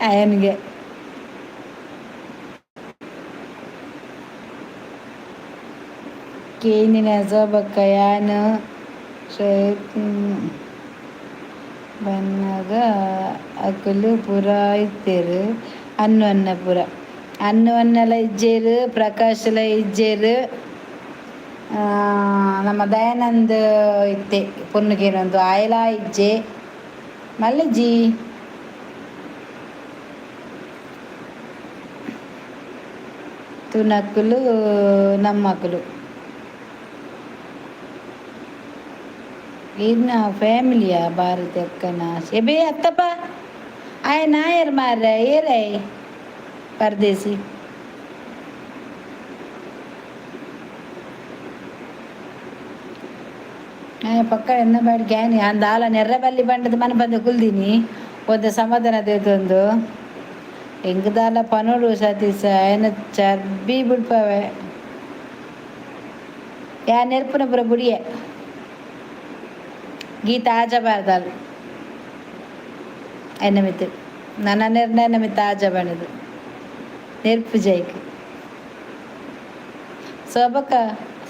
A: ಅಯ್ಯನಿಗೆ. ಕೇನಿನ ಸೋಬಕ್ಕ ಯಾನ್ ಬನ್ನಗ ಅಕುಲು ಪೂರ ಇತ್ತೆರ್. ಅನ್ನು ಅನ್ನ ಪೂರ ಅನ್ನು ಅನ್ನಲ ಇಜ್ಜೇರು, ಪ್ರಕಾಶ್ಲ ಇಜ್ಜೇರು. ನಮ್ಮ ದಯಾನಂದ್ ಇತ್ತೆ ಪೊನ್ನುಗೇನೊಂದು ಆಯಲಾ ಇಜ್ಜೆ ಮಲ್ಲಜಿ. ತುನಕುಲು ನಮ್ಮಕುಲು ಇನ್ನ ಫ್ಯಾಮಿಲಿಯ ಭಾರತಿ ಅಕ್ಕನ ಎಬೆ ಅತ್ತಪ್ಪ ಆಯ ನಾಯರ್ ಮಾರ್ರೆ ಏರೈ ಪರದೇಸಿ. ಆಯ ಪಕ್ಕ ಎನ್ನ ಬಾಡಿ ಗ್ಯಾನಿ ಅಂದಾಲ ನೆರ್ರಬಲ್ಲಿ ಬಂಡದ ಮನ ಬಂದು ಕುಲ್ದಿನಿ ಒಂದು ಸಮಾಧಾನ ದೇತೊಂದು ಎಂಕ್ ಪನೋಡು ಸತೀಶ ಆಯನ ಚರ್ಬಿ ಬಿಡ್ಪವೆ ಯಾ ನೆರ್ಪುನ ಪುರ ಬುಡಿಯೆ. ಗೀತ ಆಜ ಬಾರ್ದಾಲ್ ಎನ್ನ ಮಿತ್ತು ನನ್ನ ನಿರ್ಣಯ ಮಿತ್ತ ಆಜ ಬಣ್ಣದು ನೆರ್ಪು ಜೈಕ್. ಶೋಭಕ್ಕ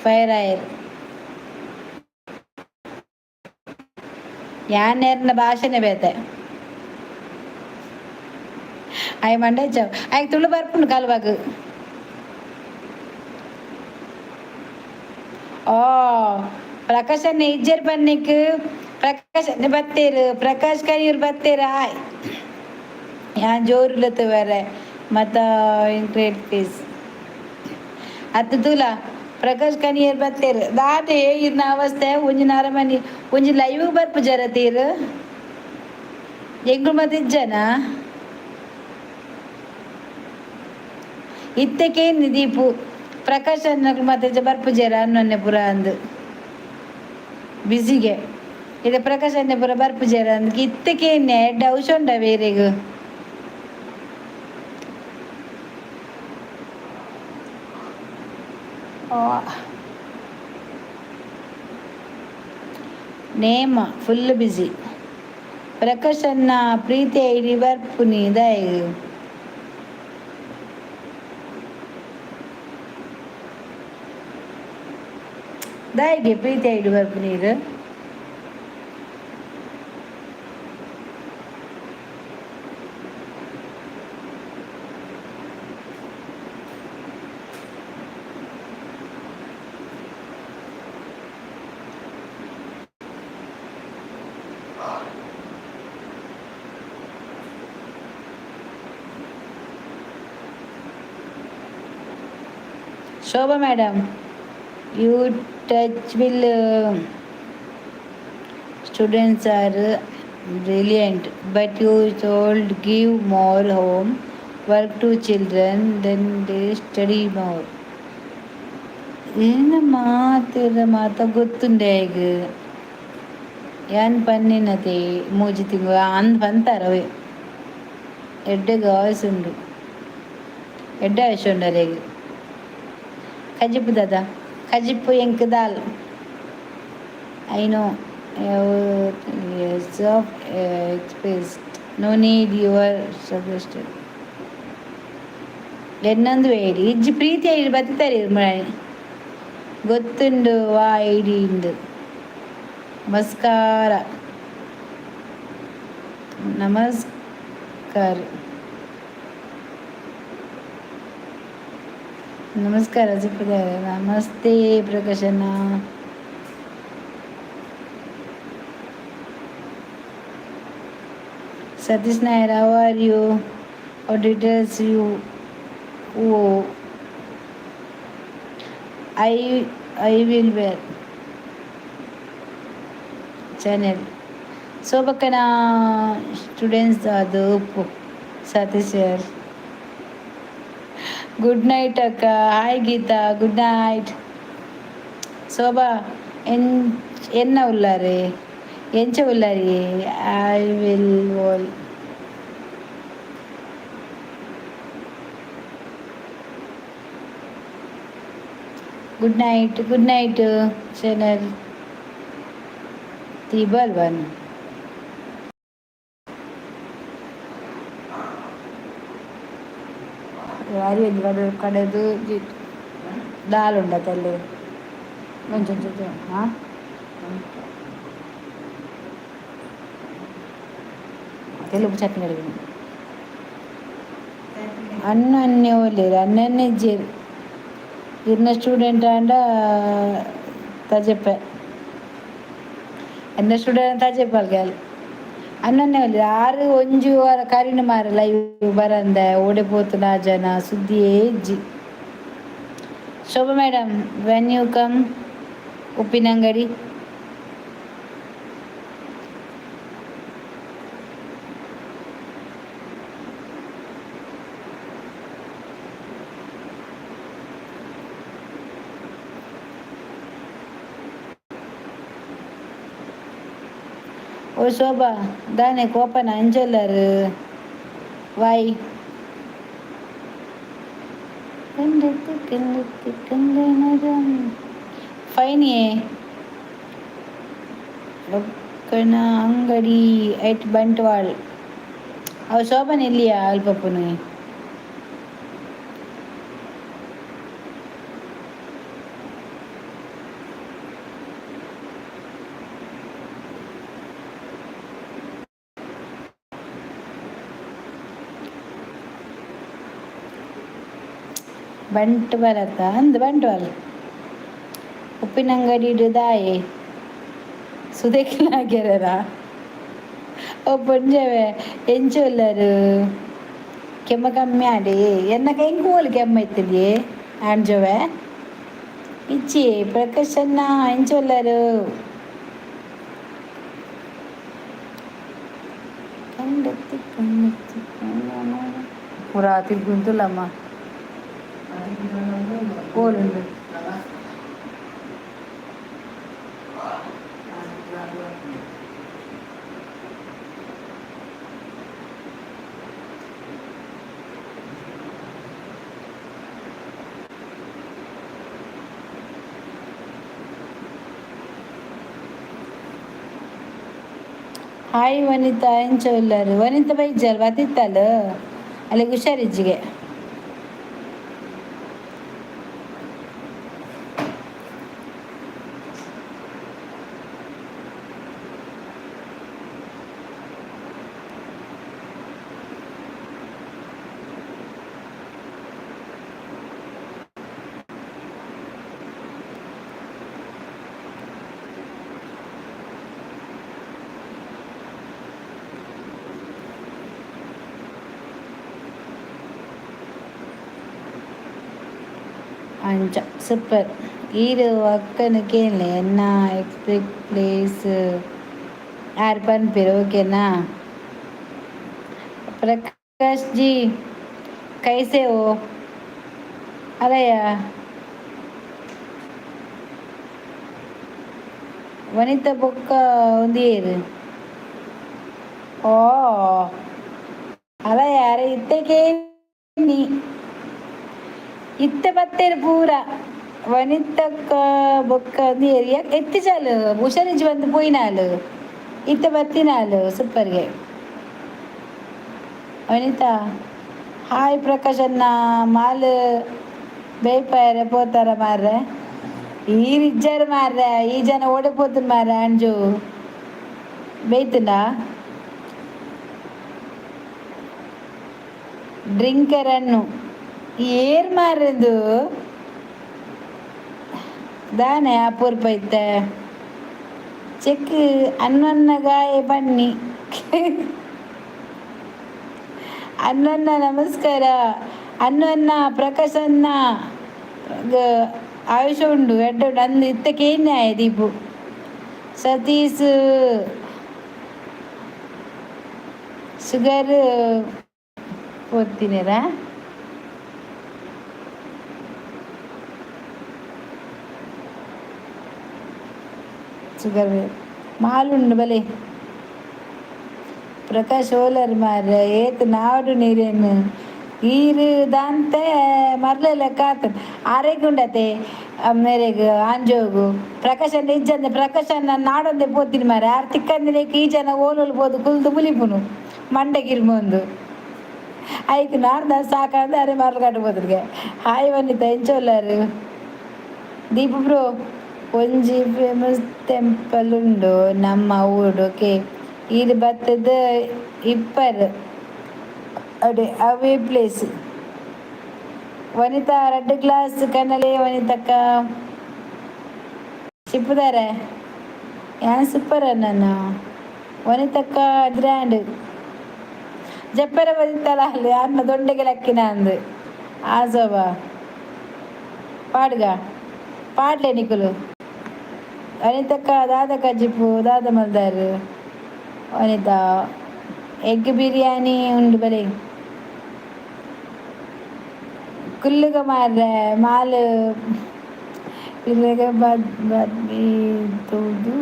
A: ಫೈರ್ ಆಯರ್. ಯಾನ್ ಭಾಷೆನೆ ಬೇತೆ. ಆಯ್ ಮಂಡೆ ಆಯ್ ತುಳು ಬರ್ಪುಂಡು ಕಾಲುವಾಗ. ಓ ಪ್ರಕಾಶ್ ಅಣ್ಣ ಇಜ್ಜೆರ್ ಪನ್ನಿಕ್. ಪ್ರಕಾಶ್ ಅಣ್ಣ ಬತ್ತೇರು, ಪ್ರಕಾಶ್ ಕರಿಯೂರ್ ಬತ್ತೇರು. ಆಯ್ ಯಾನ್ ಜೋರುಲತ್ತು ಬೇರೆ ಮತ್ತ ಗ್ರೇಟ್ ಪೀಸ್ ಅತ್ತು ತೂಲ. ಪ್ರಕಾಶ್ ಕನಿಯರ್ ಬತ್ತೇರು. ದಾದೆ ಇರ್ನ ಅವಸ್ಥೆ? ಒಂಜಿ ನರಮನಿ ಒಂಜಿ ಲೈವ್ ಬರ್ಪು ಜರ ತೀರು. ಎಂಕುಲು ಮತ್ತೆ ಇಜ್ಜನ ಇತ್ತಕೇನು ದೀಪು ಪ್ರಕಾಶ್ ಅಣ್ಣಗಳು ಮತ್ತೆ ಬರ್ಪುಜೆರ ಅನ್ನೊನ್ನೆ ಪುರ ಅಂದು ಬಿಸಿಗೆ ಇದೆ. ಪ್ರಕಾಶ್ ಅಣ್ಣೆ ಪುರ ಬರ್ಪುಜೆರ ಅಂದ್ ಇತ್ತಕೇನೆ. ಎಡ್ಡ ಔಷಧ ಬೇರೆಗ್. ನೇಮ ಫುಲ್ ಬಿಸಿ. ಪ್ರಕಾಶ್ ಅಣ್ಣ ಪ್ರೀತಿ ಐಡಿ ಬರ್ಪುನಿ ದಾಯೆಗ್? ದಾಯೆಗೆ ಪ್ರೀತಿ ID ಬರ್ಪುನೀರು? Shobha madam, you touch will students are brilliant, but you told give more home work to children, then they study more. ಏನು ಮಾತಿರ ಮಾತ ಗೊತ್ತುಂಡೆ ಈಗ. ಏನ್ ಪನ್ನಿನತೆ ಮೂಜಿ ತಿಂಗಳು ಅಂದ್ ಪಂತಾರ ಅವೇ. ಎಡ್ಡೆಗ್ ಆಯಸ್ ಉಂಡು, ಎಡ್ಡೆ ಆಯುಷ್ ಉಂಡು ಅರೆಗ್. ಕಜಿಪು ದಾದ? ಕಜಿಪು ಎಂಕ್ ದಾಲ್. I know years of experience, no need your suggestion. ಎನ್ನೊಂದು ಐಡಿ ಇಜ್ಜಿ. ಪ್ರೀತಿ ಐಡಿ ಬತ್ತಿತಾರೆ ಮುರಾಣಿ. ಗೊತ್ತುಂಡು ವಾ ಐಡಿ ಇಂದು. ನಮಸ್ಕಾರ, ನಮಸ್ಕಾರ, ನಮಸ್ಕಾರ ಸುಪ್ರದಾರ. Namaste ಪ್ರಕಾಶಣ್ಣ. Satish Nair, how are you? Or details you? Oh, I will wear channel. ಸೋಬಕ್ಕನ students ಅದು ಉಪ್ಪು. ಸತೀಶ್ ಸರ್, ಗುಡ್ ನೈಟ್ ಅಕ್ಕ. Hi Geeta, good night. Shobha ಎನ್ ಎನ್ನ ಉಲ್ಲಾರೆ? ಎಂಚ ಉಲ್ಲಾರಿ? I will all good night, good night channel triple one. ವಾರಿ ಒಂಜಿ ಕಡೆ ಕಡೆದು ದಾಲ್ ಉಂಡತ್ತಲ್ಲಿ ಒಂಚೊಂಚು. ಹಾಂ, ತೆಲುಗು ಚಟ್ನಿ ಅಡಿಗೆ. ಅನ್ನ ಅನ್ನೆ ಒಲ್ಲೇರು, ಅನ್ನನ್ನೇ ಇಜ್ಜೇರು. ಇರ್ನ ಸ್ಟೂಡೆಂಟ್ ಆಂಡ ತಜೆಪ್ಪೆ. ಎನ್ನ ಸ್ಟೂಡೆಂಟ್ ತಜೆಪ್ಪಲ್ಗೆ ಅನ್ನನ್ನೇ ಒಲ್ಲೇರು. ಆರು ಒಂಜಿ ವಾರ ಕರಿನ ಮಾರ ಲೈವ್ ಬರಂದೆ ಓಡೆ ಪೋತುನ ಜನ ಸುದ್ದಿಯೇ ಇಜ್ಜಿ. Shobha madam, when you come Uppinangady? ಓ ಶೋಭಾ, ದಾನೆ ಕೋಪನ ಅಂಜಲ್ಲರು? ವಾಯ್? ಫೈನ್. ಏ ಬೊಕ್ಕನ ಅಂಗಡಿ ಎಟ್ ಬಂಟ್ವಾಳ್. ಅವು ಶೋಭನ್ ಎಲ್ಲಿಯಾ ಅಲ್ಪಪ್ಪನು? ಬಂಟ್ವಾಳತ ಅಂದ್ ಬಂಟ್ವಾಳ. ಉಪ್ಪಿನಂಗಡಿ ದಾಯೆ ಸುದೆಕ್ಕಿನಾಗ್ಯಾರ? ಓ ಪೊಂಜವೆ, ಎಂಚ ಉಲ್ಲರು? ಕೆಮ್ಮ ಕಮ್ಮಿ ಆಂಡ್. ಎನ್ನ ಎಂಕ್ ಓಲು ಕೆಮ್ಮ ಇತ್ತುಂಡಿ ಆಂಜೋವೆ? ಇಜ್ಜಿ. ಪ್ರಕಾಶ್ ಅಣ್ಣ, ಎಂಚ ಉಲ್ಲರು? ಕಂಡತ್ತಿ ಕಣ್ಣೆತ್ತಿ.
B: ಪೂರಾ ತಿರ್ಗುಂತುಲ್ಲಮ್ಮ. ಓಲುಂಡು?
A: ಹಾಯ್ ವನಿತಾ, ಎಂಚ ಉಲ್ಲರು? ವನಿತಾ ಬೈಜಲ್ ಬತ್ತಿತ್ತಲ್ಲ, ಅಲ್ಲಿಗೆ ಹುಷಾರಿಜ್ಜಿಗೆ. ಅಂಚ ಸೂಪರ್. ಈರು ಅಕ್ಕನ ಕೇಳಿ ಎನ್ನ ಎಕ್ಸ್ಪೆಕ್ಟ್ ಪ್ಲೇಸ್ ಆರ್ ಪನ್ಪೆರ್, ಓಕೆನಾ? ಪ್ರಕಾಶ್ ಜಿ, कैसे हो? ಅಲಯ್ಯ, ವನಿತಾ ಬೊಕ್ಕ ಒಂದು ಏರು. ಓ ಅಲಯ್ಯ, ಅರೆ ಇತ್ತೆ ನೀ ಇತ್ತೆ ಬತ್ತೇರು ಪೂರ. ವನಿತಕ್ಕ ಬೊಕ್ಕ ಒಂದು ಏರಿಯಾ ಎತ್ತಿ ಚಾಲು. ಹುಷಾರಿಜ್ಜಿ ಬಂದು ಪೋಯಿನಾಲು, ಇತ್ತೆ ಬತ್ತಿನಾಲು. ಸೂಪರ್ಗೆ ವನಿತಾ. ಹಾಯ್ ಪ್ರಕಾಶ್ ಅಣ್ಣ. ಮಾಲ್ ಬೇಪಾಯರೆ ಪೋತಾರ ಮಾರ್ರೆ? ಈರ್ ಇಜ್ಜಾರು ಮಾರ್ರೆ. ಈ ಜನ ಓಡೆ ಪೋತುನ್ ಮಾರ್ರೆ? ಅಂಜು ಬೇಯ್ತುಂಡ ಡ್ರಿಂಕರ್ ಅನ್ನು ಏರ್ ಮಾರ್ರೆಂದು ದಾನೆ ಅಪೂರ್ಪ ಇತ್ತೆ ಚೆಕ್ ಅನ್ನೊನ್ನಗಾಯ ಬನ್ನಿ. ಅನ್ನಣ್ಣ, ನಮಸ್ಕಾರ ಅನ್ನು. ಪ್ರಕಾಶ್ ಅಣ್ಣ, ಆಯುಷ ಉಂಡು, ಎಡ್ಡೆ ಉಂಡು. ಅಂದು ಇತ್ತೆ ಕೇನ್ಯಾಯ ದೀಪು. ಸತೀಶ್, ಶುಗರ್ ಪೋತಿನೇರಾ? ಶುಗರ್ ಮಾಲುಂಡು ಬಲೆ. ಪ್ರಕಾಶ್ ಓಲರ್ ಮಾರ್ರೆ? ಏತ್ ನಾಡು ನೀರೇನು ಈರು ದಾಂತೆ ಮರ್ಲೆ ಲೆಕ್ಕ ಆತು. ಆರೆಗ್ ಉಂಡತೆ ಮೇರೆಗ್ ಆಂಜೋಗು. ಪ್ರಕಾಶ್ ಅಣ್ಣ ಇಜ್ಜಂದೆ ಪ್ರಕಾಶ್ ಅಣ್ಣ ನಾಡೊಂದೆ ಪೋತೀನಿ ಮಾರ್ರೆ. ಆರ್ ತಿಕ್ಕಂದಿನೇಕ್ ಈ ಜನ ಓಲೋಲು ಪೋದು ಕುಲ್ದು ಬುಲಿಪುನು ಮಂಡೆ ಕಿರ್ಮೊಂದು. ಐಕ್ ನಾಡ್ದ ಸಾಕಂದ ಅರೆ ಮರ್ಲ್ ಪೋತುಗೆ. ಹಾಯ್ ವನಿತಾ, ಎಂಚ ಉಲ್ಲರು? ದೀಪು ಬ್ರೋ, ಒಂಜಿ ಫೇಮಸ್ ಟೆಂಪಲ್ ಉಂಡು ನಮ್ಮ ಊರು. ಓಕೆ, ಈರ್ ಬತ್ತದ ಇಪ್ಪರ್ ಅಡೆ ಅವೇ ಪ್ಲೇಸ್. ವನಿತಾ, ರಡ್ಡ್ ಗ್ಲಾಸ್ ಕನಲೆ ವನಿತಕ್ಕ. ಚಿಪ್ಪುದಾರೆ ಯಾನ್ ಸೂಪರ್ ಅಣ್ಣ. ವನಿತಕ್ಕ ಗ್ರ್ಯಾಂಡ್ ಜಪ್ಪರ ವನಿತಲ ಅಲ್ಲಿ ಅನ್ನ ದೊಂಡೆಗೆ ಲಕ್ಕಿನ ಅಂದು ಆಸೋಬ ಪಾಡ್ಗ ಪಾಡ್ಲೆ ನಿಕುಲು. ವನಿತಕ್ಕ, ದಾದ ಕಜಿಪು ದಾದ ಮಲ್ದಾರು? ವನಿತಾ, ಎಗ್ ಬಿರಿಯಾನಿ ಉಂಡು ಬರೀ. ಕುಲ್ಲುಗ ಮಾರ್ರೆ. ಮಾಲ್ ಪಿಲ್ಲಗ ಬದ್ ತೂದು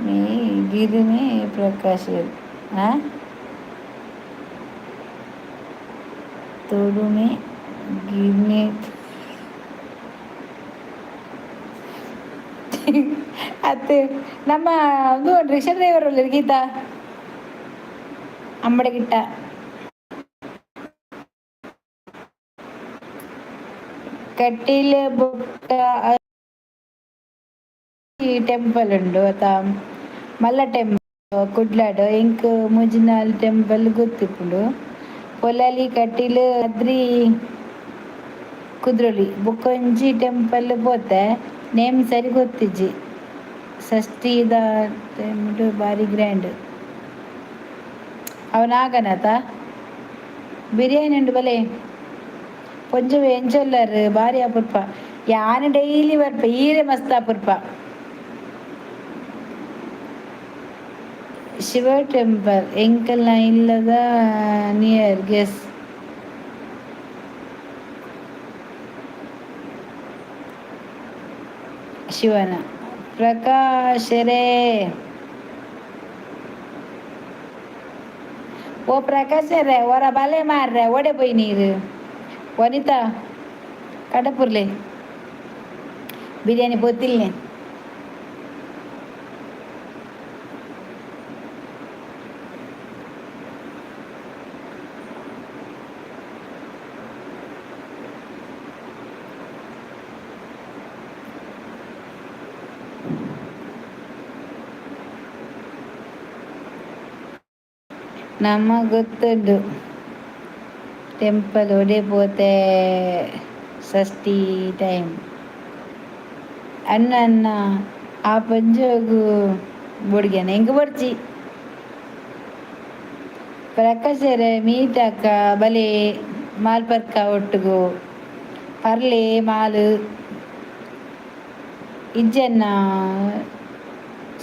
A: ಮೇ ಗಿರಿನೇ ಪ್ರಕಾಶ್. ಆ तोड़ू में गिरने ಅತ್ತೆ. ನಮ್ಮ ಒಂದು ರಿಕ್ಷಾ ಡ್ರೈವರ್ ಉಲ್ಲೆರ್ ಗೀತಾ ಅಂಬಡೆ ಗಿಟ್ಟ. ಕಟೀಲ್ ಬೊಕ್ಕ ಟೆಂಪಲ್ ಉಂಡು ಅತ ಮಲ್ಲ ಟೆಂಪಲ್ ಕುಡ್ಲಡ್. ಎಂಕ್ ಮೂಜಿನಾಲ್ ಟೆಂಪಲ್ ಗೊತ್ತಿಪ್ಪುಂಡು. ಪೊಲಾಲಿ, ಕಟೀಲ್, ಕದ್ರಿ. ಕುದ್ರೋಳಿ ಬೊಕ್ಕೊಂಜಿ ಟೆಂಪಲ್ ಪೋತೆ, ನೇಮ್ ಸರಿ ಗೊತ್ತಿಜ್ಜಿ. ಷಷ್ಠಿದ ಟೈಮ್ ಬಾರಿ ಗ್ರ್ಯಾಂಡ್. ಅವು ನಾಗನಾಥ. ಬಿರಿಯಾನಿ ಉಂಡು ಬಲೆ. ಪೊಂಜೊವು ಎಂಚೊಲ್ಲರ್ ಬಾರಿ ಅಪುರ್ಪ. ಯಾನ್ ಡೈಲಿ ಬರ್ಪೆ, ಈರೆ ಮಸ್ತ್ ಅಪುರ್ಪ. ಶಿವ ಟೆಂಪಲ್ ಎಂಕಲ್ನ ಇಲ್ಲದ ನಿಯರ್ ಗೆಸ್. ಶಿವನ ಪ್ರಕಾಶರೇ, ಓ ಪ್ರಕಾಶರೇ, ಒರ ಬಲೆ ಮಾರ್ರೆ, ಓಡೆ ಪೋಯಿ ನೀರು. ವನಿತಾ ಕಡಪುರ್ಲೆ ಬಿರಿಯಾನಿ ಪೊತ್ತಿಲ್ನೆ. ನಮ್ಮ ಗೊತ್ತುಂಡು ಟೆಂಪಲ್ ಒಡೆ ಪೋತೆ ಷಷ್ಠಿ ಟೈಮ್. ಅಣ್ಣ ಅಣ್ಣ, ಆ ಪೊಂಜೊಗು ಬೊಡ್ಗೆನ ಎಂಕ್ ಬೊಡ್ಚಿ. ಪ್ರಕಾಶರೇ, ಮೀಟ್ ಅಕ್ಕ ಬಲೆ ಮಾಲ್ ಪರ್ಕ ಒಟ್ಟುಗು ಪರ್ಲೆ ಮಾಲ್. ಇಜ್ಜನ್ನ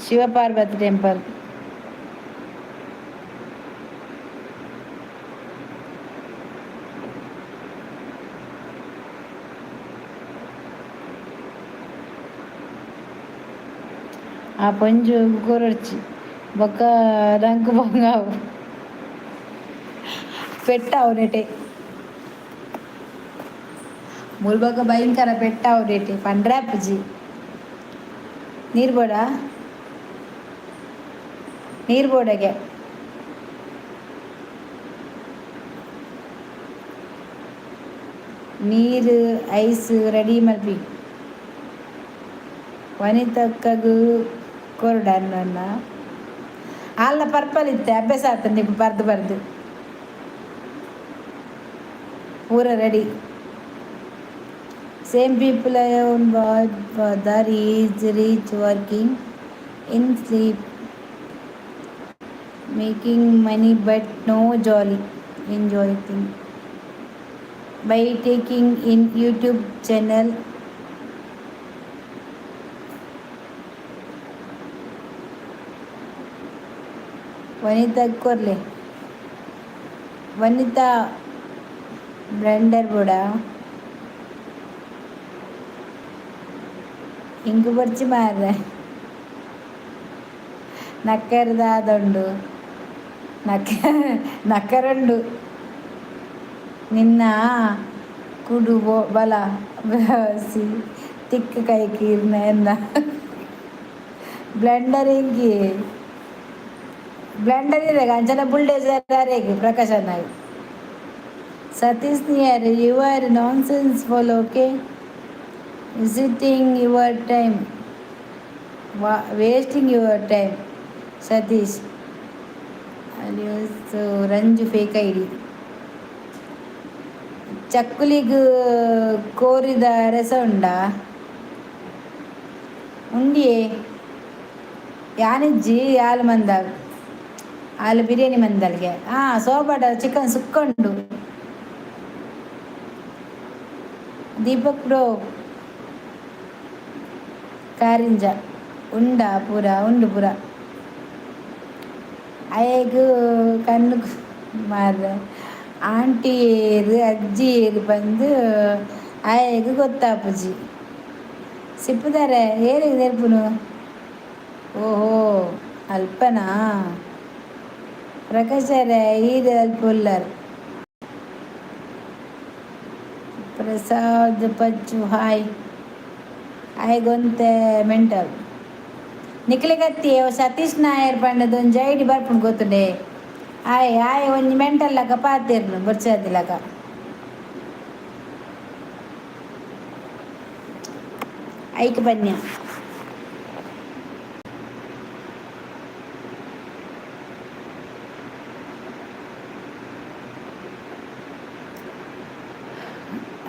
A: ಶಿವಪಾರ್ವತಿ ಟೆಂಪಲ್. ಆ ಪೊಂಜೊಗು ಕೊರೊಡ್ಚಿ ಬೊಕ್ಕ ನಂಕ್ ಬಂಗ ಆವು, ಪೆಟ್ಟಾವು ನೆಟೆ. ಮೂಲು ಬೊಕ್ಕ ಭಯಂಕರ ಪೆಟ್ಟಾವು ನೆಟೆ ಪಂಡ್ರೆ ಆಪುಜಿ. ನೀರು ಬೋಡ, ನೀರು ಬೋಡಗೆ. ನೀರು ಐಸ್ ರೆಡಿ ಮಲ್ಪಿ. ವನಿತಕ್ಕಗು ಕೊರಡ ಅನ್ನ ಅಲ್ಲ. ಪರ್ಪಲ್ ಇತ್ತೆ ಅಭ್ಯಾಸ ಆತಂಡು ಬರ್ದು ಬರ್ದು. ಪೂರ ready. Same people. Father is rich, working in sleep, making money, but no jolly enjoy thing by taking in YouTube channel. Vanita ಕೊರ್ಲೆ. ವನಿತಾ, ಬ್ಲೆಂಡರ್ ಬೋಡ. ಇಂಕ್ ಬೊರ್ಚಿ ಮಾರ್ರೆ, ನಕ್ಕರೆ ದಾದ ಉಂಡು? ನಕ್ಕ ನಕ್ಕರುಂಡು. ನಿನ್ನ ಕುಡು ಬಲ ಸಿ ತಿಕ್ಕ ಕೈ ಕೀರ್ನ ಎನ್ನ ಬ್ಲೆಂಡರ್ ಎಂಕಿ ಬ್ಲೆಂಡರ್ ಇದೆ ಅಂಚನೆ ಬುಲ್ಡೇಜರ್ ಅರೆಗ್ Prakash ಅಣ್ಣಗ್. Satish near, you are nonsense follow, okay? Visiting your time, wasting your time. Satish alias Ranju fake ID. ಚಕ್ಕುಲಿಗ್ ಕೋರಿದ ರಸ ಉಂಡಾ? ಉಂಡಿಯೇ. ಯಾನಿಜ್ಜಿ ಯಾಲ್ ಮಂದಾಗ ಆಲ್ ಬಿರಿಯಾನಿ ಮಂದಲ್ಗೆ. ಹಾಂ, ಸೋಬಾಟ ಚಿಕನ್ ಸುಕ್ಕ ಉಂಡು. ದೀಪಕ್ ಬ್ರೋ, ಕಾರಿಂಜ ಉಂಡಾ? ಪೂರ ಉಂಡು ಪೂರ. ಅಯಗ್ ಕಣ್ಣು ಮಾರ್ರೆ. ಆಂಟಿ ಏರು, ಅಜ್ಜಿ ಏರು ಪಂದ್ ಆಯಗ್ ಗೊತ್ತಾಪುಜಿ. ಸಿಪ್ಪುದಾರೆ ಏರಿಗೆ ನೆರ್ಪುನು? ಓಹೋ, ಅಲ್ಪನಾ? ಪ್ರಕಾಶರೇ, ಈರ್ ಅಲ್ಪ ಉಲ್ಲರ್. ಪ್ರಸಾದ್ ಪಚ್ಚು ಹಾಯ್. ಆಯಗೊಂತೆ ಮೆಂಟಲ್ ನಿಕ್ಲೆಗತ್ತಿ. ಸತೀಶ್ ನಾಯರ್ ಪಂಡದ ಒಂಜಿ ಐಡಿ ಬರ್ಪುಂಡು, ಗೊತ್ತುಂಡೆ? ಆಯ್ ಆಯ್ ಒಂಜಿ ಮೆಂಟಲ್ ಲಕ ಪಾತೆರ್ನು ಬೊರ್ಚಾದಿಲಕ. ಐಕ್ ಪನ್ಯ.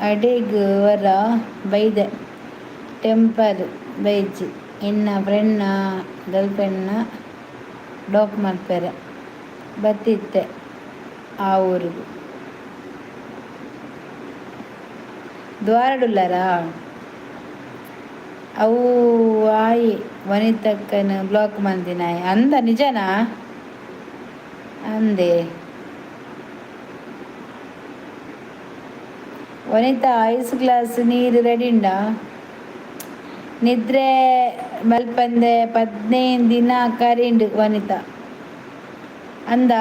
B: ಅಡೆಗ್ ಒರ ಬೈದೆ ಟೆಂಪಲ್ ಬೈಜಿ ಎನ್ನ ಫ್ರೆಂಡ್ನ ಗರ್ಲ್ಫ್ರೆಂಡ್ನ ಡೋಪ್ ಮಲ್ಪೆರೆ ಬತ್ತಿತ್ತೆ ಆ ಊರುಗು. ದ್ವಾರಡುಲ್ಲರಾ? ಅವು ಆಯಿ ವನಿತಕ್ಕನ ಬ್ಲಾಕ್ ಮಲ್ದಿನಾಯೆ ಅಂದ ನಿಜನಾ? ಅಂದೆ ವನಿತಾ, ಐಸ್ ಗ್ಲಾಸ್ ನೀರು ರೆಡಿ ಉಂಡಾ? ನಿದ್ರೆ ಮಲ್ಪಂದೆ 15 ದಿನ ಕರಿಂಡು ವನಿತಾ. ಅಂದ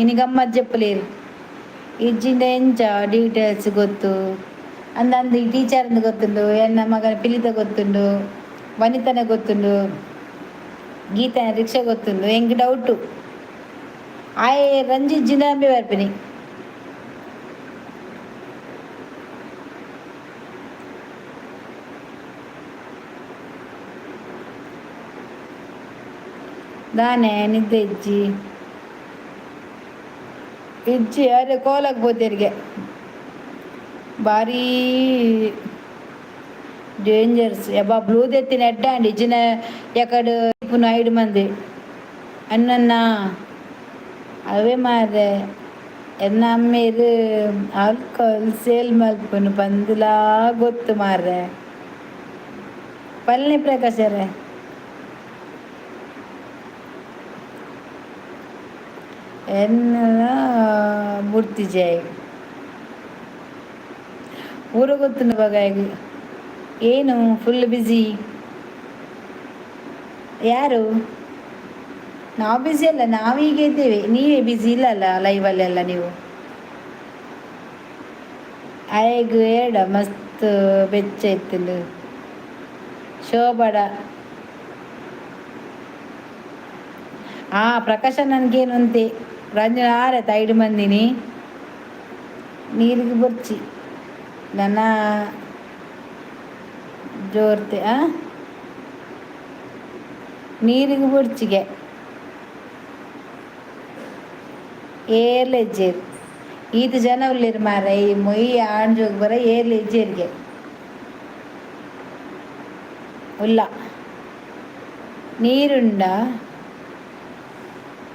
B: ಇನಿ ಗಮ್ಮತ್ ಜೆಪ್ಪುಲೇರು ಇಜ್ಜಿಂಡ ಎಂಚ ಡೀಟೇಲ್ಸ್ ಗೊತ್ತು? ಅಂದ ಅಂದು ಈ ಟೀಚರ್ ಗೊತ್ತುಂಡು, ಎನ್ನ ಮಗನ ಪಿಲಿತ ಗೊತ್ತುಂಡು, ವನಿತನ ಗೊತ್ತುಂಡು, ಗೀತನ ರಿಕ್ಷಾ ಗೊತ್ತುಂಡು. ಎಂಕ್ ಡೌಟು ಆಯೆ ರಂಜಿತ್ ಜಿಂದಾಂಬಿ ಬರ್ಪಿನಿ. ದಾನೆ ನಿದ್ದೆ ಇಜ್ಜಿ ಇಜ್ಜಿ? ಅರೆ ಕೋಲಾಗ್ ಪೋತೆರಿಗೆ ಭಾರೀ ಡೇಂಜರ್ಸ್ ಯಬ್ಬಾ. ಬ್ಲೂ ದೆತ್ತಿನ ಎಡ್ಡೆ ಇಜ್ಜಿನ ಎಕಡ್ ಇಪ್ಪುನು ಐಡ್ ಮಂದಿ ಅಣ್ಣನ್ನ ಅವೇ ಮಾರ್ರೆ. ಎನ್ನ ಅಮ್ಮೆರ್ ಆಲ್ಕೋಹಾಲ್ ಸೇಲ್ ಮಲ್ಪುನು ಪಂದುಲಾ ಗೊತ್ತು ಮಾರ್ರೆ. ಪಲ್ನೆ ಪ್ರಕಾಶರೇ. ಎನ್ನಲ ಬುಡ್ತಿಜಿ ಊರ ಗೊತ್ತುಂಡು ಬಗಾಯಿಗ್. ಏನು ಫುಲ್ ಬ್ಯುಸಿ? ಯಾರು? ನಾವು ಬ್ಯುಸಿ ಅಲ್ಲ, ನಾವೀಗ ಇದ್ದೇವೆ. ನೀವೇ ಬ್ಯುಸಿ ಇಲ್ಲಲ್ಲ ಲೈವಲ್ಲೆಲ್ಲ ನೀವು. ಆಯಗ್ ಏಡ ಮಸ್ತ್ ಬೆಚ್ಚ ಇತ್ತುಂಡು ಶೋಭಡ. ಆ ಪ್ರಕಾಶ ನನ್ಗೇನು ಅಂತೆ ರಂಜನ ಆರತ್ ಐಡು ಮಂದಿನಿ ನೀರಿಗೆ ಬೊರ್ಚಿ ನನ್ನ ಜೋರ್ತೆ. ಆ ನೀರಿಗೆ ಬೊರ್ಚಿಗೆ ಏರ್ಲ ಇಜ್ಜೇರು. ಈತ ಜನ ಉಲ್ಲೇರು ಮಾರ. ಈ ಮೊಯ್ ಆಂಜೋಗ್ ಬರ ಏರ್ಲ ಇಜ್ಜೇರಿಗೆ ಉಲ್ಲ. ನೀರುಂಡ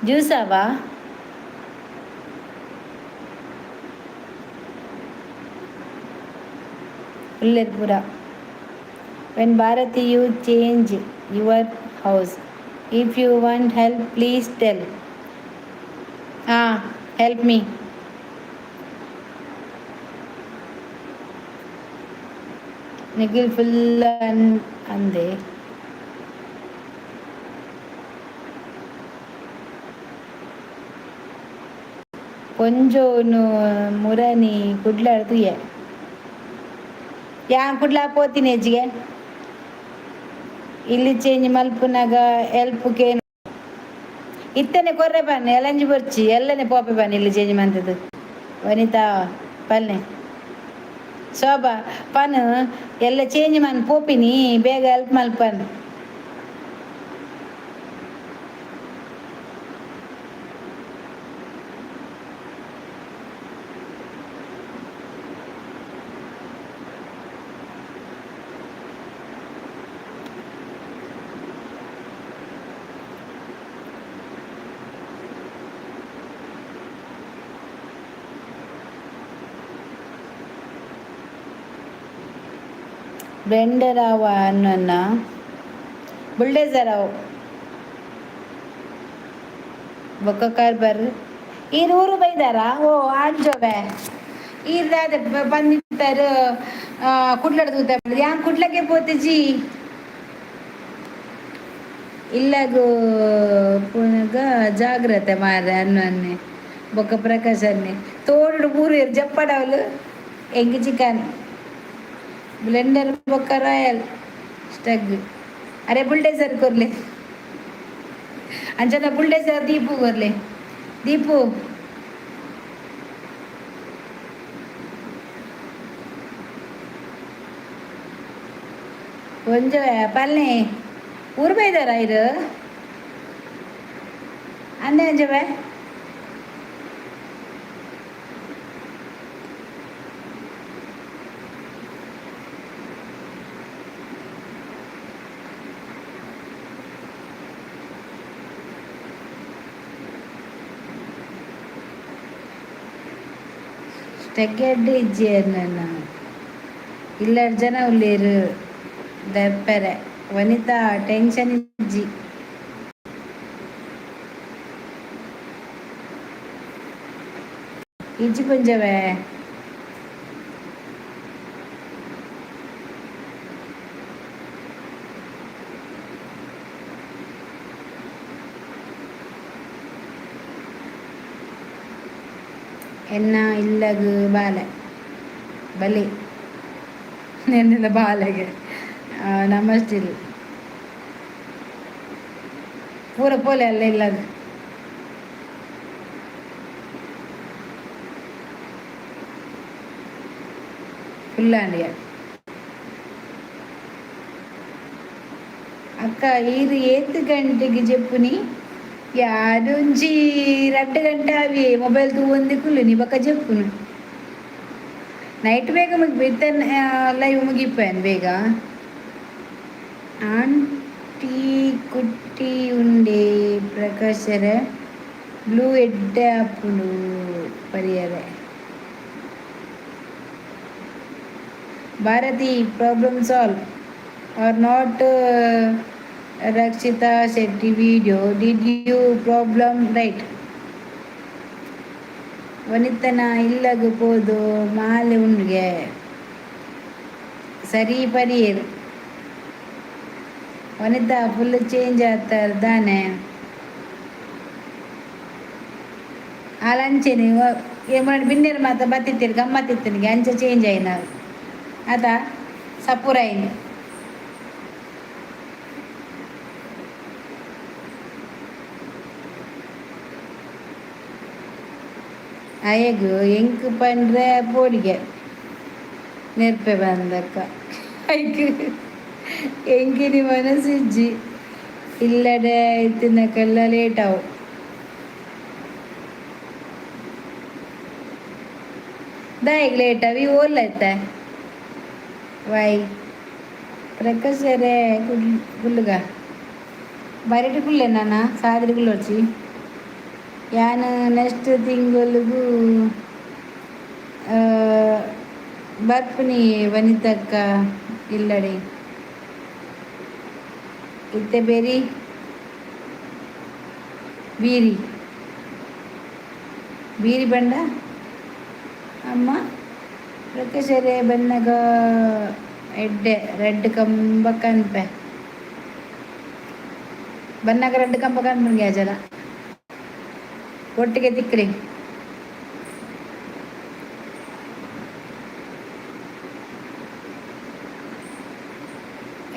B: ಜ್ಯೂಸವಾ? ಉಲ್ಲೇರು ಪೂರ. When Bharati you change your house, if you want help, please tell. ಹಾಂ, ಹೆಲ್ಪ್ ಮೀ. ನಿಖಿಲ್ ಫುಲ್ ಅಂದೆ. ಪೊಂಜೋನು ಮುರನಿ ಕುಡ್ಲಾಡ್ ತೂಯೆ. ಯಾನ್ ಕುಡ್ಲ ಪೋತಿನಿ ಹೆಜ್ಜಿಗೆ. ಇಲ್ಲಿ ಚೇಂಜ್ ಮಲ್ಪುನಗ ಎಲ್ಪ್ ಕೇನು ಇತ್ತನೆ ಕೊರ್ರೆ ಬನ್ನಿ. ಎಲ್ಲಂಜಿ ಬೊರ್ಚಿ ಎಲ್ಲನೆ ಪೋಪೆ ಬನ್ನಿ. ಇಲ್ಲಿ ಚೇಂಜ್ ಮಂತದ್ದು ವನಿತಾ ಪಲ್ನೆ ಶೋಭಾ ಪನ್ ಎಲ್ಲ ಚೇಂಜ್ ಮನ್ ಪೋಪಿನಿ. ಬೇಗ ಹೆಲ್ಪ್ ಮಲ್ಪನ್. ಬ್ಲೆಂಡರ್ ಅವ ಅನ್ನ ಬುಲ್ಡೇಸರ್ ಅವು ಬೊಕ್ಕ ಕಾರ್ಬರ್ ಈರ್ ಊರು ಬೈದಾರಾ? ಓ ಆಂಜೋವೆ ಈರ್ ದಾದ ಬಂದಿತ್ತಾರೆ ಕುಡ್ಲಡ್ ತೂತ. ಯಾನ್ ಕುಡ್ಲಕ್ಕೆ ಪೋತಿಜಿ. ಇಲ್ಲಗು ಪುನಗ ಜಾಗ್ರತೆ ಮಾರ್ರೆ. ಅನ್ನೆ ಬೊಕ್ಕ ಪ್ರಕಾಶ್ ಅನ್ನೆ ತೋಡು ಮೂರು ಜಪ್ಪಡವಲು. ಎಂಗ್ ಚಿಕನ್ ಬ್ಲೆಂಡರ್ ಬೊಕ್ಕ ರಾಯಲ್ ಸ್ಟಗ್. ಅರೆ ಬುಲ್ಡೇಸರ್ ಕೊರ್ಲೆ. ಅಂಚನ ಬುಲ್ಡೇಸರ್ ದೀಪು ಕೊರ್ಲೆ. ದೀಪು ಒಂಜ ಪಲ್ನೆ ಊರು ಬೈದಾರ ಇರು ಅಂದೆ ಅಂಜವೆ. ಸ್ಟೆಗ್ಗೆಡ್ ಇಜ್ಜೇರ್ ನನ್ನ. ಇಲ್ಲಡ್ ಜನ ಉಲ್ಲೇರು ದೆಪ್ಪರೆ. ವನಿತಾ, ಟೆನ್ಷನ್ ಇಜ್ಜಿ. ಇಜ್ಜಿ ಪುಂಜವೇ. ಎನ್ನ ಇಲ್ಲಗ್ ಬಾಲೆ ಬಲಿ ಎನ್ನೆಲ್ಲ ಬಾಲೆಗೆ ನಮಸ್ಟಿಲ್ ಪೂರ ಪೋಲೆ ಅಲ್ಲ ಇಲ್ಲಗ್. ಫುಲ್ಲಾಂಡಿಯ. ಅಕ್ಕ, ಈರು ಏತ್ ಗಂಟೆಗೆ ಜೆಪ್ಪುನಿ? ಯಾರೊಂಜಿ 2 ಗಂಟೆ ಆವಿ. ಮೊಬೈಲ್ ತೂವೊಂದು ಕುಲ್ಲುನಿ, ಬೊಕ ಜೆಪ್ಪುನು. ನೈಟ್ ಬೇಗ ಮುಗಿ ಲೈವ್ ಮುಗಿಪೇನ್ ಬೇಗ. ಆಂಟಿ ಕುಟ್ಟಿ ಉಂಡೆ. ಪ್ರಕಾಶರ ಬ್ಲೂ ಎಡ್ಡೆ ಆಪುಂಡು ಪರಿಯರೆ. Bharati, problem solve or not? Rakshita Shetty video, did you problem right? ವನಿತನ ಇಲ್ಲಗ್ ಪೋದು ಮಾಲೆ ಉಂಡುಗೆ. ಸರಿ ಪರಿಯೆರ್. ವನಿತಾ ಫುಲ್ ಚೇಂಜ್ ಆತಾರ್ ದಾನೆ? ಆಲ್ ಅಂಚೆನೆ. ಬಿನ್ನೆರ್ ಮಾತ ಬತ್ತಿತ್ತೆರ್, ಗಮ್ಮತ್ತಿತ್ತನಿಗೆ. ಅಂಚ ಚೇಂಜ್ ಆಯಿನ ಅತ ಸಪುರ ಆಯಿನಿ. ಅಯಗ್ ಎಂಕ್ ಪಂಡ್ರೆ ಪೋಡಿಗೆ ನೆರ್ಪೆ ಬಂದಕ್ಕ. ಐಕ್ ಎಂಕಿನಿ ಮನಸ್ಸಿಜ್ಜಿ. ಇಲ್ಲಡೆ ಇತ್ತಿನಕ್ಕೆಲ್ಲ ಲೇಟ್ ಆವು. ದಾಯೆಗ್ ಲೇಟ್ ಅವಿ? ಓಲ್ಲೈತೆ ವೈ ಪ್ರಕಾಶರೇ? ಕುಲ್ಲುಗ ಬರೆಟ್ ಕುಲ್ಲೆ. ನಾನ ಸಾದಿಡ್ ಕುಲ್ಲೊಡ್ಚಿ. ಯಾನ್ ನೆಕ್ಸ್ಟ್ ತಿಂಗೊಲುಗು ಬರ್ಪುನಿ ವನಿತಕ್ಕ ಇಲ್ಲಡೆ. ಇತ್ತೆ ಬೆರಿ ಬೀರಿ ಬೀರಿ ಬಂಡ ಅಮ್ಮ. ಪ್ರಕಾಶರೇ ಬನ್ನಗ ಎಡ್ಡೆ ರಡ್ಡ್ ಕಂಬ ಕನ್ಪೆ. ಬನ್ನಗ ರಡ್ಡ್ ಕಂಬ ಕನ್ಪುನ್ಗೆ ಜನ ಒಟ್ಟಿಗೆ ತಿಕ್ಕ್ರಿ.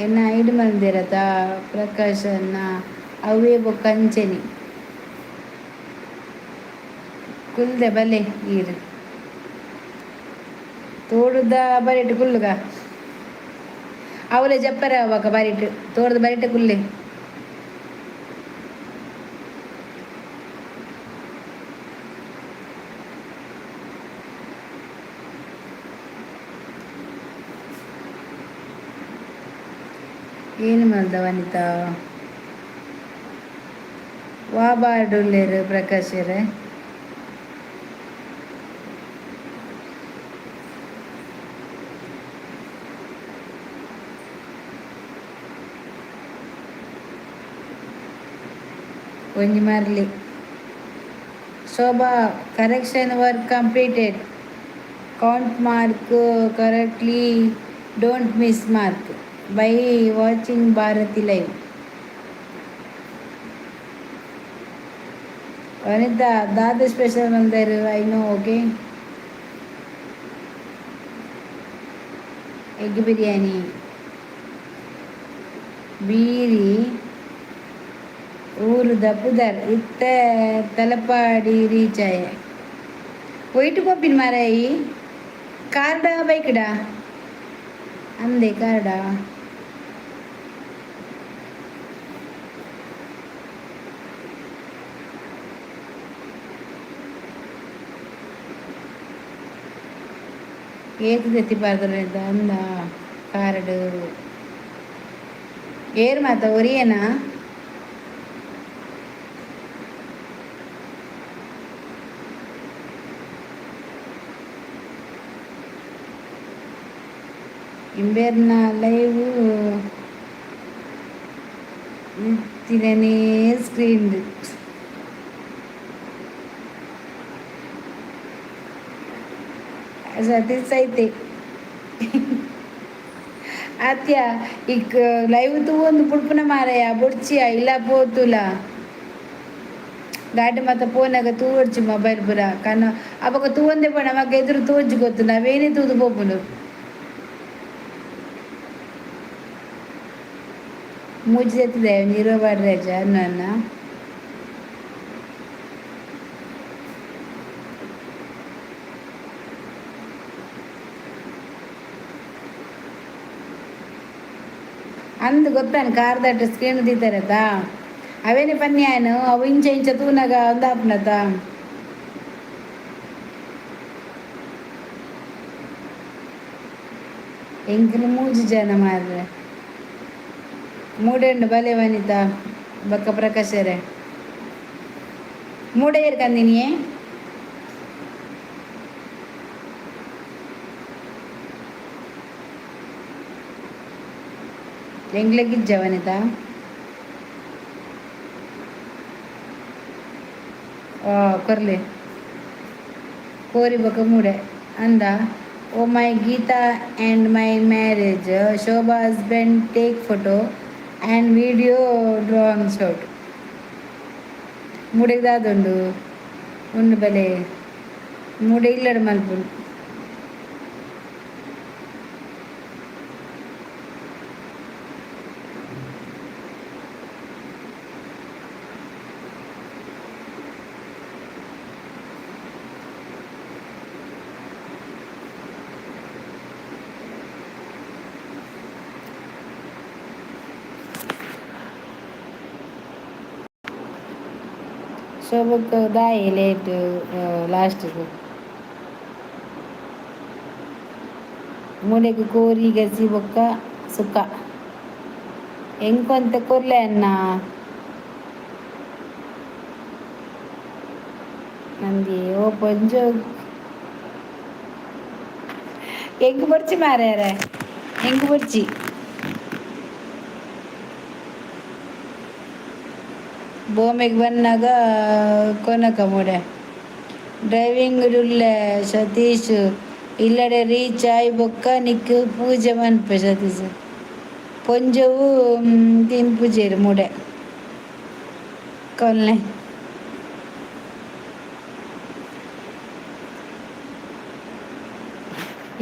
B: ಎನ್ನ ಐಡ್ ಮಲ್ದಿರತ ಪ್ರಕಾಶನ್ನ ಅವೇ ಬೊಕ್ಕ ಅಂಚೆನಿ ಕುಲ್ದೆ. ಬಲೆ ಈರ್ ತೋಡುದ ಬರಿಟ್ ಕುಲ್ಲುಗ. ಅವಲೇ ಜಪ್ಪರೆ ಅವಾಗ ಬರಿಟ್, ತೋಡದ ಬರಿಟ್ ಕುಲ್ಲೆ. ಏನು ಮಲ್ದ ವನಿತಾ? ವಾ ಬಾರ್ಡುಲ್ಲೇರು ಪ್ರಕಾಶರೇ? ಒಂಜಿ ಮರ್ಲಿ. ಶೋಭಾ, correction work completed. Count mark correctly, don't miss mark by watching Bharathi live. Vanitha, ದಾದ ಸ್ಪೆಷಲ್ ಮಲ್ದೆರ್? I know, okay. Egg biryani. ಬೀರಿ ಊರುದ ಪುದರ್. ಇತ್ತೆ ತಲಪಾಡಿ ರೀಚ್ ಆಯೆ. ಒಯ್ಟ್ ಪೋಪಿನ ಮಾರಾಯಿ? ಕಾರ್ಡ ಬೈಕ್ಡಾ? ಅಂದೆ, ಕಾರ್ಡಾ? ಏತ್ ತೆತ್ತಿ ಪಾಡ್ದನ ಅಂದ ಕಾರ್ಡ್. ಏರ್ ಮಾತ ಒರಿಯನಾ? ಇಂಬೇರ್ನ ಲೈವ್ ಇತ್ತಿನನೇ ಸ್ಕ್ರೀನ್ ಸತೀಶ್ ಐತೆ ಅತ್ಯ ಈಗ ಲೈವ್ ತೂವೊಂದು ಪುಡ್ಪುನ ಮಾರಾಯ ಬೊಡ್ಚಿಯ ಇಲ್ಲ ಪೋತುಲ ಗಾಡಿ ಮಾತ ಪೋನಾಗ ತೂವೊಡ್ಚಿ ಮೊಬೈಲ್ ಪೂರ ಕನ ಅಪಗ ತೂವೊಂದೇ ಪೋಣ ಮಗ ಎದುರು ತೋಜು ಗೊತ್ತು ನಾವೇನೇ ತೂದು ಪೋಪುಂಡು. ಮೂಜಿ ಎತ್ತಿದೆ ನೀರು ಬಾಡ್ರೇಜ ನನ್ನ. ಅಂದ್ ಗೊತ್ತಾನು ಕಾರ್ದಟ್ ಸ್ಕ್ರೀನ್ ದೀತಾರತ ಅವೇನೆ ಪನ್ಯಾನು ಅವು ಇಂಚ ಇಂಚ ತೂನಗ ಒಂದಾಪುನತ. ಎಂಕಲು ಮೂಜಿ ಜನ ಮಾರ್ರೆ ಮೂಡೆಂಡು ಬಲೆ ವನಿತಾ ಬೊಕ್ಕ ಪ್ರಕಾಶರೇ ಮೂಡೆ ಕಂದಿನಿಯೇ. ಎಂಗ್ಲಗಿಜ್ಜ ವನಿತಾ? ಕೊರ್ಲೆ ಕೋರಿ ಬೊಕ್ಕ ಮೂಡೆ ಅಂದ. Oh my Geetha and my marriage Shobha husband take photo and video drone shot. ಮೂಡೆಗ್ ದಾದುಂಡು ಉಂಡು ಬಲೆ ಮೂಡೆ ಇಲ್ಲಡ್ ಮಲ್ಪುಂಡು. ಶೋಭಕ್ಕ ದಾಯಿ ಲೇಟ್ ಲಾಸ್ಟ್ಗೆ ಮೂಡೆಗ್ ಕೋರಿ ಗಸಿ ಬೊಕ್ಕ ಸುಕ್ಕ ಎಂಕೊಂತೆ ಕೊರ್ಲೆ ಅನ್ನ ನಂದಿ ಓ ಪೊಂಜೊ ಎಂಕ್ ಬೊರ್ಚಿ ಮಾರ್ಯಾರೆ ಎಂಕ್ ಬೊರ್ಚಿ. ಬೊಂಬೆಗ್ ಬನ್ನಗ ಕೊನಕ ಮೂಡೆ ಡ್ರೈವಿಂಗ್ ಉಲ್ಲೆ ಸತೀಶ್ ಇಲ್ಲಡೆ ರೀಚ್ ಆಯಿ ಬೊಕ್ಕ ನಿಕ್ಕ್ ಪೂಜೆ ಮನ್ಪೆ ಸತೀಶ್ ಪೊಂಜೊವು ತಿನ್ಪುಜೆರ್ ಮೂಡೆ ಕೊಲ್ಲೆ.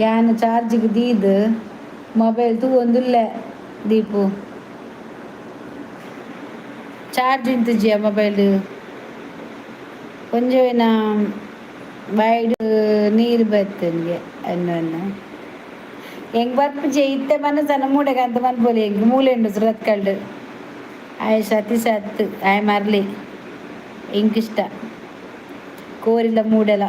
B: ಯಾನ್ ಚಾರ್ಜಿಗ್ ದೀದ್ ಮೊಬೈಲ್ ತೂವೊಂದುಲ್ಲೆ ದೀಪು ಚಾರ್ಜ್ ಉಂತುಜಿಯ ಮೊಬೈಲ್ ಒಂಜೊಯಿನ ಬಾಯಿಡ್ ನೀರು ಬತ್ತನ್ಗೆ ಅನ್ನ ಎಂಕ್ ಬರ್ಪುಜೆ ಇತ್ತೆ ಮನಸನ ಮೂಡೆಗ್ ಅಂತ ಮನ್ಪೊಲಿ ಎಂಕ್ ಮೂಲೆ ಉಂಡು ಸುರತ್ಕಲ್ಡ್ ಆಯೆ ಸತೀಶ ಅತ್ತ್ ಆಯೆ ಮರ್ಲಿ ಎಂಕ್ ಇಷ್ಟ ಕೋರಿಲ ಮೂಡೆಲ.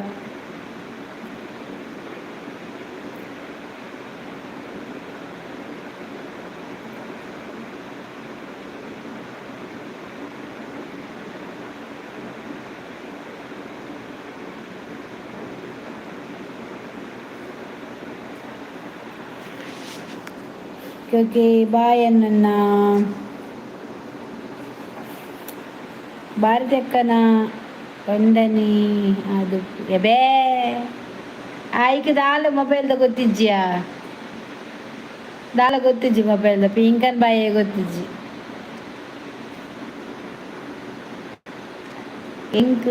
B: ಓಕೆ ಬಾಯ್ ಅನ್ನ ಭಾರತಿ ಅಕ್ಕನ ವಂದನಿ ಅದು ಎಬೇ ಆಯ್ಕೆ ದಾಲ ಮೊಬೈಲ್ದ ಗೊತ್ತಿಜ್ಜಿಯಾ ದಾಲ ಗೊತ್ತಿಜ್ಜಿ ಮೊಬೈಲ್ದ ಪಿಂಕನ್ ಬಾಯೇ ಗೊತ್ತಿಜ್ಜಿ ಎಂಕ್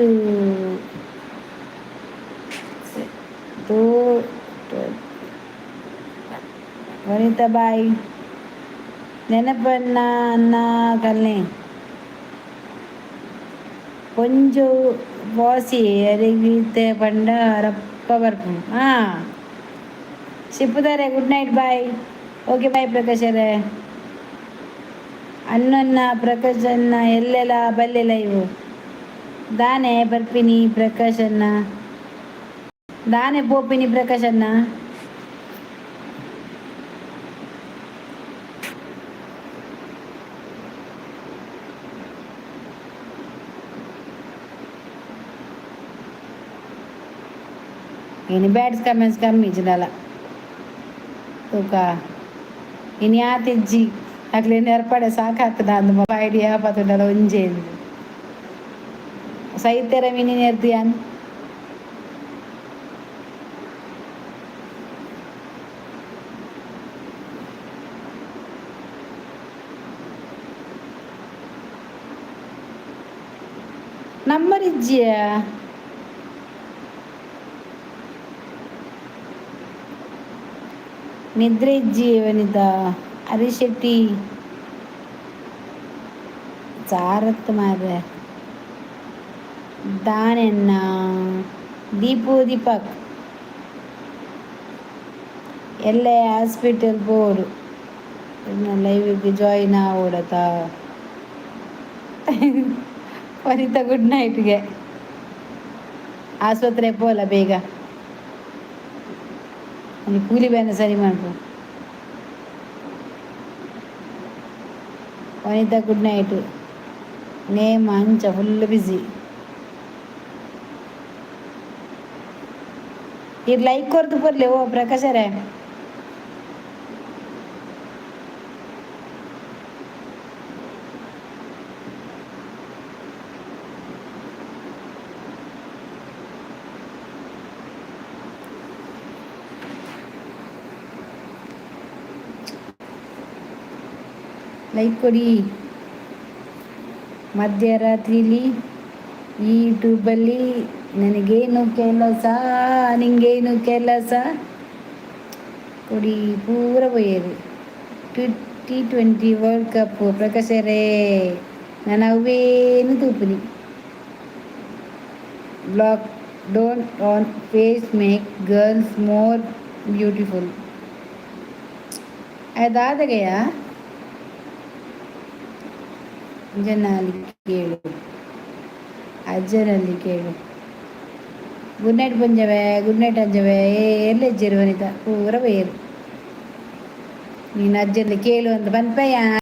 B: ತೋ ವನಿತಾ ಬಾಯ್ ನೆನಪನ್ನ ಅನ್ನ ಕಲ್ನೆ ಪೊಂಜೊ ವಾಸಿ ಅರೆಗ್ ಪಂಡ ರಪ್ಪ ಬರ್ಪುಂಡು ಹಾಂ ಶಿಪ್ಪುದಾರೆ. Good night, bye. Okay, bye ಪ್ರಕಾಶರೇ. ಅನ್ನನ್ನ ಪ್ರಕಾಶನ್ನ ಎಲ್ಲೆಲ್ಲ ಬಲ್ಲೆ ಲೈವು ದಾನೆ ಬರ್ಪಿನಿ ಪ್ರಕಾಶನ್ನ ದಾನೆ ಪೋಪಿನಿ ಪ್ರಕಾಶನ್ನ. ಇನಿ ಬ್ಯಾಡ್ಸ್ ಕಮೆಂಟ್ಸ್ ಕಮ್ಮಿ ಇಜ್ಜಿಂಡಲ ತೂಕ.
A: ಇನ್ಯಾತಿಜ್ಜಿ ಅಕ್ಲೆ ನೆರ್ಪಡೆ ಸಾಕಾಗ್ತದ ಅಂದ್ ಐಡಿಯಾ ಪತ್ತುಂಡಲ ಒಂಜೆ ಸೈತೆರ ಮಿನಿ ನೆರ್ದಿಯಾನ್. ನಂಬರ್ ಇಜ್ಜಿಯ? ನಿದ್ರೆ ಇಜ್ಜಿ ವನಿತಾ. ಹರೀಶ್ ಶೆಟ್ಟಿ ಸಾರತ್ ಮಾರ್ರೆ. ದಾನೆನ್ನ ದೀಪು ದೀಪಕ್ ಎಲ್ಲೆ ಹಾಸ್ಪಿಟಲ್ ಪೋಡು, ಲೈವ್ಗೆ ಜಾಯಿನ್ ಆವೋಡತ. ವನಿತಾ, ಗುಡ್ ನೈಟ್ಗೆ. ಆಸ್ಪತ್ರೆ ಪೋಲ ಬೇಗ. ಅಲ್ಲಿ ಕೂಲಿ ಬೇನೆ ಸರಿ ಮಾಡ್ಕೊ. ವನಿತಾ, ಗುಡ್ ನೈಟ್. ನೇಮ್ ಅಂಚ ಫುಲ್ ಬಿಸಿ. ಇದು ಲೈಕ್ ಕೊರ್ದು ಬರ್ಲಿ. ಓ ಪ್ರಕಾಶರೇ, ಲೈಕ್ ಕೊಡಿ. ಮಧ್ಯರಾತ್ರಿಲಿ ಈ ಯೂಟ್ಯೂಬಲ್ಲಿ ನನಗೇನು ಕೆಲಸ, ನಿಂಗೇನು ಕೆಲಸ? ಕೊಡಿ ಪೂರ ಪೋಯೆರ್. ಟಿ20 ವರ್ಲ್ಡ್ ಕಪ್ ಪ್ರಕಾಶರೇ, ನಾನು ಅವೇನು ತೂಪುನಿ. Black dot on face make girls more beautiful. ಅದಾದಗೆಯ ಅಜ್ಜನಲ್ಲಿ ಕೇಳು, ಅಜ್ಜನಲ್ಲಿ ಕೇಳು. ಗುಡ್ ನೈಟ್ ಪುಂಜವೆ, ಗುಡ್ ನೈಟ್ ಅಂಜವೆ. ಏರ್ಲ ಇಜ್ಜೆರ್ ವನಿತಾ, ಪೂರ ಪೋಯೆರ್. ನೀನು ಅಜ್ಜಲ್ಲಿ ಕೇಳು ಅಂತ ಪನ್ಪಯ್ಯ.